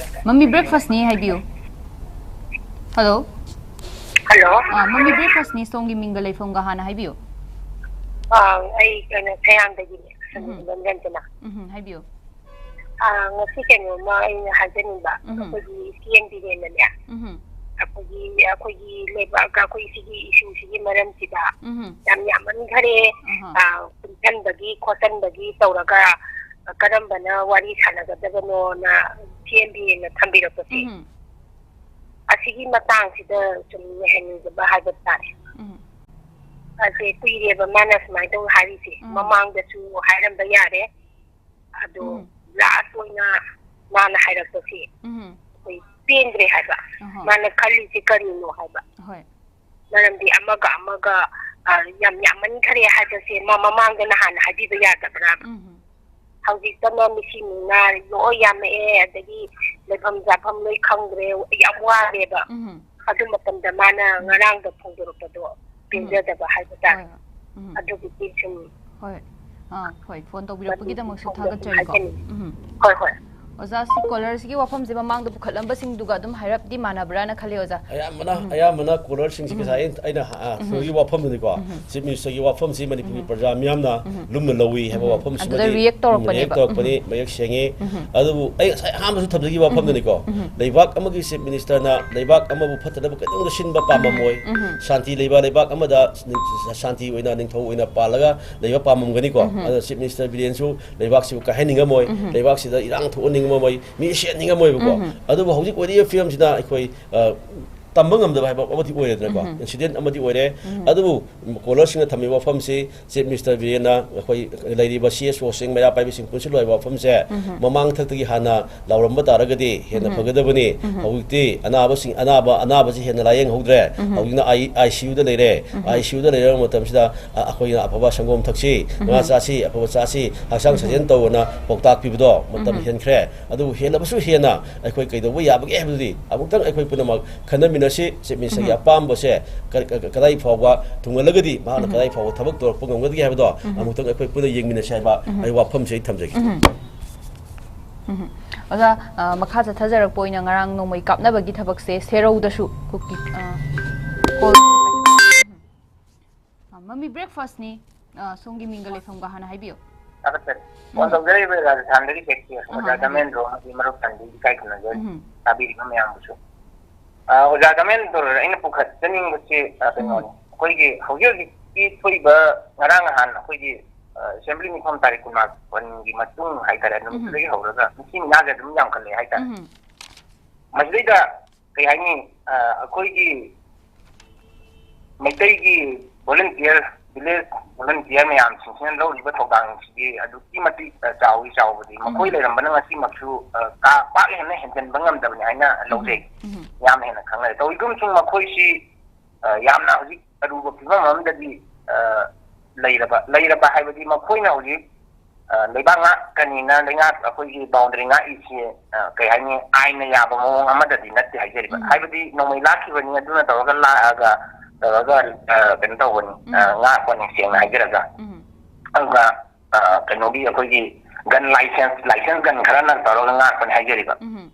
ꯃꯝꯃꯤ, breakfastꯅꯤ, ꯍꯥꯏꯕꯤꯌꯨ꯫ Hello꯫ Hello꯫ ꯑ, ꯃꯝꯃꯤ, breakfastꯅꯤ, ꯁꯣꯝꯒꯤ ꯃꯤꯡꯒ ꯂꯩꯐꯝꯒ ꯍꯥꯟꯅ ꯍꯥꯏꯕꯤꯌꯨ꯫ ꯑ, ꯑꯩ ꯀꯩꯅꯣ, ꯁꯌꯥꯝꯗꯒꯤꯅꯦ, ꯁꯅꯥꯇꯣꯝꯕꯝ ꯔꯟꯖꯅꯥ꯫ ꯎꯝ, ꯍꯥꯏꯕꯤꯌꯨ꯫ ꯑ, ꯉꯁꯤ ꯀꯩꯅꯣꯝꯃ ꯑꯩꯅ ꯍꯥꯏꯖꯅꯤꯡꯕ꯫ ꯑꯩꯈꯣꯏꯒꯤ ꯁꯤ ꯑꯦꯝ ꯕꯤꯔꯦꯟꯅꯅꯦ, ꯑꯩꯈꯣꯏꯒꯤ, ꯑꯩꯈꯣꯏꯒꯤ ꯂꯩꯕꯥꯛ, ꯑꯩꯈꯣꯏ ꯁꯤꯒꯤ issueꯁꯤꯒꯤ ꯃꯔꯝꯁꯤꯗ ꯌꯥꯝ ꯌꯥꯝꯃꯟꯈꯔꯦ꯫ ꯑ, ꯄꯨꯟꯁꯟꯕꯒꯤ ꯈꯣꯠꯆꯟꯕꯒꯤ ꯇꯧꯔꯒ ꯀꯔꯝꯕꯅ ꯋꯥꯔꯤ ꯁꯥꯟꯅꯒꯗꯕꯅꯣꯅ ꯁꯤ ꯑꯦꯝ ꯕꯤꯔꯦꯟꯅ ꯊꯝꯕꯤꯔꯛꯄꯁꯦ꯫ ꯑꯁꯤꯒꯤ ꯃꯇꯥꯡꯁꯤꯗ ꯁꯨꯝ ꯂꯩꯍꯟꯅꯤꯡꯖꯕ ꯍꯥꯏꯕ ꯇꯥꯔꯦ꯫ ꯑꯁꯦ ꯀꯨꯏꯔꯦꯕ ꯃꯥꯅ ꯁꯨꯃꯥꯏꯅ ꯇꯧ ꯍꯥꯏꯔꯤꯁꯦ꯫ ꯃꯃꯥꯡꯗꯁꯨ ꯍꯥꯏꯔꯝꯕ ꯌꯥꯔꯦ꯫ ꯑꯗꯣ last ꯑꯣꯏꯅ ꯃꯥꯅ ꯍꯥꯏꯔꯛꯄꯁꯦ ꯑꯩꯈꯣꯏ ꯄꯦꯟꯗ꯭ꯔꯦ ꯍꯥꯏꯕ꯫ ꯑꯍꯣ꯫ ꯃꯥꯅ ꯈꯜꯂꯤꯁꯦ ꯀꯔꯤꯅꯣ ꯍꯥꯏꯕ꯫ ꯍꯣꯏ꯫ ꯃꯔꯝꯗꯤ ꯑꯃꯒ ꯑꯃꯒ, ꯑ, ꯌꯥꯝ ꯌꯥꯝꯃꯟꯈꯔꯦ ꯍꯥꯏꯕꯁꯦ ꯃꯥ ꯃꯃꯥꯡꯗ ꯅꯍꯥꯟ ꯍꯥꯏꯕꯤꯕ ꯌꯥꯗꯕ꯭ꯔꯥ? ꯍꯧꯖꯤꯛꯇꯅ ꯃꯤꯁꯤ ꯃꯤꯅꯥ ꯂꯣꯏ ꯌꯥꯝꯃꯛꯑꯦ, ꯑꯗꯒꯤ ꯂꯩꯐꯝ ꯆꯥꯐꯝ ꯂꯣꯏ ꯈꯪꯗ꯭ꯔꯦ, ꯌꯥꯝ ꯋꯥꯔꯦꯕ꯫ ꯑꯗꯨ ꯃꯇꯝꯗ ꯃꯥꯅ ꯉꯔꯥꯡꯗ ꯐꯣꯡꯗꯣꯔꯛꯄꯗꯣ ꯄꯦꯟꯖꯗꯕ ꯍꯥꯏꯕ ꯇꯥꯔꯦ꯫ ꯍꯣꯏ, ꯎꯝ꯫ ꯑꯗꯨꯒꯤꯗꯤ ꯁꯨꯝ ꯍꯣꯏ꯫ ꯑꯥ, ꯍꯣꯏ, ꯐꯣꯟ ꯇꯧꯕꯤꯔꯛꯄꯒꯤꯗꯃꯛꯁꯨ ꯊꯥꯒꯠꯆꯔꯤꯀꯣ꯫ ꯍꯥꯏꯖꯅꯤꯡꯉꯤ꯫ ꯎꯝ꯫ ꯍꯣꯏ, ꯍꯣꯏ꯫ ꯑꯣꯖꯥ, ꯁꯤ ꯀꯣꯂꯔꯁꯤꯒꯤ ꯋꯥꯐꯝꯁꯦ ꯃꯃꯥꯡꯗ ꯄꯨꯈꯠꯂꯝꯕꯁꯤꯡꯗꯨꯒ ꯑꯗꯨꯝ ꯍꯥꯏꯔꯞꯗꯤ ꯃꯥꯟꯅꯕ꯭ꯔꯥꯅ ꯈꯜꯂꯤ, ꯑꯣꯖꯥ꯫ ꯑꯌꯥꯝꯕꯅ, ꯎꯝ꯫ ꯑꯌꯥꯝꯕꯅ ꯀꯣꯂꯔꯁꯤꯡꯁꯤ ꯎꯝ꯫ ꯉꯁꯥꯏ ꯑꯩꯅ, ꯑꯩꯅ, ꯑꯥ, ꯎꯝ꯫ ꯍꯧꯖꯤꯛꯀꯤ ꯋꯥꯐꯝꯗꯨꯅꯤꯀꯣ꯫ ꯎꯝ꯫ ꯆꯤꯐ ꯃꯤꯅꯤꯁꯇꯔꯒꯤ ꯋꯥꯐꯝꯁꯤ ꯃꯅꯤꯄꯨꯔꯒꯤ ꯎꯝ꯫ ꯄ꯭ꯔꯖꯥ ꯃꯤꯌꯥꯝꯅ ꯎꯝ꯫ ꯂꯨꯝꯅ ꯂꯧꯏ ꯍꯥꯏꯕ ꯎꯝ꯫ ꯋꯥꯐꯝꯁꯤꯃꯗꯤ ꯑꯗꯨꯗ react ꯇꯧꯔꯛꯄꯅꯦꯕ꯫ React ꯇꯧꯔꯛꯄꯅꯤ, ꯎꯝ꯫ ꯃꯌꯦꯛ ꯁꯦꯡꯉꯤ꯫ ꯎꯝ꯫ ꯑꯗꯨꯕꯨ ꯑꯩ ꯉꯁꯥꯏ ꯑꯍꯥꯟꯕꯁꯨ ꯊꯝꯖꯈꯤꯕ ꯋꯥꯐꯝꯗꯨꯅꯤꯀꯣ꯫ ꯎꯝ꯫ ꯂꯩꯕꯥꯛ ꯑꯃꯒꯤ ꯆꯤꯐ ꯃꯤꯅꯤꯁꯇꯔꯅ ꯂꯩꯕꯥꯛ ꯑꯃꯕꯨ ꯐꯠꯇꯅꯕ ꯀꯩꯗꯧꯅꯨꯡꯗ ꯁꯤꯟꯕ ꯄꯥꯝꯃꯝꯃꯣꯏ꯫ ꯎꯝ꯫ ꯁꯥꯟꯇꯤ ꯂꯩꯕ ꯂꯩꯕꯥꯛ ꯑꯃꯗ ꯁꯥꯟꯇꯤ ꯑꯣꯏꯅ ꯅꯤꯡꯊꯧ ꯑꯣꯏꯅ ꯄꯥꯜꯂꯒ ꯂꯩꯕ ꯄꯥꯝꯃꯝꯒꯅꯤꯀꯣ꯫ ꯎꯝ꯫ ꯑꯗꯨꯅ ꯆꯤꯐ ꯃꯤꯅꯤꯁꯇꯔ ꯕꯤꯔꯦꯟꯁꯨ ꯂꯩꯕꯥꯛꯁꯤꯕꯨ ꯀꯥꯏꯍꯟꯅꯤꯡꯉꯝꯃꯣꯏ, ꯎꯝ꯫ ꯂꯩꯕꯥꯛꯁꯤꯗ ꯏꯔꯥꯡ ꯊꯣꯛꯍꯟꯅꯤꯡꯉꯝꯃꯣꯏ, ꯃꯤ ꯁꯤꯍꯟꯅꯤꯡꯉꯝꯃꯣꯏꯕꯀꯣ꯫ ꯎꯝ꯫ ꯑꯗꯨꯕꯨ ꯍꯧꯖꯤꯛ ꯑꯣꯏꯔꯤꯕ ꯐꯤꯕꯝꯁꯤꯗ ꯑꯩꯈꯣꯏ, ꯑ, ꯇꯝꯕ ꯉꯝꯗꯕ ꯍꯥꯏꯕ ꯑꯃꯗꯤ ꯑꯣꯏꯔꯦꯗꯅꯀꯣ, ꯎꯝ꯫ Incident ꯑꯃꯗꯤ ꯑꯣꯏꯔꯦ꯫ ꯎꯝ꯫ ꯑꯗꯨꯕꯨ ꯀꯣꯂꯔꯁꯤꯡꯅ ꯊꯝꯃꯤꯕ ꯋꯥꯐꯝꯁꯤ, ꯆꯤꯐ ꯃꯤꯅꯤꯁꯇꯔ ꯕꯤꯔꯦꯟꯅ ꯑꯩꯈꯣꯏ ꯂꯩꯔꯤꯕ ꯁꯤ ꯑꯦꯁ ꯑꯣꯁꯤꯡ, ꯃꯩꯔꯥ ꯄꯥꯏꯕꯤꯁꯤꯡ ꯄꯨꯟꯁꯤꯜꯂꯨ ꯍꯥꯏꯕ ꯋꯥꯐꯝꯁꯦ ꯎꯝ꯫ ꯃꯃꯥꯡ ꯊꯛꯇꯒꯤ ꯍꯥꯟꯅ ꯂꯥꯎꯔꯝꯕ ꯇꯥꯔꯒꯗꯤ ꯍꯦꯟꯅ ꯎꯝ꯫ ꯐꯒꯗꯕꯅꯤ꯫ ꯎꯝ꯫ ꯍꯧꯖꯤꯛꯇꯤ ꯑꯅꯥꯕꯁꯤꯡ, ꯑꯅꯥꯕ, ꯑꯅꯥꯕꯁꯤ ꯍꯦꯟꯅ ꯂꯥꯌꯦꯡꯍꯧꯗ꯭ꯔꯦ꯫ ꯎꯝ꯫ ꯍꯧꯖꯤꯛꯅ ꯑꯥꯏ-, ICUꯗ ꯂꯩꯔꯦ꯫ ꯎꯝ꯫ ICUꯗ ꯂꯩꯔꯕ ꯃꯇꯝꯁꯤꯗ, ꯑ, ꯑꯩꯈꯣꯏꯅ ꯑꯐꯕ ꯁꯪꯒꯣꯝ ꯊꯛꯁꯤ, ꯉꯥ ꯎꯝ꯫ ꯆꯥꯁꯤ, ꯑꯐꯕ ꯆꯥꯁꯤ, ꯍꯛꯆꯥꯡ ꯎꯝ꯫ ꯁꯥꯖꯦꯜ ꯇꯧꯑꯣꯅ ꯄꯥꯎꯇꯥꯛ ꯄꯤꯕꯗꯣ ꯃꯇꯝ ꯎꯝ꯫ ꯍꯦꯟꯈ꯭ꯔꯦ꯫ ꯑꯗꯨꯕꯨ ꯍꯦꯜꯂꯕꯁꯨ ꯍꯦꯟꯅ ꯑꯩꯈꯣꯏ ꯀꯩꯗꯧꯕ ꯌꯥꯕꯒꯦ ꯍꯥꯏꯕꯗꯨꯗꯤ ꯑꯃꯨꯛꯇꯪ ꯑꯩꯈꯣꯏ ꯄꯨꯝꯅꯃꯛ ꯈꯟꯅꯃꯤꯟꯅꯁꯤ꯫ ꯆꯤꯐ ꯃꯤꯅꯤꯁꯇꯔꯒꯤ ꯎꯝ꯫ ꯑꯄꯥꯝꯕꯁꯦ ꯀ-, ꯀ-, ꯀꯗꯥꯏ ꯐꯥꯎꯕ ꯊꯨꯡꯍꯜꯂꯒꯗꯤ ꯃꯍꯥꯛꯅ ꯎꯝ꯫ ꯀꯗꯥꯏ ꯐꯥꯎꯕ ꯊꯕꯛ ꯇꯧꯔꯛꯄ ꯉꯝꯒꯗꯒꯦ ꯍꯥꯏꯕꯗꯣ ꯎꯝ꯫ ꯑꯃꯨꯛꯇꯪ ꯑꯩꯈꯣꯏ ꯄꯨꯟꯅ ꯌꯦꯡꯃꯤꯟꯅꯁꯤ ꯍꯥꯏꯕ ꯎꯝ꯫ ꯑꯩ ꯋꯥꯐꯝꯁꯦ ꯑꯩ ꯊꯝꯖꯒꯦ꯫ ꯎꯝ꯫ ꯎꯝ꯫ ꯑꯣꯖꯥ, ꯑ, ꯃꯈꯥ ꯆꯠꯊꯖꯔꯛꯄ ꯑꯣꯏꯅ ꯉꯔꯥꯡ ꯅꯣꯡꯃꯩ ꯀꯥꯞꯅꯕꯒꯤ ꯊꯕꯛꯁꯦ ꯁꯦꯔꯧꯗꯁꯨ ꯀꯨꯀꯤ, ꯑ, call ꯑ, ꯃꯃꯤ breakfastꯅꯤ꯫ ꯑ, ꯁꯣꯝꯒꯤ ꯃꯤꯡꯒ ꯂꯩꯐꯝꯒ ꯍꯥꯟꯅ ꯍꯥꯏꯕꯤꯌꯨ꯫ ꯊꯥꯒꯠꯆꯔꯤ꯫ ꯎꯝ꯫ ꯐꯣꯟ ꯇꯧꯖꯔꯛꯏꯕ ꯔꯥꯖꯁꯊꯥꯟꯗꯒꯤ ꯁꯦꯛꯁꯤ ꯑꯍꯥ, ꯑꯣꯖꯥ ꯍꯥꯏꯕꯤꯌꯨ꯫ ꯙꯔꯃꯦꯟꯗ꯭ꯔꯣ ꯑꯃꯗꯤ ꯃꯔꯨꯞ ꯁꯪꯗꯤꯒꯤ ꯏꯀꯥꯏ ꯈꯨꯝꯅꯖꯔꯤ꯫ ꯎꯝ꯫ ꯇꯥꯕꯤꯔꯤꯕ ꯃꯌꯥꯝꯕꯨꯁꯨ꯫ ꯑ, ꯑꯣꯖꯥ ꯙꯔꯃꯦꯟꯗ꯭ꯔꯣ, ꯑꯩꯅ ꯄꯨꯈꯠꯆꯅꯤꯡꯕꯁꯤ, ꯑ, ꯎꯝ꯫ ꯀꯩꯅꯣꯅꯤ꯫ ꯑꯩꯈꯣꯏꯒꯤ ꯍꯧꯖꯤꯛ ꯍꯧꯖꯤꯛꯀꯤ ꯊꯣꯛꯏꯕ ꯉꯔꯥꯡ ꯅꯍꯥꯟ ꯑꯩꯈꯣꯏꯒꯤ, ꯑ, ꯑꯦꯁꯦꯝꯕ꯭ꯂꯤ ꯃꯤꯐꯝ ꯇꯥꯔꯤꯛ ꯀꯨꯟꯃꯥꯄꯟꯒꯤ ꯃꯇꯨꯡ ꯍꯥꯏꯇꯥꯔꯦ, ꯎꯝ꯫ ꯅꯨꯃꯤꯠꯇꯨꯗꯒꯤ ꯍꯧꯔꯒ ꯅꯨꯡꯁꯤ ꯅꯤꯉꯥꯜꯁꯦ ꯑꯗꯨꯝ ꯌꯥꯝꯈꯠꯂꯛꯑꯦ ꯍꯥꯏꯇꯥꯔꯦ꯫ ꯎꯝ꯫ ꯃꯁꯤꯗꯩꯗ ꯀꯩ ꯍꯥꯏꯅꯤ, ꯑ, ꯑꯩꯈꯣꯏꯒꯤ ꯃꯩꯇꯩꯒꯤ volunteer, village volunteer ꯃꯌꯥꯝꯁꯤꯡꯁꯤꯅ ꯂꯧꯔꯤꯕ ꯊꯧꯗꯥꯡꯁꯤꯗꯤ ꯑꯗꯨꯛꯀꯤ ꯃꯇꯤꯛ, ꯑ, ꯆꯥꯎꯏ꯫ ꯆꯥꯎꯕꯗꯤ ꯃꯈꯣꯏ ꯎꯝ꯫ ꯂꯩꯔꯝꯕꯅ ꯉꯁꯤꯃꯛꯁꯨ, ꯑ, ꯀꯥ ꯄꯥꯛ ꯍꯦꯟꯅ ꯍꯦꯟꯖꯤꯟꯕ ꯉꯝꯗꯕꯅꯤ ꯍꯥꯏꯅ ꯎꯝ꯫ ꯂꯧꯖꯩ꯫ ꯎꯝ꯫ ꯌꯥꯝꯅ ꯍꯦꯟꯅ ꯈꯪꯅꯔꯦ꯫ ꯇꯧꯏꯒꯨꯝꯁꯨꯡ ꯃꯈꯣꯏꯁꯤ, ꯑ, ꯌꯥꯝꯅ ꯍꯧꯖꯤꯛ ꯑꯔꯨꯕ ꯐꯤꯕꯝ ꯑꯃꯗꯗꯤ, ꯑ, ꯂꯩꯔꯕ, ꯂꯩꯔꯕ ꯍꯥꯏꯕꯗꯤ ꯃꯈꯣꯏꯅ ꯍꯧꯖꯤꯛ ꯑ, ꯂꯩꯕꯥꯛ ꯉꯥꯛꯀꯅꯤꯅ ꯂꯩꯉꯥꯛ ꯑꯩꯈꯣꯏꯒꯤ ꯕꯥꯎꯟꯗꯔꯤ ꯉꯥꯛꯏꯁꯤ, ꯑ, ꯀꯩ ꯍꯥꯏꯅꯤ, ꯑꯥꯏꯟꯅ ꯌꯥꯕ ꯃꯑꯣꯡ ꯑꯃꯗꯗꯤ ꯅꯠꯇꯦ ꯍꯥꯏꯖꯔꯤꯕ꯫ ꯎꯝ꯫ ꯍꯥꯏꯕꯗꯤ ꯅꯣꯡꯃꯩ ꯂꯥꯛꯈꯤꯕꯅꯤ, ꯑꯗꯨꯅ ꯇꯧꯔꯒ ꯂꯥꯛꯑꯒ ꯇꯧꯔꯒ, ꯑ, ꯀꯩꯅꯣ ꯇꯧꯕꯅꯤ, ꯑ, ꯎꯝ꯫ ꯉꯥꯛꯄꯅꯤ, ꯁꯦꯡꯅ ꯎꯝ꯫ ꯍꯥꯏꯖꯔꯒ꯫ ꯎꯝ꯫ ꯑꯗꯨꯒ, ꯑ, ꯀꯩꯅꯣꯒꯤ ꯑꯩꯈꯣꯏꯒꯤ gun license, license gun ꯈꯔꯅ ꯇꯧꯔꯒ ꯉꯥꯛꯄꯅꯤ ꯍꯥꯏꯖꯔꯤꯕ꯫ ꯎꯝ꯫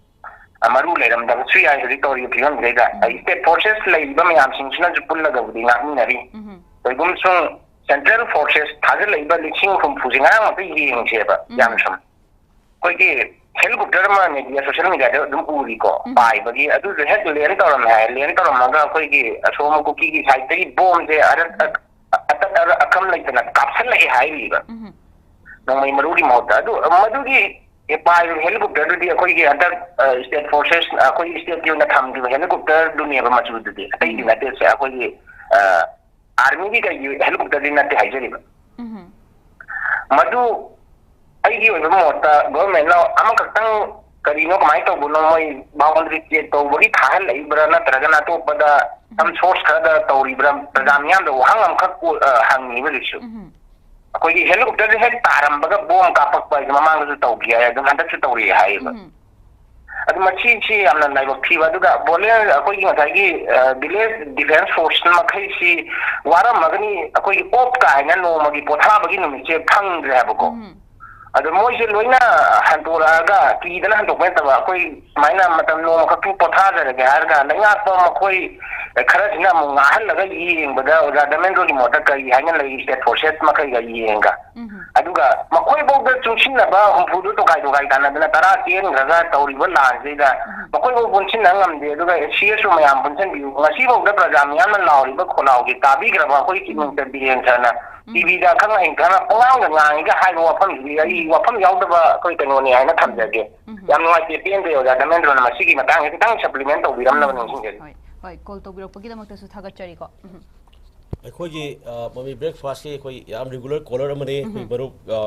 ꯑ, ꯃꯔꯨ ꯂꯩꯔꯝꯗꯕꯁꯨ ꯌꯥꯏ ꯍꯧꯖꯤꯛ ꯇꯧꯔꯤꯕ ꯐꯤꯕꯝꯁꯤꯗꯩꯗ꯫ ꯎꯝ꯫ ꯑ, state forces ꯂꯩꯔꯤꯕ ꯃꯌꯥꯝꯁꯤꯡꯁꯤꯅꯁꯨ ꯄꯨꯜꯂꯒꯕꯨꯗꯤ ꯉꯥꯛꯃꯤꯟꯅꯔꯤ꯫ ꯎꯝ꯫ ꯀꯩꯒꯨꯝꯁꯨꯡ central forces ꯊꯥꯖꯤꯜꯂꯛꯏꯕ ꯂꯤꯁꯤꯡ ꯍꯨꯝꯐꯨꯁꯦ ꯉꯔꯥꯡ ꯑꯝꯇ ꯌꯦꯡꯁꯦꯕ, ꯎꯝ꯫ ꯌꯥꯝ ꯁꯨꯝ꯫ ꯑꯩꯈꯣꯏꯒꯤ helicopter ꯑꯃ media, social mediaꯗ ꯑꯗꯨꯝ ꯎꯔꯤꯀꯣ, ꯎꯝ꯫ ꯄꯥꯏꯕꯒꯤ꯫ ꯑꯗꯨꯁꯨ ꯍꯦꯛ land ꯇꯧꯔꯝꯃꯦ ꯍꯥꯏ, land ꯇꯧꯔꯝꯃꯒ ꯑꯩꯈꯣꯏꯒꯤ ꯑꯁꯣꯝ ꯀꯨꯀꯤꯒꯤ sideꯇꯒꯤ ꯕꯣꯝꯁꯦ ꯑꯔ-, ꯑ-, ꯑꯇꯠ ꯑꯔ-, ꯑꯀꯝ ꯂꯩꯇꯅ ꯀꯥꯞꯁꯜꯂꯛꯑꯦ ꯍꯥꯏꯔꯤꯕ꯫ ꯎꯝ꯫ ꯅꯣꯡꯃꯩ ꯃꯔꯨꯒꯤ ꯃꯍꯨꯠꯇ꯫ ꯑꯗꯨ ꯃꯗꯨꯒꯤ ꯄꯥꯏꯔꯤꯕ helicopterꯗꯨꯗꯤ ꯑꯩꯈꯣꯏꯒꯤ ꯍꯟꯗꯛ, ꯑ, state forces, ꯑꯩꯈꯣꯏꯒꯤ stateꯀꯤ ꯑꯣꯏꯅ ꯊꯝꯈꯤꯕ helicopterꯗꯨꯅꯦꯕ ꯃꯆꯨꯗꯨꯗꯤ꯫ ꯑꯇꯩꯗꯤ ꯎꯝ꯫ ꯅꯠꯇꯦ, ꯁꯦ, ꯑꯩꯈꯣꯏꯒꯤ, ꯑ, armyꯒꯤ ꯀꯩꯒꯤ helicopterꯗꯤ ꯅꯠꯇꯦ ꯍꯥꯏꯖꯔꯤꯕ꯫ ꯎꯝ꯫ ꯃꯗꯨ ꯑꯩꯒꯤ ꯑꯣꯏꯕ ꯃꯣꯠꯇ governmentꯅ ꯑꯃꯈꯛꯇꯪ ꯀꯔꯤꯅꯣ, ꯀꯃꯥꯏꯅ ꯇꯧꯕꯅꯣ, ꯃꯣꯏ boundary check ꯇꯧꯕꯒꯤ ꯊꯥꯍꯜꯂꯛꯏꯕ꯭ꯔꯥ, ꯅꯠꯇ꯭ꯔꯒꯅ ꯑꯇꯣꯞꯄꯗ some source ꯈꯔꯗ ꯇꯧꯔꯤꯕ꯭ꯔꯥ? ꯄ꯭ꯔꯖꯥ ꯃꯤꯌꯥꯝꯗ ꯋꯥꯍꯪ ꯑꯃꯈꯛ ꯑꯣꯏ-, ꯑ, ꯍꯪꯉꯤꯕ ꯍꯧꯖꯤꯛꯁꯨ꯫ ꯎꯝ꯫ ꯑꯩꯈꯣꯏꯒꯤ helicopterꯁꯦ ꯍꯦꯛ ꯇꯥꯔꯝꯕꯒ ꯕꯣꯝ ꯀꯥꯞꯄꯛꯄ ꯍꯥꯏꯁꯦ ꯃꯃꯥꯡꯗꯁꯨ ꯇꯧꯈꯤ ꯍꯥꯏ, ꯑꯗꯨꯝ ꯍꯟꯗꯛꯁꯨ ꯇꯧꯔꯛꯑꯦ ꯍꯥꯏꯌꯦꯕ꯫ ꯎꯝ꯫ ꯑꯗꯨ ꯃꯁꯤꯁꯤ ꯌꯥꯝꯅ ꯂꯥꯏꯕꯛ ꯊꯤꯕ꯫ ꯑꯗꯨꯒ ꯕꯣꯂꯦ-, ꯑꯩꯈꯣꯏꯒꯤ ꯉꯁꯥꯏꯒꯤ, ꯑ, village defence force ꯃꯈꯩꯁꯤ ꯋꯥꯔꯝꯃꯒꯅꯤ, ꯑꯩꯈꯣꯏꯒꯤ off ꯀꯥꯏꯅ ꯅꯣꯡꯃꯒꯤ ꯄꯣꯊꯥꯕꯒꯤ ꯅꯨꯃꯤꯠꯁꯦ ꯐꯪꯗ꯭ꯔꯦ ꯍꯥꯏꯕꯀꯣ꯫ ꯎꯝ꯫ ꯑꯗꯣ ꯃꯣꯏꯁꯦ ꯂꯣꯏꯅ ꯍꯟꯗꯣꯔꯛꯑꯒ, ꯀꯤꯗꯅ ꯍꯟꯗꯣꯛꯄ ꯅꯠꯇꯕ, ꯑꯩꯈꯣꯏ ꯁꯨꯃꯥꯏꯅ ꯃꯇꯝ ꯅꯣꯡꯃꯈꯛꯀꯤ ꯄꯣꯊꯥꯖꯔꯒꯦ ꯍꯥꯏꯔꯒ ꯂꯩꯉꯥꯛꯄ ꯃꯈꯣꯏ ꯈꯔꯁꯤꯅ ꯑꯃꯨꯛ ꯉꯥꯡꯍꯜꯂꯒ ꯌꯦꯡꯕꯗ, ꯑꯣꯖꯥ ꯙꯔꯃꯦꯟꯗ꯭ꯔꯣꯒꯤ ꯃꯣꯠꯇ ꯀꯔꯤ ꯍꯥꯏꯅ ꯂꯩꯔꯤ, state forces ꯃꯈꯩꯒ ꯌꯦꯡꯉꯒ? ꯎꯝ꯫ ꯑꯗꯨꯒ ꯃꯈꯣꯏꯐꯥꯎꯗ ꯆꯨꯡꯁꯤꯟꯅꯕ ꯍꯨꯝꯐꯨꯗꯨ ꯇꯣꯈꯥꯏ ꯇꯣꯈꯥꯏ ꯇꯥꯟꯅꯗꯅ ꯇꯔꯥ ꯆꯦꯟꯈ꯭ꯔꯒ ꯇꯧꯔꯤꯕ ꯂꯥꯟꯁꯤꯗ ꯎꯝ꯫ ꯃꯈꯣꯏꯐꯥꯎ ꯄꯨꯟꯁꯤꯟꯅ ꯉꯝꯗꯦ꯫ ꯑꯗꯨꯒ CSO ꯃꯌꯥꯝ ꯄꯨꯟꯁꯤꯟꯕꯤꯌꯨ꯫ ꯉꯁꯤꯐꯥꯎꯗ ꯄ꯭ꯔꯖꯥ ꯃꯤꯌꯥꯝꯅ ꯂꯥꯎꯔꯤꯕ ꯈꯣꯜꯂꯥꯎꯁꯤ ꯇꯥꯕꯤꯈ꯭ꯔꯕ? ꯑꯩꯈꯣꯏ Chief ꯎꯝ꯫ Minister ꯕꯤꯔꯦꯟ ꯁꯔꯅ ꯎꯝ꯫ TVꯗ ꯑꯈꯪ ꯑꯍꯩ ꯈꯔ ꯄꯉꯥꯡꯗ ꯉꯥꯡꯉꯤꯒ ꯍꯥꯏꯕ ꯋꯥꯐꯝꯁꯤꯗꯤ ꯑꯩ ꯎꯝ꯫ ꯋꯥꯐꯝ ꯌꯥꯎꯗꯕ ꯑꯩꯈꯣꯏ ꯀꯩꯅꯣꯅꯤ ꯍꯥꯏꯅ ꯎꯝ꯫ ꯊꯝꯖꯒꯦ꯫ ꯎꯝ꯫ ꯌꯥꯝ ꯅꯨꯡꯉꯥꯏꯇꯦ, ꯄꯦꯟꯗꯦ ꯑꯣꯖꯥ ꯙꯔꯃꯦꯟꯗ꯭ꯔꯣꯅ ꯃꯁꯤꯒꯤ ꯃꯇꯥꯡꯁꯦ ꯈꯤꯇꯪ supplement ꯇꯧꯕꯤꯔꯝꯅꯕ ꯎꯝ꯫ ꯅꯤꯡꯁꯤꯡꯖꯔꯤ꯫ ꯍꯣꯏ, ꯍꯣꯏ, call ꯇꯧꯕꯤꯔꯛꯄꯒꯤꯗꯃꯛꯇꯁꯨ ꯊꯥꯒꯠꯆꯔꯤꯀꯣ꯫ ꯎꯝ꯫ ꯑꯩꯈꯣꯏꯒꯤ, ꯑ, ꯃꯃꯤ ꯕ꯭ꯔꯦꯛꯐꯥꯁꯀꯤ ꯑꯩꯈꯣꯏ ꯌꯥꯝ ꯔꯤꯒꯨꯂꯔ ꯀꯣꯂꯔ ꯑꯃꯅꯤ, ꯑꯩꯈꯣꯏ ꯃꯔꯨꯞ, ꯑ,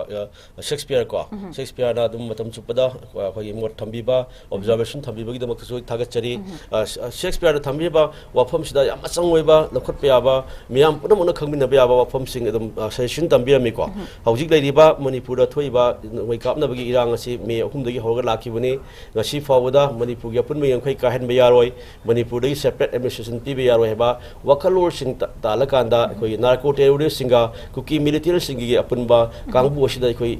ꯑ, ꯁꯦꯛꯁꯄꯤꯌꯔ ꯀꯣ, ꯁꯦꯛꯁꯄꯤꯌꯔꯅ ꯑꯗꯨꯝ ꯃꯇꯝ ꯆꯨꯞꯄꯗ ꯑꯩꯈꯣꯏꯒꯤ ꯃꯣꯠ ꯊꯝꯕꯤꯕ, ꯑꯣꯕꯖꯥꯔꯕꯦꯁꯟ ꯊꯝꯕꯤꯕꯒꯤꯗꯃꯛꯇꯁꯨ ꯑꯩ ꯊꯥꯒꯠꯆꯔꯤ꯫ ꯑ, ꯁ-, ꯑ, ꯁꯦꯛꯁꯄꯤꯌꯔꯅ ꯊꯝꯕꯤꯔꯤꯕ ꯋꯥꯐꯝꯁꯤꯗ ꯌꯥꯝ ꯃꯆꯪ ꯑꯣꯏꯕ, ꯂꯧꯈꯠꯄ ꯌꯥꯕ, ꯃꯤꯌꯥꯝ ꯄꯨꯝꯅꯃꯛꯅ ꯈꯪꯃꯤꯟꯅꯕ ꯌꯥꯕ ꯋꯥꯐꯝꯁꯤꯡ ꯑꯗꯨꯝ, ꯑ, ꯁꯖꯦꯁꯟ ꯊꯝꯕꯤꯔꯝꯃꯤꯀꯣ꯫ ꯍꯧꯖꯤꯛ ꯂꯩꯔꯤꯕ ꯃꯅꯤꯄꯨꯔꯗ ꯊꯣꯛꯏꯕ ꯅꯣꯡꯃꯩ ꯀꯥꯞꯅꯕꯒꯤ ꯏꯔꯥꯡ ꯑꯁꯤ ꯃꯦ ꯑꯍꯨꯝꯗꯒꯤ ꯍꯧꯔꯒ ꯂꯥꯛꯈꯤꯕꯅꯤ꯫ ꯉꯁꯤ ꯐꯥꯎꯕꯗ ꯃꯅꯤꯄꯨꯔꯒꯤ ꯑꯄꯨꯟꯕ ꯉꯝꯈꯩ ꯀꯥꯏꯍꯟꯕ ꯌꯥꯔꯣꯏ, ꯃꯅꯤꯄꯨꯔꯗꯒꯤ ꯁꯦꯄꯔꯦꯠ ꯑꯦꯗꯃꯤꯅꯤꯁꯇ꯭ꯔꯦꯁꯟ ꯄꯤꯕ ꯌꯥꯔꯣꯏ ꯍꯥꯏꯕ ꯋꯥꯈꯜꯂꯣꯟꯁꯤꯡ ꯇ-, ꯇꯥꯜꯂꯀꯥꯟꯗ ꯑꯩꯈꯣꯏꯒꯤ ꯅꯥꯔꯀꯣ ꯇꯦꯔꯣꯔꯤꯁꯁꯤꯡꯒ ꯀꯨꯀꯤ ꯃꯤꯂꯤꯇꯦꯟꯁꯤꯡꯒꯤ ꯑꯄꯨꯟꯕ ꯀꯥꯡꯕꯨ ꯑꯁꯤꯗ ꯑꯩꯈꯣꯏ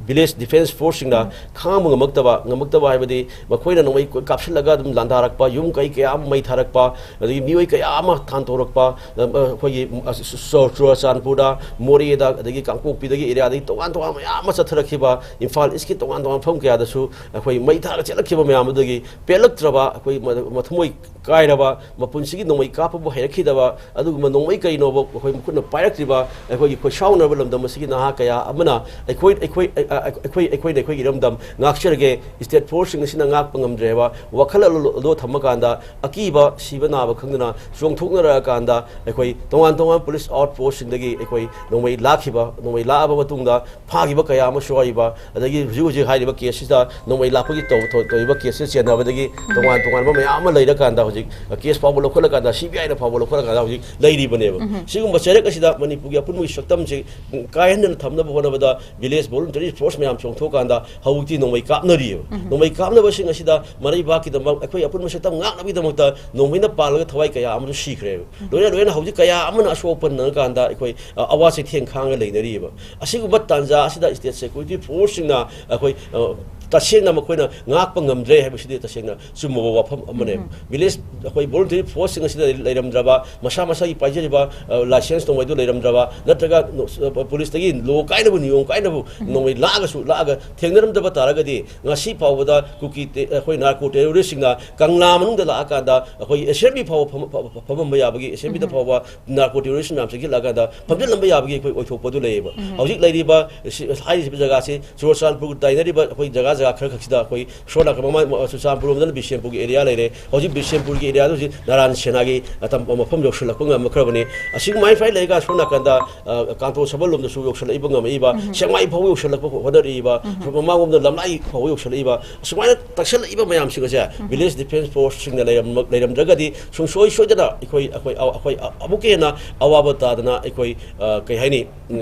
ꯚꯤꯂꯦꯖ ꯗꯤꯐꯦꯟꯁ ꯐꯣꯔꯁꯁꯤꯡꯅ ꯈꯥꯡꯕ ꯉꯝꯃꯛꯇꯕ, ꯉꯝꯃꯛꯇꯕ ꯍꯥꯏꯕꯗꯤ ꯃꯈꯣꯏꯅ ꯅꯣꯡꯃꯩ ꯀꯣꯏ ꯀꯥꯞꯁꯤꯜꯂꯒ ꯑꯗꯨꯝ ꯂꯥꯟꯗꯥꯔꯛꯄ, ꯌꯨꯝ ꯀꯩ ꯀꯌꯥ ꯑꯃ ꯃꯩ ꯊꯥꯔꯛꯄ, ꯑꯗꯒꯤ ꯃꯤꯑꯣꯏ ꯀꯌꯥ ꯑꯃ ꯊꯥꯟꯊꯣꯔꯛꯄ, ꯑ, ꯑ, ꯑꯩꯈꯣꯏꯒꯤ, ꯑ, ꯆꯨ-, ꯆꯨ-, ꯆꯨꯔꯆꯥꯟꯄꯨꯔꯗ, ꯃꯣꯔꯦꯗ, ꯑꯗꯒꯤ ꯀꯥꯡꯄꯣꯛꯄꯤꯗꯒꯤ ꯑꯦꯔꯤꯌꯥꯗꯒꯤ ꯇꯣꯉꯥꯟ ꯇꯣꯉꯥꯟꯕ ꯃꯌꯥꯝ ꯑꯃ ꯆꯠꯊꯔꯛꯈꯤꯕ, ꯏꯝꯐꯥꯜ ꯏꯁꯀꯤ ꯇꯣꯉꯥꯟ ꯇꯣꯉꯥꯟꯕ ꯃꯐꯝ ꯀꯌꯥꯗꯁꯨ ꯑꯩꯈꯣꯏ ꯃꯩ ꯊꯥꯔꯒ ꯆꯦꯜꯂꯛꯈꯤꯕ ꯃꯌꯥꯝ ꯑꯗꯨꯗꯒꯤ ꯄꯦꯜꯂꯛꯇ꯭ꯔꯕ, ꯑꯩꯈꯣꯏ ꯃ-, ꯃꯊꯃꯣꯏ ꯀꯥꯏꯔꯕ, ꯃꯄꯨꯟꯁꯤꯒꯤ ꯅꯣꯡꯃꯩ ꯀꯥꯞꯄꯕꯨ ꯍꯩꯔꯛꯈꯤꯗꯕ, ꯑꯗꯨꯒꯨꯝꯕ ꯅꯣꯡꯃꯩ ꯀꯔꯤꯅꯣꯕ ꯑꯩꯈꯣꯏ ꯃꯈꯨꯠꯅ ꯄꯥꯏꯔꯛꯇ꯭ꯔꯤꯕ, ꯑꯩꯈꯣꯏꯒꯤ ꯈꯣꯏꯁꯥꯎꯅꯔꯕ ꯂꯝꯗꯝ ꯑꯁꯤꯒꯤ ꯅꯍꯥ ꯀꯌꯥ ꯑꯃꯅ ꯑꯩꯈꯣꯏ, ꯑꯩꯈꯣꯏ, ꯑ-, ꯑ-, ꯑꯩꯈꯣꯏ, ꯑꯩꯈꯣꯏꯅ ꯑꯩꯈꯣꯏꯒꯤ ꯏꯔꯝꯗꯝ ꯉꯥꯛꯆꯔꯒꯦ, ꯁ꯭ꯇꯦꯠ ꯐꯣꯔꯁꯁꯤꯡ ꯑꯁꯤꯅ ꯉꯥꯛꯄ ꯉꯝꯗ꯭ꯔꯦ ꯍꯥꯏꯕ ꯋꯥꯈꯜ ꯑꯗꯨ ꯊꯝꯃꯀꯥꯟꯗ ꯑꯀꯤꯕ ꯁꯤꯕ ꯅꯥꯕ ꯈꯪꯗꯅ ꯆꯣꯡꯊꯣꯛꯅꯔꯛꯑꯀꯥꯟꯗ ꯑꯩꯈꯣꯏ ꯇꯣꯉꯥꯟ ꯇꯣꯉꯥꯟꯕ ꯄꯨꯂꯤꯁ ꯑꯥꯎꯠ ꯄꯣꯁꯁꯤꯡꯗꯒꯤ ꯑꯩꯈꯣꯏ ꯅꯣꯡꯃꯩ ꯂꯥꯛꯈꯤꯕ, ꯅꯣꯡꯃꯩ ꯂꯥꯛꯑꯕ ꯃꯇꯨꯡꯗ ꯐꯥꯈꯤꯕ ꯀꯌꯥ ꯑꯃꯁꯨ ꯌꯥꯎꯔꯤꯕ, ꯑꯗꯒꯤ ꯍꯧꯖꯤꯛ ꯍꯧꯖꯤꯛ ꯍꯥꯏꯔꯤꯕ ꯀꯦꯁꯁꯤꯗ ꯅꯣꯡꯃꯩ ꯂꯥꯛꯄꯒꯤ ꯇꯧ-, ꯇꯧ-, ꯇꯧꯔꯤꯕ ꯀꯦꯁꯁꯤꯗ ꯆꯦꯟꯅꯕꯗꯒꯤ ꯇꯣꯉꯥꯟ ꯇꯣꯉꯥꯟꯕ ꯃꯌꯥꯝ ꯑꯃ ꯂꯩꯔꯀꯥꯟꯗ ꯍꯧꯖꯤꯛ ꯀꯦꯁ ꯐꯥꯎꯕ ꯂꯧꯈꯠꯂꯀꯥꯟꯗ ꯁꯤ ꯕꯤ ꯑꯥꯏꯅ ꯐꯥꯎꯕ ꯂꯧꯈꯠꯂꯀꯥꯟꯗ ꯍꯧꯖꯤꯛ ꯂꯩꯔꯤꯕꯅꯦꯕ꯫ ꯁꯤꯒꯨꯝꯕ ꯆꯩꯔꯛ ꯑꯁꯤꯗ ꯃꯅꯤꯄꯨꯔꯒꯤ ꯑꯄꯨꯟꯕꯒꯤ ꯁꯛꯇꯝꯁꯤ ꯀꯥꯏꯍꯟꯗꯅ ꯊꯝꯅꯕ ꯍꯣꯠꯅꯕꯗ ꯚꯤꯂꯦꯖ ꯚꯣꯂꯨꯟꯇꯔꯤ ꯐꯣꯔꯁ ꯃꯌꯥꯝ ꯆꯣꯡꯊꯣꯛꯑꯀꯥꯟꯗ ꯍꯧꯖꯤꯛꯇꯤ ꯅꯣꯡꯃꯩ ꯀꯥꯞꯅꯔꯤꯑꯕ꯫ ꯅꯣꯡꯃꯩ ꯀꯥꯞꯅꯕꯁꯤꯡ ꯑꯁꯤꯗ ꯃꯔꯩꯕꯥꯛꯀꯤꯗꯃꯛ ꯑꯩꯈꯣꯏ ꯑꯄꯨꯟꯕ ꯁꯛꯇꯝ ꯉꯥꯛꯅꯕꯒꯤꯗꯃꯛꯇ ꯅꯣꯡꯃꯩꯅ ꯄꯥꯜꯂꯒ ꯊꯋꯥꯏ ꯀꯌꯥ ꯑꯃꯁꯨ ꯁꯤꯈ꯭ꯔꯦꯕ꯫ ꯂꯣꯏꯅ ꯂꯣꯏꯅ ꯍꯧꯖꯤꯛ ꯀꯌꯥ ꯑꯃꯅ ꯑꯁꯣꯛ ꯑꯄꯟ ꯅꯪꯉꯀꯥꯟꯗ ꯑꯩꯈꯣꯏ, ꯑ, ꯑꯋꯥ ꯆꯩꯊꯦꯡ ꯈꯥꯡꯉ ꯂꯩꯅꯔꯤꯑꯕ꯫ ꯑꯁꯤꯒꯨꯝꯕ ꯇꯥꯟꯖꯥ ꯑꯁꯤꯗ ꯁ꯭ꯇꯦꯠ ꯁꯦꯀ꯭ꯌꯨꯔꯤꯇꯤ ꯐꯣꯔꯁꯁꯤꯡꯅ ꯑꯩꯈꯣꯏ, ꯑ, ꯇꯁꯦꯡꯅ ꯃꯈꯣꯏꯅ ꯉꯥꯛꯄ ꯉꯝꯗ꯭ꯔꯦ ꯍꯥꯏꯕꯁꯤꯗꯤ ꯇꯁꯦꯡꯅ ꯆꯨꯝꯃꯕ ꯋꯥꯐꯝ ꯑꯃꯅꯦꯕ꯫ ꯚꯤꯂꯦꯖ ꯑꯩꯈꯣꯏ ꯚꯣꯂꯨꯟꯇꯔꯤ ꯐꯣꯔꯁꯁꯤꯡ ꯑꯁꯤꯗ ꯂꯩꯔꯝꯗ꯭ꯔꯕ, ꯃꯁꯥ ꯃꯁꯥꯒꯤ ꯄꯥꯏꯖꯔꯤꯕ, ꯑ, ꯂꯥꯏꯁꯦꯟꯁ ꯅꯣꯡꯃꯩꯗꯨ ꯂꯩꯔꯝꯗ꯭ꯔꯕ, ꯅꯠꯇ꯭ꯔꯒ ꯅꯣ-, ꯑ, ꯄꯨꯂꯤꯁꯇꯒꯤ ꯂꯣ ꯀꯥꯏꯅꯕ, ꯅꯤꯌꯣꯝ ꯀꯥꯏꯅꯕ ꯅꯣꯡꯃꯩ ꯂꯥꯛꯑꯒꯁꯨ, ꯂꯥꯛꯑꯒ ꯊꯦꯡꯅꯔꯝꯗꯕ ꯇꯥꯔꯒꯗꯤ ꯉꯁꯤ ꯐꯥꯎꯕꯗ ꯀꯨꯀꯤ ꯇꯦ-, ꯑꯩꯈꯣꯏ ꯅꯥꯔꯀꯣ ꯇꯦꯔꯣꯔꯤꯁꯁꯤꯡꯅ ꯀꯪꯂꯥ ꯃꯅꯨꯡꯗ ꯂꯥꯛꯑꯀꯥꯟꯗ ꯑꯩꯈꯣꯏ ꯑꯦꯁꯦꯝꯕ꯭ꯂꯤ ꯐꯥꯎꯕ ꯐꯝ-, ꯐ-, ꯐ-, ꯐꯝꯃꯝꯕ ꯌꯥꯕꯒꯤ, ꯑꯦꯁꯦꯝꯕ꯭ꯂꯤꯗ ꯐꯥꯎꯕ ꯅꯥꯔꯀꯣ ꯇꯦꯔꯣꯔꯤꯁ ꯃꯌꯥꯝ ꯆꯪꯁꯤꯜꯂꯛꯑꯀꯥꯟꯗ ꯐꯝꯖꯤꯜꯂꯝꯕ ꯌꯥꯕꯒꯤ ꯑꯩꯈꯣꯏ ꯑꯣꯏꯊꯣꯛꯄꯗꯨ ꯂꯩꯌꯦꯕ꯫ ꯍꯧꯖꯤꯛ ꯂꯩꯔꯤꯕ ꯁꯤ, ꯍꯥꯏꯔꯤꯕ ꯖꯒꯥꯁꯤ ꯆꯨꯔꯆꯥꯟꯄꯨꯔ ꯇꯥꯏꯅꯔꯤꯕ ꯑꯩꯈꯣꯏ ꯖꯒꯥ ꯖꯒꯥ ꯈꯔ ꯈꯛꯁꯤꯗ ꯑꯩꯈꯣꯏ ꯁꯣꯝ ꯅꯥꯀꯟ ꯃꯃꯥꯡ ꯆꯨꯔꯆꯥꯟꯄꯨꯔ ꯂꯣꯝꯗꯅ ꯕꯤꯁꯦꯝꯄꯨꯔꯒꯤ ꯑꯦꯔꯤꯌꯥ ꯂꯩꯔꯦ꯫ ꯍꯧꯖꯤꯛ ꯕꯤꯁꯦꯝꯄꯨꯔꯒꯤ ꯑꯦꯔꯤꯌꯥꯗ ꯍꯧꯖꯤꯛ ꯅꯥꯔꯥꯟ ꯁꯦꯅꯥꯒꯤ ꯃꯐꯝ ꯌꯧꯁꯤꯜꯂꯛꯄ ꯉꯝꯈ꯭ꯔꯕꯅꯤ꯫ ꯑꯁꯤꯒꯨꯃꯥꯏꯅ ꯐꯥꯏ ꯂꯩꯔꯒ ꯁꯣꯝ ꯅꯥꯀꯟꯗ ꯀꯥꯡꯊꯣꯟ ꯁꯕꯜ ꯂꯣꯝꯗꯁꯨ ꯌꯧꯁꯤꯜꯂꯛꯏꯕ ꯉꯝꯃꯛꯏꯕ, ꯁꯦꯛꯃꯥꯏ ꯐꯥꯎꯕ ꯌꯧꯁꯤꯜꯂꯛꯄ ꯍꯣꯠꯅꯔꯛꯏꯕ, ꯃꯃꯥꯡꯂꯣꯝꯗ ꯂꯝꯂꯥꯏ ꯐꯥꯎꯕ ꯌꯧꯁꯤꯜꯂꯛꯏꯕ, ꯑꯁꯨꯃꯥꯏꯅ ꯇꯛꯁꯜꯂꯛꯏꯕ ꯃꯌꯥꯝꯁꯤꯡ ꯑꯁꯦ ꯚꯤꯂꯦꯖ ꯗꯤꯐꯦꯟꯁ ꯐꯣꯔꯁꯁꯤꯡꯅ ꯂꯩꯔꯝ- ꯂꯩꯔꯝꯗ꯭ꯔꯒꯗꯤ ꯁꯨꯡꯁꯣꯏ ꯁꯣꯏꯗꯅ ꯑꯩꯈꯣꯏ ꯑꯩꯈꯣꯏ ꯑꯩꯈꯣꯏ ꯑꯃꯨꯛꯀ ꯍꯦꯟꯅ ꯑꯋꯥꯕ ꯇꯥꯗꯅ ꯑꯩꯈꯣꯏ ꯀꯩ ꯍꯥꯏꯅꯤ,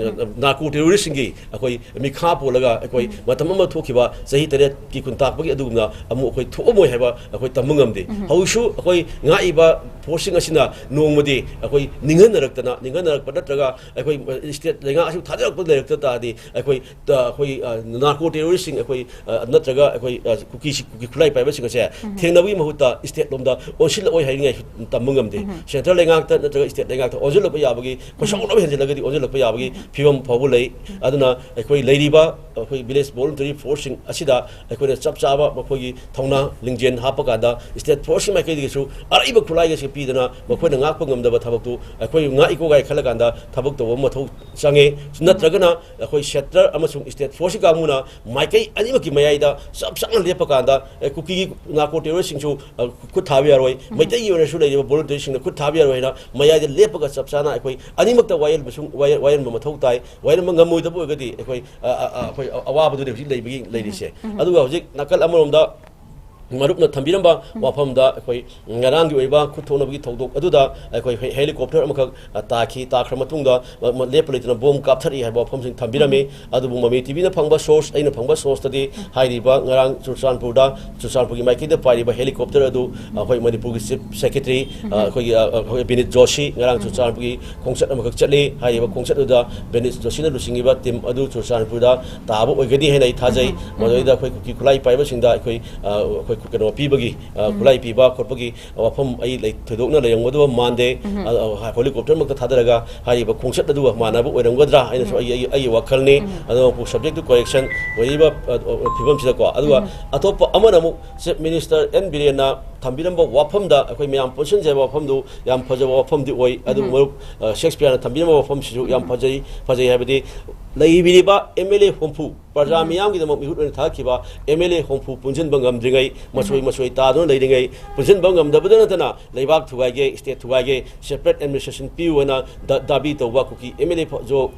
ꯅꯥꯔꯀꯣ ꯇꯦꯔꯣꯔꯤꯁ꯭ꯠꯁꯤꯡꯒꯤ ꯑꯩꯈꯣꯏ ꯃꯤꯈꯥ ꯄꯣꯜꯂꯒ ꯑꯩꯈꯣꯏ ꯃꯇꯝ ꯑꯃ ꯊꯣꯛꯈꯤꯕ ꯆꯍꯤ ꯇꯔꯦꯠꯀꯤ ꯀꯨꯟꯇꯥꯛꯄꯒꯤ ꯑꯗꯨꯒꯨꯝꯅ ꯑꯃꯨꯛ ꯑꯩꯈꯣꯏ ꯊꯣꯛꯑꯝꯃꯣꯏ ꯍꯥꯏꯕ ꯑꯩꯈꯣꯏ ꯇꯝꯕ ꯉꯝꯗꯦ꯫ ꯍꯧꯖꯤꯛꯁꯨ ꯑꯩꯈꯣꯏ ꯉꯥꯛꯏꯕ ꯐꯣꯔꯁꯁꯤꯡ ꯑꯁꯤꯅ ꯅꯣꯡꯃꯗꯤ ꯑꯩꯈꯣꯏ ꯅꯤꯡꯍꯟꯅꯔꯛꯇꯅ, ꯅꯤꯡꯍꯟꯅꯔꯛꯄ ꯅꯠꯇ꯭ꯔꯒ ꯑꯩꯈꯣꯏ ꯁ꯭ꯇꯦꯠ ꯂꯩꯉꯥꯛ ꯑꯁꯤꯕꯨ ꯊꯥꯖꯔꯛꯄ ꯂꯩꯔꯛꯇ ꯇꯥꯔꯗꯤ ꯑꯩꯈꯣꯏ ꯑꯩꯈꯣꯏ ꯅꯥꯔꯀꯣ ꯇꯦꯔꯣꯔꯤꯁ꯭ꯠꯁꯤꯡ ꯑꯩꯈꯣꯏ ꯅꯠꯇ꯭ꯔꯒ ꯑꯩꯈꯣꯏ ꯀꯨꯀꯤ ꯀꯨꯀꯤ ꯈꯨꯠꯂꯥꯏ ꯄꯥꯏꯕꯁꯤꯡ ꯑꯁꯦ ꯊꯦꯡꯅꯕꯒꯤ ꯃꯍꯨꯠꯇ ꯁ꯭ꯇꯦꯠ ꯂꯣꯝꯗ ꯑꯣꯟꯁꯤꯜꯂꯛꯑꯣꯏ ꯍꯥꯏꯅꯤꯡꯉꯥꯏ ꯇꯝꯕ ꯉꯝꯗꯦ꯫ ꯁꯦꯟꯇ꯭ꯔꯦꯜ ꯂꯩꯉꯥꯛꯇ ꯅꯠꯇ꯭ꯔꯒ ꯁ꯭ꯇꯦꯠ ꯂꯩꯉꯥꯛꯇ ꯑꯣꯟꯁꯤꯜꯂꯛꯄ ꯌꯥꯕꯒꯤ, ꯈꯣꯏꯁꯥꯎꯅꯕ ꯍꯦꯟꯖꯤꯜꯂꯒꯗꯤ ꯑꯣꯟꯁꯤꯜꯂꯛꯄ ꯌꯥꯕꯒꯤ ꯐꯤꯕꯝ ꯐꯥꯎꯕ ꯂꯩ꯫ ꯑꯗꯨꯅ ꯑꯩꯈꯣꯏ ꯂꯩꯔꯤꯕ ꯑꯩꯈꯣꯏ ꯚꯤꯂꯦꯖ ꯚꯣꯂꯨꯟꯇꯔꯤ ꯐꯣꯔꯁꯁꯤꯡ ꯑꯁꯤꯗ ꯑꯩꯈꯣꯏꯅ ꯆꯞ ꯆꯥꯕ ꯃꯈꯣꯏꯒꯤ ꯊꯧꯅꯥ ꯂꯤꯡꯖꯦꯜ ꯍꯥꯞꯄ ꯀꯥꯟꯗ ꯁ꯭ꯇꯦꯠ ꯐꯣꯔꯁꯀꯤ ꯃꯥꯏꯀꯩꯗꯒꯤꯁꯨ ꯑꯔꯩꯕ ꯈꯨꯠꯂꯥꯏꯒꯁꯦ ꯄꯤꯗꯅ ꯃꯈꯣꯏꯅ ꯉꯥꯛꯄ ꯉꯝꯗꯕ ꯊꯕꯛꯇꯨ ꯑꯩꯈꯣꯏ ꯉꯥꯛꯏꯀꯣ ꯀꯥꯏ ꯈꯜꯂ ꯀꯥꯟꯗ ꯊꯕꯛ ꯇꯧꯕ ꯑꯃ ꯃꯊꯧ ꯆꯪꯉꯦ꯫ ꯅꯠꯇ꯭ꯔꯒꯅ ꯑꯩꯈꯣꯏ ꯁꯦꯟꯇꯔ ꯑꯃꯁꯨꯡ ꯁ꯭ꯇꯦꯠ ꯐꯣꯔꯁꯀꯤ ꯀꯥꯡꯕꯨꯅ ꯃꯥꯏꯀꯩ ꯑꯅꯤꯃꯛꯀꯤ ꯃꯌꯥꯏꯗ ꯆꯞ ꯆꯥꯅ ꯂꯦꯞꯄ ꯀꯥꯟꯗ, ꯑꯦ, ꯀꯨꯀꯤꯒꯤ ꯅꯥꯔꯀꯣ ꯇꯦꯔꯣꯔꯤꯁ꯭ꯠꯁꯤꯡꯁꯨ, ꯑ, ꯈꯨꯠ ꯊꯥꯕ ꯌꯥꯔꯣꯏ, ꯃꯩꯇꯩꯒꯤ ꯑꯣꯏꯅꯁꯨ ꯂꯩꯔꯤꯕ ꯚꯣꯂꯨꯟꯇꯤꯌꯔꯁꯤꯡꯅ ꯈꯨꯠ ꯊꯥꯕ ꯌꯥꯔꯣꯏ ꯍꯥꯏꯅ ꯃꯌꯥꯏꯗ ꯂꯦꯞꯄꯒ ꯆꯞ ꯆꯥꯅ ꯑꯩꯈꯣꯏ ꯑꯅꯤꯃꯛꯇ ꯋꯥꯌꯦꯜꯕꯁꯨ-, ꯋꯥꯌꯦꯜ-, ꯋꯥꯌꯦꯜꯕ ꯃꯊꯧ ꯇꯥꯏ꯫ ꯋꯥꯌꯦꯜꯕ ꯉꯝꯃꯣꯏꯗꯕ ꯑꯣꯏꯔꯒꯗꯤ ꯑꯩꯈꯣꯏ, ꯑ, ꯑ, ꯑ, ꯑꯩꯈꯣꯏ ꯑ-, ꯑꯋꯥꯕꯗꯨꯅꯤ ꯍꯧꯖꯤꯛ ꯂꯩꯕꯒꯤ, ꯂꯩꯔꯤꯁꯦ꯫ ꯑꯗꯨꯒ ꯍꯧꯖꯤꯛ ꯅꯥꯀꯜ ꯑꯃꯔꯣꯝꯗ ꯃꯔꯨꯞꯅ ꯊꯝꯕꯤꯔꯝꯕ ꯋꯥꯐꯝꯗ ꯑꯩꯈꯣꯏ ꯉꯔꯥꯡꯒꯤ ꯑꯣꯏꯕ ꯈꯨꯠ ꯊꯣꯛꯅꯕꯒꯤ ꯊꯧꯗꯣꯛ ꯑꯗꯨꯗ ꯑꯩꯈꯣꯏ ꯍꯦ-, ꯍꯦꯂꯤꯀꯣꯞꯇꯔ ꯑꯃꯈꯛ, ꯑ, ꯇꯥꯈꯤ꯫ ꯇꯥꯈ꯭ꯔ ꯃꯇꯨꯡꯗ ꯃ-, ꯃ-, ꯂꯦꯞꯄ ꯂꯩꯇꯅ ꯕꯣꯝ ꯀꯥꯞꯊꯔꯛꯏ ꯍꯥꯏꯕ ꯋꯥꯐꯝꯁꯤꯡ ꯊꯝꯕꯤꯔꯝꯃꯤ꯫ ꯑꯗꯨꯕꯨ ꯃꯃꯤ ꯇꯤꯚꯤꯅ ꯐꯪꯕ ꯁꯣꯔꯁ, ꯑꯩꯅ ꯐꯪꯕ ꯁꯣꯔꯁꯇꯗꯤ ꯍꯥꯏꯔꯤꯕ ꯉꯔꯥꯡ ꯆꯨꯔꯆꯥꯟꯄꯨꯔꯗ, ꯆꯨꯔꯆꯥꯟꯄꯨꯔꯒꯤ ꯃꯥꯏꯀꯩꯗ ꯄꯥꯏꯔꯤꯕ ꯍꯦꯂꯤꯀꯣꯞꯇꯔ ꯑꯗꯨ ꯑꯩꯈꯣꯏ ꯃꯅꯤꯄꯨꯔꯒꯤ ꯆꯤꯐ ꯁꯦꯀ꯭ꯔꯦꯇꯔꯤ, ꯑ, ꯑꯩꯈꯣꯏꯒꯤ, ꯑ, ꯑꯩꯈꯣꯏ ꯕꯤꯅꯤꯠ ꯖꯣꯁꯤ ꯉꯔꯥꯡ ꯆꯨꯔꯆꯥꯟꯄꯨꯔꯒꯤ ꯈꯣꯡꯆꯠ ꯑꯃꯈꯛ ꯆꯠꯂꯤ꯫ ꯍꯥꯏꯔꯤꯕ ꯈꯣꯡꯆꯠ ꯑꯗꯨꯗ ꯕꯤꯅꯤꯠ ꯖꯣꯁꯤꯅ ꯂꯨꯆꯤꯡꯉꯤꯕ ꯇꯤꯝ ꯑꯗꯨ ꯆꯨꯔꯆꯥꯟꯄꯨꯔꯗ ꯇꯥꯕ ꯑꯣꯏꯒꯅꯤ ꯍꯥꯏꯅ ꯑꯩ ꯊꯥꯖꯩ꯫ ꯃꯗꯨꯗꯩꯗ ꯑꯩꯈꯣꯏ ꯀꯨꯀꯤ ꯈꯨꯠꯂꯥꯏ ꯄꯥꯏꯕꯁꯤꯡꯗ ꯑꯩꯈꯣꯏ, ꯑ, ꯑꯩꯈꯣꯏ ꯀꯩꯅꯣ ꯄꯤꯕꯒꯤ, ꯑ, ꯈꯨꯠꯂꯥꯏ ꯄꯤꯕ ꯈꯣꯠꯄꯒꯤ ꯋꯥꯐꯝ ꯑꯩ ꯂꯩ-, ꯊꯣꯏꯗꯣꯛꯅ ꯂꯩꯔꯝꯒꯗꯕ ꯃꯥꯟꯗꯦ꯫ ꯑ, ꯑ, ꯍꯦꯂꯤꯀꯣꯞꯇꯔꯃꯛꯇ ꯊꯥꯗꯔꯒ ꯍꯥꯏꯔꯤꯕ ꯈꯣꯡꯆꯠ ꯑꯗꯨꯒ ꯃꯥꯟꯅꯕ ꯑꯣꯏꯔꯝꯒꯗ꯭ꯔꯥ ꯍꯥꯏꯅꯁꯨ ꯑꯩꯒꯤ, ꯑꯩꯒꯤ, ꯑꯩꯒꯤ ꯋꯥꯈꯜꯅꯤ꯫ ꯑꯗꯨꯒ subject to correction ꯑꯣꯏꯔꯤꯕ, ꯑ, ꯑ, ꯐꯤꯕꯝꯁꯤꯗꯀꯣ꯫ ꯑꯗꯨꯒ ꯑꯇꯣꯞꯄ ꯑꯃꯅ ꯑꯃꯨꯛ ꯆꯤꯐ ꯃꯤꯅꯤꯁꯇꯔ ꯑꯦꯟ ꯕꯤꯔꯦꯟꯅ ꯊꯝꯕꯤꯔꯝꯕ ꯋꯥꯐꯝꯗ ꯑꯩꯈꯣꯏ ꯃꯌꯥꯝ ꯄꯨꯟꯁꯤꯟꯖꯕ ꯋꯥꯐꯝꯗꯨ ꯌꯥꯝ ꯐꯖꯕ ꯋꯥꯐꯝꯗꯤ ꯑꯣꯏ꯫ ꯑꯗꯨꯕꯨ ꯃꯔꯨꯞ, ꯑ, ꯁꯦꯛꯁꯄꯤꯌꯔꯅ ꯊꯝꯕꯤꯔꯝꯕ ꯋꯥꯐꯝꯁꯤꯁꯨ ꯌꯥꯝ ꯐꯖꯩ, ꯐꯖꯩ ꯍꯥꯏꯕꯗꯤ ꯂꯩꯕꯤꯔꯤꯕ M L A ꯍꯨꯝꯐꯨ, ꯄ꯭ꯔꯖꯥ ꯃꯤꯌꯥꯝꯒꯤꯗꯃꯛ ꯃꯤꯍꯨꯠ ꯑꯣꯏꯅ ꯊꯥꯔꯛꯈꯤꯕ M L A ꯍꯨꯝꯐꯨ ꯄꯨꯟꯁꯤꯟꯕ ꯉꯝꯗ꯭ꯔꯤꯉꯩ, ꯃꯁꯣꯏ ꯃꯁꯣꯏ ꯇꯥꯗꯨꯅ ꯂꯩꯔꯤꯉꯩ, ꯄꯨꯟꯁꯤꯟꯕ ꯉꯝꯗꯕꯗ ꯅꯠꯇꯅ ꯂꯩꯕꯥꯛ ꯊꯨꯒꯥꯏꯒꯦ, state ꯊꯨꯒꯥꯏꯒꯦ, separate administration ꯄꯤꯌꯨ ꯍꯥꯏꯅ ꯗ-, ꯗꯥꯕꯤ ꯇꯧꯕ ꯀꯨꯀꯤ M L A ꯐꯥꯎ-, ꯖꯣ-,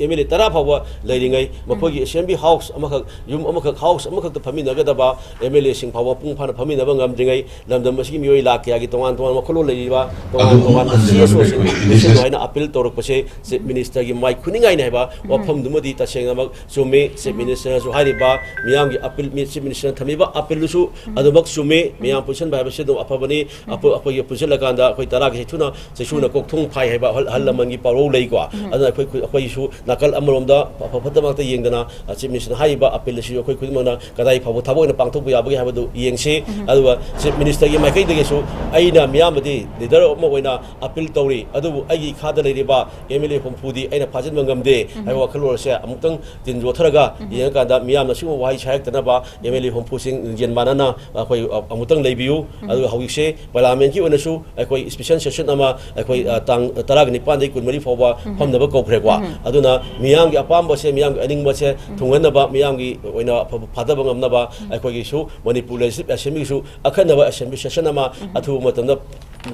M L A ꯇꯔꯥ ꯐꯥꯎꯕ ꯂꯩꯔꯤꯉꯩ, ꯃꯈꯣꯏꯒꯤ assembly house ꯑꯃꯈꯛ, ꯌꯨꯝ ꯑꯃꯈꯛ, house ꯑꯃꯈꯛꯇ ꯐꯝꯃꯤꯟꯅꯒꯗꯕ M L A ꯁꯤꯡ ꯐꯥꯎꯕ ꯃꯄꯨꯡ ꯐꯥꯅ ꯐꯝꯃꯤꯟꯅꯕ ꯉꯝꯗ꯭ꯔꯤꯉꯩ, ꯂꯝꯗꯝ ꯑꯁꯤꯒꯤ ꯃꯤꯑꯣꯏ ꯂꯥꯈ ꯀꯌꯥꯒꯤ ꯇꯣꯉꯥꯟ ꯇꯣꯉꯥꯟꯕ ꯋꯥꯈꯜꯂꯣꯟ ꯂꯩꯔꯤꯕ, ꯇꯣꯉꯥꯟ ꯇꯣꯉꯥꯟꯕ C S O ꯁꯤꯡ ꯂꯣꯏꯁꯤꯜꯂꯨ ꯍꯥꯏꯅ appeal ꯇꯧꯔꯛꯄꯁꯦ Chief Minister ꯒꯤ ꯃꯥꯏ ꯈꯨꯅꯤꯡꯉꯥꯏꯅꯤ ꯍꯥꯏꯕ ꯋꯥꯐꯝꯗꯨꯃꯗꯤ ꯇꯁꯦꯡꯅꯃꯛ ꯆꯨꯝꯃꯤ꯫ Chief Minister ꯅꯁꯨ ꯍꯥꯏꯔꯤꯕ ꯃꯤꯌꯥꯝꯒꯤ appeal, ꯃꯤ-, Chief Minister ꯅ ꯊꯝꯃꯤꯕ appeal ꯗꯨꯁꯨ ꯑꯗꯨꯃꯛ ꯆꯨꯝꯃꯤ꯫ ꯃꯤꯌꯥꯝ ꯄꯨꯟꯁꯤꯟꯕ ꯍꯥꯏꯕꯁꯤ ꯑꯗꯨꯝ ꯑꯐꯕꯅꯤ꯫ ꯑꯐ-, ꯑꯩꯈꯣꯏꯒꯤ ꯄꯨꯟꯁꯤꯜꯂꯀꯥꯟꯗ ꯑꯩꯈꯣꯏ ꯇꯔꯥꯒꯤ ꯆꯩꯁꯨꯅ, ꯆꯩꯁꯨꯅ ꯀꯣꯛꯊꯣꯡ ꯐꯥꯏ ꯍꯥꯏꯕ ꯑꯍꯜ, ꯑꯍꯜ ꯂꯃꯟꯒꯤ ꯄꯥꯎꯔꯧ ꯂꯩꯀꯣ꯫ ꯑꯗꯨꯅ ꯑꯩꯈꯣꯏ ꯈꯨ-, ꯑꯩꯈꯣꯏꯁꯨ ꯅꯥꯀꯜ ꯑꯃꯔꯣꯝꯗ ꯑꯐ ꯐꯠꯇꯃꯛꯇ ꯌꯦꯡꯗꯅ, ꯑ, Chief Minister ꯅ ꯍꯥꯏꯔꯤꯕ appeal ꯑꯁꯤꯁꯨ ꯑꯩꯈꯣꯏ ꯈꯨꯗꯤꯡꯃꯛꯅ ꯀꯗꯥꯏ ꯐꯥꯎꯕ ꯊꯕꯛ ꯑꯣꯏꯅ ꯄꯥꯡꯊꯣꯛꯄ ꯌꯥꯕꯒꯦ ꯍꯥꯏꯕꯗꯨ ꯌꯦꯡꯁꯤ꯫ ꯑꯗꯨꯒ Chief Minister ꯒꯤ ꯃꯥꯏꯀꯩꯗꯒꯤꯁꯨ ꯑꯩꯅ ꯃꯤꯌꯥꯝꯕꯗꯤ leader ꯑꯃ ꯑꯣꯏꯅ appeal ꯇꯧꯔꯤ, ꯑꯗꯨꯕꯨ ꯑꯩꯒꯤ ꯏꯈꯥꯗ ꯂꯩꯔꯤꯕ M L A ꯍꯨꯝꯐꯨꯗꯤ ꯑꯩꯅ ꯐꯥꯖꯤꯟꯕ ꯉꯝꯗꯦ ꯍꯥꯏꯕ ꯋꯥꯈꯜꯂꯣꯟ ꯑꯁꯦ ꯑꯃꯨꯛꯇꯪ ꯇꯤꯟ ꯌꯣꯠꯊꯔꯒ ꯌꯦꯡꯉꯀꯥꯟꯗ ꯃꯤꯌꯥꯝꯅ ꯁꯤꯒꯨꯝꯕ ꯋꯥꯍꯩ ꯁꯥꯏꯔꯛꯇꯅꯕ M L A ꯍꯨꯝꯐꯨꯁꯤꯡ ꯂꯤꯡꯖꯦꯜ ꯃꯥꯟꯅꯅ ꯑꯩꯈꯣꯏ, ꯑ, ꯑꯃꯨꯛꯇꯪ ꯂꯩꯕꯤꯌꯨ꯫ ꯑꯗꯨꯒ ꯍꯧꯖꯤꯛꯁꯦ Parliament ꯀꯤ ꯑꯣꯏꯅꯁꯨ ꯑꯩꯈꯣꯏ special session ꯑꯃ ꯑꯩꯈꯣꯏ, ꯑ, ꯇꯥꯡ ꯇꯔꯥꯒ ꯅꯤꯄꯥꯟꯗꯒꯤ ꯀꯨꯟꯃꯔꯤ ꯐꯥꯎꯕ ꯐꯝꯅꯕ ꯀꯧꯈ꯭ꯔꯦꯀꯣ꯫ ꯑꯗꯨꯅ ꯃꯤꯌꯥꯝꯒꯤ ꯑꯄꯥꯝꯕꯁꯦ, ꯃꯤꯌꯥꯝꯒꯤ ꯑꯅꯤꯡꯕꯁꯦ ꯊꯨꯡꯍꯟꯅꯕ, ꯃꯤꯌꯥꯝꯒꯤ ꯑꯣꯏꯅ ꯑꯐꯕ ꯐꯥꯗꯕ ꯉꯝꯅꯕ ꯑꯩꯈꯣꯏꯒꯤꯁꯨ ꯃꯅꯤꯄꯨꯔ Legislative Assembly ꯒꯤꯁꯨ ꯑꯈꯟꯅꯕ assembly session ꯑꯃ ꯑꯊꯨꯕ ꯃꯇꯝꯗ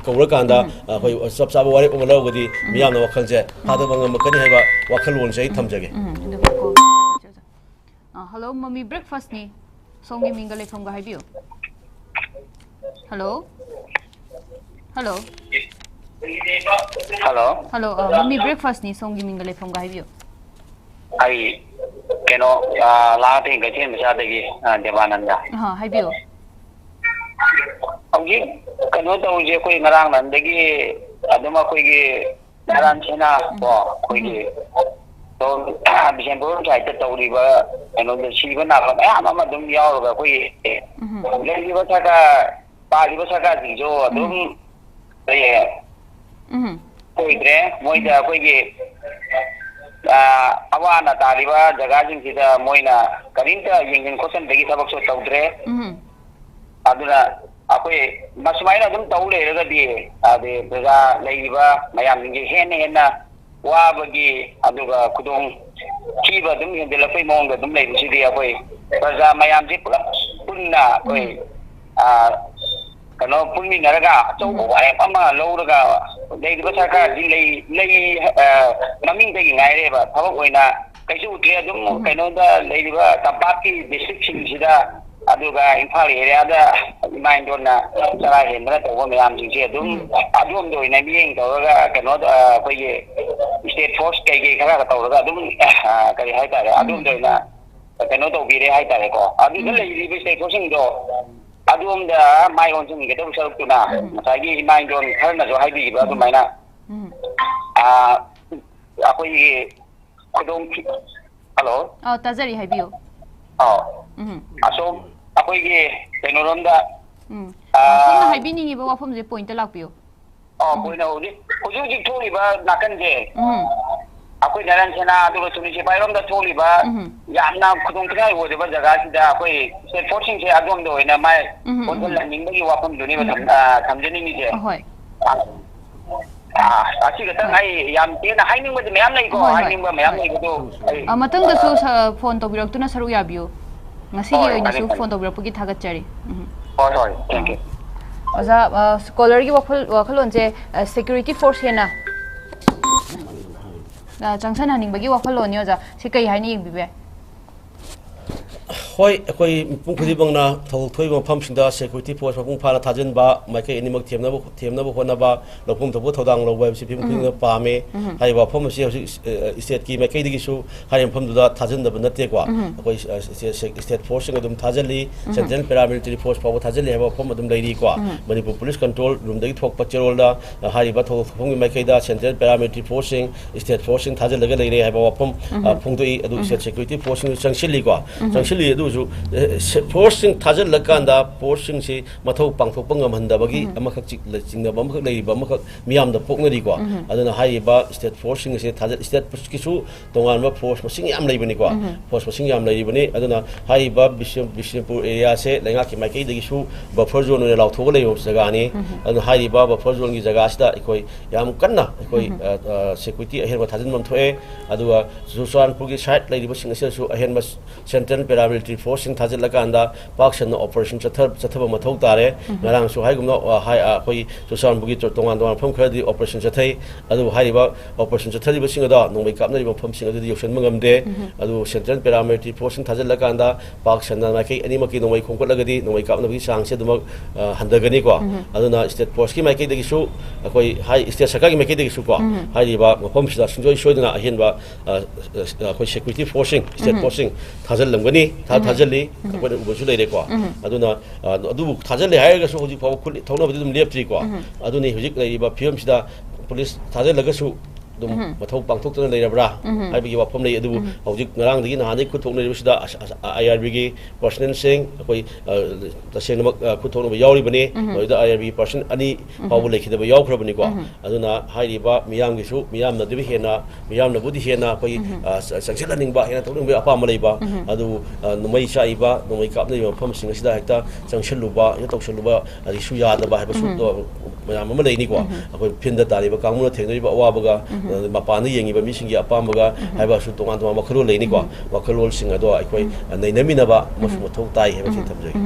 ꯀꯧꯔꯀꯥꯟꯗ ꯑꯩꯈꯣꯏ ꯆꯞ ꯆꯥꯕ ꯋꯥꯔꯦꯞ ꯑꯃ ꯂꯧꯔꯒꯗꯤ ꯃꯤꯌꯥꯝꯅ ꯋꯥꯈꯜꯁꯦ ꯐꯥꯗꯕ ꯉꯝꯃꯛꯀꯅꯤ ꯍꯥꯏꯕ ꯋꯥꯈꯜꯂꯣꯟꯁꯦ ꯑꯩ ꯊꯝꯖꯒꯦ꯫ ꯎꯝ, ꯑꯗꯨꯒ ꯀꯣ-, ꯑ, hello, ꯃꯃꯤ breakfast ꯅꯤ꯫ ꯁꯣꯝꯒꯤ ꯃꯤꯡꯒ ꯂꯩꯐꯝꯒ ꯍꯥꯏꯕꯤꯌꯨ꯫ Hello? Hello? Hello? Hello, ꯑ, ꯃꯃꯤ breakfast ꯅꯤ꯫ ꯁꯣꯝꯒꯤ ꯃꯤꯡꯒ ꯂꯩꯐꯝꯒ ꯍꯥꯏꯕꯤꯌꯨ꯫ ꯑꯩ ꯀꯩꯅꯣ, ꯑ, ꯂꯥꯡꯉꯊꯦꯜ ꯀꯩꯊꯦꯜ ꯃꯆꯥꯗꯒꯤ, ꯑ, ꯗꯦꯕꯥꯅꯟꯗ꯫ ꯑꯍꯥ, ꯍꯥꯏꯕꯤꯌꯨ꯫ ꯍꯧꯖꯤꯛ ꯀꯩꯅꯣ ꯇꯧꯔꯤꯁꯦ, ꯑꯩꯈꯣꯏ ꯉꯔꯥꯡ ꯅꯍꯥꯟꯗꯒꯤ ꯑꯗꯨꯝ ꯑꯩꯈꯣꯏꯒꯤ ꯅꯥꯔꯥꯟ ꯁꯦꯅꯥ ꯀꯣ, ꯑꯩꯈꯣꯏꯒꯤ ꯁꯣꯝ ꯕꯤꯁꯦꯝꯄꯨꯔ ꯁꯥꯏꯠꯇ ꯇꯧꯔꯤꯕ ꯀꯩꯅꯣꯗ ꯁꯤꯕ ꯅꯥꯕ ꯃꯌꯥꯝ ꯑꯃ ꯑꯗꯨꯝ ꯌꯥꯎꯔꯒ, ꯑꯩꯈꯣꯏꯒꯤ ꯂꯩꯔꯤꯕ ꯁꯔꯀꯥꯔ, ꯄꯥꯜꯂꯤꯕ ꯁꯔꯀꯥꯔꯁꯤꯡꯁꯨ ꯑꯗꯨꯝ ꯀꯔꯤ ꯎꯝ꯫ ꯑꯣꯏꯗ꯭ꯔꯦ꯫ ꯃꯣꯏꯗ ꯑꯩꯈꯣꯏꯒꯤ, ꯑ, ꯑꯋꯥ ꯑꯅꯥ ꯇꯥꯔꯤꯕ ꯖꯒꯥꯁꯤꯡꯁꯤꯗ ꯃꯣꯏꯅ ꯀꯔꯤꯝꯇ ꯌꯦꯡꯁꯤꯟ ꯈꯣꯠꯆꯤꯟꯕꯒꯤ ꯊꯕꯛꯁꯨ ꯇꯧꯗ꯭ꯔꯦ꯫ ꯎꯝ꯫ ꯑꯗꯨꯅ ꯑꯩꯈꯣꯏ ꯃꯁꯨꯃꯥꯏꯅ ꯑꯗꯨꯝ ꯇꯧ ꯂꯩꯔꯒꯗꯤ, ꯑꯗꯩ ꯄ꯭ꯔꯖꯥ ꯂꯩꯔꯤꯕ ꯃꯌꯥꯝꯁꯤꯡꯁꯦ ꯍꯦꯟꯅ ꯍꯦꯟꯅ ꯋꯥꯕꯒꯤ, ꯑꯗꯨꯒ ꯈꯨꯗꯣꯡ ꯊꯤꯕ ꯑꯗꯨꯝ ꯍꯦꯟꯖꯜꯂꯛꯄꯩ ꯃꯑꯣꯡꯗ ꯑꯗꯨꯝ ꯂꯩꯕꯁꯤꯗꯤ, ꯑꯩꯈꯣꯏ ꯄ꯭ꯔꯖꯥ ꯃꯌꯥꯝꯁꯦ ꯄꯨꯂꯞ ꯄꯨꯟꯅ ꯑꯩꯈꯣꯏ, ꯎꯝ꯫ ꯑ, ꯀꯩꯅꯣ, ꯄꯨꯟꯃꯤꯟꯅꯔꯒ ꯑꯆꯧꯕ ꯎꯝ꯫ ꯋꯥꯔꯦꯞ ꯑꯃ ꯂꯧꯔꯒ, ꯂꯩꯔꯤꯕ ꯁꯔꯀꯥꯔꯁꯤ ꯂꯩ, ꯂꯩ, ꯑ, ꯃꯃꯤꯡꯗꯒꯤ ꯉꯥꯏꯔꯦꯕ, ꯊꯕꯛ ꯑꯣꯏꯅ ꯀꯩꯁꯨ ꯎꯗ꯭ꯔꯦ꯫ ꯑꯗꯨꯝ ꯎꯝ꯫ ꯀꯩꯅꯣꯗ ꯂꯩꯔꯤꯕ ꯇꯝꯄꯥꯛꯀꯤ district ꯁꯤꯡꯁꯤꯗ, ꯑꯗꯨꯒ ꯏꯝꯐꯥꯜ area ꯗ ꯏꯃꯥ ꯏꯟꯗꯣꯟꯅ ꯆꯔꯥ ꯍꯦꯟꯗꯅ ꯇꯧꯕ ꯃꯌꯥꯝꯁꯤꯡꯁꯦ ꯑꯗꯨꯝ ꯎꯝ꯫ ꯑꯗꯣꯝꯗ ꯑꯣꯏꯅ ꯃꯤꯠꯌꯦꯡ ꯇꯧꯔꯒ, ꯀꯩꯅꯣꯗ, ꯑ, ꯑꯩꯈꯣꯏꯒꯤ state force ꯀꯩꯀꯩ ꯈꯔꯒ ꯇꯧꯔꯒ ꯑꯗꯨꯝ, ꯑ, ꯀꯔꯤ ꯍꯥꯏꯇꯥꯔꯦ, ꯎꯝ꯫ ꯑꯗꯣꯝꯗ ꯑꯣꯏꯅ ꯀꯩꯅꯣ ꯇꯧꯕꯤꯔꯦ ꯍꯥꯏꯇꯥꯔꯦꯀꯣ꯫ ꯑꯗꯨꯗ ꯎꯝ꯫ ꯂꯩꯔꯤꯕ state force ꯁꯤꯡꯗꯣ ꯑꯗꯣꯝꯗ ꯃꯥꯏ ꯑꯣꯟꯁꯤꯟꯒꯗꯧꯕ ꯁꯔꯨꯛꯇꯨꯅ, ꯎꯝ꯫ ꯉꯁꯥꯏꯒꯤ ꯏꯃꯥ ꯏꯟꯗꯣꯟ ꯈꯔꯅꯁꯨ ꯍꯥꯏꯕꯤꯈꯤꯕ ꯎꯝ꯫ ꯑꯗꯨꯃꯥꯏꯅ, ꯎꯝ꯫ ꯑ, ꯑꯩꯈꯣꯏꯒꯤ ꯈꯨꯗꯣꯡ ꯊꯤ-, hello? ꯑꯥꯎ, ꯇꯥꯖꯔꯤ, ꯍꯥꯏꯕꯤꯌꯨ꯫ ꯑꯥꯎ꯫ ꯎꯝ꯫ ꯑꯁꯣꯝ ꯑꯩꯈꯣꯏꯒꯤ ꯀꯩꯅꯣꯔꯣꯝꯗ, ꯎꯝ꯫ ꯑꯥ, ꯁꯣꯝꯅ ꯍꯥꯏꯕꯤꯅꯤꯡꯉꯤꯕ ꯋꯥꯐꯝꯁꯦ point ꯇ ꯂꯥꯛꯄꯤꯌꯨ꯫ ꯑꯥꯎ, ꯎꯝ꯫ Point ꯍꯧꯖꯤꯛ, ꯍꯧꯖꯤꯛ ꯍꯧꯖꯤꯛ ꯊꯣꯛꯂꯤꯕ ꯅꯥꯀꯟꯁꯦ, ꯎꯝ꯫ ꯑꯩꯈꯣꯏ ꯅꯔꯟ ꯁꯦꯅꯥ ꯑꯗꯨꯒ ꯁꯨꯅꯤ ꯁꯤꯄꯥꯏꯔꯣꯝꯗ ꯊꯣꯛꯂꯤꯕ ꯎꯝ꯫ ꯌꯥꯝꯅ ꯈꯨꯗꯣꯡ ꯊꯤꯅꯤꯡꯉꯥꯏ ꯑꯣꯏꯔꯤꯕ ꯖꯒꯥꯁꯤꯗ ꯑꯩꯈꯣꯏ state force ꯁꯤꯡꯁꯦ ꯑꯗꯣꯝꯗ ꯑꯣꯏꯅ ꯃꯥꯏ ꯎꯝ, ꯎꯝ, ꯎꯝ꯫ ꯑꯣꯟꯁꯤꯜꯍꯟꯅꯤꯡꯕꯒꯤ ꯋꯥꯐꯝꯗꯨꯅꯦꯕ ꯎꯝ꯫ ꯊꯝ-, ꯑꯥ, ꯊꯝꯖꯅꯤꯡꯉꯤꯁꯦ꯫ ꯑꯍꯣꯏ꯫ ꯑꯥ, ꯑꯁꯤ ꯈꯛꯇꯪ ꯍꯣꯏ꯫ ꯑꯩ ꯌꯥꯝ ꯇꯦꯟꯅ ꯍꯥꯏꯅꯤꯡꯕꯗꯤ ꯃꯌꯥꯝ ꯂꯩꯀꯣ, ꯍꯣꯏ, ꯍꯣꯏ, ꯍꯥꯏꯅꯤꯡꯕ ꯃꯌꯥꯝ ꯍꯣꯏ꯫ ꯂꯩꯕꯗꯣ ꯑꯩ, ꯑ, ꯃꯊꯪꯗꯁꯨ ꯑꯥ, ꯁ-, phone ꯇꯧꯕꯤꯔꯛꯇꯨꯅ ꯁꯔꯨꯛ ꯌꯥꯕꯤꯌꯨ꯫ ꯉꯁꯤꯒꯤ ꯍꯣꯏ, ꯑꯣꯏꯅꯁꯨ ꯐꯅꯤ, ꯐꯅꯤ꯫ Phone ꯇꯧꯕꯤꯔꯛꯄꯒꯤ ꯊꯥꯒꯠꯆꯔꯤ꯫ ꯎꯝ꯫ ꯍꯣꯏ, ꯍꯣꯏ, thank you꯫ ꯑꯣꯖꯥ, ꯑ, caller ꯒꯤ ꯋꯥꯈꯜ-, ꯋꯥꯈꯜꯂꯣꯟꯁꯦ, ꯑ, security force ꯍꯦꯟꯅ, ꯑ, ꯆꯪꯁꯟꯍꯟꯅꯤꯡꯕꯒꯤ ꯋꯥꯈꯜꯂꯣꯟꯅꯤ, ꯑꯣꯖꯥ꯫ ꯁꯤ ꯀꯩ ꯍꯥꯏꯅ ꯌꯦꯡꯕꯤꯕ ꯌꯥꯏ? ꯍꯣꯏ, ꯑꯩꯈꯣꯏ ꯃꯤꯄꯨꯝ ꯈꯨꯗꯤꯡꯃꯛꯅ ꯊꯧꯗꯣꯛ ꯊꯣꯛꯏꯕ ꯃꯐꯝꯁꯤꯡꯗ security force ꯃꯄꯨꯡ ꯐꯥꯅ ꯊꯥꯖꯤꯟꯕ, ꯃꯥꯏꯀꯩ ꯑꯅꯤꯃꯛ ꯊꯦꯝꯅꯕ, ꯊꯦꯝꯅꯕ ꯍꯣꯠꯅꯕ, ꯂꯧꯐꯝ ꯊꯣꯛꯄ ꯊꯧꯗꯥꯡ ꯂꯧꯕ ꯍꯥꯏꯕꯁꯤ ꯃꯤꯄꯨꯝ ꯎꯝ꯫ ꯈꯨꯗꯤꯡꯃꯛꯅ ꯄꯥꯝꯃꯦ꯫ ꯎꯝ꯫ ꯍꯥꯏꯔꯤꯕ ꯋꯥꯐꯝ ꯑꯁꯤ ꯍꯧꯖꯤꯛ, ꯑ, state ꯀꯤ ꯃꯥꯏꯀꯩꯗꯒꯤꯁꯨ ꯍꯥꯏꯔꯤꯕ ꯃꯐꯝꯗꯨꯗ ꯊꯥꯖꯤꯟꯗꯕ ꯅꯠꯇꯦꯀꯣ꯫ ꯎꯝ꯫ ꯑꯩꯈꯣꯏ, ꯑ, state, state force ꯁꯤꯡ ꯑꯗꯨꯝ ꯊꯥꯖꯤꯜꯂꯤ, ꯎꯝ꯫ Central Paramilitary Force ꯐꯥꯎꯕ ꯊꯥꯖꯤꯜꯂꯤ ꯍꯥꯏꯕ ꯋꯥꯐꯝ ꯑꯗꯨꯝ ꯂꯩꯔꯤꯀꯣ꯫ ꯎꯝ꯫ ꯃꯅꯤꯄꯨꯔ Police Control Room ꯗꯒꯤ ꯊꯣꯛꯄ ꯆꯦꯔꯣꯜꯗ, ꯑ, ꯍꯥꯏꯔꯤꯕ ꯊꯧꯗꯣꯛ ꯊꯣꯛꯐꯝꯒꯤ ꯃꯥꯏꯀꯩꯗ Central Paramilitary Force ꯁꯤꯡ, state force ꯁꯤꯡ ꯊꯥꯖꯤꯜꯂꯒ ꯂꯩꯔꯦ ꯍꯥꯏꯕ ꯋꯥꯐꯝ, ꯑ, ꯎꯝ꯫ ꯐꯣꯡꯗꯣꯛꯏ꯫ ꯑꯗꯨ ꯎꯝ꯫ State Security Force ꯁꯤꯡꯁꯨ ꯆꯪꯁꯤꯜꯂꯤꯀꯣ꯫ ꯎꯝ꯫ ꯆꯪꯁꯤꯜꯂꯤ꯫ ꯑꯗꯨ ꯁꯨ, ꯑꯦ, ꯁꯦ-, ꯐꯣꯔꯁꯁꯤꯡ ꯊꯥꯖꯤꯜꯂꯀꯥꯟꯗ ꯐꯣꯔꯁꯁꯤꯡꯁꯤ ꯃꯊꯧ ꯄꯥꯡꯊꯣꯛꯄ ꯉꯝꯍꯟꯗꯕꯒꯤ ꯑꯃꯈꯛ ꯆꯤꯡ-, ꯆꯤꯡꯅꯕ ꯑꯃꯈꯛ ꯂꯩꯔꯤꯕ ꯑꯃꯈꯛ ꯃꯤꯌꯥꯝꯗ ꯄꯣꯛꯅꯔꯤꯀꯣ꯫ ꯑꯗꯨꯅ ꯍꯥꯏꯔꯤꯕ ꯁ꯭ꯇꯦꯠ ꯐꯣꯔꯁꯁꯤꯡ ꯑꯁꯤ ꯊꯥꯖ-, ꯁ꯭ꯇꯦꯠꯀꯤꯁꯨ ꯇꯣꯉꯥꯟꯕ ꯐꯣꯔꯁ ꯃꯁꯤꯡ ꯌꯥꯝ ꯂꯩꯕꯅꯤꯀꯣ꯫ ꯐꯣꯔꯁ ꯃꯁꯤꯡ ꯌꯥꯝ ꯂꯩꯔꯤꯕꯅꯤ꯫ ꯑꯗꯨꯅ ꯍꯥꯏꯔꯤꯕ ꯕꯤꯁꯅꯨ-, ꯕꯤꯁꯅꯨꯄꯨꯔ ꯑꯦꯔꯤꯌꯥꯁꯦ ꯂꯩꯉꯥꯛꯀꯤ ꯃꯥꯏꯀꯩꯗꯒꯤꯁꯨ ꯕꯐꯔ ꯖꯣꯟ ꯑꯣꯏꯅ ꯂꯥꯎꯊꯣꯛꯑꯒ ꯂꯩꯕ ꯖꯒꯥꯅꯤ꯫ ꯑꯗꯨꯅ ꯍꯥꯏꯔꯤꯕ ꯕꯐꯔ ꯖꯣꯟꯒꯤ ꯖꯒꯥꯁꯤꯗ ꯑꯩꯈꯣꯏ ꯌꯥꯝ ꯀꯟꯅ ꯑꯩꯈꯣꯏ, ꯑ, ꯑ, ꯁꯦꯀ꯭ꯌꯨꯔꯤꯇꯤ ꯑꯍꯦꯟꯕ ꯊꯥꯖꯤꯟꯐꯝ ꯊꯣꯛꯑꯦ꯫ ꯑꯗꯨꯒ ꯆꯨꯔꯆꯥꯟꯄꯨꯔꯒꯤ ꯁꯥꯏꯠ ꯂꯩꯔꯤꯕꯁꯤꯡ ꯑꯁꯤꯗꯁꯨ ꯑꯍꯦꯟꯕ ꯁꯦꯟꯇ꯭ꯔꯦꯜ ꯄꯦꯔꯥꯃꯤꯂꯤꯇꯔꯤ ꯐꯣꯔꯁꯁꯤꯡ ꯊꯥꯖꯤꯜꯂꯀꯥꯟꯗ ꯄꯥꯛ ꯁꯟꯅ ꯑꯣꯄꯔꯦꯁꯟ ꯆꯠꯊ-, ꯆꯠꯊꯕ ꯃꯊꯧ ꯇꯥꯔꯦ꯫ ꯉꯔꯥꯡꯁꯨ ꯍꯥꯏꯒꯨꯝꯅ, ꯑ, ꯍꯥꯏ-, ꯑ, ꯑꯩꯈꯣꯏ ꯆꯨꯔꯆꯥꯟꯄꯨꯔꯒꯤ ꯇꯣ-, ꯇꯣꯉꯥꯟ ꯇꯣꯉꯥꯟꯕ ꯃꯐꯝ ꯈꯔꯗꯤ ꯑꯣꯄꯔꯦꯁꯟ ꯆꯠꯊꯩ꯫ ꯑꯗꯨꯕꯨ ꯍꯥꯏꯔꯤꯕ ꯑꯣꯄꯔꯦꯁꯟ ꯆꯠꯊꯔꯤꯕꯁꯤꯡ ꯑꯗꯣ ꯅꯣꯡꯃꯩ ꯀꯥꯞꯅꯔꯤꯕ ꯃꯐꯝꯁꯤꯡ ꯑꯗꯨꯗꯤ ꯌꯧꯁꯤꯟꯕ ꯉꯝꯗꯦ꯫ ꯑꯗꯨꯕꯨ ꯁꯦꯟꯇ꯭ꯔꯦꯜ ꯄꯦꯔꯥꯃꯤꯂꯤꯇꯔꯤ ꯐꯣꯔꯁꯁꯤꯡ ꯊꯥꯖꯤꯜꯂꯀꯥꯟꯗ ꯄꯥꯛ ꯁꯟꯅ ꯃꯥꯏꯀꯩ ꯑꯅꯤꯃꯛꯀꯤ ꯅꯣꯡꯃꯩ ꯈꯣꯡꯒꯠꯂꯒꯗꯤ ꯅꯣꯡꯃꯩ ꯀꯥꯞꯅꯕꯒꯤ ꯆꯥꯡꯁꯦ ꯑꯗꯨꯃꯛ, ꯑ, ꯍꯟꯊꯒꯅꯤꯀꯣ꯫ ꯑꯗꯨꯅ ꯁ꯭ꯇꯦꯠ ꯐꯣꯔꯁꯀꯤ ꯃꯥꯏꯀꯩꯗꯒꯤꯁꯨ ꯑꯩꯈꯣꯏ ꯍꯥꯏ-, ꯁ꯭ꯇꯦꯠ ꯁꯔꯀꯥꯔꯒꯤ ꯃꯥꯏꯀꯩꯗꯒꯤꯁꯨ ꯀꯣ, ꯍꯥꯏꯔꯤꯕ ꯃꯐꯝꯁꯤꯗ ꯁꯨꯡꯁꯣꯏ ꯁꯣꯏꯗꯅ ꯑꯍꯦꯟꯕ, ꯑ, ꯑ, ꯑꯩꯈꯣꯏ ꯁꯦꯀ꯭ꯌꯨꯔꯤꯇꯤ ꯐꯣꯔꯁꯁꯤꯡ, ꯁ꯭ꯇꯦꯠ ꯐꯣꯔꯁꯁꯤꯡ ꯊꯥꯖꯤꯜꯂꯝꯒꯅꯤ, ꯊꯥ-, ꯊꯥꯖꯤꯜꯂꯤ, ꯑꯩꯈꯣꯏꯅ ꯎꯕꯁꯨ ꯂꯩꯔꯦꯀꯣ꯫ ꯑꯗꯨꯅ, ꯑ, ꯑꯗꯨꯕꯨ ꯊꯥꯖꯤꯜꯂꯦ ꯍꯥꯏꯔꯒꯁꯨ ꯍꯧꯖꯤꯛ ꯐꯥꯎꯕ ꯈꯨꯠ ꯊꯧꯅꯕꯗꯤ ꯑꯗꯨꯝ ꯂꯦꯞꯇ꯭ꯔꯤꯀꯣ꯫ ꯑꯗꯨꯅꯤ ꯍꯧꯖꯤꯛ ꯂꯩꯔꯤꯕ ꯐꯤꯕꯝꯁꯤꯗ ꯄꯨꯂꯤꯁ ꯊꯥꯖꯤꯜꯂꯒꯁꯨ ꯑꯗꯨꯝ ꯃꯊꯧ ꯄꯥꯡꯊꯣꯛꯇꯅ ꯂꯩꯔꯕ꯭ꯔꯥ ꯍꯥꯏꯕꯒꯤ ꯋꯥꯐꯝ ꯂꯩ꯫ ꯑꯗꯨꯕꯨ ꯍꯧꯖꯤꯛ ꯉꯔꯥꯡꯗꯒꯤ ꯅꯍꯥꯟꯗꯒꯤ ꯈꯨꯠ ꯊꯣꯛꯅꯔꯤꯕꯁꯤꯗ ꯑꯁ-, ꯑꯁ-, ꯑꯥꯏ ꯑꯥꯔ ꯕꯤꯒꯤ ꯄꯔꯁꯅꯦꯜꯁꯤꯡ ꯑꯩꯈꯣꯏ, ꯑ, ꯇꯁꯦꯡꯅꯃꯛ, ꯑ, ꯈꯨꯠ ꯊꯣꯛꯅꯕ ꯌꯥꯎꯔꯤꯕꯅꯤ꯫ ꯃꯗꯨꯗ ꯑꯥꯏ ꯑꯥꯔ ꯕꯤꯒꯤ ꯄꯔꯁꯟ ꯑꯅꯤ ꯐꯥꯎꯕ ꯂꯩꯈꯤꯗꯕ ꯌꯥꯎꯈ꯭ꯔꯕꯅꯤꯀꯣ꯫ ꯑꯗꯨꯅ ꯍꯥꯏꯔꯤꯕ ꯃꯤꯌꯥꯝꯒꯤꯁꯨ, ꯃꯤꯌꯥꯝꯅꯗꯤ ꯍꯦꯟꯅ, ꯃꯤꯌꯥꯝꯅꯕꯨꯗꯤ ꯍꯦꯟꯅ ꯑꯩꯈꯣꯏ, ꯑ, ꯆ-, ꯆꯪꯁꯤꯜꯍꯟꯅꯤꯡꯕ, ꯍꯦꯟꯅ ꯊꯣꯛꯅꯤꯡꯕꯒꯤ ꯑꯄꯥꯝꯕ ꯂꯩꯕ, ꯑꯗꯨꯕꯨ, ꯑ, ꯅꯣꯡꯃꯩ ꯆꯥꯛꯏꯕ, ꯅꯣꯡꯃꯩ ꯀꯥꯞꯅꯔꯤꯕ ꯃꯐꯝꯁꯤꯡ ꯑꯁꯤꯗ ꯍꯦꯛꯇ ꯆꯪꯁꯤꯜꯂꯨꯕ, ꯍꯦꯛꯇ ꯇꯧꯁꯤꯜꯂꯨꯕ, ꯑꯗꯒꯤꯁꯨ ꯌꯥꯗꯕ ꯍꯥꯏꯕꯁꯨ, ꯑ, ꯃꯌꯥꯝ ꯑꯃ ꯂꯩꯅꯤꯀꯣ꯫ ꯑꯩꯈꯣꯏ ꯐꯤꯜꯗ ꯇꯥꯔꯤꯕ ꯀꯥꯡꯕꯨꯅ ꯊꯦꯡꯅꯔꯤꯕ ꯑꯋꯥꯕꯒ, ꯑ, ꯃꯄꯥꯟꯗ ꯌꯦꯡꯉꯤꯕ ꯃꯤꯁꯤꯡꯒꯤ ꯑꯄꯥꯝꯕꯒ ꯍꯥꯏꯕꯁꯨ ꯇꯣꯉꯥꯟ ꯇꯣꯉꯥꯟꯕ ꯋꯥꯈꯜꯂꯣꯟ ꯂꯩꯅꯤꯀꯣ꯫ ꯋꯥꯈꯜꯂꯣꯟꯁꯤꯡ ꯑꯗꯣ ꯑꯩꯈꯣꯏ, ꯑ, ꯅꯩꯅꯃꯤꯟꯅꯕ ꯑꯃꯁꯨ ꯃꯊꯧ ꯇꯥꯏ ꯍꯥꯏꯕꯁꯤ ꯊꯝꯖꯒꯦ꯫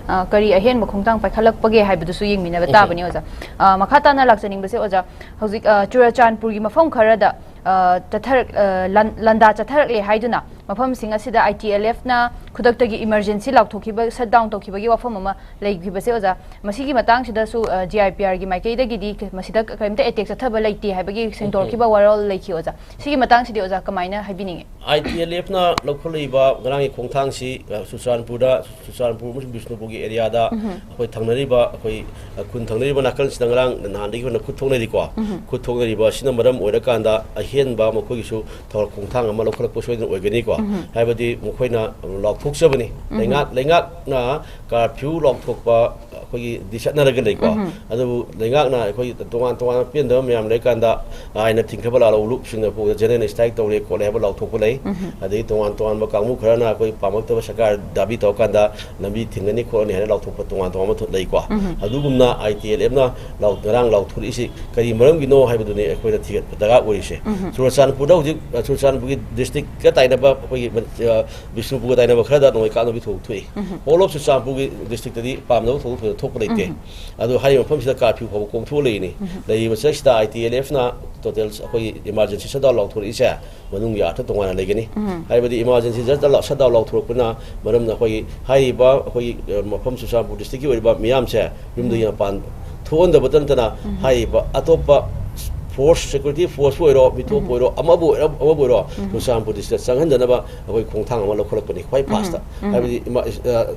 ꯑ, ꯀꯔꯤ ꯑꯍꯦꯟꯕ ꯈꯣꯡꯊꯥꯡ ꯄꯥꯏꯈꯠꯂꯛꯄꯒꯦ ꯍꯥꯏꯕꯗꯨꯁꯨ ꯌꯦꯡꯃꯤꯟꯅꯕ ꯇꯥꯕꯅꯤ, ꯑꯣꯖꯥ꯫ ꯑ, ꯃꯈꯥ ꯇꯥꯅ ꯂꯥꯛꯆꯅꯤꯡꯕꯁꯦ, ꯑꯣꯖꯥ, ꯍꯧꯖꯤꯛ, ꯑ, ꯆꯨꯔꯆꯥꯟꯄꯨꯔꯒꯤ ꯃꯐꯝ ꯈꯔꯗ, ꯑ, ꯆꯠꯊꯔꯛ-, ꯑ, ꯂꯥꯟ-, ꯂꯥꯟꯗꯥ ꯆꯠꯊꯔꯛꯂꯦ ꯍꯥꯏꯗꯨꯅ ꯃꯐꯝꯁꯤꯡ ꯑꯁꯤꯗ ꯑꯥꯏ ꯇꯤ ꯑꯦꯜ ꯑꯦꯐꯅ ꯈꯨꯗꯛꯇꯒꯤ ꯏꯃꯔꯖꯦꯟꯁꯤ ꯂꯥꯎꯊꯣꯛꯈꯤꯕ, ꯁꯠ ꯗꯥꯎꯟ ꯇꯧꯈꯤꯕꯒꯤ ꯋꯥꯐꯝ ꯑꯃ ꯂꯩꯈꯤꯕꯁꯦ, ꯑꯣꯖꯥ, ꯃꯁꯤꯒꯤ ꯃꯇꯥꯡꯁꯤꯗꯁꯨ, ꯑ, ꯖꯤ ꯑꯥꯏ ꯄꯤ ꯑꯥꯔꯒꯤ ꯃꯥꯏꯀꯩꯗꯒꯤꯗꯤ ꯃꯁꯤꯗ ꯀꯔꯤꯝꯇ ꯑꯦꯇꯦꯛ ꯆꯠꯊꯕ ꯂꯩꯇꯦ ꯍꯥꯏꯕꯒꯤ ꯁꯦꯡꯗꯣꯔꯛꯈꯤꯕ ꯋꯥꯔꯣꯜ ꯂꯩꯈꯤ, ꯑꯣꯖꯥ꯫ ꯁꯤꯒꯤ ꯃꯇꯥꯡꯁꯤꯗꯤ, ꯑꯣꯖꯥ, ꯀꯃꯥꯏꯅ ꯍꯥꯏꯕꯤꯅꯤꯡꯉꯤ? ꯑꯥꯏ ꯇꯤ ꯑꯦꯜ ꯑꯦꯐꯅ ꯂꯧꯈꯠꯂꯛꯏꯕ ꯉꯔꯥꯡꯒꯤ ꯈꯣꯡꯊꯥꯡꯁꯤ, ꯑ, ꯆꯨꯔꯆꯥꯟꯄꯨꯔꯗ, ꯆꯨꯔꯆꯥꯟꯄꯨꯔ ꯑꯃꯁꯨꯡ ꯕꯤꯁꯅꯨꯄꯨꯔꯒꯤ ꯑꯦꯔꯤꯌꯥꯗ ꯑꯩꯈꯣꯏ ꯊꯪꯅꯔꯤꯕ, ꯑꯩꯈꯣꯏ, ꯑ, ꯈꯨꯟ ꯊꯪꯅꯔꯤꯕ ꯅꯥꯀꯜꯁꯤꯗ ꯉꯔꯥꯡ ꯅꯍꯥꯟꯗꯒꯤ ꯑꯩꯈꯣꯏꯅ ꯈꯨꯠ ꯊꯣꯛꯅꯔꯤꯀꯣ꯫ ꯈꯨꯠ ꯊꯣꯛꯅꯔꯤꯕ ꯑꯁꯤꯅ ꯃꯔꯝ ꯑꯣꯏꯔꯀꯥꯟꯗ ꯑꯍꯦꯟꯕ ꯃꯈꯣꯏꯒꯤꯁꯨ ꯊꯧꯔ-, ꯈꯣꯡꯊꯥꯡ ꯑꯃ ꯂꯧꯈꯠꯂꯛꯄ ꯁꯣꯏꯗꯅ ꯑꯣꯏꯒꯅꯤꯀꯣ꯫ ꯍꯥꯏꯕꯗꯤ ꯃꯈꯣꯏꯅ ꯂꯥꯎ-, ꯊꯣꯛꯆꯕꯅꯤ꯫ ꯂꯩꯉꯥꯛ ꯂꯩꯉꯥꯛꯅ ꯀꯥꯔꯐ꯭ꯌꯨ ꯂꯥꯎꯊꯣꯛꯄ ꯑꯩꯈꯣꯏꯒꯤ ꯗꯤ ꯆꯠꯅꯔꯒ ꯂꯩꯀꯣ꯫ ꯑꯗꯨꯕꯨ ꯂꯩꯉꯥꯛꯅ ꯑꯩꯈꯣꯏ ꯇꯣꯉꯥꯟ ꯇꯣꯉꯥꯟꯕ ꯄꯦꯟꯗꯕ ꯃꯌꯥꯝ ꯂꯩꯔꯀꯥꯟꯗ ꯑꯥꯏꯟꯅ ꯊꯤꯡꯈꯕ ꯂꯥꯜꯍꯧ ꯂꯨꯞꯁꯤꯡꯅ ꯐꯥꯎꯗ ꯖꯦꯅꯔꯦꯜ ꯁ꯭ꯇ꯭ꯔꯥꯏꯛ ꯇꯧꯔꯦ ꯈꯣꯠꯂꯦ ꯍꯥꯏꯕ ꯂꯥꯎꯊꯣꯛꯄ ꯂꯩ꯫ ꯑꯗꯒꯤ ꯇꯣꯉꯥꯟ ꯇꯣꯉꯥꯟꯕ ꯀꯥꯡꯕꯨ ꯈꯔꯅ ꯑꯩꯈꯣꯏ ꯄꯥꯝꯃꯛꯇꯕ ꯁꯔꯀꯥꯔ ꯗꯥꯕꯤ ꯇꯧꯔꯀꯥꯟꯗ ꯂꯝꯕꯤ ꯊꯤꯡꯒꯅꯤ ꯈꯣꯠꯂꯅꯤ ꯍꯥꯏꯅ ꯂꯥꯎꯊꯣꯛꯄ ꯇꯣꯉꯥꯟ ꯇꯣꯉꯥꯟꯕ ꯊꯣ-, ꯂꯩꯀꯣ꯫ ꯑꯗꯨꯒꯨꯝꯅ ꯑꯥꯏ ꯇꯤ ꯑꯦꯜ ꯑꯦꯐꯅ ꯂꯥꯎ-, ꯉꯔꯥꯡ ꯂꯥꯎꯊꯣꯔꯛꯏꯁꯤ ꯀꯔꯤ ꯃꯔꯝꯒꯤꯅꯣ ꯍꯥꯏꯕꯗꯨꯅꯤ ꯑꯩꯈꯣꯏꯅ ꯊꯤꯒꯠꯄ ꯗꯔꯀꯥꯔ ꯑꯣꯏꯔꯤꯁꯦ꯫ ꯆꯨꯔꯆꯥꯟꯄꯨꯔꯗ ꯍꯧꯖꯤꯛ, ꯑ, ꯆꯨꯔꯆꯥꯟꯄꯨꯔꯒꯤ ꯗꯤꯁꯇ꯭ꯔꯤꯛꯀ ꯇꯥꯏꯅꯕ ꯑꯩꯈꯣꯏꯒꯤ ꯃ-, ꯑ, ꯕꯤꯁꯅꯨꯄꯨꯔꯒ ꯇꯥꯏꯅꯕ ꯈꯔꯗ ꯅꯣꯡꯃꯩ ꯀꯥꯞꯅꯕꯤ ꯊꯧꯗꯣꯛ ꯊꯣꯛꯏ꯫ ꯍꯣꯜ ꯑꯣꯐ ꯆꯨꯔꯆꯥꯟꯄꯨꯔꯒꯤ ꯗꯤꯁꯇ꯭ꯔꯤꯛꯇꯗꯤ ꯄꯥꯝꯅꯕ ꯊꯧꯗꯣꯛ ꯊꯣꯏꯅ ꯊꯣꯛꯄ ꯂꯩꯇꯦ꯫ ꯑꯗꯨ ꯍꯥꯏꯔꯤꯕ ꯃꯐꯝꯁꯤꯗ ꯀꯥꯔꯐ꯭ꯌꯨ ꯐꯥꯎꯕ ꯀꯣꯡꯊꯣꯛꯑ ꯂꯩꯔꯤꯅꯤ꯫ ꯂꯩꯔꯤꯕ ꯆꯍꯤꯁꯤꯗ ꯑꯥꯏ ꯇꯤ ꯑꯦꯜ ꯑꯦꯐꯅ ꯇꯣꯇꯦꯜ ꯑꯩꯈꯣꯏꯒꯤ ꯏꯃꯥꯔꯖꯦꯟꯁꯤ ꯁꯠꯗꯥꯎꯟ ꯂꯥꯎꯊꯣꯔꯛꯏꯁꯦ ꯃꯅꯨꯡꯒꯤ ꯑꯥꯔꯊ ꯇꯣꯉꯥꯟꯅ ꯂꯩꯒꯅꯤ꯫ ꯍꯥꯏꯕꯗꯤ ꯏꯃꯥꯔꯖꯦꯟꯁꯤ ꯁꯠꯗꯥꯎꯟ ꯂꯥꯎꯊꯣꯔꯛꯄꯅ ꯃꯔꯝꯅ ꯑꯩꯈꯣꯏꯒꯤ ꯍꯥꯏꯔꯤꯕ ꯑꯩꯈꯣꯏꯒꯤ, ꯑ, ꯃꯐꯝ ꯆꯨꯔꯆꯥꯟꯄꯨꯔ ꯗꯤꯁꯇ꯭ꯔꯤꯛꯀꯤ ꯑꯣꯏꯔꯤꯕ ꯃꯤꯌꯥꯝꯁꯦ ꯌꯨꯝꯗꯒꯤ ꯃꯄꯥꯟ ꯊꯣꯛꯍꯟꯗꯕꯇ ꯅꯠꯇꯅ ꯍꯥꯏꯔꯤꯕ ꯑꯇꯣꯞꯄ ꯐꯣꯔꯁ, ꯁꯦꯀ꯭ꯌꯨꯔꯤꯇꯤ ꯐꯣꯔꯁ ꯑꯣꯏꯔꯣ, ꯃꯤꯊꯣꯛꯄ ꯑꯣꯏꯔꯣ, ꯑꯃꯕꯨ ꯑꯣꯏꯔꯣ, ꯑꯃꯕꯨ ꯑꯣꯏꯔꯣ, ꯆꯨꯔꯆꯥꯟꯄꯨꯔ ꯗꯤꯁꯇ꯭ꯔꯤꯛꯇ ꯆꯪꯍꯟꯗꯅꯕ ꯑꯩꯈꯣꯏ ꯈꯣꯡꯊꯥꯡ ꯑꯃ ꯂꯧꯈꯠꯂꯛꯄꯅꯤ ꯈ꯭ꯋꯥꯏ ꯐꯥꯁꯇ꯫ ꯍꯥꯏꯕꯗꯤ ꯏꯃꯥ-, ꯑ,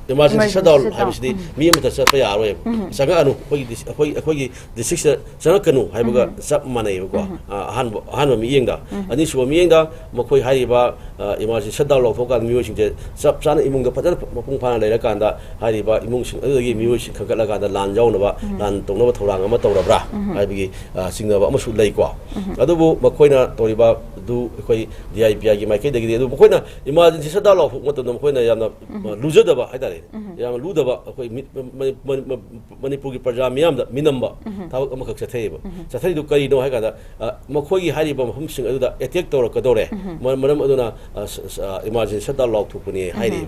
ꯏꯃꯥꯔꯖꯦꯟꯁꯤ ꯏꯃꯥꯔꯖꯦꯟꯁꯤ ꯁꯠꯗꯥꯎꯟ ꯁꯠꯗꯥꯎꯟ꯫ ꯍꯥꯏꯕꯁꯤꯗꯤ ꯃꯤ ꯑꯃꯠꯇ ꯆꯠꯄ ꯌꯥꯔꯣꯏꯕ꯫ ꯆꯪꯉꯛꯑꯅꯨ, ꯑꯩꯈꯣꯏꯒꯤ ꯗꯤꯁ-, ꯑꯩꯈꯣꯏ, ꯑꯩꯈꯣꯏꯒꯤ ꯗꯤꯁꯇ꯭ꯔꯤꯛꯁꯤꯗ ꯆꯪꯉꯛꯀꯅꯨ ꯍꯥꯏꯕꯒ ꯆꯞ ꯃꯥꯟꯅꯩꯕꯀꯣ꯫ ꯑ, ꯑꯍꯥꯟꯕ, ꯑꯍꯥꯟꯕ ꯃꯤꯠꯌꯦꯡꯗ꯫ ꯑꯅꯤꯁꯨꯕ ꯃꯤꯠꯌꯦꯡꯗ ꯃꯈꯣꯏ ꯍꯥꯏꯔꯤꯕ, ꯑ, ꯏꯃꯥꯔꯖꯦꯟꯁꯤ ꯁꯠꯗꯥꯎꯟ ꯂꯥꯎꯊꯣꯛꯑꯀꯥꯟꯗ ꯃꯤꯑꯣꯏꯁꯤꯡꯁꯦ ꯆꯞ ꯆꯥꯅ ꯏꯃꯨꯡꯗ ꯐꯖꯅ ꯃꯄꯨꯡ ꯐꯥꯅ ꯂꯩꯔꯀꯥꯟꯗ ꯍꯥꯏꯔꯤꯕ ꯏꯃꯨꯡꯁꯤꯡ ꯑꯗꯨꯗꯒꯤ ꯃꯤꯑꯣꯏꯁꯤꯡ ꯈꯟꯒꯠꯂꯀꯥꯟꯗ ꯂꯥꯟ ꯌꯥꯎꯅꯕ, ꯂꯥꯟ ꯇꯧꯅꯕ ꯊꯧꯔꯥꯡ ꯑꯃ ꯇꯧꯔꯕ꯭ꯔꯥ ꯍꯥꯏꯕꯒꯤ, ꯑ, ꯆꯤꯡꯅꯕ ꯑꯃꯁꯨ ꯂꯩꯀꯣ꯫ ꯑꯗꯨꯕꯨ ꯃꯈꯣꯏꯅ ꯇꯧꯔꯤꯕ ꯑꯗꯨ ꯑꯩꯈꯣꯏ ꯗꯤ ꯑꯥꯏ ꯄꯤ ꯑꯥꯏꯒꯤ ꯃꯥꯏꯀꯩꯗꯒꯤꯗꯤ ꯑꯗꯨ ꯃꯈꯣꯏꯅ ꯏꯃꯥꯔꯖꯦꯟꯁꯤ ꯁꯠꯗꯥꯎꯟ ꯂꯥꯎꯊꯣꯛꯄ ꯃꯇꯝꯗ ꯃꯈꯣꯏꯅ ꯌꯥꯝꯅ, ꯑ, ꯂꯨꯖꯗꯕ ꯍꯥꯏꯇꯥꯔꯦ꯫ ꯌꯥꯝꯅ ꯂꯨꯗꯕ ꯑꯩꯈꯣꯏ ꯃꯤ-, ꯃ-, ꯃ-, ꯃ-, ꯃꯅꯤꯄꯨꯔꯒꯤ ꯄ꯭ꯔꯖꯥ ꯃꯤꯌꯥꯝꯗ ꯃꯤꯅꯝꯕ ꯊꯕꯛ ꯑꯃꯈꯛ ꯆꯠꯊꯩꯑꯕ꯫ ꯆꯠꯊꯔꯤꯗꯨ ꯀꯔꯤꯅꯣ ꯍꯥꯏ ꯀꯥꯟꯗ, ꯑ, ꯃꯈꯣꯏꯒꯤ ꯍꯥꯏꯔꯤꯕ ꯃꯐꯝꯁꯤꯡ ꯑꯗꯨꯗ ꯑꯦꯇꯦꯛ ꯇꯧꯔꯛꯀꯗꯧꯔꯦ꯫ ꯃ-, ꯃꯔꯝ ꯑꯗꯨꯅ, ꯑ, ꯁ-, ꯁ-, ꯑ, ꯏꯃꯥꯔꯖꯦꯟꯁꯤ ꯁꯠꯗꯥꯎꯟ ꯂꯥꯎꯊꯣꯛꯄꯅꯤ ꯍꯥꯏꯔꯤꯕ꯫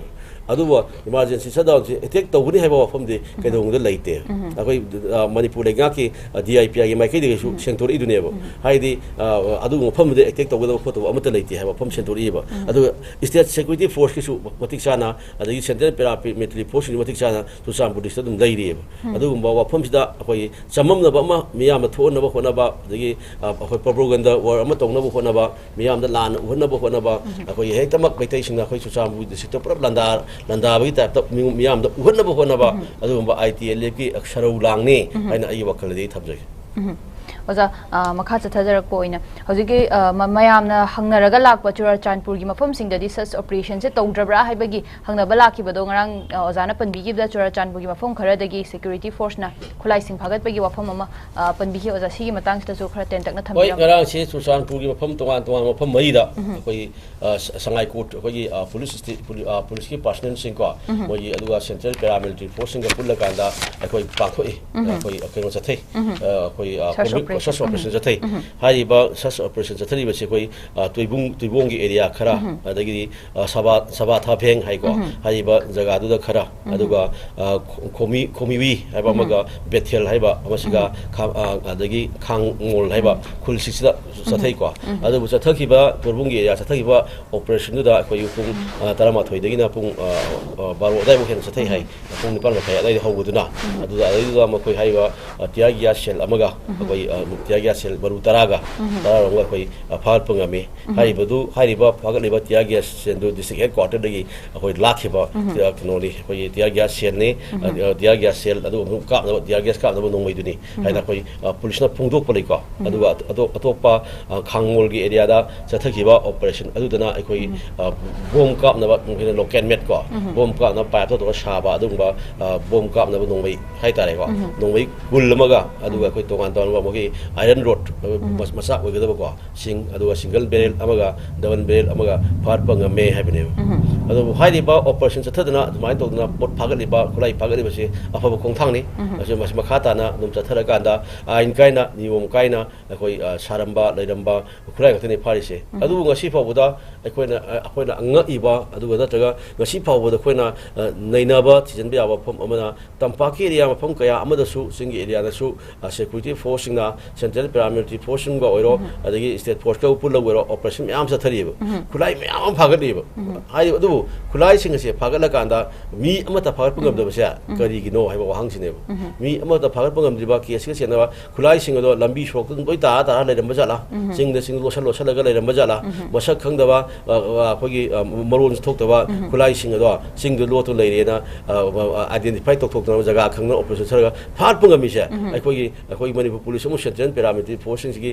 ꯑꯗꯨꯕꯨ ꯏꯃꯥꯔꯖꯦꯟꯁꯤ ꯁꯠꯗꯥꯎꯟꯁꯤ ꯑꯦꯇꯦꯛ ꯇꯧꯒꯅꯤ ꯍꯥꯏꯕ ꯋꯥꯐꯝꯗꯤ ꯀꯩꯗꯧꯅꯨꯡꯗ ꯂꯩꯇꯦ꯫ ꯑꯩꯈꯣꯏ, ꯑ, ꯃꯅꯤꯄꯨꯔ ꯂꯩꯉꯥꯛꯀꯤ, ꯑ, ꯗꯤ ꯑꯥꯏ ꯄꯤ ꯑꯥꯏꯒꯤ ꯃꯥꯏꯀꯩꯗꯒꯤꯁꯨ ꯁꯦꯡꯗꯣꯔꯛꯏꯗꯨꯅꯦꯕ꯫ ꯍꯥꯏꯗꯤ, ꯑ, ꯑꯗꯨꯒꯨꯝꯕ ꯃꯐꯝꯗꯨꯗ ꯑꯦꯇꯦꯛ ꯇꯧꯒꯗꯕ ꯈꯣꯠꯇꯕ ꯑꯃꯠꯇ ꯂꯩꯇꯦ ꯍꯥꯏꯕ ꯋꯥꯐꯝ ꯁꯦꯡꯗꯣꯔꯛꯏꯕ꯫ ꯑꯗꯨꯒ ꯁ꯭ꯇꯦꯠ ꯁꯦꯀ꯭ꯌꯨꯔꯤꯇꯤ ꯐꯣꯔꯁꯀꯤꯁꯨ ꯃꯇꯤꯛ ꯆꯥꯅ, ꯑꯗꯒꯤ ꯁꯦꯟꯇ꯭ꯔꯦꯜ ꯄꯦꯔꯥꯃꯤꯂꯤꯇꯔꯤ ꯐꯣꯔꯁꯁꯤꯡꯁꯨ ꯃꯇꯤꯛ ꯆꯥꯅ ꯆꯨꯔꯆꯥꯟꯄꯨꯔ ꯗꯤꯁꯇ꯭ꯔꯤꯛꯇ ꯑꯗꯨꯝ ꯂꯩꯔꯤꯑꯕ꯫ ꯑꯗꯨꯒꯨꯝꯕ ꯋꯥꯐꯝꯁꯤꯗ ꯑꯩꯈꯣꯏꯒꯤ ꯆꯃꯝꯅꯕ ꯑꯃ ꯃꯤꯌꯥꯝꯗ ꯊꯣꯛꯍꯟꯅꯕ ꯍꯣꯠꯅꯕ, ꯑꯗꯒꯤ, ꯑ, ꯑꯩꯈꯣꯏ ꯄ꯭ꯔꯣꯄꯣꯒꯟꯗꯥ ꯋꯥꯔ ꯑꯃ ꯇꯧꯅꯕ ꯍꯣꯠꯅꯕ, ꯃꯤꯌꯥꯝꯗ ꯂꯥꯟꯅ ꯎꯍꯟꯅꯕ ꯍꯣꯠꯅꯕ, ꯑꯩꯈꯣꯏꯒꯤ ꯍꯦꯛꯇꯃꯛ ꯃꯩꯇꯩꯁꯤꯡꯅ ꯑꯩꯈꯣꯏ ꯆꯨꯔꯆꯥꯟꯄꯨꯔ ꯗꯤꯁꯇ꯭ꯔꯤꯛꯇ ꯄꯨꯂꯞ ꯂꯥꯟꯗꯥ-, ꯂꯥꯟꯗꯥꯕꯒꯤ ꯇꯥꯏꯞꯇ ꯃꯤ-, ꯃꯤꯌꯥꯝꯗ ꯎꯍꯟꯅꯕ ꯍꯣꯠꯅꯕ, ꯑꯗꯨꯒꯨꯝꯕ ꯑꯥꯏ ꯇꯤ ꯑꯦꯜ ꯑꯦꯐꯀꯤ ꯁꯔꯧ ꯂꯥꯡꯅꯤ ꯍꯥꯏꯅ ꯑꯩꯒꯤ ꯋꯥꯈꯜꯗꯗꯤ ꯑꯩ ꯊꯝꯖꯒꯦ꯫ ꯑꯣꯖꯥ, ꯑ, ꯃꯈꯥ ꯆꯠꯊꯖꯔꯛꯄ ꯑꯣꯏꯅ ꯍꯧꯖꯤꯛꯀꯤ, ꯑ, ꯃ-, ꯃꯌꯥꯝꯅ ꯍꯪꯅꯔꯒ ꯂꯥꯛꯄ ꯆꯨꯔꯥꯆꯥꯟꯄꯨꯔꯒꯤ ꯃꯐꯝꯁꯤꯡꯗꯗꯤ such operationꯁꯦ ꯇꯧꯗ꯭ꯔꯕ꯭ꯔꯥ ꯍꯥꯏꯕꯒꯤ ꯍꯪꯅꯕ ꯂꯥꯛꯈꯤꯕꯗꯣ ꯉꯔꯥꯡ, ꯑ, ꯑꯣꯖꯥꯅ ꯄꯟꯕꯤꯈꯤꯕꯗ ꯆꯨꯔꯥꯆꯥꯟꯄꯨꯔꯒꯤ ꯃꯐꯝ ꯈꯔꯗꯒꯤ security forceꯅ ꯈꯨꯠꯂꯥꯏꯁꯤꯡ ꯐꯥꯒꯠꯄꯒꯤ ꯋꯥꯐꯝ ꯑꯃ, ꯑ, ꯄꯟꯕꯤꯈꯤ꯫ ꯑꯣꯖꯥ, ꯁꯤꯒꯤ ꯃꯇꯥꯡꯁꯤꯗꯁꯨ ꯈꯔ ꯇꯦꯟꯇꯛꯅ ꯊꯝꯕꯤꯔꯝꯃꯨ꯫ ꯉꯔꯥꯡꯁꯤ ꯆꯨꯔꯆꯥꯟꯄꯨꯔꯒꯤ ꯃꯐꯝ ꯇꯣꯉꯥꯟ ꯇꯣꯉꯥꯟꯕ ꯃꯐꯝ ꯃꯔꯤꯗ ꯑꯩꯈꯣꯏ, ꯑ, ꯁ-, ꯁꯉꯥꯏ ꯀꯣꯔꯠ ꯑꯩꯈꯣꯏꯒꯤ, ꯑ, ꯄꯨꯂꯤꯁ ꯏꯁꯇꯦ-, ꯄꯨꯂꯤ-, ꯑ, ꯄꯨꯂꯤꯁꯀꯤ ꯄꯥꯔꯁꯅꯦꯜꯁꯤꯡꯀꯣ, ꯃꯣꯏꯒꯤ ꯑꯗꯨꯒ ꯁꯦꯟꯇ꯭ꯔꯦꯜ ꯄꯦꯔꯥꯃꯤꯂꯤꯇꯔꯤ ꯐꯣꯔꯁꯁꯤꯡꯒ ꯄꯨꯜꯂꯀꯥꯟꯗ ꯑꯩꯈꯣꯏ ꯄꯥꯡꯊꯣꯛꯏ꯫ ꯑꯩꯈꯣꯏ, ꯑ, ꯀꯩꯅꯣ ꯆꯠꯊꯩ꯫ ꯑ, ꯑꯩꯈꯣꯏ, ꯑ, search combined operation. Search operation ꯆꯠꯊꯩ꯫ ꯍꯥꯏꯔꯤꯕ search operation ꯆꯠꯊꯔꯤꯕꯁꯤ ꯑꯩꯈꯣꯏ, ꯑ, ꯇꯣꯏꯕꯨꯡ, ꯇꯣꯏꯕꯣꯡꯒꯤ ꯑꯦꯔꯤꯌꯥ ꯈꯔ, ꯑꯗꯒꯤꯗꯤ, ꯑ, ꯁꯕꯥ, ꯁꯕꯥ ꯊꯥꯐꯦꯡ ꯍꯥꯏꯀꯣ, ꯍꯥꯏꯔꯤꯕ ꯖꯒꯥꯗꯨꯗ ꯈꯔ, ꯑꯗꯨꯒ, ꯑ, ꯈꯣ-, ꯈꯣꯃꯤ, ꯈꯣꯃꯤꯋꯤ ꯍꯥꯏꯕ ꯑꯃꯒ ꯕꯦꯊꯦꯜ ꯍꯥꯏꯕ ꯑꯃꯁꯤꯒ ꯈꯥ-, ꯑ, ꯑꯗꯒꯤ ꯈꯥꯡꯉꯣꯜ ꯍꯥꯏꯕ ꯈꯨꯜꯁꯤꯡꯁꯤꯗ ꯆꯠꯊꯩꯀꯣ꯫ ꯑꯗꯨꯕꯨ ꯆꯠꯊꯈꯤꯕ ꯇꯣꯏꯕꯨꯡꯒꯤ ꯑꯦꯔꯤꯌꯥ ꯆꯠꯊꯈꯤꯕ ꯑꯣꯄꯔꯦꯁꯟꯗꯨꯗ ꯑꯩꯈꯣꯏ ꯄꯨꯡ, ꯑ, ꯇꯔꯥꯃꯥꯊꯣꯏꯗꯒꯤꯅ ꯄꯨꯡ, ꯑ, ꯑ, ꯕꯥꯔꯣ ꯑꯗꯨꯋꯥꯏꯐꯥꯎ ꯍꯦꯟꯅ ꯆꯠꯊꯩ ꯍꯥꯏ꯫ ꯄꯨꯡ ꯅꯤꯄꯥꯟ ꯃꯈꯥꯏ ꯑꯗꯨꯋꯥꯏꯗ ꯍꯧꯕꯗꯨꯅ꯫ ꯑꯗꯨꯗ, ꯑꯗꯨꯗꯩꯗꯨꯗ ꯃꯈꯣꯏ ꯍꯥꯏꯔꯤꯕ, ꯑ, tear gas shell ꯑꯃꯒ, ꯑꯩꯈꯣꯏ, ꯑ, tear gas shell ꯃꯔꯨ ꯇꯔꯥꯒ, ꯇꯔꯥꯔꯣꯝꯒ ꯑꯩꯈꯣꯏ, ꯑ, ꯐꯥꯒꯠꯄ ꯉꯝꯃꯤ꯫ ꯍꯥꯏꯔꯤꯕꯗꯨ, ꯍꯥꯏꯔꯤꯕ ꯐꯥꯒꯠꯂꯤꯕ tear gas shellꯗꯨ district headquarterꯗꯒꯤ ꯑꯩꯈꯣꯏ ꯂꯥꯛꯈꯤꯕ, ꯑ, ꯀꯩꯅꯣꯅꯤ, ꯑꯩꯈꯣꯏꯒꯤ tear gas shellꯅꯤ, ꯑ, tear gas shell, ꯑꯗꯨꯒ ꯑꯃꯨꯛ ꯀꯥꯞꯅꯕ, tear gas ꯀꯥꯞꯅꯕ ꯅꯣꯡꯃꯩꯗꯨꯅꯤ ꯍꯥꯏꯅ ꯑꯩꯈꯣꯏ, ꯑ, ꯄꯨꯂꯤꯁꯅ ꯐꯣꯡꯗꯣꯛꯄ ꯂꯩꯀꯣ꯫ ꯑꯗꯨꯒ ꯑꯇꯣꯞ-, ꯑꯇꯣꯞꯄ, ꯑ, ꯈꯥꯡꯉꯣꯜꯒꯤ ꯑꯦꯔꯤꯌꯥꯗ ꯆꯠꯊꯈꯤꯕ ꯑꯣꯄꯔꯦꯁꯟ ꯑꯗꯨꯗꯅ ꯑꯩꯈꯣꯏ, ꯑ, ꯕꯣꯝ ꯀꯥꯞꯅꯕ, ꯃꯈꯣꯏꯅ local made ꯀꯣ, ꯕꯣꯝ ꯀꯥꯞꯅꯕ ꯄꯥꯏꯞꯇ ꯇꯧꯔꯒ ꯁꯥꯕ ꯑꯗꯨꯒꯨꯝꯕ, ꯑ, ꯕꯣꯝ ꯀꯥꯞꯅꯕ ꯅꯣꯡꯃꯩ ꯍꯥꯏꯇꯥꯔꯦꯀꯣ꯫ ꯅꯣꯡꯃꯩ ꯀꯨꯜ ꯑꯃꯒ, ꯑꯗꯨꯒ ꯑꯩꯈꯣꯏ ꯇꯣꯉꯥꯟ ꯇꯣꯉꯥꯟꯕ ꯃꯈꯣꯏꯒꯤ iron rod, ꯑ, ꯃꯆ-, ꯃꯆꯥꯛ ꯑꯣꯏꯒꯗꯕꯀꯣ, ꯁꯤꯡ, ꯑꯗꯨꯒ single barrel ꯑꯃꯒ double barrel ꯑꯃꯒ ꯐꯥꯒꯠꯄ ꯉꯝꯃꯦ ꯍꯥꯏꯕꯅꯦꯕ꯫ ꯑꯗꯨꯕꯨ ꯍꯥꯏꯔꯤꯕ ꯑꯣꯄꯔꯦꯁꯟ ꯆꯠꯊꯗꯅ ꯑꯗꯨꯃꯥꯏꯅ ꯇꯧꯗꯅ ꯄꯣꯠ ꯐꯥꯒꯠꯂꯤꯕ, ꯈꯨꯠꯂꯥꯏ ꯐꯥꯒꯠꯂꯤꯕꯁꯤ ꯑꯐꯕ ꯈꯣꯡꯊꯥꯡꯅꯤ꯫ ꯃꯁꯤ, ꯃꯁꯤ ꯃꯈꯥ ꯇꯥꯅ ꯑꯗꯨꯝ ꯆꯠꯊꯔꯀꯥꯟꯗ ꯑꯥꯏꯟ ꯀꯥꯏꯅ, ꯅꯤꯌꯣꯝ ꯀꯥꯏꯅ ꯑꯩꯈꯣꯏ, ꯑ, ꯁꯥꯔꯝꯕ, ꯂꯩꯔꯝꯕ ꯈꯨꯠꯂꯥꯏ ꯉꯥꯛꯇꯅꯤ ꯐꯥꯔꯤꯁꯦ꯫ ꯑꯗꯨꯕꯨ ꯉꯁꯤ ꯐꯥꯎꯕꯗ ꯑꯩꯈꯣꯏꯅ, ꯑ, ꯑꯩꯈꯣꯏꯅ ꯉꯛꯏꯕ, ꯑꯗꯨꯒ ꯅꯠꯇ꯭ꯔꯒ ꯉꯁꯤ ꯐꯥꯎꯕꯗ ꯑꯩꯈꯣꯏꯅ, ꯑ, ꯅꯩꯅꯕ ꯊꯤꯖꯤꯟꯕ ꯌꯥꯕ ꯃꯐꯝ ꯑꯃꯅ, ꯇꯝꯄꯥꯛꯀꯤ ꯑꯦꯔꯤꯌꯥ ꯃꯐꯝ ꯀꯌꯥ ꯑꯃꯗꯁꯨ, ꯆꯤꯡꯒꯤ ꯑꯦꯔꯤꯌꯥꯗꯁꯨ, ꯑ, security forceꯁꯤꯡꯅ central paramilitary forceꯁꯤꯡꯒ ꯑꯣꯏꯔꯣ, ꯑꯗꯒꯤ state forceꯀ ꯄꯨꯜꯂꯒ ꯑꯣꯏꯔꯣ, operation ꯃꯌꯥꯝ ꯆꯠꯊꯔꯤꯑꯕ꯫ ꯈꯨꯠꯂꯥꯏ ꯃꯌꯥꯝ ꯑꯃ ꯐꯥꯒꯠꯂꯤꯑꯕ꯫ ꯍꯥꯏꯔꯤꯕ ꯑꯗꯨꯕꯨ ꯈꯨꯠꯂꯥꯏꯁꯤꯡ ꯑꯁꯦ ꯐꯥꯒꯠꯂꯀꯥꯟꯗ ꯃꯤ ꯑꯃꯠꯇ ꯐꯥꯒꯠꯄ ꯎꯝ꯫ ꯉꯝꯗꯕꯁꯦ ꯎꯝ꯫ ꯀꯔꯤꯒꯤꯅꯣ ꯍꯥꯏꯕ ꯋꯥꯍꯪꯁꯤꯅꯦꯕ꯫ ꯎꯝ꯫ ꯃꯤ ꯑꯃꯠꯇ ꯐꯥꯒꯠꯄ ꯉꯝꯗ꯭ꯔꯤꯕ ꯀꯦꯁꯀ ꯆꯦꯟꯅꯕ ꯈꯨꯠꯂꯥꯏꯁꯤꯡ ꯑꯗꯣ ꯂꯝꯕꯤ ꯁꯣꯔꯣꯛꯇ ꯑꯗꯨꯝ ꯂꯣꯏ ꯇꯥꯔ ꯇꯥꯔ ꯂꯩꯔꯝꯕ ꯖꯥꯠꯂꯥ? ꯎꯝ꯫ ꯆꯤꯡꯗ ꯆꯤꯡ ꯂꯣꯠꯁꯜ ꯂꯣꯠꯁꯜꯂꯒ ꯂꯩꯔꯝꯕ ꯖꯥꯠꯂꯥ? ꯎꯝ꯫ ꯃꯁꯛ ꯈꯪꯗꯕ, ꯑ, ꯑ, ꯑꯩꯈꯣꯏꯒꯤ, ꯑ, ꯃꯔꯣꯟꯁꯨ ꯊꯣꯛꯇꯕ ꯎꯝ꯫ ꯈꯨꯠꯂꯥꯏꯁꯤꯡ ꯑꯗꯣ ꯆꯤꯡꯗ ꯂꯣꯠꯇꯨꯅ ꯂꯩꯔꯦꯅ, ꯑ, ꯑ, ꯑꯥꯏꯗꯦꯟꯇꯤꯐꯥꯏ ꯇꯧꯊꯣꯛꯇꯅꯕ ꯖꯒꯥ ꯈꯪꯗꯅ ꯑꯣꯄꯔꯦꯁꯟ ꯆꯠꯊꯔꯒ ꯐꯥꯒꯠꯄ ꯉꯝꯃꯤꯁꯦ ꯎꯝ꯫ ꯑꯩꯈꯣꯏꯒꯤ, ꯑꯩꯈꯣꯏ ꯃꯅꯤꯄꯨꯔ ꯄꯨꯂꯤꯁ ꯑꯃꯁꯨꯡ ꯁꯦꯟꯇ꯭ꯔꯦꯜ ꯄꯦꯔꯥꯃꯤꯂꯤꯇꯔꯤ ꯐꯣꯔꯁꯁꯤꯡꯁꯤꯒꯤ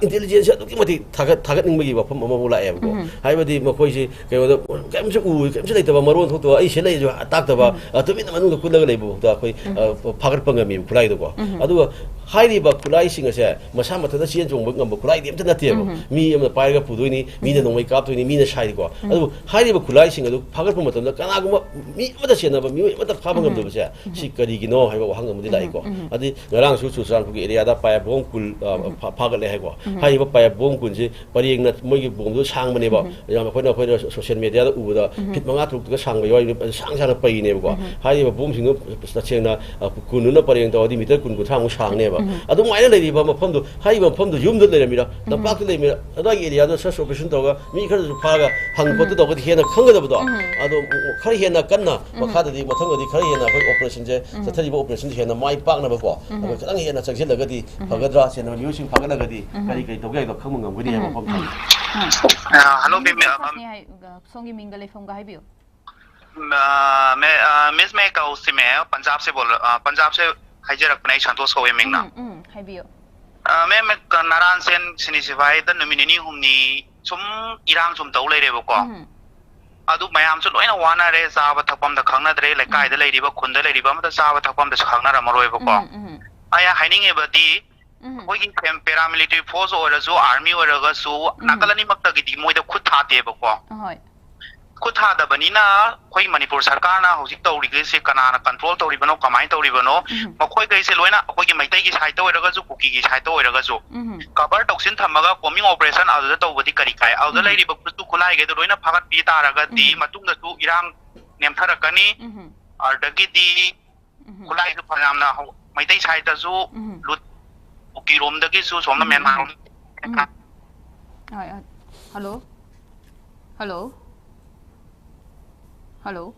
ꯏꯟꯇꯦꯂꯤꯖꯦꯟꯁꯁꯦ ꯑꯗꯨꯛꯀꯤ ꯃꯇꯤꯛ ꯊꯥꯒꯠ-, ꯊꯥꯒꯠꯅꯤꯡꯕꯒꯤ ꯋꯥꯐꯝ ꯑꯃꯐꯥꯎ ꯂꯥꯛꯑꯦꯕꯀꯣ꯫ ꯎꯝ꯫ ꯍꯥꯏꯕꯗꯤ ꯃꯈꯣꯏꯁꯤ ꯀꯩꯅꯣꯗ ꯀꯔꯤꯝꯁꯨ ꯎ-, ꯀꯔꯤꯝꯁꯨ ꯂꯩꯇꯕ, ꯃꯔꯣꯟ ꯊꯣꯛꯇꯕ, ꯑꯩ ꯁꯤꯗ ꯂꯩ ꯍꯥꯏꯁꯨ ꯇꯥꯛꯇꯕ, ꯎꯝ꯫ ꯑ, ꯇꯨꯃꯤꯟꯅ ꯃꯅꯨꯡꯗ ꯀꯨꯜꯂꯒ ꯂꯩꯕ ꯐꯥꯎꯗ ꯑꯩꯈꯣꯏ, ꯎꯝ꯫ ꯑ, ꯐꯥꯒꯠꯄ ꯉꯝꯃꯤꯕ ꯈꯨꯠꯂꯥꯏꯗꯀꯣ꯫ ꯎꯝ꯫ ꯑꯗꯨꯒ ꯍꯥꯏꯔꯤꯕ ꯈꯨꯠꯂꯥꯏꯁꯤꯡ ꯑꯁꯦ ꯃꯁꯥ ꯃꯊꯟꯇ ꯆꯦꯟ ꯆꯣꯡꯕ ꯉꯝꯕ ꯈꯨꯠꯂꯥꯏꯗꯤ ꯑꯝꯇ ꯅꯠꯇꯦꯕ꯫ ꯎꯝ꯫ ꯃꯤ ꯑꯃꯅ ꯄꯥꯏꯔꯒ ꯄꯨꯗꯣꯏꯅꯤ, ꯃꯤꯅ ꯎꯝ꯫ ꯅꯣꯡꯃꯩ ꯀꯥꯞꯇꯣꯏꯅꯤ, ꯃꯤꯅ ꯁꯥꯏꯔꯤꯀꯣ꯫ ꯎꯝ꯫ ꯑꯗꯨꯕꯨ ꯍꯥꯏꯔꯤꯕ ꯈꯨꯠꯂꯥꯏꯁꯤꯡ ꯑꯗꯨ ꯐꯥꯒꯠꯄ ꯃꯇꯝꯗ ꯀꯅꯥꯒꯨꯝꯕ ꯃꯤ ꯑꯃꯠꯇ ꯆꯦꯟꯅꯕ ꯃꯤꯑꯣꯏ ꯑꯃꯠꯇ ꯐꯥꯕ ꯎꯝ꯫ ꯉꯝꯗꯕꯁꯦ ꯎꯝ꯫ ꯁꯤ ꯀꯔꯤꯒꯤꯅꯣ ꯍꯥꯏꯕ ꯋꯥꯍꯪ ꯑꯃꯗꯤ ꯎꯝ꯫ ꯂꯥꯛꯏꯀꯣ꯫ ꯎꯝ꯫ ꯑꯗꯩ ꯉꯔꯥꯡꯁꯨ ꯆꯨꯔꯆꯥꯟꯄꯨꯔꯒꯤ ꯑꯦꯔꯤꯌꯥꯗ ꯄꯥꯌꯦꯞ ꯕꯣꯝ ꯀꯨꯜ, ꯑ, ꯎꯝ꯫ ꯐꯥ-, ꯐꯥꯒꯠꯂꯦ ꯍꯥꯏꯀꯣ꯫ ꯎꯝ꯫ ꯍꯥꯏꯔꯤꯕ ꯄꯥꯌꯦꯞ ꯕꯣꯝ ꯀꯨꯜꯁꯤ ꯄꯔꯦꯡꯅ ꯃꯣꯏꯒꯤ ꯕꯣꯝꯗꯨ ꯁꯥꯡꯕꯅꯦꯕ꯫ ꯎꯝ꯫ ꯌꯥꯝ ꯑꯩꯈꯣꯏꯅ, ꯑꯩꯈꯣꯏꯅ ꯁꯣꯁꯤꯌꯦꯜ ꯃꯦꯗꯤꯌꯥꯗ ꯎꯕꯗ ꯎꯝ꯫ ꯐꯤꯠ ꯃꯉꯥ ꯇꯔꯨꯛꯇꯒ ꯁꯥꯡꯕ ꯌꯥꯎꯔꯤꯕ, ꯑꯗꯨ ꯁꯥꯡ ꯁꯥꯡꯅ ꯄꯩꯅꯦꯕꯀꯣ꯫ ꯎꯝ꯫ ꯍꯥꯏꯔꯤꯕ ꯕꯣꯝꯁꯤꯡꯗꯨ ꯇꯁꯦꯡꯅ, ꯑ, ꯀꯨꯟꯗꯨꯅ ꯄꯔꯦꯡ ꯇꯧꯔꯗꯤ ꯃꯤꯇꯔ ꯀꯨꯟ ꯀꯨꯟꯊ꯭ꯔꯥꯃꯨꯛ ꯁꯥꯡꯅꯦꯕ꯫ ꯎꯝ꯫ ꯑꯗꯨꯃꯥꯏꯅ ꯂꯩꯔꯤꯕ ꯃꯐꯝꯗꯨ, ꯍꯥꯏꯔꯤꯕ ꯃꯐꯝꯗꯨ ꯌꯨꯝꯗ ꯂꯩꯔꯝꯃꯤꯔ, ꯎꯝ꯫ ꯇꯝꯄꯥꯛꯇ ꯂꯩꯔꯝꯃꯤꯔ, ꯑꯗꯨꯋꯥꯏꯒꯤ ꯑꯦꯔꯤꯌꯥꯗ ꯁꯔꯆ ꯑꯣꯄꯔꯦꯁꯟ ꯇꯧꯔꯒ ꯃꯤ ꯈꯔꯁꯨ ꯐꯥꯔꯒ ꯍꯪ ꯎꯝ꯫ ꯈꯣꯠꯇ ꯇꯧꯔꯒꯗꯤ ꯍꯦꯟꯅ ꯈꯪꯒꯗꯕꯗꯣ꯫ ꯎꯝ꯫ ꯑꯗꯣ ꯈꯔ ꯍꯦꯟꯅ ꯀꯟꯅ ꯎꯝ꯫ ꯃꯈꯥꯗꯗꯤ ꯃꯊꯪꯗꯗꯤ ꯈꯔ ꯍꯦꯟꯅ ꯑꯩꯈꯣꯏ ꯑꯣꯄꯔꯦꯁꯟꯁꯦ, ꯎꯝ꯫ ꯆꯠꯊꯔꯤꯕ ꯑꯣꯄꯔꯦꯁꯟꯁꯦ ꯍꯦꯟꯅ ꯃꯥꯏ ꯄꯥꯛꯅꯕꯀꯣ꯫ ꯎꯝ꯫ ꯑꯩꯈꯣꯏ ꯈꯤꯇꯪ ꯍꯦꯟꯅ ꯆꯪꯁꯤꯜꯂꯒꯗꯤ ꯎꯝ꯫ ꯐꯒꯗ꯭ꯔꯥ, ꯁꯦꯟꯅꯕ ꯃꯤꯑꯣꯏꯁꯤꯡ ꯐꯒꯠꯂꯒꯗꯤ ꯎꯝ꯫ ꯀꯔꯤ ꯀꯔꯤ ꯇꯧꯕ ꯌꯥꯏꯗꯣ ꯈꯪꯕ ꯉꯝꯒꯅꯤ ꯍꯥꯏꯕ ꯎꯝ꯫ ꯋꯥꯐꯝ ꯊꯝꯃꯤ꯫ ꯎꯝ꯫ ꯑ, ꯍꯜꯂꯣ, ꯃꯦꯝ, ꯃꯦꯝ, ꯃꯦꯝ, ꯑ, ꯈꯣꯁꯅꯤ ꯍꯥꯏ-, ꯑ, ꯁꯣꯝꯒꯤ ꯃꯤꯡꯒ ꯂꯩꯐꯝꯒ ꯍꯥꯏꯕꯤꯌꯨ꯫ ꯑ, ꯃꯦ-, ꯑ, ꯃꯤꯁ, ꯃꯦ ꯀꯧꯁꯤ, ꯃꯦ, ꯄꯟꯖꯥꯕꯁꯦ ꯕꯣꯜ-, ꯑ, ꯄꯟꯖꯥꯕꯁꯦ ꯍꯥꯏꯖꯔꯛꯄꯅꯦ, ꯑꯩ ꯁꯟꯇꯣꯁ ꯀꯧꯋꯦ ꯃꯤꯡꯅ꯫ ꯎꯝ, ꯎꯝ, ꯍꯥꯏꯕꯤꯌꯨ꯫ ꯑ, ꯃꯦꯝ, ꯃꯦ, ꯀ-, ꯅꯔꯥꯟꯁꯦꯟ ꯁꯤꯅꯤ ꯁꯤꯚꯥꯏꯗ ꯅꯨꯃꯤꯠ ꯅꯤꯅꯤ ꯍꯨꯝꯅꯤ ꯁꯨꯝ ꯏꯔꯥꯡ ꯁꯨꯝ ꯇꯧ ꯂꯩꯔꯦꯕꯀꯣ꯫ ꯎꯝ꯫ ꯑꯗꯨ ꯃꯌꯥꯝꯁꯨ ꯂꯣꯏꯅ ꯋꯥꯅꯔꯦ, ꯆꯥꯕ ꯊꯛꯄ ꯑꯝꯇ ꯈꯪꯅꯗ꯭ꯔꯦ, ꯂꯩꯀꯥꯏꯗ ꯎꯝ꯫ ꯂꯩꯔꯤꯕ, ꯈꯨꯟꯗ ꯂꯩꯔꯤꯕ ꯑꯃꯇ ꯆꯥꯕ ꯊꯛꯄ ꯑꯝꯇꯁꯨ ꯈꯪꯅꯔꯝꯃꯔꯣꯏꯕꯀꯣ꯫ ꯎꯝ, ꯎꯝ꯫ ꯑꯩ ꯍꯥꯏꯅꯤꯡꯉꯤꯕꯗꯤ, ꯎꯝ꯫ ꯑꯩꯈꯣꯏꯒꯤ ꯄꯦ-, ꯄꯦꯔꯥꯃꯤꯂꯤꯇꯔꯤ ꯐꯣꯔꯁ ꯑꯣꯏꯔꯁꯨ, ꯑꯥꯔꯃꯤ ꯑꯣꯏꯔꯒꯁꯨ, ꯎꯝ꯫ ꯅꯥꯀꯜ ꯑꯅꯤꯃꯛꯇꯒꯤꯗꯤ ꯃꯣꯏꯗ ꯈꯨꯠ ꯊꯥꯗꯦꯕꯀꯣ꯫ ꯍꯣꯏ꯫ ꯈꯨꯠ ꯊꯥꯗꯕꯅꯤꯅ ꯑꯩꯈꯣꯏ ꯃꯅꯤꯄꯨꯔ ꯁꯔꯀꯥꯔꯅ ꯍꯧꯖꯤꯛ ꯇꯧꯔꯤꯈꯩꯁꯦ ꯀꯅꯥꯅ ꯀꯟꯇ꯭ꯔꯣꯜ ꯇꯧꯔꯤꯕꯅꯣ, ꯀꯃꯥꯏꯅ ꯇꯧꯔꯤꯕꯅꯣ? ꯎꯝ꯫ ꯃꯈꯣꯏꯈꯩꯁꯦ ꯂꯣꯏꯅ ꯑꯩꯈꯣꯏꯒꯤ ꯃꯩꯇꯩꯒꯤ ꯁꯥꯏꯠꯇ ꯑꯣꯏꯔꯒꯁꯨ, ꯀꯨꯀꯤꯒꯤ ꯁꯥꯏꯠꯇ ꯑꯣꯏꯔꯒꯁꯨ, ꯎꯝ꯫ ꯀꯚꯔ ꯇꯧꯁꯤꯟ ꯊꯝꯃꯒ ꯀꯣꯝꯕꯤꯡ ꯑꯣꯄꯔꯦꯁꯟ ꯑꯗꯨꯗ ꯇꯧꯕꯗꯤ ꯀꯔꯤ ꯀꯥꯏ? ꯑꯗꯨꯗ ꯎꯝ꯫ ꯂꯩꯔꯤꯕ ꯈꯨꯠꯁꯨ ꯈꯨꯠꯂꯥꯏꯈꯩꯗꯣ ꯂꯣꯏꯅ ꯐꯥꯒꯠꯄꯤ ꯇꯥꯔꯒꯗꯤ ꯎꯝ꯫ ꯃꯇꯨꯡꯗꯁꯨ ꯏꯔꯥꯡ ꯅꯦꯝꯊꯔꯛꯀꯅꯤ꯫ ꯎꯝ꯫ ꯑꯗꯨꯗꯒꯤꯗꯤ ꯎꯝ꯫ ꯈꯨꯠꯂꯥꯏꯁꯨ ꯐꯅꯌꯥꯝꯅ ꯍꯧ-, ꯃꯩꯇꯩ ꯁꯥꯏꯠꯇꯁꯨ ꯎꯝ꯫ ꯂꯨꯠ, ꯀꯨꯀꯤꯔꯣꯝꯗꯒꯤꯁꯨ ꯁꯣꯝꯅ ꯎꯝ꯫ ꯃ꯭ꯌꯥꯟꯃꯥꯔ ꯎꯝ꯫ ꯍꯣꯏ, ꯍꯣꯏ꯫ ꯍꯜꯂꯣ? ꯍꯜꯂꯣ? ꯍꯜꯂꯣ꯫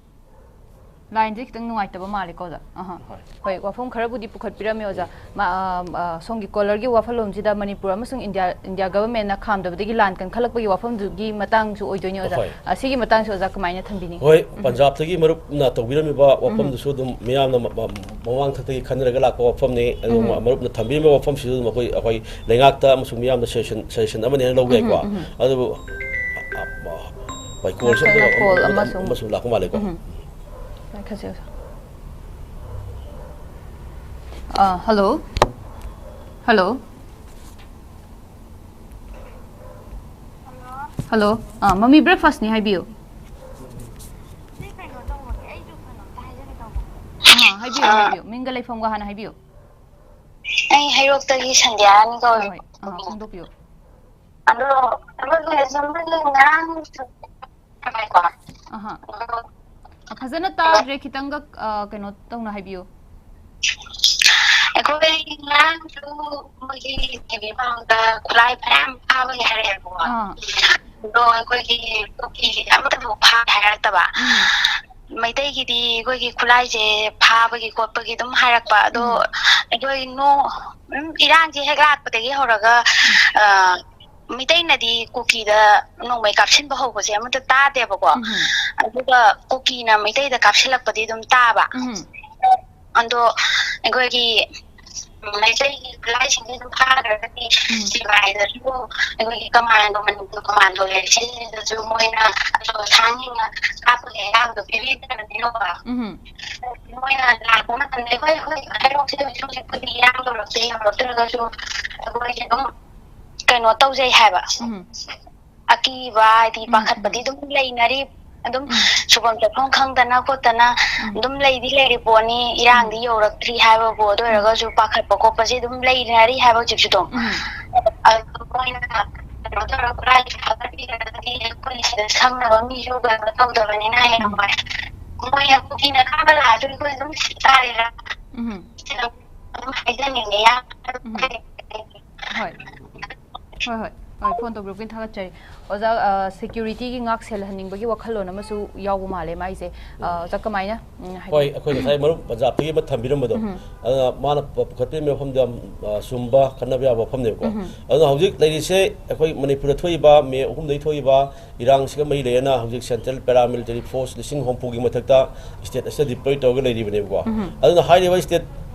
ꯂꯥꯏꯟꯁꯦ ꯈꯤꯇꯪ ꯅꯨꯡꯉꯥꯏꯇꯕ ꯃꯥꯜꯂꯦꯀꯣ, ꯑꯣꯖꯥ꯫ ꯑꯍꯥ꯫ ꯍꯣꯏ꯫ ꯍꯣꯏ, ꯋꯥꯐꯝ ꯈꯔꯕꯨꯗꯤ ꯄꯨꯈꯠꯄꯤꯔꯝꯃꯦ, ꯑꯣꯖꯥ꯫ ꯃꯥ, ꯑ, ꯑ, ꯁꯣꯝꯒꯤ ꯀꯣꯂꯔꯒꯤ ꯋꯥꯐꯝꯂꯣꯝꯁꯤꯗ ꯃꯅꯤꯄꯨꯔ ꯑꯃꯁꯨꯡ ꯏꯟꯗꯤꯌꯥ, ꯏꯟꯗꯤꯌꯥ ꯒꯚꯔꯟꯃꯦꯟꯅ ꯈꯥꯝꯗꯕꯗꯒꯤ ꯂꯥꯟ ꯀꯟꯈꯠꯂꯛꯄꯒꯤ ꯋꯥꯐꯝꯗꯨꯒꯤ ꯃꯇꯥꯡꯁꯨ ꯑꯣꯏꯗꯣꯏꯅꯤ, ꯑꯣꯖꯥ꯫ ꯍꯣꯏ꯫ ꯑ, ꯁꯤꯒꯤ ꯃꯇꯥꯡꯁꯨ ꯑꯣꯖꯥ ꯀꯃꯥꯏꯅ ꯊꯝꯕꯤꯅꯤꯡꯉꯤ? ꯍꯣꯏ, ꯎꯝ꯫ ꯄꯟꯖꯥꯕꯇꯒꯤ ꯃꯔꯨꯞꯅ ꯇꯧꯕꯤꯔꯝꯃꯤꯕ ꯎꯝ꯫ ꯋꯥꯐꯝꯗꯨꯁꯨ ꯑꯗꯨꯝ ꯃꯤꯌꯥꯝꯅ ꯃ-, ꯃ-, ꯃꯃꯥꯡ ꯊꯛꯇꯒꯤ ꯈꯟꯅꯔꯒ ꯂꯥꯛꯄ ꯋꯥꯐꯝꯅꯤ꯫ ꯑꯗꯨꯒ ꯎꯝ꯫ ꯃꯔꯨꯞꯅ ꯊꯝꯕꯤꯔꯤꯕ ꯋꯥꯐꯝꯁꯤꯁꯨ ꯑꯗꯨꯝ ꯑꯩꯈꯣꯏ, ꯑꯩꯈꯣꯏ ꯂꯩꯉꯥꯛꯇ ꯑꯃꯁꯨꯡ ꯃꯤꯌꯥꯝꯅ ꯁꯖꯦꯁꯟ, ꯁꯖꯦꯁꯟ ꯑꯃꯅꯤ ꯍꯥꯏꯅ ꯂꯧꯕ ꯌꯥꯏꯀꯣ꯫ ꯎꯝ, ꯎꯝ꯫ ꯑꯗꯨꯕꯨ, ꯑ, ꯑ, ꯍꯣꯏ, ꯀꯣꯜꯁꯦ ꯑꯝꯇ ꯅꯠꯇꯅ ꯀꯣꯜ ꯑꯃ, ꯑꯃꯁꯨꯡ ꯑꯃꯁꯨꯡ ꯂꯥꯛꯄ ꯃꯥꯜꯂꯦꯀꯣ꯫ ꯎꯝ꯫ ꯉꯥꯏꯈꯣꯁꯦ, ꯑꯣꯖꯥ꯫ ꯑ, ꯍꯜꯂꯣ? ꯍꯜꯂꯣ? ꯍꯜꯂꯣ? ꯑ, ꯃꯃꯤ, ꯕ꯭ꯔꯦꯛꯐꯥꯁ꯭ꯠꯅꯤ, ꯍꯥꯏꯕꯤꯌꯨ꯫ ꯑ, ꯍꯥꯏꯕꯤꯌꯨ, ꯑ, ꯍꯥꯏꯕꯤꯌꯨ꯫ ꯃꯤꯡꯒ ꯂꯩꯐꯝꯒ ꯍꯥꯟꯅ ꯍꯥꯏꯕꯤꯌꯨ꯫ ꯑꯩ ꯍꯩꯔꯣꯛꯇꯒꯤ ꯁꯟꯙ꯭ꯌꯥꯅꯤ ꯀꯧꯋꯦ꯫ ꯍꯣꯏ, ꯍꯣꯏ꯫ ꯑ, ꯐꯣꯡꯗꯣꯛꯄꯤꯌꯨ꯫ ꯑꯗꯣ, ꯑꯩꯈꯣꯏꯒꯤ ꯁꯨꯝ ꯉꯔꯥꯡ ꯍꯥꯏꯀꯣ꯫ ꯑꯍꯥ꯫ ꯑ, ꯐꯖꯅ ꯇꯥꯗ꯭ꯔꯦ, ꯈꯤꯇꯪꯒ, ꯑ, ꯀꯩꯅꯣ ꯇꯧꯅ ꯍꯥꯏꯕꯤꯌꯨ꯫ ꯑꯩꯈꯣꯏ ꯉꯔꯥꯡꯁꯨ ꯃꯣꯏꯒꯤ ꯇꯤ ꯚꯤ ꯄꯥꯎꯗ ꯈꯨꯠꯂꯥꯏ ꯐꯅꯌꯥꯝ ꯐꯥꯕꯒꯤ ꯍꯥꯏꯔꯛꯑꯦꯕꯀꯣ꯫ ꯑꯥ꯫ ꯑꯗꯣ ꯑꯩꯈꯣꯏꯒꯤ ꯀꯨꯀꯤꯒꯤꯗꯤ ꯑꯃꯠꯇ ꯐꯥꯕ ꯍꯥꯏꯔꯛꯇꯕ꯫ ꯎꯝ꯫ ꯃꯩꯇꯩꯒꯤꯗꯤ ꯑꯩꯈꯣꯏꯒꯤ ꯈꯨꯠꯂꯥꯏꯁꯦ ꯐꯥꯕꯒꯤ ꯈꯣꯠꯄꯒꯤ ꯑꯗꯨꯝ ꯍꯥꯏꯔꯛꯄ꯫ ꯑꯗꯣ ꯎꯝ꯫ ꯑꯩꯈꯣꯏ ꯅꯣ-, ꯎꯝ, ꯏꯔꯥꯡꯁꯦ ꯍꯦꯛ ꯂꯥꯛꯄꯗꯒꯤ ꯍꯧꯔꯒ, ꯎꯝ꯫ ꯑ, ꯃꯤꯇꯩꯅꯗꯤ ꯀꯨꯀꯤꯗ ꯅꯣꯡꯃꯩ ꯀꯥꯞꯁꯤꯟꯕ ꯍꯧꯕꯁꯦ ꯑꯃꯠꯇ ꯇꯥꯗꯦꯕꯀꯣ꯫ ꯎꯝ꯫ ꯑꯗꯨꯒ ꯀꯨꯀꯤꯅ ꯃꯩꯇꯩꯗ ꯀꯥꯞꯁꯤꯜꯂꯛꯄꯗꯤ ꯑꯗꯨꯝ ꯇꯥꯕ꯫ ꯎꯝ꯫ ꯑꯗꯣ ꯑꯩꯈꯣꯏꯒꯤ ꯃꯩꯇꯩꯒꯤ ꯈꯨꯠꯂꯥꯏꯁꯤꯡꯁꯦ ꯑꯗꯨꯝ ꯐꯥꯈ꯭ꯔꯒꯗꯤ ꯎꯝ꯫ ꯁꯤꯕꯥꯏꯗꯁꯨ ꯑꯩꯈꯣꯏꯒꯤ ꯀꯃꯥꯟꯗꯣ, ꯃꯅꯤꯄꯨꯔ ꯀꯃꯥꯟꯗꯣ ꯂꯩꯔꯤꯁꯤꯡꯁꯤꯗꯁꯨ ꯃꯣꯏꯅ ꯑꯆꯧ ꯑꯁꯥꯡꯁꯤꯡꯅ ꯀꯥꯞꯄꯒꯤ ꯑꯌꯥꯕꯗꯣ ꯄꯤꯕꯤꯗ꯭ꯔꯕꯅꯤꯅꯀꯣ꯫ ꯎꯝ꯫ ꯃꯣꯏꯅ ꯂꯥꯛꯄ ꯃꯇꯝꯗ ꯑꯩꯈꯣꯏ ꯍꯧꯖꯤꯛ ꯍꯩꯔꯣꯛꯁꯦ ꯍꯧꯖꯤꯛ ꯍꯧꯖꯤꯛꯄꯨꯗꯤ ꯏꯔꯥꯡ ꯇꯧꯔꯛꯇꯦ, ꯌꯧꯔꯛꯇ꯭ꯔꯒꯁꯨ ꯑꯩꯈꯣꯏꯁꯦ ꯑꯗꯨꯝ ꯀꯩꯅꯣ ꯇꯧꯖꯩ ꯍꯥꯏꯕ꯫ ꯎꯝ꯫ ꯑꯀꯤꯕ, ꯍꯥꯏꯗꯤ, ꯎꯝ, ꯄꯥꯈꯠꯄꯗꯤ ꯎꯝ꯫ ꯑꯗꯨꯝ ꯂꯩꯅꯔꯤ꯫ ꯑꯗꯨꯝ ꯎꯝ꯫ ꯁꯨꯐꯝ ꯆꯥꯐꯝ ꯈꯪꯗꯅ ꯈꯣꯠꯇꯅ ꯎꯝ꯫ ꯑꯗꯨꯝ ꯂꯩꯗꯤ ꯂꯩꯔꯤ ꯄꯣꯠꯅꯤ, ꯎꯝ꯫ ꯏꯔꯥꯡꯗꯤ ꯌꯧꯔꯛꯇ꯭ꯔꯤ ꯍꯥꯏꯕꯕꯨ, ꯑꯗꯨ ꯎꯝ꯫ ꯑꯣꯏꯔꯒꯁꯨ ꯄꯥꯈꯠꯄ ꯈꯣꯠꯄꯁꯦ ꯑꯗꯨꯝ ꯂꯩꯅꯔꯤ ꯍꯥꯏꯕ ꯍꯧꯖꯤꯛꯁꯨ ꯑꯗꯨꯝ꯫ ꯎꯝ꯫ ꯑꯗꯨ ꯃꯣꯏꯅ ꯀꯩꯅꯣ ꯇꯧꯔꯒ ꯈꯨꯠꯂꯥꯏꯁꯦ ꯊꯥꯗꯕꯤꯔꯒꯗꯤ ꯑꯩꯈꯣꯏ ꯁꯤꯗ ꯁꯪꯅꯕ ꯃꯤꯁꯨ ꯀꯩꯅꯣ ꯇꯧꯗꯕꯅꯤꯅ ꯎꯝ꯫ ꯍꯌꯦꯡꯋꯥꯏ ꯃꯣꯏꯅ ꯀꯨꯀꯤꯅ ꯀꯥꯕ ꯂꯥꯛꯑꯁꯨ ꯑꯩꯈꯣꯏ ꯑꯗꯨꯝ ꯁꯤ ꯇꯥꯔꯦꯗꯅ꯫ ꯎꯝ꯫ ꯑꯗꯨꯝ ꯍꯥꯏꯖꯅꯤꯡꯉꯦ ꯌꯥꯝ꯫ ꯎꯝ꯫ ꯍꯣꯏ꯫ ꯍꯣꯏ, ꯍꯣꯏ꯫ ꯍꯣꯏ, ꯐꯣꯟ ꯇꯧꯕꯤꯔꯛꯄꯒꯤ ꯊꯥꯒꯠꯆꯔꯤ꯫ ꯑꯣꯖꯥ, ꯑ, ꯁꯦꯀ꯭ꯌꯨꯔꯤꯇꯤꯒꯤ ꯉꯥꯛ ꯁꯦꯜꯍꯟꯅꯤꯡꯕꯒꯤ ꯋꯥꯈꯜꯂꯣꯟ ꯑꯃꯁꯨ ꯌꯥꯎꯕ ꯃꯥꯜꯂꯦ ꯃꯥꯏꯁꯦ꯫ ꯑ, ꯑꯣꯖꯥ, ꯀꯃꯥꯏꯅ? ꯎꯝ, ꯍꯥꯏꯕꯤꯌꯨ꯫ ꯍꯣꯏ, ꯑꯩꯈꯣꯏ ꯉꯁꯥꯏ ꯃꯔꯨꯞ ꯄꯟꯖꯥꯕꯇꯒꯤ ꯑꯃ ꯊꯝꯕꯤꯔꯝꯕꯗꯣ, ꯎꯝ꯫ ꯑꯗꯨꯅ ꯃꯥꯅ ꯄ-, ꯄꯨꯈꯠꯄꯤꯔꯝꯃꯤꯕ ꯋꯥꯐꯝꯗꯣ ꯌꯥꯝ, ꯑ, ꯆꯨꯝꯕ, ꯈꯟꯅꯕ ꯌꯥꯕ ꯋꯥꯐꯝꯅꯦꯕꯀꯣ꯫ ꯎꯝ꯫ ꯑꯗꯨꯅ ꯍꯧꯖꯤꯛ ꯂꯩꯔꯤꯁꯦ ꯑꯩꯈꯣꯏ ꯃꯅꯤꯄꯨꯔꯗ ꯊꯣꯛꯏꯕ ꯃꯦ ꯑꯍꯨꯝꯗꯒꯤ ꯊꯣꯛꯏꯕ ꯏꯔꯥꯡꯁꯤꯒ ꯃꯔꯤ ꯂꯩꯅꯅ ꯍꯧꯖꯤꯛ Central Paramilitary Force ꯂꯤꯁꯤꯡ ꯍꯨꯝꯐꯨꯒꯤ ꯃꯊꯛꯇ state ꯑꯁꯤꯗ deploy ꯇꯧꯔꯒ ꯂꯩꯔꯤꯕꯅꯦꯕꯀꯣ꯫ ꯎꯝ꯫ ꯑꯗꯨꯅ ꯍꯥꯏꯔꯤꯕ state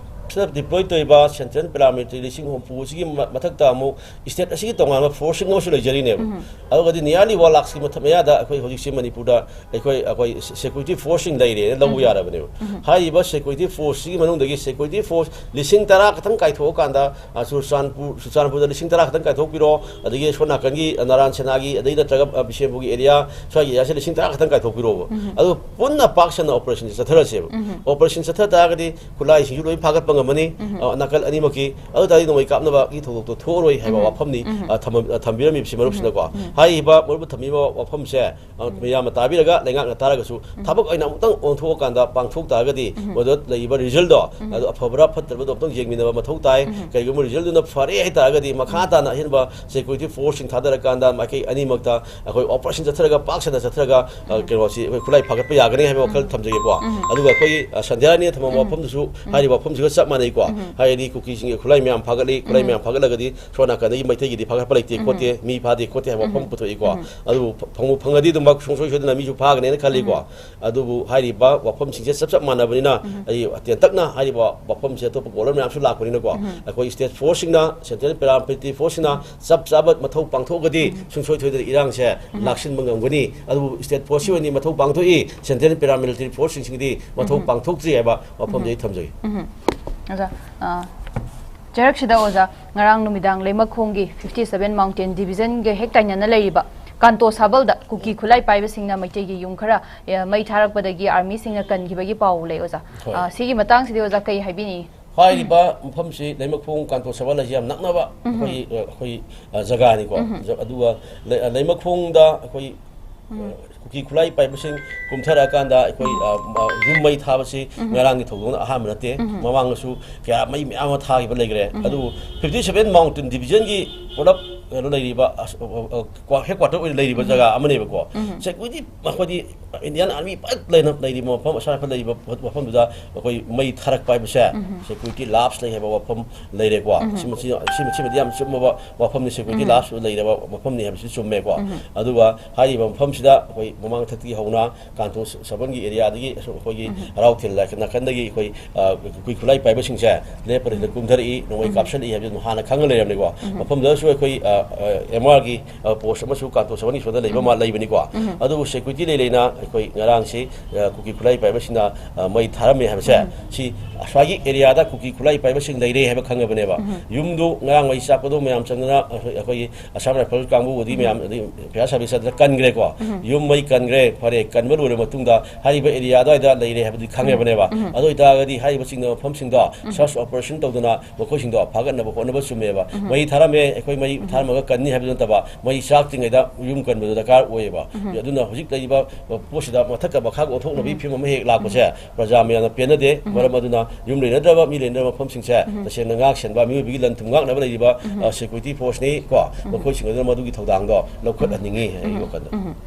ꯁꯤꯗ deploy ꯇꯧꯔꯤꯕ Central Paramilitary ꯂꯤꯁꯤꯡ ꯍꯨꯝꯐꯨ ꯑꯁꯤꯒꯤ ꯃ-, ꯃꯊꯛꯇ ꯑꯃꯨꯛ state ꯑꯁꯤꯒꯤ ꯇꯣꯉꯥꯟꯕ forcing ꯑꯃꯁꯨ ꯂꯩꯖꯔꯤꯅꯦꯕ꯫ ꯎꯝ꯫ ꯑꯗꯨꯒꯗꯤ nearly one lakhꯀꯤ ꯃꯊꯛ ꯃꯌꯥꯗ ꯑꯩꯈꯣꯏ ꯍꯧꯖꯤꯛꯁꯦ ꯃꯅꯤꯄꯨꯔꯗ ꯑꯩꯈꯣꯏ, ꯑꯩꯈꯣꯏ security forceꯁꯤꯡ ꯂꯩꯔꯦꯅ ꯂꯧꯕ ꯎꯝ꯫ ꯌꯥꯔꯕꯅꯦꯕ꯫ ꯎꯝ꯫ ꯍꯥꯏꯔꯤꯕ security forceꯁꯤꯒꯤ ꯃꯅꯨꯡꯗꯒꯤ security force ꯂꯤꯁꯤꯡ ꯇꯔꯥ ꯈꯛꯇꯪ ꯀꯥꯏꯊꯣꯛꯑꯀꯥꯟꯗ, ꯑ, ꯆꯨꯔꯆꯥꯟꯄꯨꯔ, ꯆꯨꯔꯆꯥꯟꯄꯨꯔꯗ ꯂꯤꯁꯤꯡ ꯇꯔꯥ ꯈꯛꯇꯪ ꯀꯥꯏꯊꯣꯛꯄꯤꯔꯣ, ꯑꯗꯒꯤ ꯁꯣꯝ ꯅꯥꯀꯟꯒꯤ, ꯑ, ꯅꯔꯥꯟ ꯁꯦꯅꯥꯒꯤ, ꯑꯗꯩ ꯅꯠꯇ꯭ꯔꯒ, ꯑ, ꯕꯤꯁꯦꯝꯄꯨꯔꯒꯤ area, ꯁ꯭ꯋꯥꯏꯒꯤ areaꯁꯦ ꯂꯤꯁꯤꯡ ꯇꯔꯥ ꯈꯛꯇꯪ ꯀꯥꯏꯊꯣꯛꯄꯤꯔꯣꯕ꯫ ꯎꯝ꯫ ꯑꯗꯨꯒ ꯄꯨꯟꯅ ꯄꯥꯛ ꯁꯟꯅ operationꯁꯦ ꯆꯠꯊꯔꯁꯦꯕ꯫ ꯎꯝ꯫ Operation ꯆꯠꯊ ꯇꯥꯔꯒꯗꯤ ꯈꯨꯠꯂꯥꯏꯁꯤꯡꯁꯨ ꯂꯣꯏ ꯐꯥꯒꯠꯄ ꯉꯝꯃꯅꯤ꯫ ꯎꯝ꯫ ꯑ, ꯅꯥꯀꯜ ꯑꯅꯤꯃꯛꯀꯤ꯫ ꯑꯗꯨ ꯇꯥꯔꯗꯤ ꯅꯣꯡꯃꯩ ꯀꯥꯞꯅꯕꯒꯤ ꯊꯧꯗꯣꯛꯇꯣ ꯊꯣꯛꯑꯔꯣꯏ ꯍꯥꯏꯕ ꯎꯝ꯫ ꯋꯥꯐꯝꯅꯤ, ꯎꯝ꯫ ꯑ, ꯊꯝꯃ-, ꯑ, ꯊꯝꯕꯤꯔꯝꯃꯤꯕꯁꯤ ꯃꯔꯨꯞꯁꯤꯅꯀꯣ꯫ ꯎꯝ꯫ ꯍꯥꯏꯔꯤꯕ ꯃꯔꯨꯞꯅ ꯊꯝꯕꯤꯕ ꯋꯥꯐꯝꯁꯦ, ꯑ, ꯎꯝ꯫ ꯃꯌꯥꯝꯅ ꯇꯥꯕꯤꯔꯒ ꯂꯩꯉꯥꯛꯅ ꯇꯥꯔꯒꯁꯨ ꯎꯝ꯫ ꯊꯕꯛ ꯑꯣꯏꯅ ꯑꯃꯨꯛꯇꯪ ꯑꯣꯟꯊꯣꯛꯑꯀꯥꯟꯗ ꯄꯥꯡꯊꯣꯛ ꯇꯥꯔꯒꯗꯤ ꯎꯝ꯫ ꯃꯗꯨꯗ ꯂꯩꯔꯤꯕ resultꯗꯣ, ꯎꯝ꯫ ꯑꯗꯨ ꯑꯐꯕ꯭ꯔꯥ ꯐꯠꯇꯕ꯭ꯔꯥꯗꯣ ꯑꯃꯨꯛꯇꯪ ꯌꯦꯡꯃꯤꯟꯅꯕ ꯃꯊꯧ ꯇꯥꯏ꯫ ꯎꯝ꯫ ꯀꯔꯤꯒꯨꯝꯕ resultꯗꯨꯅ ꯐꯔꯦ ꯍꯥꯏꯇꯥꯔꯒꯗꯤ ꯃꯈꯥ ꯎꯝ꯫ ꯇꯥꯅ ꯑꯍꯦꯟꯕ security forceꯁꯤꯡ ꯊꯥꯗꯔꯀꯥꯟꯗ ꯃꯥꯏꯀꯩ ꯑꯅꯤꯃꯛꯇ ꯑꯩꯈꯣꯏ operation ꯆꯠꯊꯔꯒ ꯄꯥꯛ ꯁꯟꯅ ꯆꯠꯊꯔꯒ, ꯑ, ꯎꯝ꯫ ꯀꯩꯅꯣꯁꯤ ꯑꯩꯈꯣꯏ ꯈꯨꯠꯂꯥꯏ ꯐꯥꯒꯠꯄ ꯌꯥꯒꯅꯤ ꯍꯥꯏꯕ ꯋꯥꯈꯜ ꯎꯝ꯫ ꯊꯝꯖꯒꯦꯀꯣ꯫ ꯎꯝ꯫ ꯑꯗꯨꯒ ꯑꯩꯈꯣꯏꯒꯤ, ꯑ, ꯁꯟꯙ꯭ꯌꯥꯔꯥꯅꯤꯅ ꯊꯝꯃꯝꯕ ꯎꯝ꯫ ꯋꯥꯐꯝꯗꯨꯁꯨ ꯎꯝ꯫ ꯍꯥꯏꯔꯤꯕ ꯋꯥꯐꯝꯁꯤꯒ ꯆꯞ ꯃꯥꯟꯅꯩꯀꯣ꯫ ꯎꯝ꯫ ꯍꯥꯏꯗꯤ ꯀꯨꯀꯤꯁꯤꯡꯒꯤ ꯈꯨꯠꯂꯥꯏ ꯃꯌꯥꯝ ꯐꯥꯒꯠꯂꯤ, ꯈꯨꯠꯂꯥꯏ ꯎꯝ꯫ ꯃꯌꯥꯝ ꯐꯥꯒꯠꯂꯒꯗꯤ ꯁꯣꯝ ꯅꯥꯀꯟꯗꯒꯤ ꯃꯩꯇꯩꯒꯤꯗꯤ ꯐꯥꯒꯠꯄ ꯂꯩꯇꯦ ꯎꯝ꯫ ꯈꯣꯠꯇꯦ, ꯃꯤ ꯐꯥꯗꯦ ꯈꯣꯠꯇꯦ ꯍꯥꯏꯕ ꯋꯥꯐꯝ ꯎꯝ꯫ ꯄꯨꯊꯣꯛꯏꯀꯣ꯫ ꯎꯝ꯫ ꯑꯗꯨꯕꯨ ꯐ-, ꯐꯪꯕꯨ ꯐꯪꯉꯗꯤ ꯑꯗꯨꯝ ꯁꯨꯡꯁꯣꯏ ꯁꯣꯏꯗꯅ ꯃꯤꯁꯨ ꯐꯥꯒꯅꯦꯅ ꯈꯜꯂꯤꯀꯣ꯫ ꯎꯝ꯫ ꯑꯗꯨꯕꯨ ꯍꯥꯏꯔꯤꯕ ꯋꯥꯐꯝꯁꯤꯡꯁꯦ ꯆꯞ ꯆꯞ ꯃꯥꯟꯅꯕꯅꯤꯅ ꯎꯝ꯫ ꯑꯩ ꯇꯦꯟꯇꯛꯅ ꯍꯥꯏꯔꯤꯕ ꯋꯥꯐꯝꯁꯦ ꯑꯇꯣꯞꯄ caller ꯃꯌꯥꯝꯁꯨ ꯂꯥꯛꯄꯅꯤꯅꯀꯣ꯫ ꯎꯝ꯫ ꯑꯩꯈꯣꯏ state forceꯁꯤꯡꯅ, Central Paramilitary Forceꯁꯤꯡꯅ ꯆꯞ ꯆꯥꯕ ꯃꯊꯧ ꯄꯥꯡꯊꯣꯛꯑꯒꯗꯤ ꯎꯝ꯫ ꯁꯨꯡꯁꯣꯏ ꯁꯣꯏꯗꯅ ꯏꯔꯥꯡꯁꯦ ꯎꯝ꯫ ꯂꯥꯛꯁꯤꯟꯕ ꯉꯝꯒꯅꯤ꯫ ꯑꯗꯨꯕꯨ state forceꯁꯤ ꯑꯣꯏꯅ ꯃꯊꯧ ꯄꯥꯡꯊꯣꯛꯏ, Central Paramilitary Forceꯁꯤꯡꯁꯤꯒꯤꯗꯤ ꯃꯊꯧ ꯎꯝ꯫ ꯄꯥꯡꯊꯣꯛꯇ꯭ꯔꯤ ꯍꯥꯏꯕ ꯋꯥꯐꯝꯁꯦ ꯎꯝ꯫ ꯑꯩ ꯊꯝꯖꯒꯦ꯫ ꯎꯝ꯫ ꯑꯣꯖꯥ, ꯑ, ꯆꯩꯔꯛꯁꯤꯗ ꯑꯣꯖꯥ, ꯉꯔꯥꯡ ꯅꯨꯃꯤꯗꯥꯡ ꯂꯩꯃꯈꯣꯡꯒꯤ fifty seven Mountain Divisionꯒ ꯍꯦꯛ ꯇꯥꯏꯅꯅ ꯂꯩꯔꯤꯕ ꯀꯥꯟꯇꯣ ꯁꯥꯕꯜꯗ ꯀꯨꯀꯤ ꯈꯨꯠꯂꯥꯏ ꯄꯥꯏꯕꯁꯤꯡꯅ ꯃꯩꯇꯩꯒꯤ ꯌꯨꯝ ꯈꯔ, ꯑ, ꯃꯩ ꯊꯥꯔꯛꯄꯗꯒꯤ armyꯁꯤꯡꯅ ꯀꯟꯈꯤꯕꯒꯤ ꯄꯥꯎ ꯂꯩ ꯑꯣꯖꯥ꯫ ꯍꯣꯏ꯫ ꯑ, ꯁꯤꯒꯤ ꯃꯇꯥꯡꯁꯤꯗꯤ ꯑꯣꯖꯥ ꯀꯩ ꯍꯥꯏꯕꯤꯅꯤꯡꯉꯤ? ꯍꯥꯏꯔꯤꯕ ꯃꯐꯝꯁꯤ ꯂꯩꯃꯈꯣꯡ ꯀꯥꯟꯇꯣ ꯁꯥꯕꯜ ꯍꯥꯏꯁꯤ ꯌꯥꯝ ꯅꯛꯅꯕ ꯎꯝ꯫ ꯑꯩꯈꯣꯏ, ꯑ, ꯑꯩꯈꯣꯏ, ꯑ, ꯖꯒꯥꯅꯤꯀꯣ꯫ ꯎꯝ꯫ ꯖ-, ꯑꯗꯨꯒ ꯂꯩ-, ꯑ, ꯂꯩꯃꯈꯣꯡꯗ ꯑꯩꯈꯣꯏ, ꯎꯝ꯫ ꯑ, ꯀꯨꯀꯤ ꯈꯨꯠꯂꯥꯏ ꯄꯥꯏꯕꯁꯤꯡ ꯀꯨꯝꯊꯔꯛꯑꯀꯥꯟꯗ ꯑꯩꯈꯣꯏ, ꯎꯝ꯫ ꯑ, ꯃ-, ꯌꯨꯝ ꯃꯩ ꯊꯥꯕꯁꯤ ꯎꯝ꯫ ꯉꯔꯥꯡꯒꯤ ꯊꯧꯗꯣꯛꯅ ꯑꯍꯥꯟꯕ ꯅꯠꯇꯦ꯫ ꯎꯝ꯫ ꯃꯃꯥꯡꯗꯁꯨ ꯀꯌꯥ ꯃꯩ ꯃꯌꯥꯝ ꯑꯃ ꯊꯥꯈꯤꯕ ꯂꯩꯈ꯭ꯔꯦ꯫ ꯎꯝ꯫ ꯑꯗꯨꯕꯨ fifty seven Mountain Divisionꯒꯤ ꯄꯨꯂꯞ ꯀꯩꯅꯣ ꯂꯩꯔꯤꯕ, ꯑꯁ, ꯑ, ꯑ, ꯑ, ꯀ꯭ꯋꯥ-, ꯍꯦꯗꯀ꯭ꯋꯥꯇꯔ ꯑꯣꯏꯅ ꯂꯩꯔꯤꯕ ꯖꯒꯥ ꯑꯃꯅꯦꯕꯀꯣ꯫ ꯁꯦꯀ꯭ꯌꯨꯔꯤꯇꯤ ꯑꯩꯈꯣꯏꯗꯤ ꯏꯟꯗꯤꯌꯥꯟ ꯑꯥꯔꯃꯤ ꯐꯖꯅ ꯂꯩꯅ-, ꯂꯩꯔꯤꯕ ꯃꯐꯝ, ꯑꯁꯥꯝ ꯔꯥꯏꯐꯜ ꯂꯩꯔꯤꯕ ꯃꯐꯝ, ꯃꯐꯝꯗꯨꯗ ꯑꯩꯈꯣꯏ ꯃꯩ ꯊꯥꯔꯛꯄ ꯍꯥꯏꯕꯁꯦ ꯁꯦꯀ꯭ꯌꯨꯔꯤꯇꯤ ꯂꯥꯞꯁ ꯂꯩ ꯍꯥꯏꯕ ꯋꯥꯐꯝ ꯂꯩꯔꯦꯀꯣ꯫ ꯁꯤꯃ-, ꯁꯤ-, ꯁꯤꯃ-, ꯁꯤꯃꯗꯤ ꯌꯥꯝ ꯆꯨꯝꯃꯕ ꯋꯥꯐꯝꯅꯤ, ꯁꯦꯀ꯭ꯌꯨꯔꯤꯇꯤ ꯂꯥꯞꯁ ꯂꯩꯔꯕ ꯃꯐꯝꯅꯤ ꯍꯥꯏꯕꯁꯤ ꯆꯨꯝꯃꯦꯀꯣ꯫ ꯑꯗꯨꯒ ꯍꯥꯏꯔꯤꯕ ꯃꯐꯝꯁꯤꯗ ꯑꯩꯈꯣꯏ ꯃꯃꯥꯡ ꯊꯛꯇꯒꯤ ꯍꯧꯅ ꯀꯥꯟꯇꯣ ꯁꯕꯟꯒꯤ ꯑꯦꯔꯤꯌꯥꯗꯒꯤ ꯑꯁꯨꯝ ꯑꯩꯈꯣꯏꯒꯤ ꯍꯔꯥꯎ ꯊꯤꯜ ꯅꯥꯀꯟꯗꯒꯤ ꯑꯩꯈꯣꯏ, ꯑ, ꯀꯨꯀꯤ ꯈꯨꯠꯂꯥꯏ ꯄꯥꯏꯕꯁꯤꯡꯁꯦ ꯂꯦꯞꯄ ꯂꯩꯇ ꯀꯨꯝꯊꯔꯛꯏ, ꯅꯣꯡꯃꯩ ꯀꯥꯞꯁꯤꯜꯂꯛꯏ ꯍꯥꯏꯕꯗꯨ ꯍꯥꯟꯅ ꯈꯪꯉ ꯂꯩꯔꯝꯅꯤꯀꯣ꯫ ꯃꯐꯝꯗꯨꯗꯁꯨ ꯑꯩꯈꯣꯏ, ꯑ, ꯑ, ꯑꯦꯝ ꯑꯥꯔꯒꯤ, ꯑ, ꯄꯣꯁ ꯑꯃꯁꯨ ꯀꯥꯟꯇꯣ ꯁꯕꯟꯒꯤ ꯁꯣꯝꯗ ꯂꯩꯕ ꯃꯥ-, ꯂꯩꯕꯅꯤꯀꯣ꯫ ꯑꯗꯨꯕꯨ ꯁꯦꯀ꯭ꯌꯨꯔꯤꯇꯤ ꯂꯩ ꯂꯩꯅ ꯑꯩꯈꯣꯏ ꯉꯔꯥꯡꯁꯤ, ꯑ, ꯀꯨꯀꯤ ꯈꯨꯠꯂꯥꯏ ꯄꯥꯏꯕꯁꯤꯡꯅ, ꯑ, ꯃꯩ ꯊꯥꯔꯝꯃꯦ ꯍꯥꯏꯕꯁꯦ, ꯁꯤ ꯑꯁ꯭ꯋꯥꯏꯒꯤ ꯑꯦꯔꯤꯌꯥꯗ ꯀꯨꯀꯤ ꯈꯨꯠꯂꯥꯏ ꯄꯥꯏꯕꯁꯤꯡ ꯂꯩꯔꯦ ꯍꯥꯏꯕ ꯈꯪꯉꯕꯅꯦꯕ꯫ ꯌꯨꯝꯗꯨ ꯉꯔꯥꯡ ꯃꯩ ꯆꯥꯛꯄꯗꯣ ꯃꯌꯥꯝ ꯆꯪꯗꯅ ꯑꯩꯈꯣꯏ, ꯑꯩꯈꯣꯏꯒꯤ ꯑꯁꯥꯝ ꯔꯥꯏꯐꯜ ꯀꯥꯡꯕꯨꯕꯨꯗꯤ ꯃꯌꯥꯝ ꯑꯗꯩ ꯐꯤꯌꯥꯔ ꯁꯥꯔꯚꯤꯁ ꯑꯗꯨꯗ ꯀꯟꯈ꯭ꯔꯦꯀꯣ꯫ ꯌꯨꯝ ꯃꯩ ꯀꯟꯈ꯭ꯔꯦ, ꯐꯔꯦ, ꯀꯟꯕ ꯂꯣꯏꯔꯕ ꯃꯇꯨꯡꯗ ꯍꯥꯏꯔꯤꯕ ꯑꯦꯔꯤꯌꯥ ꯑꯗꯨꯋꯥꯏꯗ ꯂꯩꯔꯦ ꯍꯥꯏꯕꯗꯤ ꯈꯪꯉꯦꯕꯅꯦꯕ꯫ ꯑꯗꯨ ꯑꯣꯏꯇꯥꯔꯒꯗꯤ ꯍꯥꯏꯔꯤꯕꯁꯤꯡꯗꯣ ꯃꯐꯝꯁꯤꯡꯗꯣ ꯁꯔꯆ ꯑꯣꯄꯔꯦꯁꯟ ꯇꯧꯗꯅ ꯃꯈꯣꯏꯁꯤꯡꯗꯣ ꯐꯥꯒꯠꯅꯕ ꯍꯣꯠꯅꯕ ꯆꯨꯝꯃꯦꯕ꯫ ꯃꯩ ꯊꯥꯔꯝꯃꯦ, ꯑꯩꯈꯣꯏ ꯃꯩ ꯊꯥꯔꯝꯃꯒ ꯀꯟꯅꯤ ꯍꯥꯏꯕꯗꯨ ꯅꯠꯇꯕ, ꯃꯩ ꯆꯥꯛꯇ꯭ꯔꯤꯉꯩꯗ ꯌꯨꯝ ꯀꯟꯕꯗꯨ ꯗꯔꯀꯥꯔ ꯑꯣꯏꯌꯦꯕ꯫ ꯑꯗꯨꯅ ꯍꯧꯖꯤꯛ ꯂꯩꯔꯤꯕ ꯄꯣꯠꯁꯤꯗ ꯃꯊꯛꯀ ꯃꯈꯥꯒ ꯑꯣꯟꯊꯣꯛꯅꯕꯒꯤ ꯐꯤꯕꯝ ꯑꯃ ꯍꯦꯛ ꯂꯥꯛꯄꯁꯦ ꯄ꯭ꯔꯖꯥ ꯃꯌꯥꯝꯅ ꯄꯦꯟꯅꯗꯦ꯫ ꯃꯔꯝ ꯑꯗꯨꯅ ꯌꯨꯝ ꯂꯩꯅꯗ꯭ꯔꯕ, ꯃꯤ ꯂꯩꯅꯗ꯭ꯔꯕ ꯃꯐꯝꯁꯤꯡꯁꯦ ꯇꯁꯦꯡꯅ ꯉꯥꯛ ꯁꯦꯟꯕ, ꯃꯤꯑꯣꯏꯕꯒꯤ ꯂꯟ ꯊꯨꯝ ꯉꯥꯛꯅꯕ ꯂꯩꯔꯤꯕ, ꯑ, ꯁꯦꯀ꯭ꯌꯨꯔꯤꯇꯤ ꯐꯣꯔꯁꯅꯤ ꯀꯣ, ꯃꯈꯣꯏꯁꯤꯡ ꯑꯗꯨꯅ ꯃꯗꯨꯒꯤ ꯊꯧꯗꯥꯡꯗꯣ ꯂꯧꯈꯠꯍꯟꯅꯤꯡꯉꯤ ꯑꯩꯒꯤ ꯋꯥꯈꯜꯗ꯫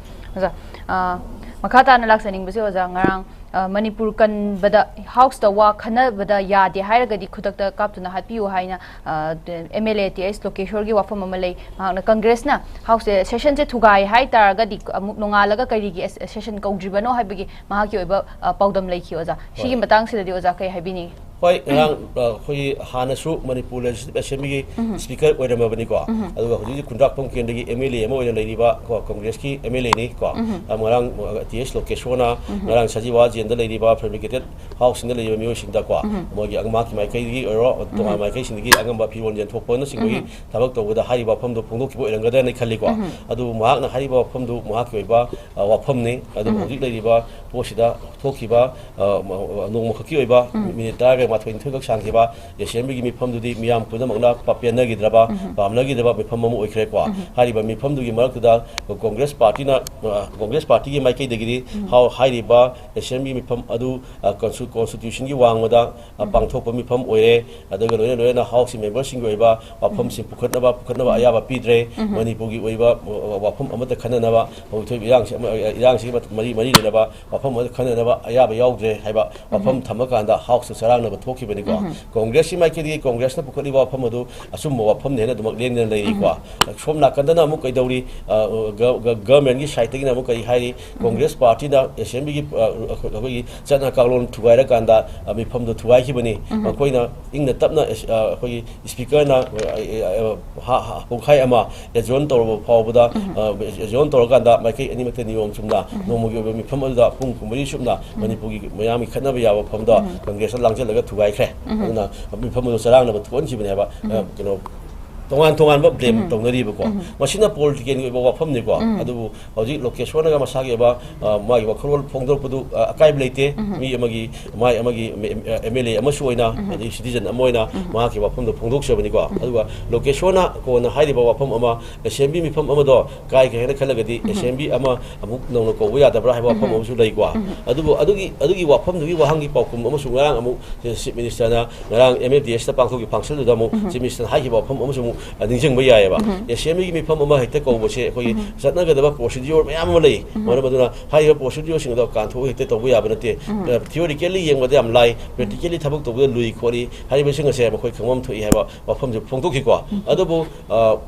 ꯑꯣꯖꯥ, ꯑ, ꯃꯈꯥ ꯇꯥꯅ ꯂꯥꯛꯆꯅꯤꯡꯕꯁꯦ ꯑꯣꯖꯥ, ꯉꯔꯥꯡ, ꯑ, ꯃꯅꯤꯄꯨꯔ ꯀꯟꯕꯗ ꯍꯥꯎꯁꯇ ꯋꯥ ꯈꯟꯅꯕꯗ ꯌꯥꯗꯦ ꯍꯥꯏꯔꯒꯗꯤ ꯈꯨꯗꯛꯇ ꯀꯥꯞꯇꯨꯅ ꯍꯥꯠꯄꯤꯌꯨ ꯍꯥꯏꯅ, ꯑ, M L A T H ꯂꯣꯀꯦꯁꯣꯔꯒꯤ ꯋꯥꯐꯝ ꯑꯃ ꯂꯩ꯫ ꯃꯍꯥꯛꯅ ꯀꯪꯒ꯭ꯔꯦꯁꯅ ꯍꯥꯎꯁꯁꯦ, ꯁꯦꯁꯟꯁꯦ ꯊꯨꯒꯥꯏ ꯍꯥꯏ ꯇꯥꯔꯒꯗꯤ ꯑꯃꯨꯛ ꯅꯣꯡꯉꯥꯜꯂꯒ ꯀꯔꯤꯒꯤ ꯑꯦꯁ-, ꯁꯦꯁꯟ ꯀꯧꯗ꯭ꯔꯤꯕꯅꯣ ꯍꯥꯏꯕꯒꯤ ꯃꯍꯥꯛꯀꯤ ꯑꯣꯏꯕ, ꯑ, ꯄꯥꯎꯗꯝ ꯂꯩꯈꯤ ꯑꯣꯖꯥ꯫ ꯁꯤꯒꯤ ꯍꯣꯏ꯫ ꯃꯇꯥꯡꯁꯤꯗꯗꯤ ꯑꯣꯖꯥ ꯀꯩ ꯍꯥꯏꯕꯤꯅꯤꯡꯉꯤ? ꯍꯣꯏ, ꯉꯔꯥꯡ, ꯑ, ꯑꯩꯈꯣꯏꯒꯤ ꯍꯥꯟꯅꯁꯨ ꯃꯅꯤꯄꯨꯔ ꯂꯦꯖꯤꯁꯂꯦꯇꯤꯚ ꯑꯦꯁꯦꯝꯕ꯭ꯂꯤꯒꯤ ꯎꯝ꯫ ꯁ꯭ꯄꯤꯀꯔ ꯑꯣꯏꯔꯝꯃꯕꯅꯤꯀꯣ꯫ ꯎꯝ꯫ ꯑꯗꯨꯒ ꯍꯧꯖꯤꯛ ꯍꯧꯖꯤꯛ ꯈꯨꯟꯗ꯭ꯔꯥꯛꯄꯝ ꯀꯦꯟꯗ꯭ꯔꯒꯤ ꯑꯦꯝ ꯑꯦꯜ ꯑꯦ ꯑꯃ ꯑꯣꯏꯅ ꯂꯩꯔꯤꯕ ꯀꯣ, ꯀꯪꯒ꯭ꯔꯦꯁꯀꯤ ꯑꯦꯝ ꯑꯦꯜ ꯑꯦꯅꯤ ꯀꯣ꯫ ꯎꯝ꯫ ꯑ, ꯉꯔꯥꯡ, ꯑ, ꯇꯤ ꯑꯩꯆ ꯂꯣꯀꯦꯁꯣꯔꯅ ꯎꯝ꯫ ꯉꯔꯥꯡ ꯁꯖꯤꯋꯥ ꯖꯦꯟꯗ ꯂꯩꯔꯤꯕ ꯐꯦꯕ꯭ꯔꯤꯀꯦꯇꯦꯠ ꯍꯥꯎꯁꯁꯤꯡꯗ ꯂꯩꯔꯤꯕ ꯃꯤꯑꯣꯏꯁꯤꯡꯗ ꯀꯣ, ꯎꯝ꯫ ꯃꯣꯏꯒꯤ ꯑꯉ-, ꯃꯍꯥꯛꯀꯤ ꯃꯥꯏꯀꯩꯗꯒꯤ ꯑꯣꯏꯔꯣ, ꯇꯣꯉꯥꯟ ꯎꯝ꯫ ꯃꯥꯏꯀꯩꯁꯤꯡꯗꯒꯤ ꯑꯉꯝꯕ ꯐꯤꯔꯣꯜ ꯌꯦꯟꯊꯣꯛꯄꯅꯆꯤꯡꯕꯒꯤ ꯎꯝ꯫ ꯊꯕꯛ ꯇꯧꯕꯗ ꯍꯥꯏꯔꯤꯕ ꯋꯥꯐꯝꯗꯨ ꯐꯣꯡꯗꯣꯛꯈꯤꯕ ꯑꯣꯏꯔꯝꯒꯗ꯭ꯔꯅ ꯈꯜꯂꯤꯀꯣ꯫ ꯎꯝ꯫ ꯑꯗꯨꯕꯨ ꯃꯍꯥꯛꯅ ꯍꯥꯏꯔꯤꯕ ꯋꯥꯐꯝꯗꯨ ꯃꯍꯥꯛꯀꯤ ꯑꯣꯏꯕ, ꯑ, ꯋꯥꯐꯝꯅꯤ꯫ ꯑꯗꯨꯕꯨ ꯎꯝ꯫ ꯍꯧꯖꯤꯛ ꯂꯩꯔꯤꯕ ꯄꯣꯠꯁꯤꯗ ꯊꯣꯛꯈꯤꯕ, ꯑ, ꯃ-, ꯅꯣꯡꯃꯈꯛꯀꯤ ꯑꯣꯏꯕ ꯎꯝ꯫ ꯃꯤꯅꯤꯠ ꯇꯔꯥꯒ ꯃꯥꯊꯣꯏ ꯅꯤꯊꯣꯏꯈꯛ ꯁꯥꯡꯈꯤꯕ ꯑꯦꯁꯦꯝꯕ꯭ꯂꯤꯒꯤ ꯃꯤꯐꯝꯗꯨꯗꯤ ꯃꯤꯌꯥꯝ ꯄꯨꯝꯅꯃꯛꯅ ꯄꯥꯝꯅꯈꯤꯗ꯭ꯔꯕ, ꯎꯝ꯫ ꯄꯥꯝꯅꯈꯤꯗ꯭ꯔꯕ ꯃꯤꯐꯝ ꯑꯃ ꯑꯣꯏꯈ꯭ꯔꯦꯀꯣ꯫ ꯎꯝ꯫ ꯍꯥꯏꯔꯤꯕ ꯃꯤꯐꯝꯗꯨꯒꯤ ꯃꯔꯛꯇꯨꯗ ꯀꯣꯡꯒ꯭ꯔꯦꯁ ꯄꯥꯔꯇꯤꯅ, ꯑ, ꯀꯣꯡꯒ꯭ꯔꯦꯁ ꯄꯥꯔꯇꯤꯒꯤ ꯃꯥꯏꯀꯩꯗꯒꯤꯗꯤ ꯎꯝ꯫ ꯍꯥꯎ-, ꯍꯥꯏꯔꯤꯕ ꯑꯦꯁꯦꯝꯕ꯭ꯂꯤ ꯃꯤꯐꯝ ꯑꯗꯨ, ꯑ, ꯀꯟꯁꯨ-, ꯀꯣꯟꯁꯇꯤꯇ꯭ꯌꯨꯁꯟꯒꯤ ꯋꯥꯡꯃꯗ, ꯑ, ꯎꯝ꯫ ꯄꯥꯡꯊꯣꯛꯄ ꯃꯤꯐꯝ ꯑꯣꯏꯔꯦ꯫ ꯑꯗꯨꯒ ꯂꯣꯏꯅ ꯂꯣꯏꯅꯅ ꯍꯥꯎꯁꯀꯤ ꯃꯦꯝꯕꯔꯁꯤꯡꯒꯤ ꯑꯣꯏꯕ ꯋꯥꯐꯝꯁꯤꯡ ꯎꯝ꯫ ꯄꯨꯈꯠꯅꯕ, ꯄꯨꯈꯠꯅꯕ ꯎꯝ꯫ ꯑꯌꯥꯕ ꯄꯤꯗ꯭ꯔꯦ꯫ ꯎꯝ꯫ ꯃꯅꯤꯄꯨꯔꯒꯤ ꯑꯣꯏꯕ, ꯑ, ꯋꯥꯐꯝ ꯑꯃꯠꯇ ꯈꯟꯅꯅꯕ, ꯍꯧꯖꯤꯛ ꯊꯣꯛꯏꯕ ꯏꯔꯥꯡꯁꯤ ꯑꯃ, ꯏꯔꯥꯡꯁꯤꯒ ꯃꯔꯤ, ꯃꯔꯤ ꯂꯩꯅꯕ ꯋꯥꯐꯝ ꯑꯃꯠꯇ ꯈꯟꯅꯅꯕ ꯑꯌꯥꯕ ꯌꯥꯎꯗ꯭ꯔꯦ ꯍꯥꯏꯕ ꯋꯥꯐꯝ ꯎꯝ꯫ ꯊꯝꯃꯀꯥꯟꯗ ꯍꯥꯎꯁꯇ ꯆꯔꯥꯡꯅꯕ ꯊꯣꯛꯈꯤꯕꯅꯤꯀꯣ꯫ ꯎꯝ꯫ ꯀꯣꯡꯒ꯭ꯔꯦꯁꯀꯤ ꯃꯥꯏꯀꯩꯗꯒꯤ ꯀꯣꯡꯒ꯭ꯔꯦꯁꯅ ꯄꯨꯈꯠꯂꯤꯕ ꯋꯥꯐꯝ ꯑꯗꯨ ꯑꯆꯨꯝꯕ ꯋꯥꯐꯝꯅꯤ ꯍꯥꯏꯅ ꯑꯗꯨꯃꯛ ꯂꯦꯡꯗꯅ ꯂꯩꯔꯤꯀꯣ꯫ ꯎꯝ꯫ ꯁꯣꯝ ꯅꯥꯀꯟꯗꯅ ꯑꯃꯨꯛ ꯀꯩꯗꯧꯔꯤ? ꯑ, ꯒ-, ꯒ-, ꯒꯚꯔꯟꯃꯦꯟꯠꯀꯤ ꯁꯥꯏꯠꯇꯒꯤꯅ ꯑꯃꯨꯛ ꯀꯔꯤ ꯍꯥꯏꯔꯤ? ꯎꯝ꯫ ꯀꯣꯡꯒ꯭ꯔꯦꯁ ꯄꯥꯔꯇꯤꯅ ꯑꯦꯁꯦꯝꯕ꯭ꯂꯤꯒꯤ, ꯑ, ꯑꯩꯈꯣꯏꯒꯤ ꯆꯠꯅ ꯀꯥꯡꯂꯣꯟ ꯊꯨꯒꯥꯏꯔꯀꯥꯟꯗ, ꯑ, ꯃꯤꯐꯝꯗꯣ ꯊꯨꯒꯥꯏꯈꯤꯕꯅꯤ꯫ ꯎꯝ꯫ ꯃꯈꯣꯏꯅ ꯏꯪꯅ ꯇꯞꯅ ꯑꯦꯁ-, ꯑ, ꯑꯩꯈꯣꯏꯒꯤ ꯁ꯭ꯄꯤꯀꯔꯅ, ꯑ, ꯑ, ꯍꯥ-, ꯍꯥ-, ꯄꯨꯡꯈꯥꯏ ꯑꯃ ꯑꯦꯖꯣꯔꯟ ꯇꯧꯔꯕ ꯐꯥꯎꯕꯗ, ꯎꯝ꯫ ꯑ, ꯑꯦꯖꯣꯔꯟ ꯇꯧꯔꯀꯥꯟꯗ ꯃꯥꯏꯀꯩ ꯑꯅꯤꯃꯛꯇ ꯅꯤꯌꯣꯝ ꯆꯨꯝꯅ ꯎꯝ꯫ ꯅꯣꯡꯃꯒꯤ ꯑꯣꯏꯕ ꯃꯤꯐꯝ ꯑꯗꯨꯗ ꯄꯨꯡ ꯀꯨꯟꯃꯔꯤ ꯆꯨꯞꯅ ꯎꯝ꯫ ꯃꯅꯤꯄꯨꯔꯒꯤ ꯃꯌꯥꯝꯒꯤ ꯈꯠꯅꯕ ꯌꯥꯕ ꯃꯐꯝꯗ ꯎꯝ꯫ ꯀꯪꯒ꯭ꯔꯦꯁꯅ ꯂꯥꯡꯁꯤꯜꯂꯒ ꯊꯨꯒꯥꯏꯈ꯭ꯔꯦ꯫ ꯎꯝ꯫ ꯑꯗꯨꯅ ꯃꯤꯐꯝ ꯑꯗꯨ ꯆꯔꯥꯡꯅꯕ ꯊꯣꯛꯍꯟꯈꯤꯕꯅꯦꯕ꯫ ꯑ, ꯎꯝ꯫ ꯀꯩꯅꯣ, ꯇꯣꯉꯥꯟ ꯇꯣꯉꯥꯟꯕ ꯕ꯭ꯂꯦꯝ ꯎꯝ꯫ ꯇꯧꯅꯔꯤꯕꯀꯣ꯫ ꯎꯝ꯫ ꯃꯁꯤꯅ ꯄꯣꯂꯤꯇꯤꯀꯦꯜꯒꯤ ꯑꯣꯏꯕ ꯋꯥꯐꯝꯅꯤꯀꯣ꯫ ꯎꯝ꯫ ꯑꯗꯨꯕꯨ ꯍꯧꯖꯤꯛ ꯂꯣꯀꯦꯁꯣꯔꯅꯒ ꯃꯁꯥꯒꯤ ꯑꯣꯏꯕ, ꯑ, ꯃꯥꯒꯤ ꯋꯥꯈꯜꯂꯣꯟ ꯐꯣꯡꯗꯣꯔꯛꯄꯗꯨ, ꯑ, ꯑꯀꯥꯏꯕ ꯂꯩꯇꯦ꯫ ꯎꯝ꯫ ꯃꯤ ꯑꯃꯒꯤ, ꯃꯥꯏ ꯑꯃꯒꯤ ꯑꯦꯝ ꯑꯦꯜ ꯑꯦ ꯑꯃꯁꯨ ꯑꯣꯏꯅ, ꯎꯝ꯫ ꯑꯗꯩ ꯁꯤꯇꯤꯖꯟ ꯑꯃ ꯑꯣꯏꯅ ꯎꯝ꯫ ꯃꯍꯥꯛꯀꯤ ꯋꯥꯐꯝꯗꯣ ꯐꯣꯡꯗꯣꯛꯆꯕꯅꯤꯀꯣ꯫ ꯎꯝ꯫ ꯑꯗꯨꯒ ꯂꯣꯀꯦꯁꯣꯔꯅ ꯀꯣꯟꯅ ꯍꯥꯏꯔꯤꯕ ꯋꯥꯐꯝ ꯑꯃ, ꯑꯦꯁꯦꯝꯕ꯭ꯂꯤ ꯃꯤꯐꯝ ꯑꯃꯗꯣ ꯀꯥꯏꯈ꯭ꯔꯦ ꯍꯥꯏꯅ ꯈꯜꯂꯒꯗꯤ ꯎꯝ꯫ ꯑꯦꯁꯦꯝꯕ꯭ꯂꯤ ꯑꯃ ꯑꯃꯨꯛ ꯅꯧꯅ ꯀꯧꯕ ꯌꯥꯗꯕ꯭ꯔꯥ ꯍꯥꯏꯕ ꯋꯥꯐꯝ ꯎꯝ꯫ ꯑꯃꯁꯨ ꯂꯩꯀꯣ꯫ ꯎꯝ꯫ ꯑꯗꯨꯕꯨ ꯑꯗꯨꯒꯤ, ꯑꯗꯨꯒꯤ ꯋꯥꯐꯝꯗꯨꯒꯤ ꯋꯥꯍꯪꯒꯤ ꯄꯥꯎꯈꯨꯝ ꯑꯃꯁꯨ ꯉꯔꯥꯡ ꯑꯃꯨꯛ ꯆꯤꯐ ꯃꯤꯅꯤꯁꯇꯔꯅ ꯉꯔꯥꯡ ꯑꯦꯝ ꯑꯦꯐ ꯗꯤ ꯑꯦꯁꯇ ꯄꯥꯡꯊꯣꯛꯈꯤꯕ ꯐꯪꯁꯟꯗꯨꯗ ꯑꯃꯨꯛ ꯎꯝ꯫ ꯆꯤꯐ ꯃꯤꯅꯤꯁꯇꯔꯅ ꯍꯥꯏꯈꯤꯕ ꯋꯥꯐꯝ ꯑꯃꯁꯨ ꯑꯃꯨꯛ, ꯑ, ꯅꯤꯡꯁꯤꯡꯕ ꯌꯥꯏꯑꯕ꯫ ꯎꯝ꯫ ꯑꯦꯁꯦꯝꯕ꯭ꯂꯤꯒꯤ ꯃꯤꯐꯝ ꯑꯃ ꯍꯦꯛꯇ ꯀꯧꯕꯁꯦ ꯑꯩꯈꯣꯏꯒꯤ ꯎꯝ꯫ ꯆꯠꯅꯒꯗꯕ ꯄ꯭ꯔꯣꯁꯤꯗ꯭ꯌꯨꯔ ꯃꯌꯥꯝ ꯑꯃ ꯂꯩ꯫ ꯎꯝ꯫ ꯃꯔꯝ ꯑꯗꯨꯅ ꯍꯥꯏꯔꯤꯕ ꯄ꯭ꯔꯣꯁꯤꯗ꯭ꯌꯨꯔꯁꯤꯡ ꯑꯗꯣ ꯀꯥꯟꯊꯣꯛꯑꯒ ꯍꯦꯛꯇ ꯇꯧꯕ ꯌꯥꯕ ꯅꯠꯇꯦ꯫ ꯎꯝ꯫ ꯑ, ꯊꯤꯑꯣꯔꯤꯀꯦꯜꯂꯤ ꯌꯦꯡꯕꯗ ꯌꯥꯝ ꯂꯥꯏ, ꯎꯝ꯫ ꯄ꯭ꯔꯦꯛꯇꯤꯀꯦꯜꯂꯤ ꯊꯕꯛ ꯇꯧꯕꯗ ꯂꯨꯏ ꯈꯣꯠꯂꯤ ꯍꯥꯏꯔꯤꯕꯁꯤꯡ ꯑꯁꯦ ꯃꯈꯣꯏ ꯈꯪꯐꯝ ꯊꯣꯛꯏ ꯍꯥꯏꯕ ꯋꯥꯐꯝꯁꯦ ꯐꯣꯡꯗꯣꯛꯈꯤꯀꯣ꯫ ꯎꯝ꯫ ꯑꯗꯨꯕꯨ, ꯑ,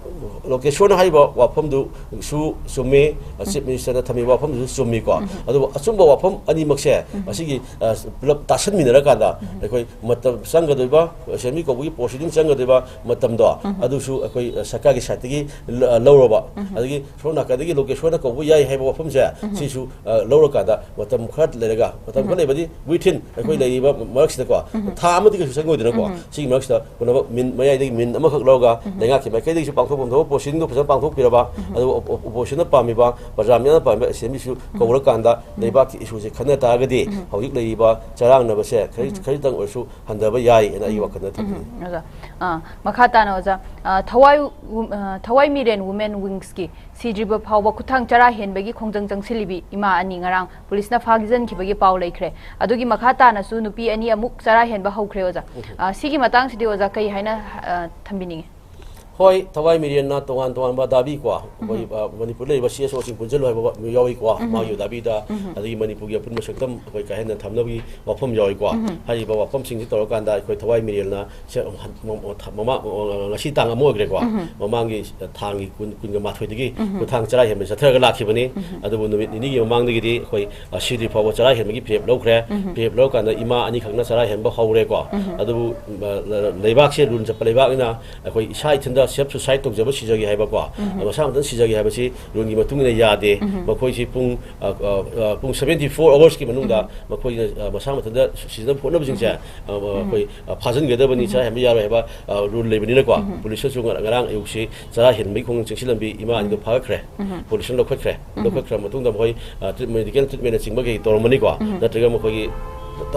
ꯂꯣꯀꯦꯁꯣꯔꯅ ꯍꯥꯏꯔꯤꯕ ꯋꯥꯐꯝꯗꯨꯁꯨ ꯆꯨꯝꯃꯤ, ꯑ, ꯎꯝ꯫ ꯆꯤꯐ ꯃꯤꯅꯤꯁꯇꯔꯅ ꯊꯝꯃꯤꯕ ꯋꯥꯐꯝꯗꯨꯁꯨ ꯆꯨꯝꯃꯤꯀꯣ꯫ ꯎꯝ꯫ ꯑꯗꯨꯕꯨ ꯑꯆꯨꯝꯕ ꯋꯥꯐꯝ ꯑꯅꯤꯃꯛꯁꯦ ꯎꯝ꯫ ꯑꯁꯤꯒꯤ, ꯑ, ꯄꯨꯂꯞ ꯇꯥꯁꯟꯃꯤꯟꯅꯔꯀꯥꯟꯗ ꯎꯝ꯫ ꯑꯩꯈꯣꯏ ꯃꯇꯝ ꯆꯪꯒꯗꯣꯏꯕ, ꯑꯦꯁꯦꯝꯕ꯭ꯂꯤ ꯀꯧꯕꯒꯤ ꯄ꯭ꯔꯣꯁꯤꯗꯤꯡ ꯆꯪꯒꯗꯣꯏꯕ ꯃꯇꯝꯗꯣ ꯎꯝ꯫ ꯑꯗꯨ ꯑꯗꯨꯁꯨ ꯑꯩꯈꯣꯏ, ꯑ, ꯁꯔꯀꯥꯔꯒꯤ ꯁꯥꯏꯠꯇꯒꯤ ꯂ-, ꯑ, ꯂꯧꯔꯕ, ꯑꯗꯒꯤ ꯁꯣꯝ ꯅꯥꯀꯟꯗꯒꯤ ꯂꯣꯀꯦꯁꯣꯟꯅ ꯀꯧꯕ ꯌꯥꯏ ꯍꯥꯏꯕ ꯋꯥꯐꯝꯁꯦ, ꯁꯤꯁꯨ, ꯑ, ꯂꯧꯔꯀꯥꯟꯗ ꯃꯇꯝ ꯈꯔ ꯂꯩꯔꯒ, ꯃꯇꯝ ꯈꯔ ꯂꯩꯕꯗꯤ within ꯑꯩꯈꯣꯏ ꯂꯩꯔꯤꯕ ꯃꯔꯛꯁꯤꯗꯀꯣ, ꯊꯥ ꯑꯃꯗꯤ ꯀꯩꯁꯨ ꯆꯪꯉꯣꯏꯗꯅꯀꯣ, ꯁꯤꯒꯤ ꯃꯔꯛꯁꯤꯗ ꯄꯨꯝꯅꯃꯛ ꯃꯤꯟ ꯃꯌꯥꯏꯗꯒꯤ ꯃꯤꯟ ꯑꯃꯈꯛ ꯂꯧꯔꯒ ꯂꯩꯉꯥꯛꯀꯤ ꯃꯥꯏꯀꯩꯗꯒꯤꯁꯨ ꯄꯥꯡꯊꯣꯛꯐꯝ ꯊꯣꯛꯄ ꯄ꯭ꯔꯣꯁꯤꯖꯔꯗꯣ ꯐꯖꯅ ꯄꯥꯡꯊꯣꯛꯄꯤꯔꯕ, ꯑꯗꯨꯒ ꯑꯣ-, ꯑꯣ-, ꯑꯣꯄꯣꯖꯤꯁꯟꯅ ꯄꯥꯝꯃꯤꯕ, ꯄ꯭ꯔꯖꯥ ꯃꯌꯥꯝꯅ ꯄꯥꯝꯃꯤꯕ ꯑꯦꯁꯦꯝꯕ꯭ꯂꯤꯁꯨ ꯀꯧꯔꯀꯥꯟꯗ ꯂꯩꯕꯥꯛꯀꯤ ꯏꯁꯨꯁꯦ ꯈꯟꯅ ꯇꯥꯔꯒꯗꯤ ꯍꯧꯖꯤꯛ ꯂꯩꯔꯤꯕ ꯆꯔꯥꯡꯅꯕꯁꯦ ꯈꯔꯤ-, ꯈꯖꯤꯛꯇꯪ ꯑꯣꯏꯔꯁꯨ ꯍꯟꯊꯕ ꯌꯥꯏ ꯍꯥꯏꯅ ꯑꯩꯒꯤ ꯋꯥꯈꯜꯗ ꯊꯝꯖꯩ꯫ ꯑꯣꯖꯥ, ꯑꯥ, ꯃꯈꯥ ꯇꯥꯅ ꯑꯣꯖꯥ, ꯑꯥ, ꯊꯋꯥꯏ ꯋꯨ-, ꯑꯥ, ꯊꯋꯥꯏ ꯃꯤꯔꯦꯟ ꯋꯨꯃꯦꯟ ꯋꯤꯡꯁꯀꯤ ꯁꯤꯗ꯭ꯔꯤꯕ ꯐꯥꯎꯕ ꯈꯨꯠꯊꯥꯡ ꯆꯔꯥ ꯍꯦꯟꯕꯒꯤ ꯈꯣꯡꯖꯪ ꯆꯪꯁꯤꯜꯂꯤꯕꯤ ꯏꯃꯥ ꯑꯅꯤ ꯉꯔꯥꯡ ꯄꯨꯂꯤꯁꯅ ꯐꯥꯖꯤꯟꯈꯤꯕꯒꯤ ꯄꯥꯎ ꯂꯩꯈ꯭ꯔꯦ꯫ ꯑꯗꯨꯒꯤ ꯃꯈꯥ ꯇꯥꯅꯁꯨ ꯅꯨꯄꯤ ꯑꯅꯤ ꯑꯃꯨꯛ ꯆꯔꯥ ꯍꯦꯟꯕ ꯍꯧꯈ꯭ꯔꯦ ꯑꯣꯖꯥ꯫ ꯑꯥ, ꯁꯤꯒꯤ ꯃꯇꯥꯡꯁꯤꯗꯤ ꯑꯣꯖꯥ ꯀꯩ ꯍꯥꯏꯅ, ꯑꯥ, ꯊꯝꯕꯤꯅꯤꯡꯉꯤ? ꯍꯣꯏ, ꯊꯋꯥꯏ ꯃꯤꯔꯦꯟꯅ ꯇꯣꯉꯥꯟ ꯇꯣꯉꯥꯟꯕ ꯗꯥꯕꯤ ꯀꯣ, ꯑꯩꯈꯣꯏ, ꯑ, ꯃꯅꯤꯄꯨꯔꯗ ꯂꯩꯔꯤꯕ ꯁꯤ ꯑꯦꯁ ꯑꯣꯁꯤꯡ ꯄꯨꯟꯁꯤꯜꯂꯨ ꯍꯥꯏꯕ ꯋꯥ-, ꯌꯥꯎꯏꯀꯣ, ꯃꯥꯒꯤ ꯗꯥꯕꯤꯗ, ꯑꯗꯒꯤ ꯃꯅꯤꯄꯨꯔꯒꯤ ꯑꯄꯨꯟꯕ ꯁꯛꯇꯝ ꯑꯩꯈꯣꯏ ꯀꯥꯏꯍꯟꯅ ꯊꯝꯅꯕꯒꯤ ꯋꯥꯐꯝ ꯌꯥꯎꯏꯀꯣ꯫ ꯍꯥꯏꯔꯤꯕ ꯋꯥꯐꯝꯁꯤꯡꯁꯤ ꯇꯧꯔꯀꯥꯟꯗ ꯑꯩꯈꯣꯏ ꯊꯋꯥꯏ ꯃꯤꯔꯦꯜꯅ ꯁꯦ-, ꯃ-, ꯃ-, ꯃ-, ꯉꯁꯤ ꯇꯥꯡ ꯑꯃ ꯑꯣꯏꯈ꯭ꯔꯦꯀꯣ꯫ ꯃꯃꯥꯡꯒꯤ ꯊꯥꯡꯒꯤ ꯀꯨꯟ, ꯀꯨꯟꯒ ꯃꯥꯊꯣꯏꯗꯒꯤ ꯈꯨꯊꯥꯡ ꯆꯔꯥ ꯍꯦꯟꯕ ꯆꯠꯊꯔꯒ ꯂꯥꯛꯈꯤꯕꯅꯤ꯫ ꯑꯗꯨꯕꯨ ꯅꯨꯃꯤꯠ ꯅꯤꯅꯤꯒꯤ ꯃꯃꯥꯡꯗꯒꯤꯗꯤ ꯑꯩꯈꯣꯏ, ꯑ, ꯁꯤꯗ꯭ꯔꯤ ꯐꯥꯎꯕ ꯆꯔꯥ ꯍꯦꯟꯕꯒꯤ ꯐꯤꯔꯦꯞ ꯂꯧꯈ꯭ꯔꯦ꯫ ꯐꯤꯔꯦꯞ ꯂꯧꯔꯀꯥꯟꯗ ꯏꯃꯥ ꯑꯅꯤꯈꯛꯅ ꯆꯔꯥ ꯍꯦꯟꯕ ꯍꯧꯔꯦꯀꯣ꯫ ꯑꯗꯨꯕꯨ, ꯑ, ꯂ-, ꯂꯩꯕꯥꯛꯁꯦ ꯔꯨꯜ ꯆꯠꯄ ꯂꯩꯕꯥꯛꯅꯤꯅ ꯑꯩꯈꯣꯏ ꯏꯁꯥ ꯏꯊꯟꯗ self suicide ꯇꯧꯖꯕ ꯁꯤꯖꯒꯦ ꯍꯥꯏꯕꯀꯣ, ꯃꯁꯥ ꯃꯊꯟꯇ ꯁꯤꯖꯒꯦ ꯍꯥꯏꯕꯁꯤ ꯔꯨꯜꯒꯤ ꯃꯇꯨꯡ ꯏꯟꯅ ꯌꯥꯗꯦ꯫ ꯃꯈꯣꯏꯁꯤ ꯄꯨꯡ, ꯑ, ꯑ, ꯑ, ꯄꯨꯡ seventy four hoursꯀꯤ ꯃꯅꯨꯡꯗ ꯃꯈꯣꯏꯅ, ꯑ, ꯃꯁꯥ ꯃꯊꯟꯇ ꯁꯤꯖꯅꯕ ꯍꯣꯠꯅꯕꯁꯤꯡꯁꯦ, ꯑ, ꯑ, ꯑꯩꯈꯣꯏ, ꯑ, ꯐꯥꯖꯤꯟꯒꯗꯕꯅꯤ, ꯆꯔꯥ ꯍꯦꯟꯕ ꯌꯥꯔꯣꯏ ꯍꯥꯏꯕ, ꯑ, ꯔꯨꯜ ꯂꯩꯕꯅꯤꯅꯀꯣ, ꯄꯨꯂꯤꯁꯅꯁꯨ ꯉ-, ꯉꯔꯥꯡ ꯑꯌꯨꯛꯁꯤ ꯆꯔꯥ ꯍꯦꯟꯕꯒꯤ ꯈꯣꯡꯖꯪ ꯆꯪꯁꯤꯜꯂꯝꯕꯤ ꯏꯃꯥ ꯑꯅꯤꯗꯣ ꯐꯥꯒꯠꯈ꯭ꯔꯦ꯫ ꯄꯨꯂꯤꯁꯅ ꯂꯧꯈꯠꯈ꯭ꯔꯦ꯫ ꯂꯧꯈꯠꯈ꯭ꯔ ꯃꯇꯨꯡꯗ ꯃꯈꯣꯏ, ꯑ, ꯇ꯭ꯔꯤꯠ-, ꯃꯦꯗꯤꯀꯦꯜ ꯇ꯭ꯔꯤꯠꯃꯦꯟꯅ ꯆꯤꯡꯕ ꯀꯩ ꯇꯧꯔꯝꯃꯅꯤꯀꯣ꯫ ꯅꯠꯇ꯭ꯔꯒ ꯃꯈꯣꯏꯒꯤ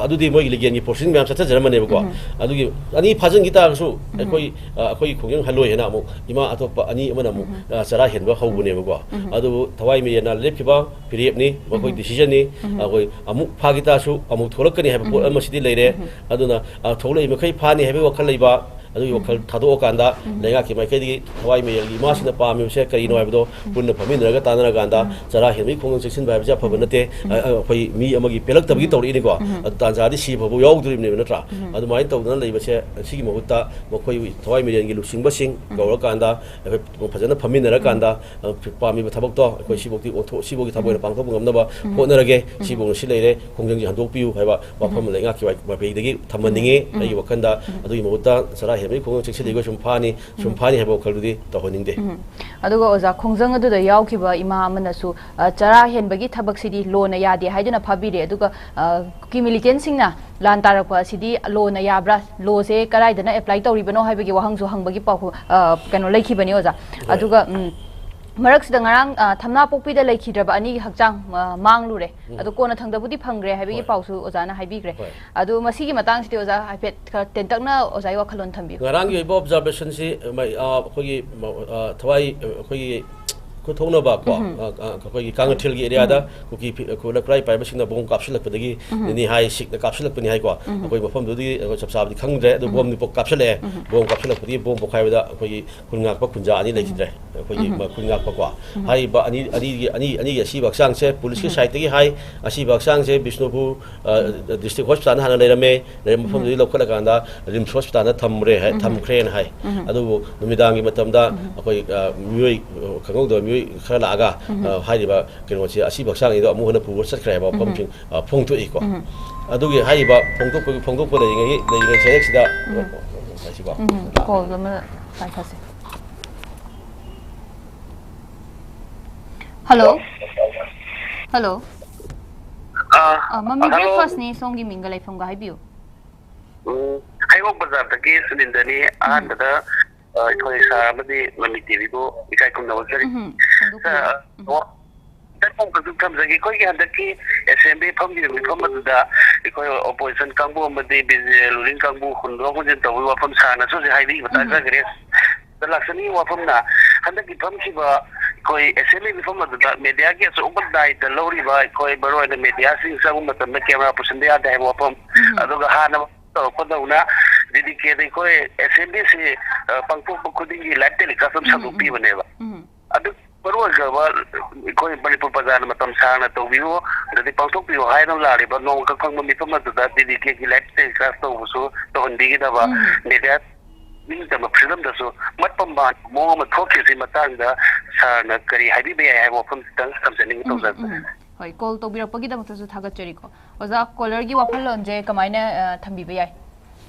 ꯑꯗꯨꯗꯤ ꯃꯣꯏꯒꯤ ꯂꯤꯒꯦꯜꯒꯤ ꯄ꯭ꯔꯣꯁꯤꯖꯔ ꯃꯌꯥꯝ ꯆꯠꯊꯖꯔꯝꯃꯅꯦꯕꯀꯣ꯫ ꯑꯗꯨꯒꯤ ꯑꯅꯤ ꯐꯥꯖꯤꯟꯈꯤ ꯇꯥꯔꯒꯁꯨ ꯑꯩꯈꯣꯏ, ꯑ, ꯑꯩꯈꯣꯏꯒꯤ ꯈꯣꯡꯖꯪ ꯍꯜꯂꯣꯏ ꯍꯥꯏꯅ ꯑꯃꯨꯛ ꯏꯃꯥ ꯑꯇꯣꯞꯄ ꯑꯅꯤ ꯑꯃꯅ ꯑꯃꯨꯛ, ꯑ, ꯆꯔꯥ ꯍꯦꯟꯕ ꯍꯧꯕꯅꯦꯕꯀꯣ꯫ ꯑꯗꯨꯕꯨ ꯊꯋꯥꯏ ꯃꯤꯔꯦꯟꯅ ꯂꯦꯞꯈꯤꯕ ꯐꯤꯔꯦꯞꯅꯤ, ꯃꯈꯣꯏ ꯗꯤꯁꯤꯖꯟꯅꯤ꯫ ꯑꯩꯈꯣꯏ ꯑꯃꯨꯛ ꯐꯥꯈꯤ ꯇꯥꯔꯁꯨ ꯑꯃꯨꯛ ꯊꯣꯛꯂꯛꯀꯅꯤ ꯍꯥꯏꯕ ꯄꯣꯠ ꯑꯃꯁꯤꯗꯤ ꯂꯩꯔꯦ꯫ ꯑꯗꯨꯅ, ꯑ, ꯊꯣꯛꯂꯛꯏ ꯃꯈꯩ ꯐꯥꯅꯤ ꯍꯥꯏꯕꯒꯤ ꯋꯥꯈꯜ ꯂꯩꯕ, ꯑꯗꯨꯒꯤ ꯋꯥꯈꯜ ꯊꯥꯗꯣꯛꯑꯀꯥꯟꯗ ꯂꯩꯉꯥꯛꯀꯤ ꯃꯥꯏꯀꯩꯗꯒꯤ ꯊꯋꯥꯏ ꯃꯤꯔꯦꯜꯒꯤ ꯏꯃꯥꯁꯤꯡꯅ ꯄꯥꯝꯃꯤꯕꯁꯦ ꯀꯔꯤꯅꯣ ꯍꯥꯏꯕꯗꯣ ꯄꯨꯟꯅ ꯐꯝꯃꯤꯟꯅꯔꯒ ꯇꯥꯟꯅꯔꯀꯥꯟꯗ ꯆꯔꯥ ꯍꯦꯟꯕꯒꯤ ꯈꯣꯡꯖꯪ ꯆꯦꯛꯁꯤꯟꯕ ꯍꯥꯏꯕꯁꯦ ꯑꯐꯕ ꯅꯠꯇꯦ꯫ ꯑ, ꯑ, ꯑꯩꯈꯣꯏ ꯃꯤ ꯑꯃꯒꯤ ꯄꯦꯜꯂꯛꯇꯕꯒꯤ ꯇꯧꯔꯛꯏꯅꯤꯀꯣ꯫ ꯑꯗꯨ ꯇꯥꯟꯖꯥꯗꯤ ꯁꯤ ꯐꯥꯎꯕ ꯌꯥꯎꯗꯣꯔꯤꯕꯅꯦꯕ, ꯅꯠꯇ꯭ꯔꯥ? ꯑꯗꯨꯃꯥꯏꯅ ꯇꯧꯗꯅ ꯂꯩꯕꯁꯦ, ꯁꯤꯒꯤ ꯃꯍꯨꯠꯇ ꯃꯈꯣꯏ ꯊꯋꯥꯏ ꯃꯤꯔꯦꯜꯒꯤ ꯂꯨꯆꯤꯡꯕꯁꯤꯡ ꯀꯧꯔꯀꯥꯟꯗ ꯑꯩꯈꯣꯏ ꯐꯖꯅ ꯐꯝꯃꯤꯟꯅꯔꯀꯥꯟꯗ, ꯑ, ꯄꯥꯝꯃꯤꯕ ꯊꯕꯛꯇꯣ ꯑꯩꯈꯣꯏ ꯁꯤꯐꯧꯗꯤ ꯑꯣꯟꯊꯣꯛ-, ꯁꯤꯐꯧꯒꯤ ꯊꯕꯛ ꯑꯣꯏꯅ ꯄꯥꯡꯊꯣꯛꯄ ꯉꯝꯅꯕ ꯍꯣꯠꯅꯔꯒꯦ꯫ ꯁꯤꯐꯧꯅ ꯁꯤ ꯂꯩꯔꯦ, ꯈꯣꯡꯖꯪꯁꯤ ꯍꯟꯗꯣꯛꯄꯤꯌꯨ ꯍꯥꯏꯕ ꯋꯥꯐꯝ ꯑꯃ ꯂꯩꯉꯥꯛꯀꯤ ꯃꯥꯏ-, ꯃꯥꯏꯀꯩꯗꯒꯤ ꯊꯝꯍꯟꯅꯤꯡꯉꯤ꯫ ꯑꯩꯒꯤ ꯋꯥꯈꯜꯗ ꯑꯗꯨꯒꯤ ꯃꯍꯨꯠꯇ ꯆꯔꯥ ꯍꯦꯟꯕꯒꯤ ꯈꯣꯡꯖꯪ ꯆꯦꯛꯁꯤꯜꯂꯤꯒ ꯁꯨꯝ ꯐꯥꯅꯤ, ꯁꯨꯝ ꯐꯥꯅꯤ ꯍꯥꯏꯕ ꯋꯥꯈꯜꯗꯨꯗꯤ ꯇꯧꯍꯟꯅꯤꯡꯗꯦ꯫ ꯎꯝ꯫ ꯑꯗꯨꯒ ꯑꯣꯖꯥ, ꯈꯣꯡꯖꯪ ꯑꯗꯨꯗ ꯌꯥꯎꯈꯤꯕ ꯏꯃꯥ ꯑꯃꯅꯁꯨ, ꯑ, ꯆꯔꯥ ꯍꯦꯟꯕꯒꯤ ꯊꯕꯛꯁꯤꯗꯤ ꯂꯣꯅ ꯌꯥꯗꯦ ꯍꯥꯏꯗꯨꯅ ꯐꯥꯕꯤꯔꯦ꯫ ꯑꯗꯨꯒ, ꯑ, ꯀꯨꯀꯤ ꯃꯤꯂꯤꯇꯦꯟꯁꯤꯡꯅ ꯂꯥꯟ ꯇꯥꯔꯛꯄ ꯑꯁꯤꯗꯤ ꯂꯣꯅ ꯌꯥꯕ꯭ꯔꯥ? ꯂꯣꯁꯦ ꯀꯗꯥꯏꯗꯅ ꯑꯦꯄ꯭ꯂꯥꯏ ꯇꯧꯔꯤꯕꯅꯣ ꯍꯥꯏꯕꯒꯤ ꯋꯥꯍꯪꯁꯨ ꯍꯪꯕꯒꯤ ꯄꯥꯎ, ꯑ, ꯀꯩꯅꯣ ꯂꯩꯈꯤꯕꯅꯤ ꯑꯣꯖꯥ꯫ ꯍꯣꯏ꯫ ꯑꯗꯨꯒ, ꯎꯝ, ꯃꯔꯛꯁꯤꯗ ꯉꯔꯥꯡ, ꯑ, ꯊꯝꯅꯥꯄꯣꯛꯄꯤꯗ ꯂꯩꯈꯤꯗ꯭ꯔꯕ ꯑꯅꯤꯒꯤ ꯍꯛꯆꯥꯡ, ꯑ, ꯃꯥꯡꯂꯨꯔꯦ꯫ ꯎꯝ꯫ ꯑꯗꯣ ꯀꯣꯟꯅ ꯊꯪꯗꯕꯨꯗꯤ ꯐꯪꯈ꯭ꯔꯦ ꯍꯥꯏꯕꯒꯤ ꯍꯣꯏ꯫ ꯄꯥꯎꯁꯨ ꯑꯣꯖꯥꯅ ꯍꯥꯏꯕꯤꯈ꯭ꯔꯦ꯫ ꯍꯣꯏ꯫ ꯑꯗꯣ ꯃꯁꯤꯒꯤ ꯃꯇꯥꯡꯁꯤꯗꯤ ꯑꯣꯖꯥ ꯍꯥꯏꯐꯦꯠ ꯈꯔ ꯇꯦꯟꯇꯛꯅ ꯑꯣꯖꯥꯒꯤ ꯋꯥꯈꯜꯂꯣꯟ ꯊꯝꯕꯤꯌꯨ꯫ ꯉꯔꯥꯡꯒꯤ ꯑꯣꯏꯕ ꯑꯣꯕꯖꯥꯔꯕꯦꯁꯟꯁꯤ, ꯃ-, ꯑ, ꯑꯩꯈꯣꯏꯒꯤ, ꯃ-, ꯑ, ꯊꯋꯥꯏ, ꯑ, ꯑꯩꯈꯣꯏꯒꯤ ꯈꯨꯊꯧꯅꯕ ꯀꯣ, ꯎꯝ꯫ ꯑ, ꯑ, ꯑꯩꯈꯣꯏꯒꯤ ꯀꯥꯡꯉꯊꯦꯜꯒꯤ ꯑꯦꯔꯤꯌꯥꯗ ꯎꯝ꯫ ꯀꯨꯀꯤ ꯐꯤ-, ꯑꯩꯈꯣꯏ ꯂꯈ꯭ꯔꯥꯏ ꯄꯥꯏꯕꯁꯤꯡꯅ ꯕꯣꯝ ꯀꯥꯞꯁꯤꯜꯂꯛꯄꯗꯒꯤ, ꯎꯝ꯫ ꯅꯤꯅꯤ ꯍꯥꯏ ꯁꯤꯛꯅ ꯀꯥꯞꯁꯤꯜꯂꯛꯄꯅꯤ ꯍꯥꯏꯀꯣ꯫ ꯎꯝ꯫ ꯑꯩꯈꯣꯏ ꯃꯐꯝꯗꯨꯗꯤ ꯑꯩꯈꯣꯏ ꯆꯞ ꯆꯥꯕꯗꯤ ꯈꯪꯗ꯭ꯔꯦ, ꯑꯗꯨ ꯎꯝ꯫ ꯕꯣꯝꯗꯤ ꯄꯣꯛ ꯀꯥꯞꯁꯤꯜꯂꯛꯑꯦ꯫ ꯎꯝ꯫ ꯕꯣꯝ ꯀꯥꯞꯁꯤꯜꯂꯛꯄꯗꯒꯤ ꯕꯣꯝ ꯄꯣꯛꯈꯥꯏꯕꯗ ꯑꯩꯈꯣꯏꯒꯤ ꯈꯨꯟ ꯉꯥꯛꯄ ꯈꯨꯟꯖꯥ ꯑꯅꯤ ꯂꯩꯈꯤꯗ꯭ꯔꯦ꯫ ꯑꯩꯈꯣꯏꯒꯤ ꯎꯝ꯫ ꯃ-, ꯈꯨꯟ ꯉꯥꯛꯄꯀꯣ꯫ ꯎꯝ꯫ ꯍꯥꯏꯔꯤꯕ ꯑꯅꯤ, ꯑꯅꯤꯒꯤ, ꯑꯅꯤ, ꯑꯅꯤꯒꯤ ꯑꯁꯤꯕ ꯍꯛꯆꯥꯡꯁꯦ ꯄꯨꯂꯤꯁꯀꯤ ꯎꯝ꯫ ꯁꯥꯏꯠꯇꯒꯤ ꯍꯥꯏ, ꯑꯁꯤꯕ ꯍꯛꯆꯥꯡꯁꯦ ꯕꯤꯁꯅꯨꯄꯨꯔ, ꯑ, ꯎꯝ꯫ ꯗꯤꯁꯇ꯭ꯔꯤꯛ ꯍꯣꯁꯄꯤꯇꯥꯜꯗ ꯍꯥꯟꯅ ꯂꯩꯔꯝꯃꯦ, ꯂꯩꯔꯝꯕ ꯎꯝ꯫ ꯃꯐꯝꯗꯨꯗꯒꯤ ꯂꯧꯈꯠꯂꯀꯥꯟꯗ ꯔꯤꯝꯁ ꯍꯣꯁꯄꯤꯇꯥꯜꯗ ꯊꯝꯃꯨꯔꯦ ꯍꯥꯏ, ꯎꯝ꯫ ꯊꯝꯈ꯭ꯔꯦꯅ ꯍꯥꯏ꯫ ꯎꯝ꯫ ꯑꯗꯨꯕꯨ ꯅꯨꯃꯤꯗꯥꯡꯒꯤ ꯃꯇꯝꯗ ꯎꯝ꯫ ꯑꯩꯈꯣꯏ, ꯑ, ꯃꯤꯑꯣꯏ, ꯑ, ꯈꯪꯍꯧꯗꯕ ꯃꯤꯑꯣꯏ ꯈꯔ ꯂꯥꯛꯑꯒ, ꯎꯝ꯫ ꯑ, ꯍꯥꯏꯔꯤꯕ ꯀꯩꯅꯣꯁꯦ, ꯑꯁꯤꯕ ꯍꯛꯆꯥꯡ ꯑꯅꯤꯗꯣ ꯑꯃꯨꯛ ꯍꯟꯅ ꯄꯨꯔ ꯆꯠꯈ꯭ꯔꯦ ꯍꯥꯏꯕ ꯎꯝ꯫ ꯋꯥꯐꯝꯁꯤꯡ, ꯑ, ꯐꯣꯡꯗꯣꯛꯏꯀꯣ꯫ ꯎꯝ꯫ ꯑꯗꯨꯒꯤ ꯍꯥꯏꯔꯤꯕ ꯐꯣꯡꯗꯣꯛꯄꯒꯤ, ꯐꯣꯡꯗꯣꯛꯄ ꯂꯩꯔꯤꯉꯩ, ꯂꯩꯔꯤꯉꯩ ꯁꯔꯦꯛꯁꯤꯗ, ꯎꯝ꯫ ꯉꯥꯏꯁꯤꯀꯣ꯫ ꯎꯝ꯫ ꯀꯣꯜ ꯑꯃ ꯄꯥꯏꯈꯠꯁꯦ꯫ ꯍꯜꯂꯣ꯫ ꯍꯜꯂꯣ꯫ ꯑꯥ, ꯑ, ꯃꯃꯤ ꯍꯜꯂꯣ꯫ ꯕ꯭ꯔꯦꯛꯐꯥꯁꯅꯤ, ꯁꯣꯝꯒꯤ ꯃꯤꯡꯒ ꯂꯩꯐꯝꯒ ꯍꯥꯏꯕꯤꯌꯨ꯫ ꯎꯝ, ꯍꯩꯔꯣꯛ ꯕꯖꯥꯔꯗꯒꯤ ꯁꯨꯅꯤꯟꯗꯅꯤ꯫ ꯎꯝ꯫ ꯑꯍꯥꯟꯕꯗ, ꯑ, ꯑꯩꯈꯣꯏ ꯁꯥꯔ ꯑꯃꯗꯤ ꯃꯃꯤ ꯇꯤꯚꯤꯕꯨ ꯏꯀꯥꯏ ꯈꯨꯝꯅꯕ ꯍꯣꯠꯆꯔꯤ꯫ ꯎꯝ, ꯐꯣꯡꯗꯣꯛꯄꯤꯌꯨ꯫ ꯁꯥꯔ, ꯎꯝ꯫ ꯑ, ꯇꯦꯟꯇꯛꯅ ꯑꯝꯇꯪ ꯊꯝꯖꯒꯦ꯫ ꯑꯩꯈꯣꯏꯒꯤ ꯍꯟꯗꯛꯀꯤ ꯑꯦꯁꯦꯝꯕ꯭ꯂꯤ ꯐꯝꯈꯤꯕ ꯃꯤꯐꯝ ꯑꯗꯨꯗ ꯑꯩꯈꯣꯏ ꯑꯣꯄꯣꯖꯤꯁꯟ ꯀꯥꯡꯕꯨ ꯑꯃꯗꯤ ꯕꯤ ꯖꯦ ꯔꯨꯂꯤꯡ ꯀꯥꯡꯕꯨ ꯍꯨꯟꯗꯣꯛ ꯍꯨꯟꯖꯤꯟ ꯇꯧꯕꯒꯤ ꯋꯥꯐꯝ ꯁꯥꯔꯅꯁꯨ ꯍꯧꯖꯤꯛ ꯍꯥꯏꯕꯤꯈꯤꯕ ꯎꯝ꯫ ꯇꯥꯖꯈ꯭ꯔꯦ꯫ ꯗ ꯂꯥꯛꯆꯅꯤꯡꯉꯤ ꯋꯥꯐꯝꯅ, ꯍꯟꯗꯛꯀꯤ ꯐꯝꯈꯤꯕ ꯑꯩꯈꯣꯏ ꯑꯦꯁꯦꯝꯕ꯭ꯂꯤ ꯃꯤꯐꯝ ꯑꯗꯨꯗ ꯃꯦꯗꯤꯌꯥꯒꯤ ꯑꯆꯧꯕ ꯗꯥꯏꯇ ꯂꯧꯔꯤꯕ ꯑꯩꯈꯣꯏ ꯃꯔꯨꯑꯣꯏꯅ ꯃꯦꯗꯤꯌꯥꯁꯤꯡ ꯆꯪꯕ ꯃꯇꯝꯗ ꯀꯦꯃꯦꯔꯥ ꯄꯨꯁꯤꯟꯕ ꯌꯥꯗꯦ ꯍꯥꯏꯕ ꯋꯥꯐꯝ, ꯎꯝ꯫ ꯑꯗꯨꯒ ꯍꯥꯟꯅ ꯇꯧꯔꯛꯄꯗꯧꯅ ꯗꯤ ꯗꯤ ꯀꯦꯗ ꯑꯩꯈꯣꯏ ꯑꯦꯁꯦꯝꯕ꯭ꯂꯤꯁꯤ, ꯑ, ꯄꯥꯡꯊꯣꯛꯄ ꯈꯨꯗꯤꯡꯒꯤ ꯂꯥꯏꯚ ꯇꯦꯂꯤꯀꯥꯁ ꯑꯗꯨꯝ ꯎꯝ, ꯎꯝ, ꯁꯟꯗꯣꯛꯄꯤꯕꯅꯦꯕ꯫ ꯎꯝ꯫ ꯑꯗꯨ ꯃꯔꯨ ꯑꯣꯏꯈ꯭ꯔꯕ ꯑꯩꯈꯣꯏ ꯃꯅꯤꯄꯨꯔ ꯄ꯭ꯔꯖꯥꯅ ꯃꯇꯝ ꯁꯥꯡꯅ ꯇꯧꯕꯤꯌꯨ, ꯑꯗꯨꯗꯤ ꯄꯥꯡꯊꯣꯛꯄꯤꯌꯨ ꯍꯥꯏꯗꯨꯅ ꯂꯥꯛꯂꯤꯕ ꯅꯣꯡꯃꯈꯛ ꯐꯪꯕ ꯃꯤꯐꯝ ꯑꯗꯨꯗ ꯗꯤ ꯗꯤ ꯀꯦꯒꯤ ꯂꯥꯏꯚ ꯇꯦꯂꯤꯀꯥꯁ ꯇꯧꯕꯁꯨ ꯇꯧꯍꯟꯕꯤꯒꯗꯕ, ꯎꯝ꯫ ꯃꯦꯗꯤꯌꯥ ꯅꯤꯡꯇꯝꯕ ꯐ꯭ꯔꯤꯗꯝꯗꯁꯨ ꯃꯠꯄ ꯃꯥꯟꯕ ꯃꯑꯣꯡ ꯑꯃ ꯊꯣꯛꯈꯤꯕꯁꯤ ꯃꯇꯥꯡꯗ ꯁꯥꯔꯅ ꯀꯔꯤ ꯍꯥꯏꯕꯤꯕ ꯌꯥꯏ ꯍꯥꯏꯕ ꯋꯥꯐꯝꯁꯤꯇꯪ ꯊꯝꯖꯅꯤꯡꯉꯤ, ꯎꯝ, ꯇꯧꯖꯔꯛꯄꯅꯤ꯫ ꯎꯝ꯫ ꯍꯣꯏ, ꯀꯣꯜ ꯇꯧꯕꯤꯔꯛꯄꯒꯤꯗꯃꯛꯇꯁꯨ ꯊꯥꯒꯠꯆꯔꯤꯀꯣ꯫ ꯑꯣꯖꯥ, ꯀꯣꯂꯔꯒꯤ ꯋꯥꯈꯜꯂꯣꯟꯁꯦ ꯀꯃꯥꯏꯅ, ꯑ, ꯊꯝꯕꯤꯕ ꯌꯥꯏ?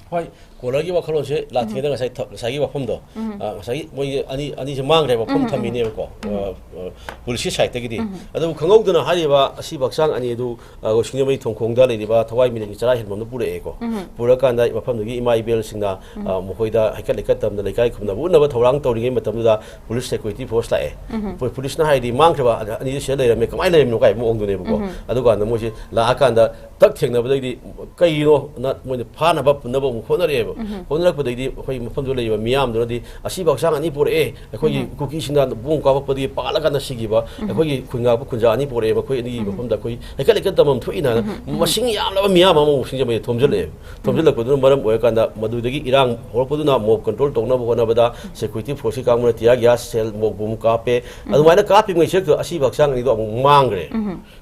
ꯍꯣꯏ, ꯀꯣꯂꯔꯒꯤ ꯋꯥꯈꯜꯂꯣꯟꯁꯦ ꯂꯥꯛꯇ꯭ꯔꯤꯉꯩꯗ ꯉꯁꯥꯏ ꯊ-, ꯉꯁꯥꯏꯒꯤ ꯋꯥꯐꯝꯗꯣ, ꯑ, ꯉꯁꯥꯏꯒꯤ ꯃꯣꯏꯒꯤ ꯑꯅꯤ, ꯑꯅꯤꯁꯦ ꯃꯥꯡꯈ꯭ꯔꯦ, ꯋꯥꯐꯝ ꯊꯝꯃꯤꯅꯦꯕꯀꯣ, ꯑ, ꯑ, ꯄꯨꯂꯤꯁꯀꯤ ꯁꯥꯏꯠꯇꯒꯤꯗꯤ꯫ ꯑꯗꯨꯕꯨ ꯈꯪꯍꯧꯗꯅ ꯍꯥꯏꯔꯤꯕ ꯑꯁꯤꯕ ꯍꯛꯆꯥꯡ ꯑꯅꯤ ꯑꯗꯨ, ꯑ, ꯁꯤꯡꯖꯃꯩ ꯊꯣꯡꯈꯣꯡꯗ ꯂꯩꯔꯤꯕ ꯊꯋꯥꯏ ꯃꯤꯂꯟꯒꯤ ꯆꯔꯥ ꯍꯦꯟꯕ ꯑꯃꯗ ꯄꯨꯔꯛꯑꯦꯀꯣ꯫ ꯄꯨꯔꯀꯥꯟꯗ ꯃꯐꯝꯗꯨꯒꯤ ꯏꯃꯥ ꯏꯕꯦꯜꯁꯤꯡꯅ, ꯑ, ꯃꯈꯣꯏꯗ ꯍꯩꯀꯠ ꯂꯩꯀꯠ ꯇꯝꯅ ꯂꯩꯀꯥꯏ ꯈꯨꯝꯅꯕ ꯎꯠꯅꯕ ꯊꯧꯔꯥꯡ ꯇꯧꯔꯤꯉꯩ ꯃꯇꯝꯗꯨꯗ ꯄꯨꯂꯤꯁ ꯁꯦꯀ꯭ꯌꯨꯔꯤꯇꯤ ꯐꯣꯔꯁ ꯂꯥꯛꯑꯦ꯫ ꯄꯨ-, ꯄꯨꯂꯤꯁꯅ ꯍꯥꯏꯗꯤ ꯃꯥꯡꯈ꯭ꯔꯕ ꯑꯅꯤꯗꯨ ꯁꯤꯗ ꯂꯩꯔꯝꯃꯦ, ꯀꯃꯥꯏꯅ ꯂꯩꯔꯝꯃꯤꯅꯣ ꯀꯥꯏ ꯃꯑꯣꯡꯗꯨꯅꯦꯕꯀꯣ꯫ ꯑꯗꯨꯀꯥꯟꯗ ꯃꯣꯏꯁꯦ ꯂꯥꯛꯑꯀꯥꯟꯗ ꯇꯛ ꯊꯦꯡꯅꯕꯗꯩꯗꯤ ꯀꯩꯅꯣꯅ ꯃꯣꯏꯅ ꯐꯥꯅꯕ ꯄꯨꯅꯕ ꯑꯃꯨꯛ ꯍꯣꯠꯅꯔꯛꯑꯦꯕ꯫ ꯍꯣꯠꯅꯔꯛꯄꯗꯩꯗꯤ ꯑꯩꯈꯣꯏ ꯃꯐꯝꯗꯨꯗ ꯂꯩꯔꯤꯕ ꯃꯤꯌꯥꯝꯗꯨꯅꯗꯤ ꯑꯁꯤꯕ ꯍꯛꯆꯥꯡ ꯑꯅꯤ ꯄꯨꯔꯛꯑꯦ, ꯑꯩꯈꯣꯏꯒꯤ ꯀꯨꯀꯤꯁꯤꯡꯅ ꯕꯣꯝ ꯀꯥꯞꯄꯛꯄꯗꯒꯤ ꯄꯥꯜꯂꯀꯥꯟꯗ ꯁꯤꯈꯤꯕ ꯑꯩꯈꯣꯏꯒꯤ ꯈꯨꯟ ꯉꯥꯛꯄ ꯈꯨꯟꯖꯥ ꯑꯅꯤ ꯄꯨꯔꯛꯑꯦ, ꯃꯈꯣꯏ ꯑꯅꯤꯒꯤ ꯃꯐꯝꯗ ꯑꯩꯈꯣꯏ ꯍꯩꯀꯠ ꯂꯩꯀꯠ ꯇꯝꯐꯝ ꯊꯣꯛꯏꯅ ꯃꯁꯤꯡ ꯌꯥꯝꯂꯕ ꯃꯤꯌꯥꯝ ꯑꯃ ꯑꯃꯨꯛ ꯁꯤꯡꯖꯃꯩꯗ ꯊꯣꯝꯖꯤꯜꯂꯛꯑꯦ꯫ ꯊꯣꯝꯖꯤꯜꯂꯛꯄꯗꯨꯅ ꯃꯔꯝ ꯑꯣꯏꯔꯀꯥꯟꯗ ꯃꯗꯨꯗꯒꯤ ꯏꯔꯥꯡ ꯍꯧꯔꯛꯄꯗꯨꯅ ꯃꯣꯞ ꯀꯟꯇ꯭ꯔꯣꯜ ꯇꯧꯅꯕ ꯍꯣꯠꯅꯕꯗ ꯁꯦꯀ꯭ꯌꯨꯔꯤꯇꯤ ꯐꯣꯔꯁꯀꯤ ꯀꯥꯡꯕꯨꯅ tear gas shell, ꯃꯣꯞ ꯕꯣꯝ ꯀꯥꯞꯄꯦ꯫ ꯑꯗꯨꯃꯥꯏꯅ ꯀꯥꯞꯄꯤꯉꯩ ꯁꯔꯨꯛꯇ ꯑꯁꯤꯕ ꯍꯛꯆꯥꯡ ꯑꯅꯤꯗꯣ ꯑꯃꯨꯛ ꯃꯥꯡꯈ꯭ꯔꯦ꯫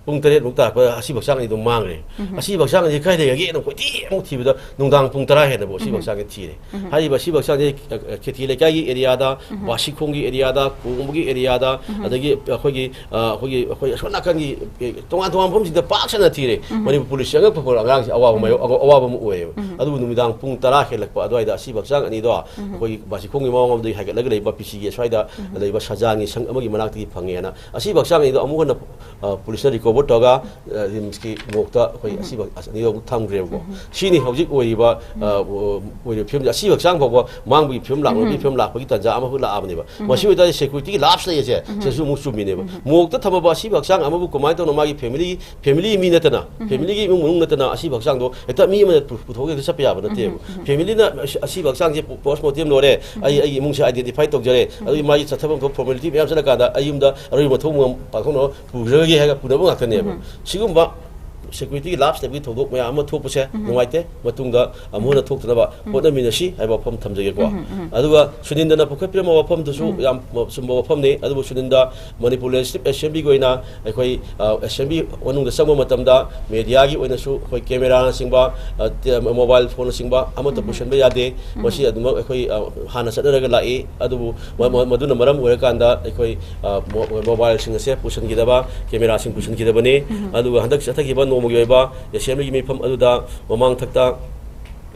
ꯄꯨꯡ ꯇꯔꯦꯠꯃꯨꯛ ꯇꯥꯔꯛꯄꯗ ꯑꯁꯤꯕ ꯍꯛꯆꯥꯡ ꯑꯅꯤꯗꯣ ꯃꯥꯡꯈ꯭ꯔꯦ꯫ ꯑꯁꯤꯕ ꯍꯛꯆꯥꯡ ꯑꯅꯤ ꯀꯥꯏ ꯂꯩꯔꯒꯦꯅ ꯀꯣꯏꯊꯤ ꯑꯃꯨꯛ ꯊꯤꯕꯗ ꯅꯨꯡꯗꯥꯡ ꯄꯨꯡ ꯇꯔꯥ ꯍꯦꯟꯅꯕꯨ ꯑꯁꯤꯕ ꯍꯛꯆꯥꯡꯁꯦ ꯊꯤꯔꯦ꯫ ꯍꯥꯏꯔꯤꯕ ꯑꯁꯤꯕ ꯍꯛꯆꯥꯡꯁꯦ, ꯑ, ꯑ, ꯈꯦꯇꯤ ꯂꯩꯀꯥꯏꯒꯤ ꯑꯦꯔꯤꯌꯥꯗ, ꯕꯥꯁꯤꯈꯣꯡꯒꯤ ꯑꯦꯔꯤꯌꯥꯗ, ꯀꯣꯡꯕꯒꯤ ꯑꯦꯔꯤꯌꯥꯗ, ꯑꯗꯒꯤ ꯑꯩꯈꯣꯏꯒꯤ, ꯑ, ꯑꯩꯈꯣꯏꯒꯤ, ꯑꯩꯈꯣꯏ ꯑꯁꯣꯝ ꯅꯥꯀꯟꯒꯤ, ꯑꯦ, ꯇꯣꯉꯥꯟ ꯇꯣꯉꯥꯟꯕ ꯃꯐꯝꯁꯤꯡꯗ ꯄꯥꯛ ꯁꯟꯅ ꯊꯤꯔꯦ꯫ ꯃꯅꯤꯄꯨꯔ ꯄꯨꯂꯤꯁꯁꯦ ꯑꯉꯛꯄ ꯄꯣꯠ, ꯑꯉꯥꯡꯁꯦ ꯑꯋꯥꯕ ꯃꯥꯌꯣꯛ-, ꯑꯋꯥꯕ ꯑꯃ ꯑꯣꯏꯌꯦꯕ꯫ ꯑꯗꯨꯕꯨ ꯅꯨꯃꯤꯗꯥꯡ ꯄꯨꯡ ꯇꯔꯥ ꯍꯦꯜꯂꯛꯄ ꯑꯗꯨꯋꯥꯏꯗ ꯑꯁꯤꯕ ꯍꯛꯆꯥꯡ ꯑꯅꯤꯗꯣ ꯑꯩꯈꯣꯏꯒꯤ ꯕꯥꯁꯤꯈꯣꯡꯒꯤ ꯃꯃꯥꯡꯂꯣꯝꯗꯒꯤ ꯍꯥꯏꯒꯠꯂꯒ ꯂꯩꯕ ꯄꯤ ꯁꯤꯒꯤ ꯑꯁ꯭ꯋꯥꯏꯗ ꯂꯩꯕ ꯁꯖꯥꯟꯒꯤ ꯁꯪ ꯑꯃꯒꯤ ꯃꯅꯥꯛꯇꯒꯤ ꯐꯪꯉꯦꯅ꯫ ꯑꯁꯤꯕ ꯍꯛꯆꯥꯡ ꯑꯅꯤꯗꯣ ꯑꯃꯨꯛ ꯍꯟꯅ, ꯑ, ꯄꯨꯂꯤꯁꯅ recover ꯇꯧꯔꯒ, ꯑ, ꯔꯤꯝꯁꯀꯤ ꯃꯣꯛꯇ ꯑꯩꯈꯣꯏ ꯑꯁꯤꯕ ꯑꯅꯤꯗꯣ ꯑꯃꯨꯛ ꯊꯝꯈ꯭ꯔꯦꯕꯀꯣ꯫ ꯁꯤꯅꯤ ꯍꯧꯖꯤꯛ ꯑꯣꯏꯔꯤꯕ, ꯑ, ꯑꯣꯏꯔꯤꯕ ꯐꯤꯕꯝꯁꯦ꯫ ꯑꯁꯤꯕ ꯍꯛꯆꯥꯡ ꯐꯥꯎꯕ ꯃꯥꯡꯕꯒꯤ ꯐꯤꯕꯝ ꯂꯥꯛꯄꯒꯤ ꯐꯤꯕꯝ ꯂꯥꯛꯄꯒꯤ ꯇꯥꯟꯖꯥ ꯑꯃꯈꯛ ꯂꯥꯛꯑꯕꯅꯦꯕ꯫ ꯃꯁꯤ ꯑꯣꯏꯇꯥꯔꯗꯤ ꯁꯦꯀ꯭ꯌꯨꯔꯤꯇꯤꯒꯤ ꯂꯥꯞꯁ ꯂꯩꯌꯦꯁꯦ, ꯁꯤꯁꯨ ꯑꯃꯨꯛ ꯆꯨꯝꯃꯤꯅꯦꯕ꯫ ꯃꯣꯛꯇ ꯊꯝꯃꯕ ꯑꯁꯤꯕ ꯍꯛꯆꯥꯡ ꯑꯃꯕꯨ ꯀꯃꯥꯏꯅ ꯇꯧꯅ ꯃꯥꯒꯤ ꯐꯦꯃꯤꯂꯤ, ꯐꯦꯃꯤꯂꯤ ꯃꯤ ꯅꯠꯇꯅ, ꯐꯦꯃꯤꯂꯤꯒꯤ ꯏꯃꯨꯡ ꯃꯅꯨꯡ ꯅꯠꯇꯅ ꯑꯁꯤꯕ ꯍꯛꯆꯥꯡꯗꯣ ꯍꯦꯛꯇ ꯃꯤ ꯑꯃꯅ ꯄꯨ-, ꯄꯨꯊꯣꯛꯑꯒ ꯍꯦꯛꯇ ꯆꯠꯄ ꯌꯥꯕ ꯅꯠꯇꯦꯕ꯫ ꯐꯦꯃꯤꯂꯤꯅ ꯑꯁꯤ-, ꯑꯁꯤꯕ ꯍꯛꯆꯥꯡꯁꯦ ꯄꯣ-, post mortem ꯂꯣꯏꯔꯦ, ꯑꯩ, ꯑꯩꯒꯤ ꯏꯃꯨꯡꯁꯦ identify ꯇꯧꯖꯔꯦ, ꯑꯗꯨꯒꯤ ꯃꯥꯒꯤ ꯆꯠꯊꯐꯝ ꯊꯣꯛꯄ formality ꯃꯌꯥꯝ ꯆꯠꯂꯀꯥꯟꯗ ꯑꯩ ꯌꯨꯝꯗ ꯑꯔꯣꯏꯕ ꯃꯊꯧ ꯃꯉꯝ ꯄꯥꯡꯊꯣꯛꯅꯕ ꯄꯨꯈ꯭ꯔꯒꯦ ꯍꯥꯏꯔꯒ ꯄꯨꯅꯕ ꯉꯥꯛꯇꯅꯦꯕ꯫ ꯁꯤꯒꯨꯝꯕ ꯁꯦꯀ꯭ꯌꯨꯔꯤꯇꯤꯒꯤ ꯂꯥꯞꯁ ꯂꯩꯕꯒꯤ ꯊꯧꯗꯣꯛ ꯃꯌꯥꯝ ꯑꯃ ꯊꯣꯛꯄꯁꯦ ꯅꯨꯡꯉꯥꯏꯇꯦ꯫ ꯃꯇꯨꯡꯗ ꯑꯃꯨꯛ ꯍꯟꯅ ꯊꯣꯛꯇꯅꯕ ꯍꯣꯠꯅꯃꯤꯟꯅꯁꯤ ꯍꯥꯏꯕ ꯋꯥꯐꯝ ꯊꯝꯖꯒꯦꯀꯣ꯫ ꯑꯗꯨꯒ ꯁꯨꯅꯤꯟꯗꯅ ꯄꯨꯈꯠꯄꯤꯔꯝꯕ ꯋꯥꯐꯝꯗꯨꯁꯨ ꯌꯥꯝ ꯆꯨꯝꯕ ꯋꯥꯐꯝꯅꯤ꯫ ꯑꯗꯨꯕꯨ ꯁꯨꯅꯤꯟꯗ ꯃꯅꯤꯄꯨꯔ Legislative Assemblyꯒꯤ ꯑꯣꯏꯅ ꯑꯩꯈꯣꯏ, ꯑ, assembly ꯃꯅꯨꯡꯗ ꯆꯪꯕ ꯃꯇꯝꯗ mediaꯒꯤ ꯑꯣꯏꯅꯁꯨ ꯑꯩꯈꯣꯏ cameraꯅꯆꯤꯡꯕ, ꯑ, ꯇꯦ-, mobile phoneꯅꯆꯤꯡꯕ ꯑꯃꯠꯇ ꯄꯨꯁꯤꯟꯕ ꯌꯥꯗꯦ꯫ ꯃꯁꯤ ꯑꯗꯨꯃꯛ ꯑꯩꯈꯣꯏ, ꯑ, ꯍꯥꯟꯅ ꯆꯠꯅꯔꯒ ꯂꯥꯛꯏ꯫ ꯑꯗꯨꯕꯨ ꯃ-, ꯃ-, ꯃꯗꯨꯅ ꯃꯔꯝ ꯑꯣꯏꯔꯀꯥꯟꯗ ꯑꯩꯈꯣꯏ, ꯑ, ꯃꯣ-, mobileꯁꯤꯡ ꯑꯁꯦ ꯄꯨꯁꯤꯟꯈꯤꯗꯕ, cameraꯁꯤꯡ ꯄꯨꯁꯤꯟꯈꯤꯗꯕꯅꯤ꯫ ꯑꯗꯨꯒ ꯍꯟꯗꯛ ꯆꯠꯊꯈꯤꯕ ꯅꯣꯡꯃꯒꯤ ꯑꯣꯏꯕ assemblyꯒꯤ ꯃꯤꯐꯝ ꯑꯗꯨꯗ ꯃꯃꯥꯡꯊꯛꯇ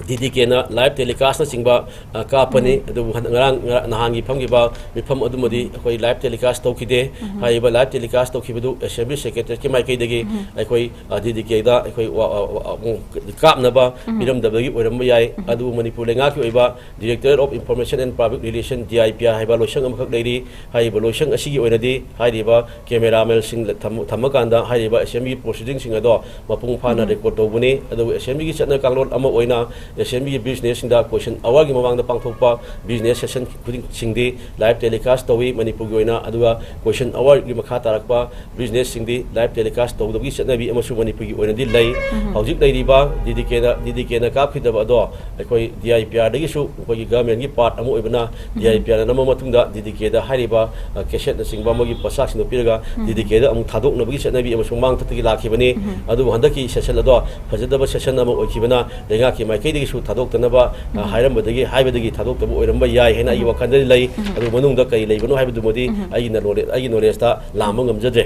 ꯗꯤ ꯗꯤ ꯀꯦꯅ ꯂꯥꯏꯚ ꯇꯦꯂꯤꯀꯥꯁꯅꯆꯤꯡꯕ ꯑ, ꯀꯥꯞꯄꯅꯤ꯫ ꯑꯗꯨꯕꯨ ꯍꯟꯗꯛ ꯉꯔꯥꯡ, ꯉꯔꯥꯡ ꯅꯍꯥꯟꯒꯤ ꯐꯝꯈꯤꯕ ꯃꯤꯐꯝ ꯑꯗꯨꯃꯗꯤ ꯑꯩꯈꯣꯏ ꯂꯥꯏꯚ ꯇꯦꯂꯤꯀꯥꯁ ꯇꯧꯈꯤꯗꯦ꯫ ꯍꯥꯏꯔꯤꯕ ꯂꯥꯏꯚ ꯇꯦꯂꯤꯀꯥꯁ ꯇꯧꯈꯤꯕꯗꯨ ꯑꯦꯁꯦꯝꯕ꯭ꯂꯤ ꯁꯦꯀ꯭ꯔꯦꯇꯔꯤꯌꯦꯠꯀꯤ ꯃꯥꯏꯀꯩꯗꯒꯤ ꯑꯩꯈꯣꯏ, ꯑ, ꯗꯤ ꯗꯤ ꯀꯦꯗ ꯑꯩꯈꯣꯏ ꯋꯥ-, ꯑ, ꯑ, ꯑ, ꯀꯥꯞꯅꯕ ꯄꯤꯔꯝꯗꯕꯒꯤ ꯑꯣꯏꯔꯝꯕ ꯌꯥꯏ꯫ ꯑꯗꯨꯕꯨ ꯃꯅꯤꯄꯨꯔ ꯂꯩꯉꯥꯛꯀꯤ ꯑꯣꯏꯕ Director of Information and Public Relation, D I P R ꯍꯥꯏꯕ ꯂꯣꯏꯁꯪ ꯑꯃꯈꯛ ꯂꯩꯔꯤ꯫ ꯍꯥꯏꯔꯤꯕ ꯂꯣꯏꯁꯪ ꯑꯁꯤꯒꯤ ꯑꯣꯏꯅꯗꯤ ꯍꯥꯏꯔꯤꯕ ꯀꯦꯃꯦꯔꯥꯃꯦꯟꯁꯤꯡ ꯊꯝ-, ꯊꯝꯃꯀꯥꯟꯗ ꯍꯥꯏꯔꯤꯕ ꯑꯦꯁꯦꯝꯕ꯭ꯂꯤꯒꯤ ꯄ꯭ꯔꯣꯁꯤꯗꯤꯡꯁꯤꯡ ꯑꯗꯣ ꯃꯄꯨꯡ ꯐꯥꯅ ꯔꯦꯀꯣꯔꯗ ꯇꯧꯕꯅꯤ꯫ ꯑꯗꯨꯒ ꯑꯦꯁꯦꯝꯕ꯭ꯂꯤꯒꯤ ꯆꯠꯅ ꯀꯥꯡꯂꯣꯟ ꯑꯃ ꯑꯣꯏꯅ ꯑꯦꯁꯦꯝꯕ꯭ꯂꯤꯒꯤ ꯕꯤꯖꯤꯅꯦꯁꯁꯤꯡꯗ ꯀꯣꯏꯁꯟ ꯑꯋꯥꯔꯒꯤ ꯃꯃꯥꯡꯗ ꯄꯥꯡꯊꯣꯛꯄ ꯕꯤꯖꯤꯅꯦꯁ ꯁꯦꯁꯟ ꯈꯨꯗꯤꯡꯁꯤꯡꯗꯤ ꯂꯥꯏꯚ ꯇꯦꯂꯤꯀꯥꯁ ꯇꯧꯏ ꯃꯅꯤꯄꯨꯔꯒꯤ ꯑꯣꯏꯅ꯫ ꯑꯗꯨꯒ ꯀꯣꯏꯁꯟ ꯑꯋꯥꯔꯒꯤ ꯃꯈꯥ ꯇꯥꯔꯛꯄ ꯕꯤꯖꯤꯅꯦꯁꯁꯤꯡꯗꯤ ꯂꯥꯏꯚ ꯇꯦꯂꯤꯀꯥꯁ ꯇꯧꯗꯕꯒꯤ ꯆꯠꯅꯕꯤ ꯑꯃꯁꯨ ꯃꯅꯤꯄꯨꯔꯒꯤ ꯑꯣꯏꯅꯗꯤ ꯂꯩ꯫ ꯍꯧꯖꯤꯛ ꯂꯩꯔꯤꯕ ꯗꯤ ꯗꯤ ꯀꯦꯅ, ꯗꯤ ꯗꯤ ꯀꯦꯅ ꯀꯥꯞꯈꯤꯗꯕ ꯑꯗꯣ ꯑꯩꯈꯣꯏ ꯗꯤ ꯑꯥꯏ ꯄꯤ ꯑꯥꯔꯗꯒꯤꯁꯨ ꯑꯩꯈꯣꯏꯒꯤ ꯒꯚꯔꯟꯃꯦꯟꯠꯀꯤ ꯄꯥꯔꯠ ꯑꯃ ꯑꯣꯏꯕꯅ ꯗꯤ ꯑꯥꯏ ꯄꯤ ꯑꯥꯔꯅ ꯅꯝꯃ ꯃꯇꯨꯡꯗ ꯗꯤ ꯗꯤ ꯀꯦꯗ ꯍꯥꯏꯔꯤꯕ, ꯑ, ꯀꯦꯁꯦꯠꯅꯆꯤꯡꯕ ꯃꯣꯏꯒꯤ ꯄꯣꯠꯁꯥꯛꯁꯤꯡꯗꯣ ꯄꯤꯔꯒ ꯗꯤ ꯗꯤ ꯀꯦꯗ ꯑꯃꯨꯛ ꯊꯥꯗꯣꯛꯅꯕꯒꯤ ꯆꯠꯅꯕꯤ ꯑꯃꯁꯨ ꯃꯃꯥꯡꯊꯛꯇꯒꯤ ꯂꯥꯛꯈꯤꯕꯅꯤ꯫ ꯑꯗꯨꯕꯨ ꯍꯟꯗꯛꯀꯤ ꯁꯦꯁꯟ ꯑꯗꯣ ꯐꯖꯗꯕ ꯁꯦꯁꯟ ꯑꯃ ꯑꯣꯏꯈꯤꯕꯅ ꯂꯩꯉꯥꯛꯀꯤ ꯃꯥꯏꯀꯩꯗꯒꯤꯁꯨ ꯊꯥꯗꯣꯛꯇꯅꯕ, ꯑ, ꯍꯥꯏꯔꯝꯕꯗꯒꯤ, ꯍꯥꯏꯕꯗꯒꯤ ꯊꯥꯗꯣꯛꯇꯕ ꯑꯣꯏꯔꯝꯕ ꯌꯥꯏ ꯍꯥꯏꯅ ꯑꯩꯒꯤ ꯋꯥꯈꯜꯗꯗꯤ ꯂꯩ꯫ ꯑꯗꯨ ꯃꯅꯨꯡꯗ ꯀꯔꯤ ꯂꯩꯕꯅꯣ ꯍꯥꯏꯕꯗꯨꯃꯗꯤ ꯑꯩꯒꯤ ꯅꯣꯂꯦ-, ꯑꯩꯒꯤ ꯅꯣꯂꯦꯖꯇ ꯂꯥꯝꯕ ꯉꯝꯖꯗ꯭ꯔꯦ꯫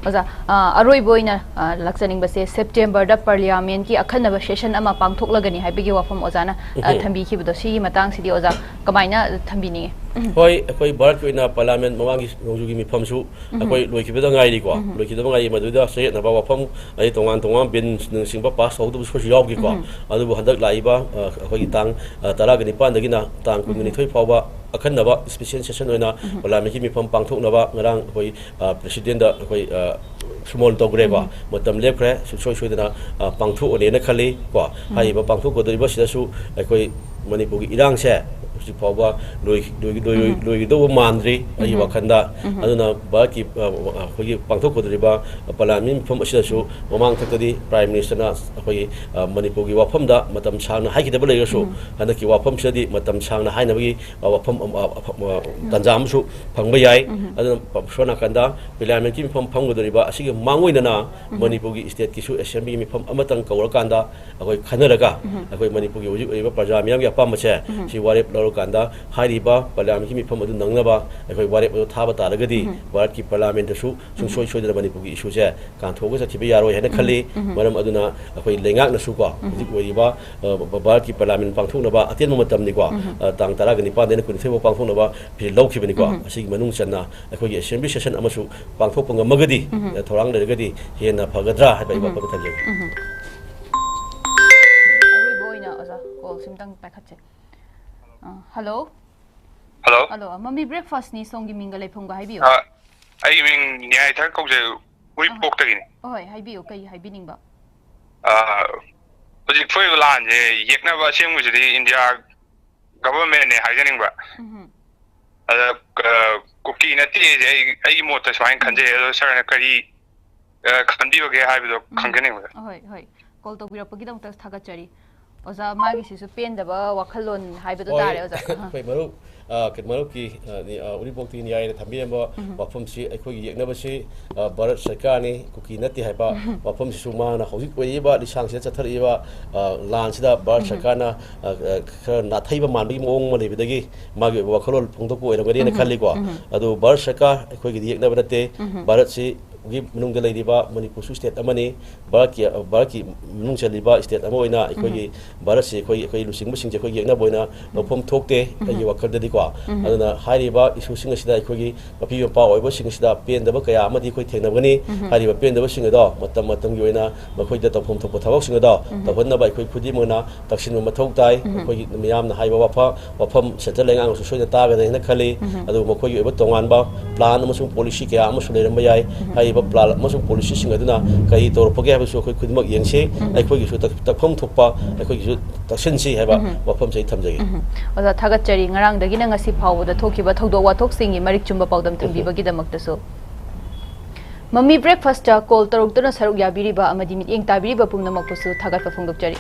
ꯑꯣꯖꯥ, ꯑ, ꯑꯔꯣꯏꯕ ꯑꯣꯏꯅ, ꯑ, ꯂꯥꯛꯆꯅꯤꯡꯕꯁꯦ ꯁꯦꯞꯇꯦꯝꯕꯔꯗ ꯄꯥꯔꯂꯤꯌꯥꯃꯦꯟꯠꯀꯤ ꯑꯈꯟꯅꯕ ꯁꯦꯁꯟ ꯑꯃ ꯄꯥꯡꯊꯣꯛꯂꯒꯅꯤ ꯍꯥꯏꯕꯒꯤ ꯋꯥꯐꯝ ꯑꯣꯖꯥꯅ, ꯑ, ꯊꯝꯕꯤꯈꯤꯕꯗꯣ, ꯁꯤꯒꯤ ꯃꯇꯥꯡꯁꯤꯗꯤ ꯑꯣꯖꯥ ꯀꯃꯥꯏꯅ ꯊꯝꯕꯤꯅꯤꯡꯉꯤ? ꯍꯣꯏ, ꯑꯩꯈꯣꯏ ꯚꯥꯔꯠꯀꯤ ꯑꯣꯏꯅ ꯄꯥꯔꯂꯤꯌꯥꯃꯦꯟꯠ ꯃꯃꯥꯡꯒꯤ ꯅꯣꯡꯖꯨꯒꯤ ꯃꯤꯐꯝꯁꯨ ꯑꯩꯈꯣꯏ ꯂꯣꯏꯈꯤꯕꯗ ꯉꯥꯏꯔꯤꯀꯣ꯫ ꯂꯣꯏꯈꯤꯗꯕ ꯉꯥꯏꯔꯤ꯫ ꯃꯗꯨꯗ ꯆꯌꯦꯠꯅꯕ ꯋꯥꯐꯝ, ꯑꯗꯩ ꯇꯣꯉꯥꯟ ꯇꯣꯉꯥꯟꯕ ꯕꯤꯜꯅꯆꯤꯡꯕ ꯄꯥꯁ ꯇꯧꯍꯧꯗꯕꯁꯨ ꯌꯥꯎꯈꯤꯀꯣ꯫ ꯑꯗꯨꯕꯨ ꯍꯟꯗꯛ ꯂꯥꯛꯏꯕ, ꯑ, ꯑꯩꯈꯣꯏꯒꯤ ꯇꯥꯡ, ꯑ, ꯇꯔꯥꯒ ꯅꯤꯄꯥꯟꯗꯒꯤꯅ ꯇꯥꯡ ꯀꯨꯟꯒ ꯅꯤꯊꯣꯏ ꯐꯥꯎꯕ ꯑꯈꯟꯅꯕ ꯏꯁꯄꯤꯁꯦꯜ ꯁꯦꯁꯟ ꯑꯣꯏꯅ ꯄꯥꯔꯂꯤꯌꯥꯃꯦꯟꯠꯀꯤ ꯃꯤꯐꯝ ꯄꯥꯡꯊꯣꯛꯅꯕ ꯉꯔꯥꯡ ꯑꯩꯈꯣꯏ, ꯑ, ꯄ꯭ꯔꯦꯁꯤꯗꯦꯟꯠꯗ ꯑꯩꯈꯣꯏ, ꯑ, ꯁꯨꯃꯣꯜ ꯇꯧꯈ꯭ꯔꯦꯀꯣ꯫ ꯃꯇꯝ ꯂꯦꯞꯈ꯭ꯔꯦ꯫ ꯁꯨꯡꯁꯣꯏ ꯁꯣꯏꯗꯅ, ꯑ, ꯄꯥꯡꯊꯣꯛꯑꯅꯦꯅ ꯈꯜꯂꯤ ꯀꯣ꯫ ꯍꯥꯏꯔꯤꯕ ꯄꯥꯡꯊꯣꯛꯀꯗꯧꯔꯤꯕꯁꯤꯗꯁꯨ ꯑꯩꯈꯣꯏ ꯃꯅꯤꯄꯨꯔꯒꯤ ꯏꯔꯥꯡꯁꯦ ꯍꯧꯖꯤꯛ ꯐꯥꯎꯕ ꯂꯣꯏ-, ꯂꯣꯏ-, ꯂꯣꯏ-, ꯂꯣꯏꯒꯗꯧꯕ ꯃꯥꯟꯗ꯭ꯔꯤ ꯑꯩꯒꯤ ꯋꯥꯈꯜꯗ꯫ ꯑꯗꯨꯅ ꯚꯥꯔꯠꯀꯤ, ꯑ, ꯑ, ꯑꯩꯈꯣꯏꯒꯤ ꯄꯥꯡꯊꯣꯛꯀꯗꯧꯔꯤꯕ ꯄꯥꯔꯂꯤꯌꯥꯃꯦꯟꯠ ꯃꯤꯐꯝ ꯑꯁꯤꯗꯁꯨ ꯃꯃꯥꯡꯊꯛꯇꯗꯤ ꯄ꯭ꯔꯥꯏꯝ ꯃꯤꯅꯤꯁꯇꯔꯅ ꯑꯩꯈꯣꯏꯒꯤ, ꯑ, ꯃꯅꯤꯄꯨꯔꯒꯤ ꯋꯥꯐꯝꯗ ꯃꯇꯝ ꯁꯥꯡꯅ ꯍꯥꯏꯈꯤꯗꯕ ꯂꯩꯔꯒꯁꯨ ꯍꯟꯗꯛꯀꯤ ꯋꯥꯐꯝꯁꯤꯗꯗꯤ ꯃꯇꯝ ꯁꯥꯡꯅ ꯍꯥꯏꯅꯕꯒꯤ, ꯑ, ꯋꯥꯐꯝ, ꯑ, ꯑ, ꯑ, ꯇꯥꯟꯖꯥ ꯑꯃꯁꯨ ꯐꯪꯕ ꯌꯥꯏ꯫ ꯑꯗꯨꯅ ꯁꯣꯝ ꯅꯥꯀꯟꯗ ꯄꯥꯔꯂꯤꯌꯥꯃꯦꯟꯠꯀꯤ ꯃꯤꯐꯝ ꯐꯝꯒꯗꯧꯔꯤꯕ ꯑꯁꯤꯒꯤ ꯃꯥꯡꯑꯣꯏꯅꯅ ꯃꯅꯤꯄꯨꯔꯒꯤ ꯁ꯭ꯇꯦꯠꯀꯤꯁꯨ ꯑꯦꯁꯦꯝꯕ꯭ꯂꯤꯒꯤ ꯃꯤꯐꯝ ꯑꯃꯇꯪ ꯀꯧꯔꯀꯥꯟꯗ ꯑꯩꯈꯣꯏ ꯈꯟꯅꯔꯒ ꯑꯩꯈꯣꯏ ꯃꯅꯤꯄꯨꯔꯒꯤ ꯍꯧꯖꯤꯛ ꯑꯣꯏꯔꯤꯕ ꯄ꯭ꯔꯖꯥ ꯃꯤꯌꯥꯝꯒꯤ ꯑꯄꯥꯝꯕꯁꯦ ꯁꯤ ꯋꯥꯔꯦꯞ ꯂꯧꯔ ꯀꯥꯟꯗ ꯍꯥꯏꯔꯤꯕ ꯄꯥꯔꯂꯤꯌꯥꯃꯦꯟꯒꯤ ꯃꯤꯐꯝ ꯑꯗꯨ ꯅꯪꯅꯕ ꯑꯩꯈꯣꯏ ꯋꯥꯔꯦꯞ ꯑꯗꯨ ꯊꯥꯕ ꯇꯥꯔꯒꯗꯤ ꯎꯝ꯫ ꯚꯥꯔꯠꯀꯤ ꯄꯥꯔꯂꯤꯌꯥꯃꯦꯟꯗꯁꯨ ꯁꯨꯡꯁꯣꯏ ꯎꯝ꯫ ꯁꯣꯏꯗꯅ ꯃꯅꯤꯄꯨꯔꯒꯤ ꯏꯁꯨꯁꯦ ꯀꯥꯟꯊꯣꯛꯑꯒ ꯆꯠꯈꯤꯕ ꯌꯥꯔꯣꯏ ꯍꯥꯏꯅ ꯎꯝ꯫ ꯈꯜꯂꯤ꯫ ꯎꯝ꯫ ꯃꯔꯝ ꯑꯗꯨꯅ ꯑꯩꯈꯣꯏ ꯂꯩꯉꯥꯛꯅꯁꯨꯀꯣ ꯎꯝ꯫ ꯍꯧꯖꯤꯛ ꯑꯣꯏꯔꯤꯕ, ꯑ, ꯚꯥꯔꯠꯀꯤ ꯄꯥꯔꯂꯤꯌꯥꯃꯦꯟ ꯄꯥꯡꯊꯣꯛꯅꯕ ꯑꯇꯦꯟꯕ ꯃꯇꯝꯅꯤꯀꯣ, ꯎꯝ꯫ ꯑ, ꯇꯥꯡ ꯇꯔꯥꯒ ꯅꯤꯄꯥꯟꯗꯩꯅ ꯀꯨꯟꯅꯤꯊꯣꯏ ꯐꯥꯎ ꯄꯥꯡꯊꯣꯛꯅꯕ ꯐꯤꯔꯦꯞ ꯂꯧꯈꯤꯕꯅꯤꯀꯣ꯫ ꯎꯝ꯫ ꯑꯁꯤꯒꯤ ꯃꯅꯨꯡ ꯆꯟꯅ ꯑꯩꯈꯣꯏꯒꯤ ꯑꯦꯁꯦꯝꯕ꯭ꯂꯤ ꯁꯦꯁꯟ ꯑꯃꯁꯨ ꯄꯥꯡꯊꯣꯛꯄ ꯉꯝꯃꯒꯗꯤ, ꯎꯝ꯫ ꯑ, ꯊꯧꯔꯥꯡ ꯂꯩꯔꯒꯗꯤ ꯍꯦꯟꯅ ꯐꯒꯗ꯭ꯔꯥ ꯍꯥꯏꯕ ꯑꯩ ꯎꯝ꯫ ꯋꯥꯐꯝ ꯊꯝꯖꯒꯦ꯫ ꯎꯝ꯫ ꯑꯔꯣꯏꯕ ꯑꯣꯏꯅ ꯑꯣꯖꯥ ꯀꯣꯜꯁꯤꯝꯇꯪ ꯄꯥꯏꯈꯠꯁꯦ꯫ ꯑ, ꯍꯜꯂꯣ꯫ ꯍꯜꯂꯣ꯫ ꯍꯜꯂꯣ, ꯃꯃꯤ ꯕ꯭ꯔꯦꯛꯐꯥꯁꯅꯤ, ꯁꯣꯝꯒꯤ ꯃꯤꯡꯒ ꯂꯩꯐꯝꯒ ꯍꯥꯏꯕꯤꯌꯨ꯫ ꯑ, ꯑꯩꯒꯤ ꯃꯤꯡ ꯅ꯭ꯌꯥꯏꯊꯪ ꯀꯧꯖꯩ, ꯑꯍꯣꯏ꯫ ꯎꯔꯤꯄꯣꯛꯇꯒꯤꯅꯤ꯫ ꯑꯍꯣꯏ, ꯍꯥꯏꯕꯤꯌꯨ, ꯀꯩ ꯍꯥꯏꯕꯤꯅꯤꯡꯕ? ꯑ, ꯍꯧꯖꯤꯛ ꯊꯣꯛꯏꯕ ꯂꯥꯟꯁꯦ ꯌꯦꯛꯅꯕ ꯑꯁꯦꯡꯕꯁꯤꯗꯤ ꯏꯟꯗꯤꯌꯥ ꯒꯚꯔꯟꯃꯦꯟꯅꯦ ꯍꯥꯏꯖꯅꯤꯡꯕ꯫ ꯎꯝꯍꯨꯝ꯫ ꯑꯗ, ꯑ, ꯀꯨꯀꯤ ꯅꯠꯇꯦꯁꯦ ꯑꯩ, ꯑꯩꯒꯤ ꯃꯣꯠꯇ ꯁꯨꯃꯥꯏꯅ ꯎꯝ꯫ ꯈꯟꯖꯩ꯫ ꯑꯗꯣ ꯁꯥꯔꯅ ꯀꯔꯤ, ꯑ, ꯈꯟꯕꯤꯕꯒꯦ ꯍꯥꯏꯕꯗꯣ ꯎꯝ꯫ ꯈꯪꯖꯅꯤꯡꯕ꯫ ꯍꯣꯏ, ꯍꯣꯏ꯫ ꯀꯣꯜ ꯇꯧꯕꯤꯔꯛꯄꯒꯤꯗꯃꯛꯇ ꯊꯥꯒꯠꯆꯔꯤ꯫ ꯑꯣꯖꯥ, ꯃꯥꯒꯤꯁꯤꯁꯨ ꯄꯦꯟꯗꯕ ꯋꯥꯈꯜꯂꯣꯟ ꯍꯥꯏꯕꯗꯣ ꯍꯣꯏ꯫ ꯇꯥꯔꯦ, ꯑꯣꯖꯥ꯫ ꯑꯍ꯫ ꯑꯩꯈꯣꯏ ꯃꯔꯨꯞ, ꯑ, ꯀ-, ꯃꯔꯨꯞꯀꯤ, ꯑ, ꯅꯤ-, ꯑ, ꯎꯔꯤꯄꯣꯛꯇꯒꯤ ꯅ꯭ꯌꯥꯏꯅ ꯊꯝꯕꯤꯔꯝꯕ ꯎꯝ꯫ ꯋꯥꯐꯝꯁꯤ, ꯑꯩꯈꯣꯏꯒꯤ ꯌꯦꯛꯅꯕꯁꯤ, ꯑ, ꯚꯥꯔꯠ ꯁꯔꯀꯥꯔꯅꯤ, ꯀꯨꯀꯤ ꯅꯠꯇꯦ ꯍꯥꯏꯕ ꯎꯝ꯫ ꯋꯥꯐꯝꯁꯤꯁꯨ ꯃꯥꯅ ꯍꯧꯖꯤꯛ ꯑꯣꯏꯔꯤꯕ ꯂꯤꯁꯥꯡꯁꯤꯗ ꯆꯠꯊꯔꯛꯏꯕ, ꯑ, ꯂꯥꯟꯁꯤꯗ ꯚꯥꯔꯠ ꯎꯝ꯫ ꯁꯔꯀꯥꯔꯅ, ꯑ, ꯑ, ꯈꯔ ꯅꯥꯊꯩꯕ ꯃꯥꯟꯕꯒꯤ ꯃꯑꯣꯡ ꯑꯃ ꯂꯩꯕꯗꯒꯤ ꯃꯥꯒꯤ ꯑꯣꯏꯕ ꯋꯥꯈꯜꯂꯣꯟ ꯐꯣꯡꯗꯣꯛꯄ ꯑꯣꯏꯔꯝꯒꯅꯤꯅ ꯎꯝ꯫ ꯈꯜꯂꯤꯀꯣ꯫ ꯎꯝ꯫ ꯑꯗꯨ ꯚꯥꯔꯠ ꯁꯔꯀꯥꯔ ꯑꯩꯈꯣꯏꯒꯤꯗꯤ ꯌꯦꯛꯅꯕ ꯅꯠꯇꯦ꯫ ꯎꯝ꯫ ꯚꯥꯔꯠꯁꯤꯒꯤ ꯃꯅꯨꯡꯗ ꯂꯩꯔꯤꯕ ꯃꯅꯤꯄꯨꯔꯁꯨ ꯁ꯭ꯇꯦꯠ ꯑꯃꯅꯤ꯫ ꯚꯥꯔꯠꯀꯤ, ꯚꯥꯔꯠꯀꯤ ꯃꯅꯨꯡ ꯆꯜꯂꯤꯕ ꯁ꯭ꯇꯦꯠ ꯑꯃ ꯑꯣꯏꯅ ꯑꯩꯈꯣꯏꯒꯤ ꯎꯝ꯫ ꯚꯥꯔꯠꯁꯤ ꯑꯩꯈꯣꯏ, ꯑꯩꯈꯣꯏ ꯂꯨꯆꯤꯡꯕꯁꯤꯡꯁꯦ ꯑꯩꯈꯣꯏ ꯌꯦꯛꯅꯕ ꯑꯣꯏꯅ ꯎꯝ꯫ ꯂꯧꯐꯝ ꯊꯣꯛꯇꯦ, ꯎꯝ꯫ ꯑꯩꯒꯤ ꯋꯥꯈꯜꯗꯗꯤꯀꯣ꯫ ꯎꯝ꯫ ꯑꯗꯨꯅ ꯍꯥꯏꯔꯤꯕ ꯏꯁꯨꯁꯤꯡ ꯑꯁꯤꯗ ꯑꯩꯈꯣꯏꯒꯤ ꯃꯄꯤ ꯃꯄꯥ ꯑꯣꯏꯕꯁꯤꯡ ꯑꯁꯤꯗ ꯄꯦꯟꯗꯕ ꯀꯌꯥ ꯑꯃꯗꯤ ꯑꯩꯈꯣꯏ ꯊꯦꯡꯅꯒꯅꯤ꯫ ꯎꯝ꯫ ꯍꯥꯏꯔꯤꯕ ꯄꯦꯟꯗꯕꯁꯤꯡ ꯑꯗꯣ ꯃꯇꯝ ꯃꯇꯝꯒꯤ ꯑꯣꯏꯅ ꯃꯈꯣꯏꯗ ꯇꯧꯐꯝ ꯊꯣꯛꯄ ꯊꯕꯛꯁꯤꯡ ꯑꯗꯣ ꯎꯝ꯫ ꯇꯧꯍꯟꯅꯕ ꯑꯩꯈꯣꯏ ꯈꯨꯗꯤꯡꯃꯛꯅ ꯇꯛꯁꯤꯟꯕ ꯃꯊꯧ ꯇꯥꯏ꯫ ꯎꯝ꯫ ꯑꯩꯈꯣꯏꯒꯤ ꯃꯤꯌꯥꯝꯅ ꯍꯥꯏꯕ ꯋꯥꯐꯝ, ꯋꯥꯐꯝ ꯁꯦꯟꯇ꯭ꯔꯦꯜ ꯂꯩꯉꯥꯛꯅꯁꯨ ꯁꯣꯏꯗꯅ ꯇꯥꯒꯅꯤ ꯍꯥꯏꯅ ꯈꯜꯂꯤ꯫ ꯎꯝ꯫ ꯑꯗꯨꯒ ꯃꯈꯣꯏꯒꯤ ꯑꯣꯏꯕ ꯇꯣꯉꯥꯟꯕ ꯄ꯭ꯂꯥꯟ ꯑꯃꯁꯨꯡ ꯄꯣꯂꯤꯁꯤ ꯀꯌꯥ ꯑꯃꯁꯨ ꯂꯩꯔꯝꯕ ꯌꯥꯏ꯫ ꯎꯝ꯫ ꯍꯥꯏꯔꯤꯕ ꯄ꯭ꯂꯥꯟ ꯑꯃꯁꯨꯡ ꯄꯣꯂꯤꯁꯤꯁꯤꯡ ꯑꯗꯨꯅ ꯀꯔꯤ ꯇꯧꯔꯛꯄꯒꯦ ꯍꯥꯏꯕꯁꯨ ꯑꯩꯈꯣꯏ ꯈꯨꯗꯤꯡꯃꯛ ꯌꯦꯡꯁꯤ꯫ ꯎꯝ꯫ ꯑꯩꯈꯣꯏꯒꯤꯁꯨ ꯇꯛ-, ꯇꯛꯐꯝ ꯊꯣꯛꯄ ꯑꯩꯈꯣꯏꯒꯤꯁꯨ ꯇꯛꯁꯤꯟꯁꯤ ꯍꯥꯏꯕ ꯎꯝ꯫ ꯋꯥꯐꯝꯁꯦ ꯑꯩ ꯊꯝꯖꯒꯦ꯫ ꯎꯝ꯫ ꯑꯣꯖꯥ, ꯊꯥꯒꯠꯆꯔꯤ꯫ ꯉꯔꯥꯡꯗꯒꯤꯅ ꯉꯁꯤ ꯐꯥꯎꯕꯗ ꯊꯣꯛꯈꯤꯕ ꯊꯧꯗꯣꯛ ꯋꯥꯊꯣꯛꯁꯤꯡꯒꯤ ꯃꯔꯤꯛ ꯆꯨꯝꯕ ꯄꯥꯎꯗꯝ ꯎꯝ꯫ ꯊꯝꯕꯤꯕꯒꯤꯗꯃꯛꯇꯁꯨ꯫ ꯃꯃꯤ ꯕ꯭ꯔꯦꯛꯐꯥꯁꯇ ꯀꯣꯜ ꯇꯧꯔꯛꯇꯨꯅ ꯁꯔꯨꯛ ꯌꯥꯕꯤꯔꯤꯕ ꯑꯃꯗꯤ ꯃꯤꯠꯌꯦꯡ ꯇꯥꯕꯤꯔꯤꯕ ꯄꯨꯝꯅꯃꯛꯄꯨꯁꯨ ꯊꯥꯒꯠꯄ ꯐꯣꯡꯗꯣꯛꯆꯔꯤ꯫